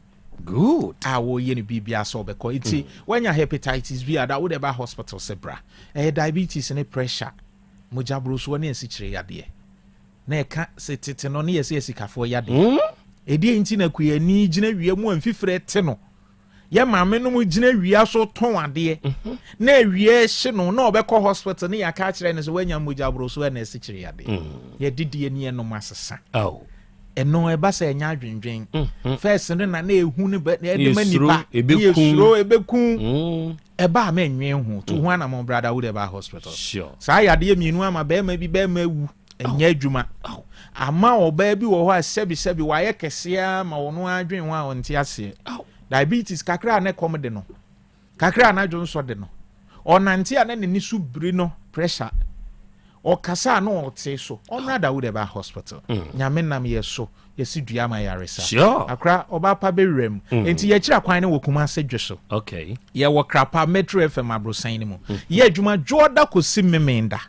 Good. A wɔyɛ no biribiara sɛ ɔbɛkɔ. Nti wanya hepatitis B a da wode ba hospital sɛ bra. Ɛyɛ diabetes ne pressure, mogya borosoɔ ne asikyire yadeɛ. Na ɛka sɛ tete no ne yɛsɛ asikafoɔ yadeɛ. Ɛdeɛ nti na kuani gyina wia mu a mfifire te no. Yɛ maame nom gyina wia so tɔn adeɛ na awia hye no na ɔbɛkɔ hospital ne yɛaka akyerɛ no sɛ wanya mogya borosoɔ ne asikyire yadeɛ. Yɛdidie ne yɛnom asesa. Oh. Ɛno ɛba sɛ ɛnyɛ adwendwen. Mm-hmm. First no na na ehu no bɛ na ɛde ma nipa. Yɛsuro ebeku. Mm. Ɛba a mɛnwen ho. To ho anamɔ brada wo de ba hospital. Sure. Saa yadeɛ mmienu ama bɛrima bi bɛrima awu. Ɛnyɛ adwuma. Ama ɔbaa bi wɔ hɔ a sɛbi sɛbi wayɛ kɛseɛ ma ɔno adwen ho a ɔnte aseɛ. Diabetes kakra a na ɛkɔm de no. Kakra a na dwonsɔ de no. Ɔnante a na n'ani so biri no pressure. Ɔkasa a na ɔte so. Ɔmmra da wo de ba hospital. Mm. Nyame nam yɛ so yɛsi dua ma yaresa. Sure. Akora ɔba pa bɛwura mu. Mm. Enti yɛkyerɛ kwan no wɔ Kumase dwe so. Okay. Yɛwɔ Krapa Metro FM aborosan no mu. Mm. Yɛ adwuma dwoɔda kɔsi Memenda.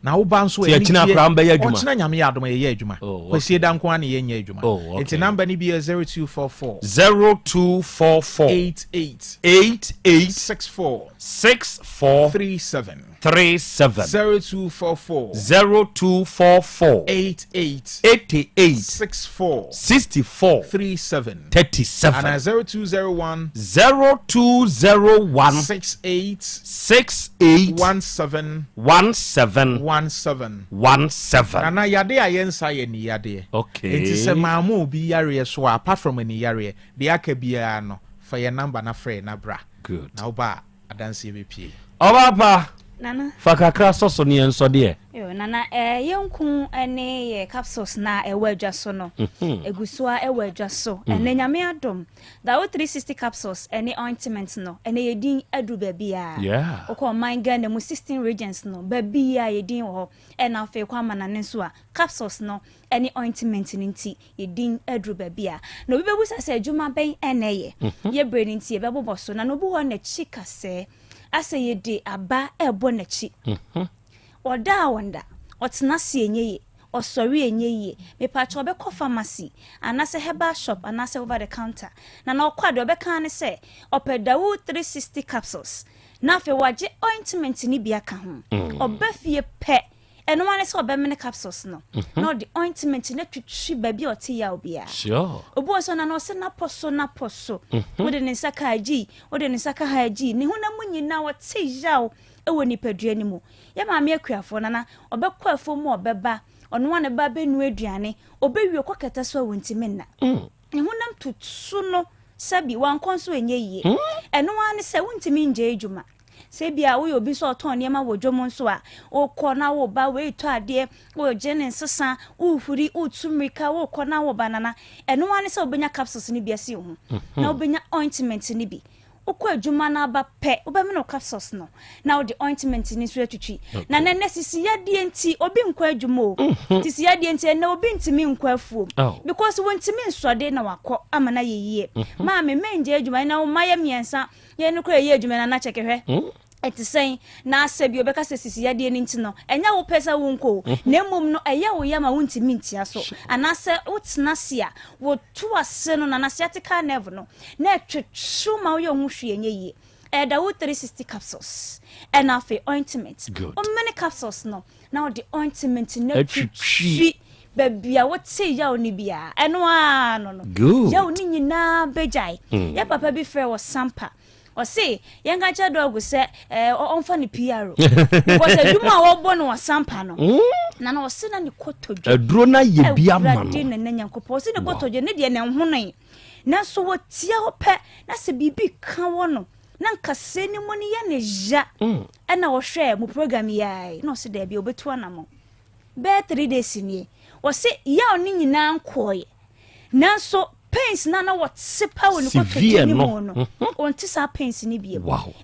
Na wo ba nso Ti ɛkyina koraa mbɛyɛ adwuma. Ɔkyena Nyame yɛ adom a yɛyɛ adwuma. Oh, okay. Kwasie da nko ara na yɛnyɛ adwuma. Oh, okay. Nti number no bi yɛ 0244. 0244. 88. 88. 64. 64. 37. 37. 0244. 0244. 88. 88. 64. 64. 37. 37. Ana 0201. 0201. 68. 68. 17. 17. 17. 17. Nana yade a yɛnsa yɛ ni yadeɛ. Okay. Nti sɛ maamu obi yareɛ so a apart from ani yareɛ deɛ aka biara no fa yɛ number na frɛ na bra. Good. Na woba a adanseɛ bɛpie. Ɔba pa. Nana. Fa kakra sɔ so ne yɛn nsɔ deɛ. Yo, Nana, eh, yɛn nku ne yɛ capsules na ɛwɔ adwa so no. Egu so a ɛwɔ adwa so. Ɛnɛ Nyame adom. Dawo 360 capsules ɛne ointment no, ɛnɛ yɛ din aduru baabiara. Yeah. Wokɔ ɔman Ghana mu 16 regions no, baabiara yɛ din wɔ hɔ. Ɛna afei kɔ amanane nso a, capsules no ɛne ointment no nti, yɛ din aduru baabi a. Na obi bɛbusa sɛ adwuma bɛn ɛna ɛyɛ. Yɛ berɛ no nti yɛbɛbobɔ so. Na na obi wɔ hɔ n'akyi kasɛɛ. Asɛ yɛde aba ɛrebɔ n'akyi. Ɔda a ɔnda, ɔtena ase ɛnyɛ yie. Ɔsɔre a ɛnyɛ yie. Mepakyɛw ɔbɛkɔ pharmacy anaasɛ herbal shop anaasɛ over the counter. Na na ɔkɔ a deɛ ɔbɛka ara ne sɛ ɔpɛ Dawood 360 capsules na afei wagye ointment no bi aka ho. Ɔba fie pɛ, ɛno ara ne sɛ ɔbɛmene capsules no na ɔde ointment no atwitwi baabi a ɔte yaw biara. Obi wɔ sɛ ɔnana ɔsɛ napɔ so napɔ so. Wode ne nsa ka agyi, wode ne nsa ka ha agyi, ne honam mu nyinaa ɔte yaw wɔ nipadua no mu. Yɛ maame akuafoɔ nana, ɔbɛkɔ afuom mu ɔbɛba, ɔno ara na ɛbɛba abɛnua aduane, ɔbɛwie ɔkɔ kɛtɛ so a wɔntumi nna. Ne honam tutu no sɛbi wankɔ nso ɛnyɛ yie. Ɛno ara ne sɛ wontumi ngyae adwuma. Sɛ ebia woyɛ obi nso a ɔtɔn nneɛma wɔ dwam nso a, wokɔ na woba, wei tɔ adeɛ, wogye ne nsesa, wohuri, wotu mmirika, wokɔ na woba nana, ɛno ara ne sɛ wobɛnya capsules no bi asi wo ho, na wobɛnya ointment no bi. Wokɔ adwuma no aba pɛ, wobɛmene wo capsules no na wode ointment no nso atwitwi. Na nɛ sisi yadeɛ nti obi nkɔ adwuma o. Mhm. Sisi yadeɛ nti ɛnɛ obi ntumi nkɔ afuom. Oh. Because wontumi nsɔde na wakɔ ama no ayɛ yie. Mhm. Maame mengye adwuma na wo mma yɛ mmiɛnsa yɛn no koraa yɛyɛ adwuma na na kyɛkɛ hwɛ. Mm. Ɛte sɛn? Na sɛ bi obɛka sɛ sisi yadeɛ no nti no, ɛnyɛ wo pɛ sɛ wonkɔ o, mhm. na mmom no ɛyɛ wo ya ma wontumi ntia so. Anaasɛ wotena ase a, woto ase no na sciatica nerve no na ɛtwetwe ma woyɛ wo ho hwee ɛnyɛ yie. Ɛda wo 360 capsules ɛna afei ointment. Womene capsules no na wode ointment no atwitwi baabi a wote yaw no biara ɛno ara no no yaw no nyinaa bɛgyae. Mm. Yɛ papa bi frɛ wɔ Sampa ɔse yɛnka kyerɛ dɔg sɛ eh, ɔmfa ne PR because adwuma a wɔbɔ no wɔ Sampa no mm. na na ɔse na ne kotodwe aduro no ayɛ bi ama no Awurade nana Nyankopɔn ɔse ne kotodwe ne deɛ ne nhonoe nanso wɔtia hɔ pɛ na sɛ biribi ka wɔ no na nkasɛɛ no mu no yɛ ne ya mm. ɛna ɔhwɛɛ mo program yi ara na ɔse daabi ɔbɛtu anamɔ bɛyɛ 3 days nie ɔse yaw ne nyinaa nkɔɔyɛ nanso pains na na wɔte pa wɔ ne kotodwe ne mu no mhm. ɔnte saa pains no bio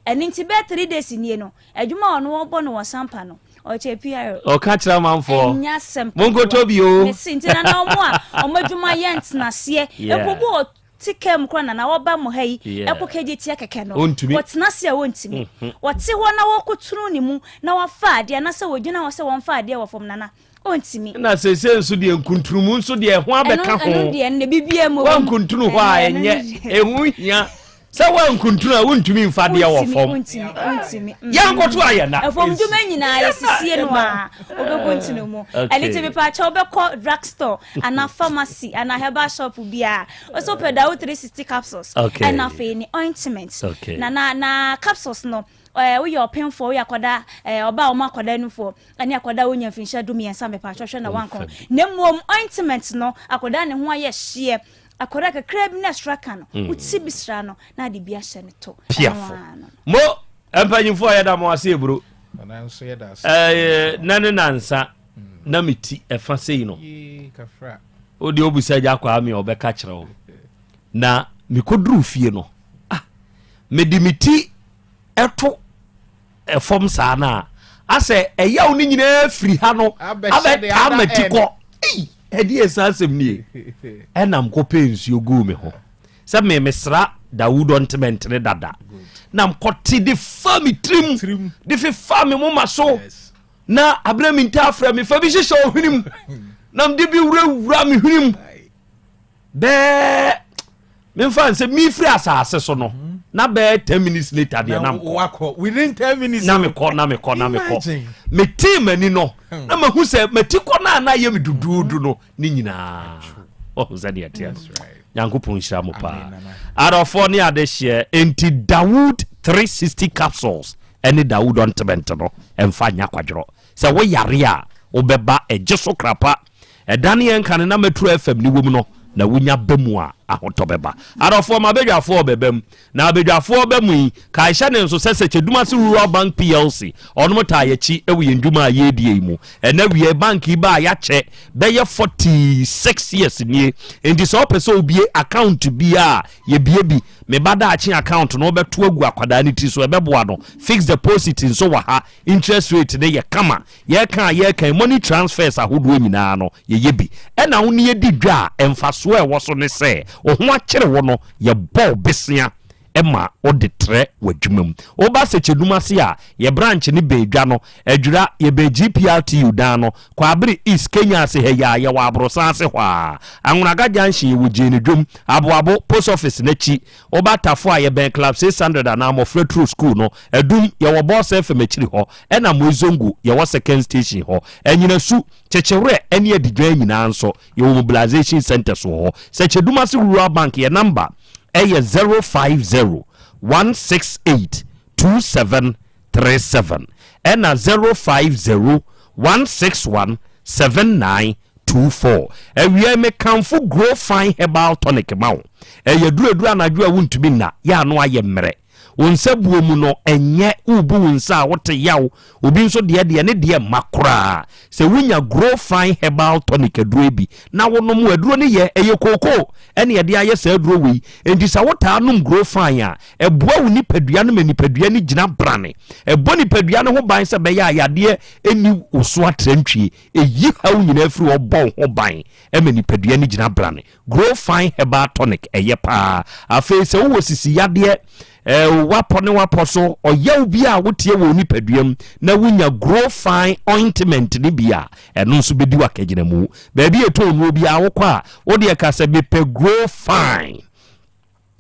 ɛno nti bɛyɛ 3 days nie no adwuma a ɔno wɔbɔ no wɔ sampa no ɔkyɛ pr ɔka kyerɛ amanfoɔ ɛnyɛ asɛm monkɔtɔ bi o mese nti na na ɔmo a ɔmo adwuma yɛ ntenaseɛ ɛkɔbu ɔte kaa mu koraa na na wɔba mo ha yi ɛkɔ kɛgye tia kɛkɛ no wɔtena ase a wɔntumi mhm. wɔte hɔ na wɔkɔtunu ne mu na wɔafa adeɛ anasɛ wɔgyina hɔ sɛ wɔmfa adeɛ wɔ fam nana ɔntumi. Na seesei nso deɛ nkuntunumu nso deɛ ɛho abɛka ho. Ɛno deɛ ɛno bibia mu. Wankuntunu hɔ a ɛnyɛ ɛho hia sɛ wankuntunu a wontumi nfa deɛ wɔ fam. Wontumi wontumi. Mm. Yɛnkoto ayɛ na. Ɛfam dwuma nyinaa yɛsisie no a wobɛkuntunu mu. Ɛno nti mepaakyɛ wobɛkɔ drug store anaa pharmacy anaa herbal shop biara ɔsɛ wopɛ Dawo 360 capsules. Ɛna afei ne ointment. Na na na capsules no Ɛɛ woyɛ ɔpemfoɔ, woyɛ akwadaa, ɛɛ ɔbaa a wɔn akwadaa nufoɔ, ɛne akwadaa a wɔnya mfinhyia du mmiɛnsa mepatwɔ hwɛ na wankɔ. Na mmom ointment no, akwadaa ne ho ayɛ hyeɛ, akwadaa kakra bi na ɛsra ka no, mm. woti bi sra no na ade bi ahyɛ ne to. Piafo. Mo mpanyinfoɔ a yɛda mo ase eburo. Ɛɛ na ne nansa mm. na me ti ɛfa sei no. O deɛ obusa agya kwaa mi ɔbɛka kyerɛ wo. Na mekɔduru fie no, ah, mede me ti ɛto ɛfam saa no a asɛ ɛyaw no nyinaa firi ha no abɛtaa mati kɔ ɛde yɛ saa asɛm nie ɛnam kɔpɛ nsuo guu me ho sɛ me mesra dawudɔ ntementere dada na mkɔte de fa me tirim de fefa me moma so na aberɛ me ntaa frɛ me fa bi hyehyɛ ɔhwenem na mede bi wurawura me hwenem bɛɛ memfa nsɛ mefiri asase so no mhm. na bɛɛ ten minutes later deɛ na mekɔ within ten minutes na mekɔ na mekɔ na mekɔ metee m'ani no hmm. na mahu sɛ mati kɔ no a na ayɛ me duduudu no ne nyinaa ɔhu sɛ deɛ teɛ nyankopɔn nhyira mo paa adɔfoɔ ne adehyeɛ enti dawood 360 capsules ɛne dawood ɔntebɛnte no ɛmfa nyɛ akwadworɔ Sɛ wo yare a, wo bɛba ɛgye so krapa. Ɛdane yɛn kane na Metro FM ne wom no, na wo nya ba mu a, ahotɔ bɛba. Adɔfoɔ, m'abadwafoɔ rebɛba mu. Na abadwafoɔ ba mu yi, kae hyɛ ne nso sɛ Sɛkyɛ-Dumase Rural Bank PLC, ɔnom taa yɛakyi wɔ yɛn dwuma a yɛredie yi mu. Ɛnɛ awia yi, bank yi baa yɛakyɛ bɛyɛ 46 years nie. Enti sɛ wopɛ sɛ wobie account biara a, yɛbie bi. Me ba daakye account no, wobɛto agu akwadaa no tiri so, ɛbɛboa no. Fixed deposit nso wɔ ha. Interest rate no yɛ kama. Yɛreka a yɛreka yi, money transfers ahodoɔ nyinaa no, yɛyɛ bi. Ɛna wo ne yɛdi dwa a, mfasoɔ a ɛwɔ so ne sɛ, wo ho akyere wo no, yɛbɔ wo besea ma wode trɛ w'adwuma mu. Woba Sɛkyɛdum ase a, yɛ branch no bɛn dwa no, Adwira, yɛbɛn GPRTU dan no, Kwaabere East, Kenya ase ha yi ara, yɛwɔ Aborosan ase hɔ ara. Anwonaga Junction, yɛwɔ Gyeene Dwom, Aboabo, Post Office no akyi. Woba Tafo a, yɛbɛn Club 600 anaa Mmɔfra Turo School no. Adum, yɛwɔ Boss FM akyiri hɔ, ɛna Moizongo, yɛwɔ Second Station hɔ. Anyinasu, Kyekyewerɛ ne Adidwan nyinaa nso, yɛwɔ mobilization centres wɔ hɔ. Sɛkyɛdumase Rural Bank, yɛ number yɛ 050 168 2737 ɛna 050 161 7924. Awia yi mekamfo Grow Fine Herbal Tonic ma wo. Ɛyɛ aduru aduru anadwo a wontumi nna, yɛ ano ayɛ mmerɛ. Wo nsa buo mu no ɛnyɛ, worebu wo nsa a wote yaw, obi nso deɛ deɛ ne deɛ mma koraa. Sɛ wonya Grow Fine Herbal Tonic aduro yi bi na wonom a, aduro no yɛ, ɛyɛ kookoo ɛna yɛde ayɛ saa aduro wei. Enti sɛ wotaa nom Grow Fine a, ɛboa wo nipadua no ma nipadua no gyina brane. Ɛbɔ nipadua no ho ban sɛ ɛbɛyɛ a yadeɛ nni wo so atrantwie. Ɛyi haw nyinaa firi hɔ bɔ wo ho ban ma nipadua no gyina brane. Grow Fine Herbal Tonic, ɛyɛ paa. Afei sɛ wowɔ sisi yadeɛ, eh, wapɔ ne wapɔ so, ɔyaw bi a woteɛ wɔ nipadua mu na wonya Grow Fine Ointment no bi a, ɛno nso bɛdi w'akagyinamu. Baabi a ɛtɔn nnuro biara wokɔ a, wodeɛ ka sɛ mepɛ Grow Fine.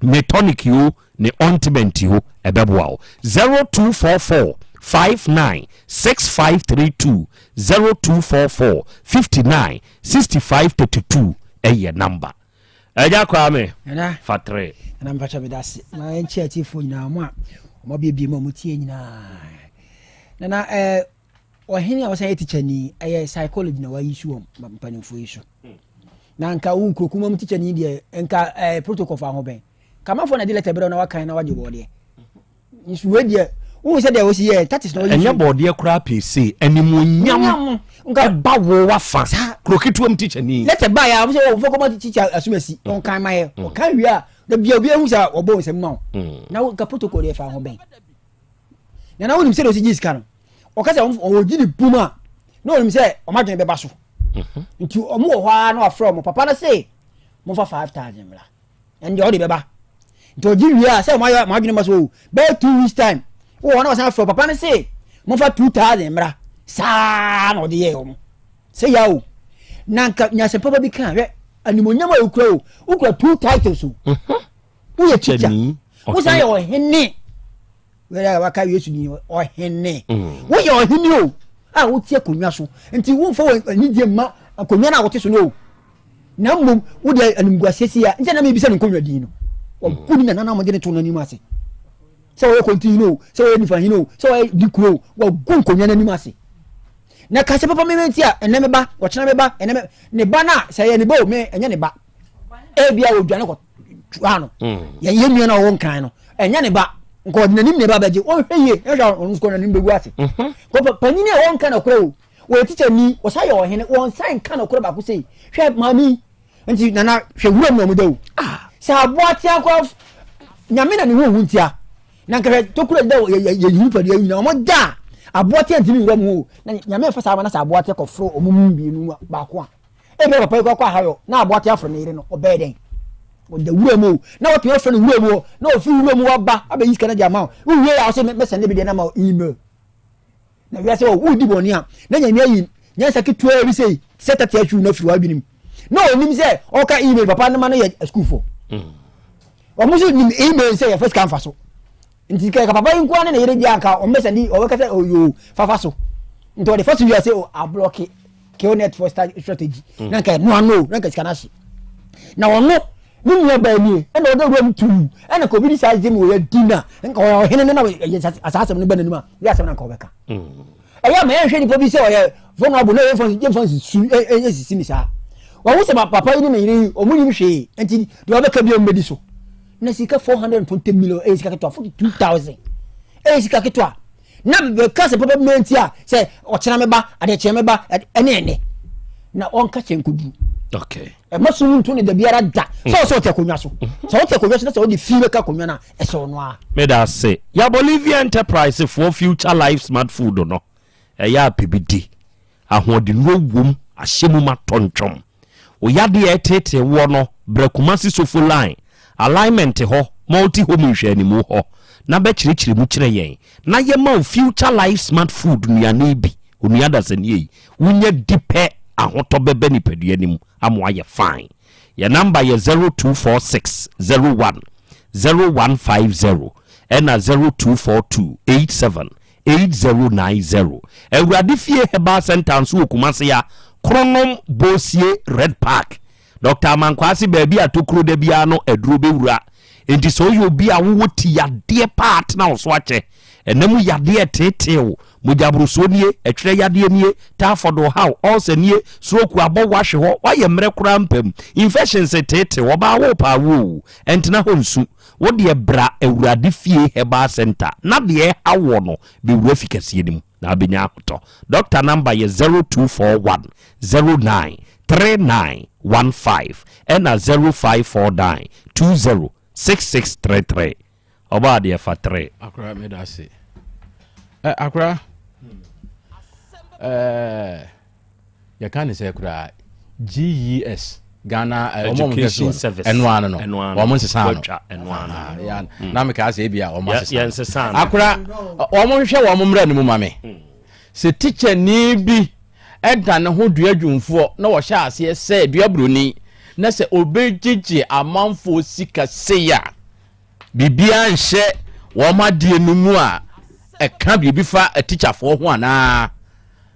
Ne tonic o, ne ointment o, ɛbɛboa wo. 0244 59 6532, 0244 59 65 32 ɛyɛ number. Ɛgya Kwame, Nana, fa tere. Nana mpakyɛ meda ase. Ma yɛnkyɛ atiefoɔ nyinaa mo a wɔn abiebie mu a wɔtie nyinaa. Nana ɛɛ ɔhene a ɔsan yɛ tikyani ɛyɛ psychology na wayi so wɔ mpanimfoɔ yi so. Na nka wo nkurokuma mu tikyani deɛ nka ɛɛ protocol fa ho bɛn. Kamafoɔ na de lɛtɛ brɛ na wakan na wagye bɔɔdeɛ. Nso wei deɛ wohu sɛ deɛ wɔsi yɛ tactics na wɔyi so. Ɛnyɛ bɔɔdeɛ koraa pese animuonyam ɛba wo wafa kuro ketewa mu tikyani. Lɛtɛ ba yɛ a wɔn sɛ wɔn fɔ kɔma tikya asumasi na wɔn kan ma yɛ wɔn kan wie a dabi a obi ehu sɛ ɔbɔ nsɛm ma wo na nka protocol deɛ fa ho bɛn. Na na wonim sɛ deɛ ɔsi gye sika no ɔka sɛ ɔgye ne bum a na ɔnim sɛ wɔn adwene bɛba so nti wɔn wɔ hɔ ara na wafrɛ wɔn papa no se mofa 5000 mmra. Ɛnde ɔde bɛba. Nti ɔgye wie a sɛ ɔmo ayɛ ɔmo adwene ma so o bɛyɛ 2 weeks time wɔ hɔ na ɔsan frɛ papa no se mofa 2000 mmra saa na ɔde yɛɛ ɔmo sɛ ya o na nka nyasɛm papa bi ka hwɛ animonyam a okura o wokura two titles o woyɛ teacher wosan yɛ ɔhene. Wɛrɛ a waka Yesu ni ɔhene. Mm. Woyɛ ɔhene o a wote akonnwa so. Nti womfa wɔ anigye mma akonnwa no a wote so no o. Na mmom wode animguaseɛ si a nti na mebisa ne nkonnwa din no. Wagu ne nana na wɔde ne to n'anim ase. Sɛ wɔyɛ kɔntini o, sɛ wɔyɛ nifa hene o, sɛ wɔyɛ dikuro o, wagu nkonnwa n'anim ase. Na ka sɛ papa me nti a ɛnɛ me ba, ɔkyena me ba, ɛnɛ me ne ba no a sɛ ɛyɛ ne ba o, me ɛnyɛ ne ba. Ebia wɔdwane kɔ tua no mm. yɛn nua no a ɔwɔ nkran no ɛnyɛ ne ba nka ɔde n'anim na ɛba abɛgye ɔnhwɛ yie ɛhwɛ ɔno nso n'anim bɛgu ase mhm. kɔ panyin a wɔnka nokorɛ o wɔyɛ tikya ni wɔsan yɛ ɔhene wɔnsan nka nokorɛ baako sei hwɛ maame nti nana hwɛ wuram na ɔmo da o ah. sɛ aboa tea kora nyame na ne ho ohu ntia na nka hwɛ tokuro da yɛ yɛ yɛ nipadua nyina ɔmo da aboa tea ntumi nwura mu o na nyame nfa saa ma na sɛ aboa tea kɔforo ɔmo mu mmienu baako a Ebia papa yi kɔ akɔ ahayɔ na aboa te afrɛ ne yere no, ɔbɛyɛ dɛn? Ɔda wura mu o, na watumi afrɛ no wura mu hɔ, na ɔfiri wura mu waba abɛyi sika no de ama wo. Wowie a ɔsɛ mɛsɛnde bi deɛ na ama wo email. Na wiase wɔ wodi bɔne a, na nyame ayi nyansa ketewa bi sei sɛ tɛte ahwiw no afiri w'adwene mu. Na ɔnim sɛ ɔka email papa no ma no yɛ asukuufoɔ. Wɔn nso nim email sɛ yɛfa sika mfa so. Nti kɛ papa yi nkoa ne ne yere deɛ anka wɔn bɛsɛnde ɔbɛka sɛ oyo fafa so. Nti ɔde fa so wie a sɛ ablɔke. Kill net for strategy. Mm. Na nka no ano na nka sika na hye. Na ɔno ne nua baa nie ɛna ɔda wura mu tuu ɛna ka obi di saa gye mu ɔyɛ di na nka ɔyɛ ɔhene no na yɛ saa asɛm no ba n'anim a yɛ asɛm na nka ɔbɛka. Mm. Ɛyɛ ama yɛnhwɛ nipa bi sɛ ɔyɛ vulnerable na yɛmfa yɛmfa nsusu ɛsisi ne saa. Wɔn sɛ papa yi ne ne yere yi wɔn nim hwee nti deɛ ɔbɛka bi ɔmbɛdi so. Na sika 420 million ɛyɛ sika ketewa 42,000 ɛyɛ sika ketewa. Na bɛka sɛ papa bɛma nti a sɛ ɔkyena mɛba adekyee mɛba ɛne ɛnɛ na ɔnka kyɛ nkɔduru okay. ɛma so nto ne da biara da sɛ ɔsɛ ɔte akonnwa so sɛ wote akonnwa so na sɛ wode fi bɛka akonnwa no a ɛsɛ ɔno a. Meda ase. Ya Bolivia Enterprise foɔ Future Life Smart Food no ɛyɛ a pɛ bi di. Ahoɔdennuro wom, ahyɛ mu ma tɔntwom. Wo yadeɛ a ɛteetee woɔ no, bra Kumasi Sofo Line, Alignment hɔ. Multi Home nhwɛanimu hɔ na bɛkyerɛkyerɛ mu kyerɛ yɛn na yɛma wo Future Life Smart Food nnuane bi. Onua dasani ei, wonya di pɛ ahotɔ bɛba nipadua no mu ama woayɛ fine. Yɛn number yɛ 0246 01 0150 ɛna 0242 87 8090. Awurade Fie Herbal Centre nso wɔ Kumasi a, Kronom Bosie Red Park. Doctor Amankwaa se baabi a tokuro da biara no aduro bɛwura. Enti sɛ woyɛ obi a wowɔ ti yadeɛ paa atena wo so akyɛ, ɛna mu yadeɛ reteetee wo, mogyaborosoɔ nie, ɛtwerɛ yadeɛ nie, typhoid ɔhaw, ulcer nie, stroke abɔ wo ahwe hɔ, woayɛ mmerɛ koraa mpa mu, infections reteetee wo, ɔbaa wo paa wo oo, ɛntena hɔ nsu. Wo deɛ bra Awurade Fie Herbal Centre na deɛ ɛha woɔ no bɛwura fi kɛseɛ no mu na wobɛnya ahotɔ. Doctor number yɛ 0241 09 3915 ɛna 0549 20 6633. Ɔbaa deɛ fa 3. Akora meda ase. Ɛ akora ɛɛ yɛka ne sɛ koraa GES Ghana eh, Education Service ɛno ano no wɔn nsesa no mm. na meka sɛ ebi a wɔn asesa no akora wɔn nhwɛ wɔn mmerɛ no mu ma me mm. sɛ tikya ni bi ɛda ne ho dua dwumfoɔ na wɔhyɛ aseɛ sɛ dua buroni na sɛ obɛgyegye amanfoɔ sika sei a biribiara nhyɛ wɔn adeɛ no mu a ɛka biribi fa atikyafoɔ ho anaa?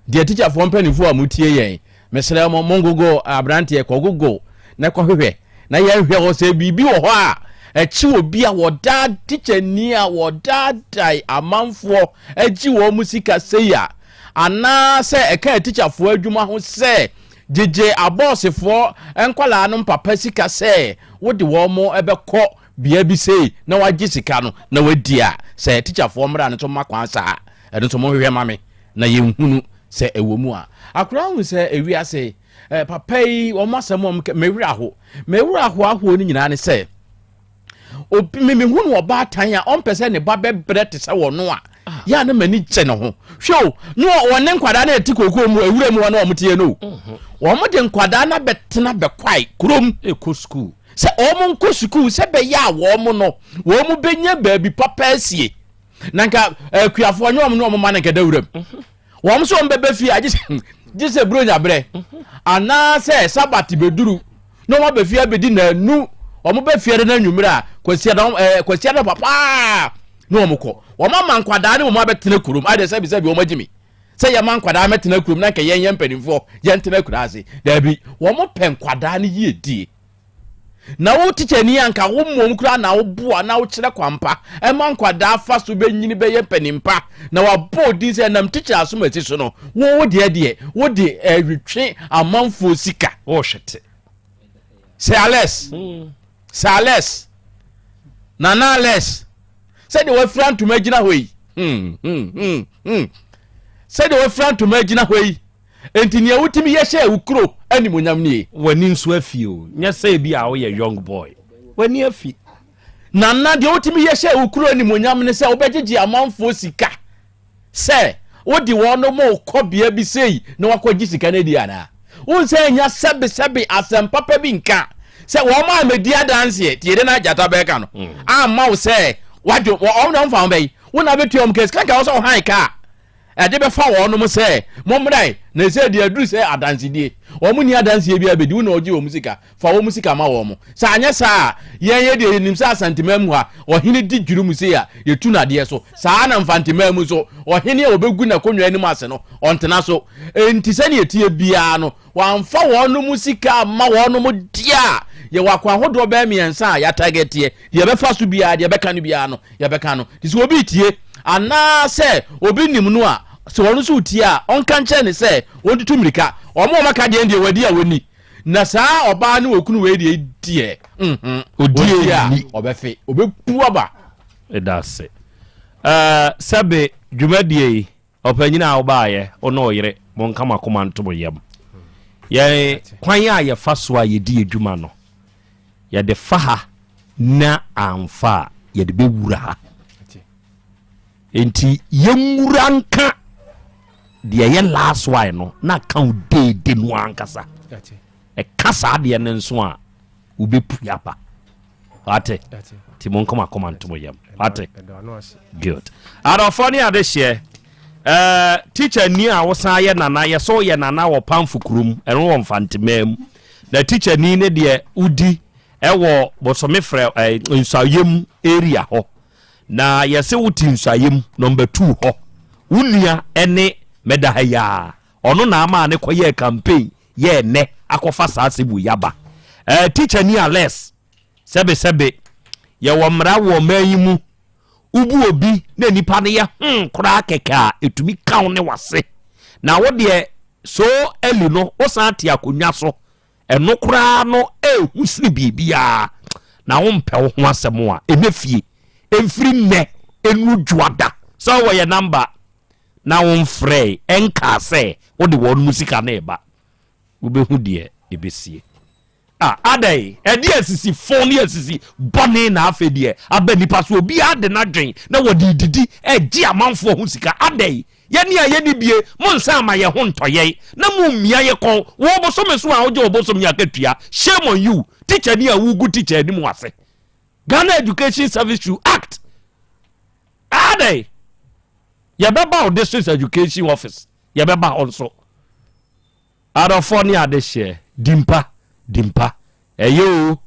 Deɛ atikyafoɔ mpanimfoɔ a motie yɛn, mesrɛ mo, mongogo aberanteɛ, kɔgogo na kɔhwehwɛ na yɛnhwɛ hɔ sɛ biribi wɔ hɔ a ɛkye obi a wɔdaa tikyani a wɔdaadae amanfoɔ agye wɔn mu sika sei a, anaasɛ ɛka atikyafoɔ adwuma ho sɛ gyegye abɔɔsefoɔ nkwadaa no mpapa sika sɛ wode wɔn bɛkɔ bea bi sei na wagye sika no na wadi a, sɛ tikyafoɔ mmara no nso ma kwan saa a, ɛno nso monhwehwɛ ma me na yɛnhunu sɛ ɛwɔ mu a. Akwadaa hu sɛ ewiase eh, papa yi wɔn asɛm wɔn kɛ me werɛ aho. Me werɛ aho ahoɔ no nyinaa ne sɛ obi me mehunu ɔbaatan a ɔmpɛ sɛ ne ba bɛbrɛ te sɛ wɔn a ah. yɛ a na m'ani gye ne ho hwɛ o ne wɔne nkwadaa no ɛte kookoo mu ewura mu hɔ na wɔn teɛ no o mhm. wɔn de nkwadaa no abɛtena bɛkwae kurom ɛkɔ sukuu sɛ wɔn nkɔ sukuu sɛ bɛyɛ a wɔn no wɔn bɛnya baabi papa asie na nka akuafoɔ eh, nyɛ wɔn ne wɔn ma no nka da wuram mhm. wɔn nso wɔn bɛbɛ fie agye sɛ gye sɛ buronya berɛ mhm. anaasɛ sabat bɛduru na wɔn abɛ fie abɛdi nanu wɔn bɛ fie de n'anwummerɛ a kwasiada ɛɛ eh, kwasiada papaa na wɔn kɔ wɔn ama nkwadaa ne wɔn abɛtena kurom ayɛ sɛbi sɛbi wɔn agyi mi sɛ yɛma nkwadaa mɛtena kurom na nka yɛn yɛn mpanimfoɔ yɛn tena kura ase daabi wɔn pɛ nkwadaa no yie die. Na wo tikyani a nka wo mmom koraa na woboa na wokyerɛ kwampa ɛma nkwadaa fa so bɛnyini bɛyɛ mpanimpa na wabɔ odin sɛ ɛnam tikya asomasi so no wo wo deɛ deɛ wode ɛretwe amanfoɔ sika. Wɔhwete. Sɛ Alex, sɛ Alex, Nana Alex, sɛdeɛ wafira ntoma gyina hɔ yi, hmm, hmm, hmm, hmm. Sɛdeɛ wafira ntoma gyina hɔ yi, Enti nea wotumi yɛ hyɛɛ wo kuro animuonyam nie. W'ani nso afi o, nyɛ sɛ ebi a woyɛ young boy. W'ani afi. Nana, deɛ wotumi yɛ hyɛɛ wo kuro animuonyam ne sɛ wobɛgyegye amanfoɔ sika sɛ wode wɔn rekɔ bea bi sei na wakɔgye sika no adi anaa? Wonsan nnya sɛbesɛbe asɛm papa bi nka sɛ wɔn a mɛdi adanseɛ, tie deɛ na gyata bɛka no, amma wo sɛ wadwo, wɔn na wɔmfa ho bɛyi, wo na wobɛtua wɔn ka sika nka wɔ sɛ wɔhan kaa. Ɛde bɛfa wɔnom sɛ, Mommrae, na ɛsei deɛ aduru sɛ adansedie. Wɔn nni adanseɛ biara bɛdi, wo na wogye wɔn sika, fa wɔn sika ma wɔn. Sɛ anyɛ saa a, yɛn yɛ deɛ yɛnim sɛ Asanteman mu ha, ɔhene di dwiri mu sei a, yɛtu no adeɛ so. Saa ara na Mfanteman mu nso, ɔhene a wɔbɛgu n'akonnwa anim ase no, ɔntena so. Enti sɛdeɛ ɛteɛ biara no, Wɔamfa wɔnom sika amma wɔnom deɛ a, yɛwɔ akwan ahodoɔ bɛyɛ mmiɛnsa a yɛatagɛteɛ. Deɛ yɛbɛfa so biara, deɛ yɛbɛka no biara no, yɛbɛka no. Nti sɛ obi retie, anaa sɛ obi nim no a, sɛ ɔno nso retie a, ɔnka nkyerɛ no sɛ ɔntutu mmirika. Wɔn a wɔaka deɛ no deɛ, wɔadi a wɔnni. Na saa ɔbaa ne okunu wei deɛ deɛ, mhm, Ɔdi ɔdi a, nni. ɔbɛfe, ɔbɛpu aba. Meda ase. Ɛɛ, sɛbe dwumadie yi, Ɔpanyin a wobaeɛ, wo ne wo yere, monka mo akoma nto mo yam. Yɛn kwan a yɛfa so a yɛdi adwuma no, yɛde fa ha na amfa a, yɛde bɛwura ha. Enti yɛnwura nka deɛ ɛyɛ last one no na ka wo deede no ankasa. Ɛka saa deɛ no nso a, wobɛpue aba. Wate? Nti monka mo akoma nto mo yam. Wate? Good. Adɔfoɔ ne adehyeɛ, eh, teacher ni a wosan yɛ nana, yɛ sɛ woyɛ nana wɔ Pamfo kurom, ɛno wɔ Mfantemaa mu. Na teacher ni ne deɛ wodi ɛwɔ Bosome frɛ eh, Nsuayem area hɔ. Na yɛse wote Nsuayem number 2 hɔ. Wo nua ɛne mɛda ha yi ara. Ɔno na amaa ne kɔyɛɛ campaign yɛɛ nnɛ akɔfa saa asɛm wei aba. Eh, teacher ni Alex, sɛbe sɛbe, yɛwɔ mmara wɔ ɔman yi mu, wobu obi na nipa no yɛ hmm koraa kɛkɛ a, ɛtumi ka wo ne wase. Na wo deɛ so early no, wosan te akonnwa so, ɛno koraa no ɛɛhu sene biribiara, na wompɛ wo ho asɛm a, ɛnɛ fie, ɛmfiri nnɛ, ɛnuru dwoada, sɛ wowɔ yɛ number na womfrɛe nkaa sɛ wode wɔn mu sika no reba, wobɛhu deɛ ɛbɛsie. Ah, adɛn? Ɛdeɛ asisi fo ne asisi bɔne na afei deɛ aba nipa so, obiara de n'adwen na wɔde redidi regye amanfoɔ ho sika. Adɛn? Yɛne a yɛnni bie, monsan ama yɛn ho ntɔ yɛn na mommia yɛn kɔn. Wo bosome so a wogye wo bosome akatua, shame on you, tikyani a wogu tikya anim ase. Ghana Education Service should act. Adɛn? Yɛbɛba wo district education office, yɛbɛba hɔ nso. Adɔfoɔ ne adehyeɛ, dimpa, dimpa, ɛyɛ o,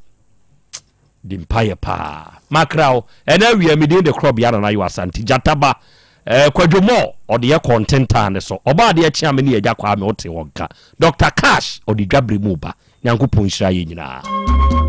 dimpa yɛ paa. Makra o, ɛna awia me din de Korɔbea Nana Yaw Asante, Gyataba, eh, Kwadwo Mɔ, ɔde yɛ kɔɔ ntentan ne so. Ɔbaa adeɛ kyea me ne Agya Kwame wote wɔn nka. Dr. Cash, ɔde dwabere mu ba. Nyankopɔn nhyira yɛn nyinaa.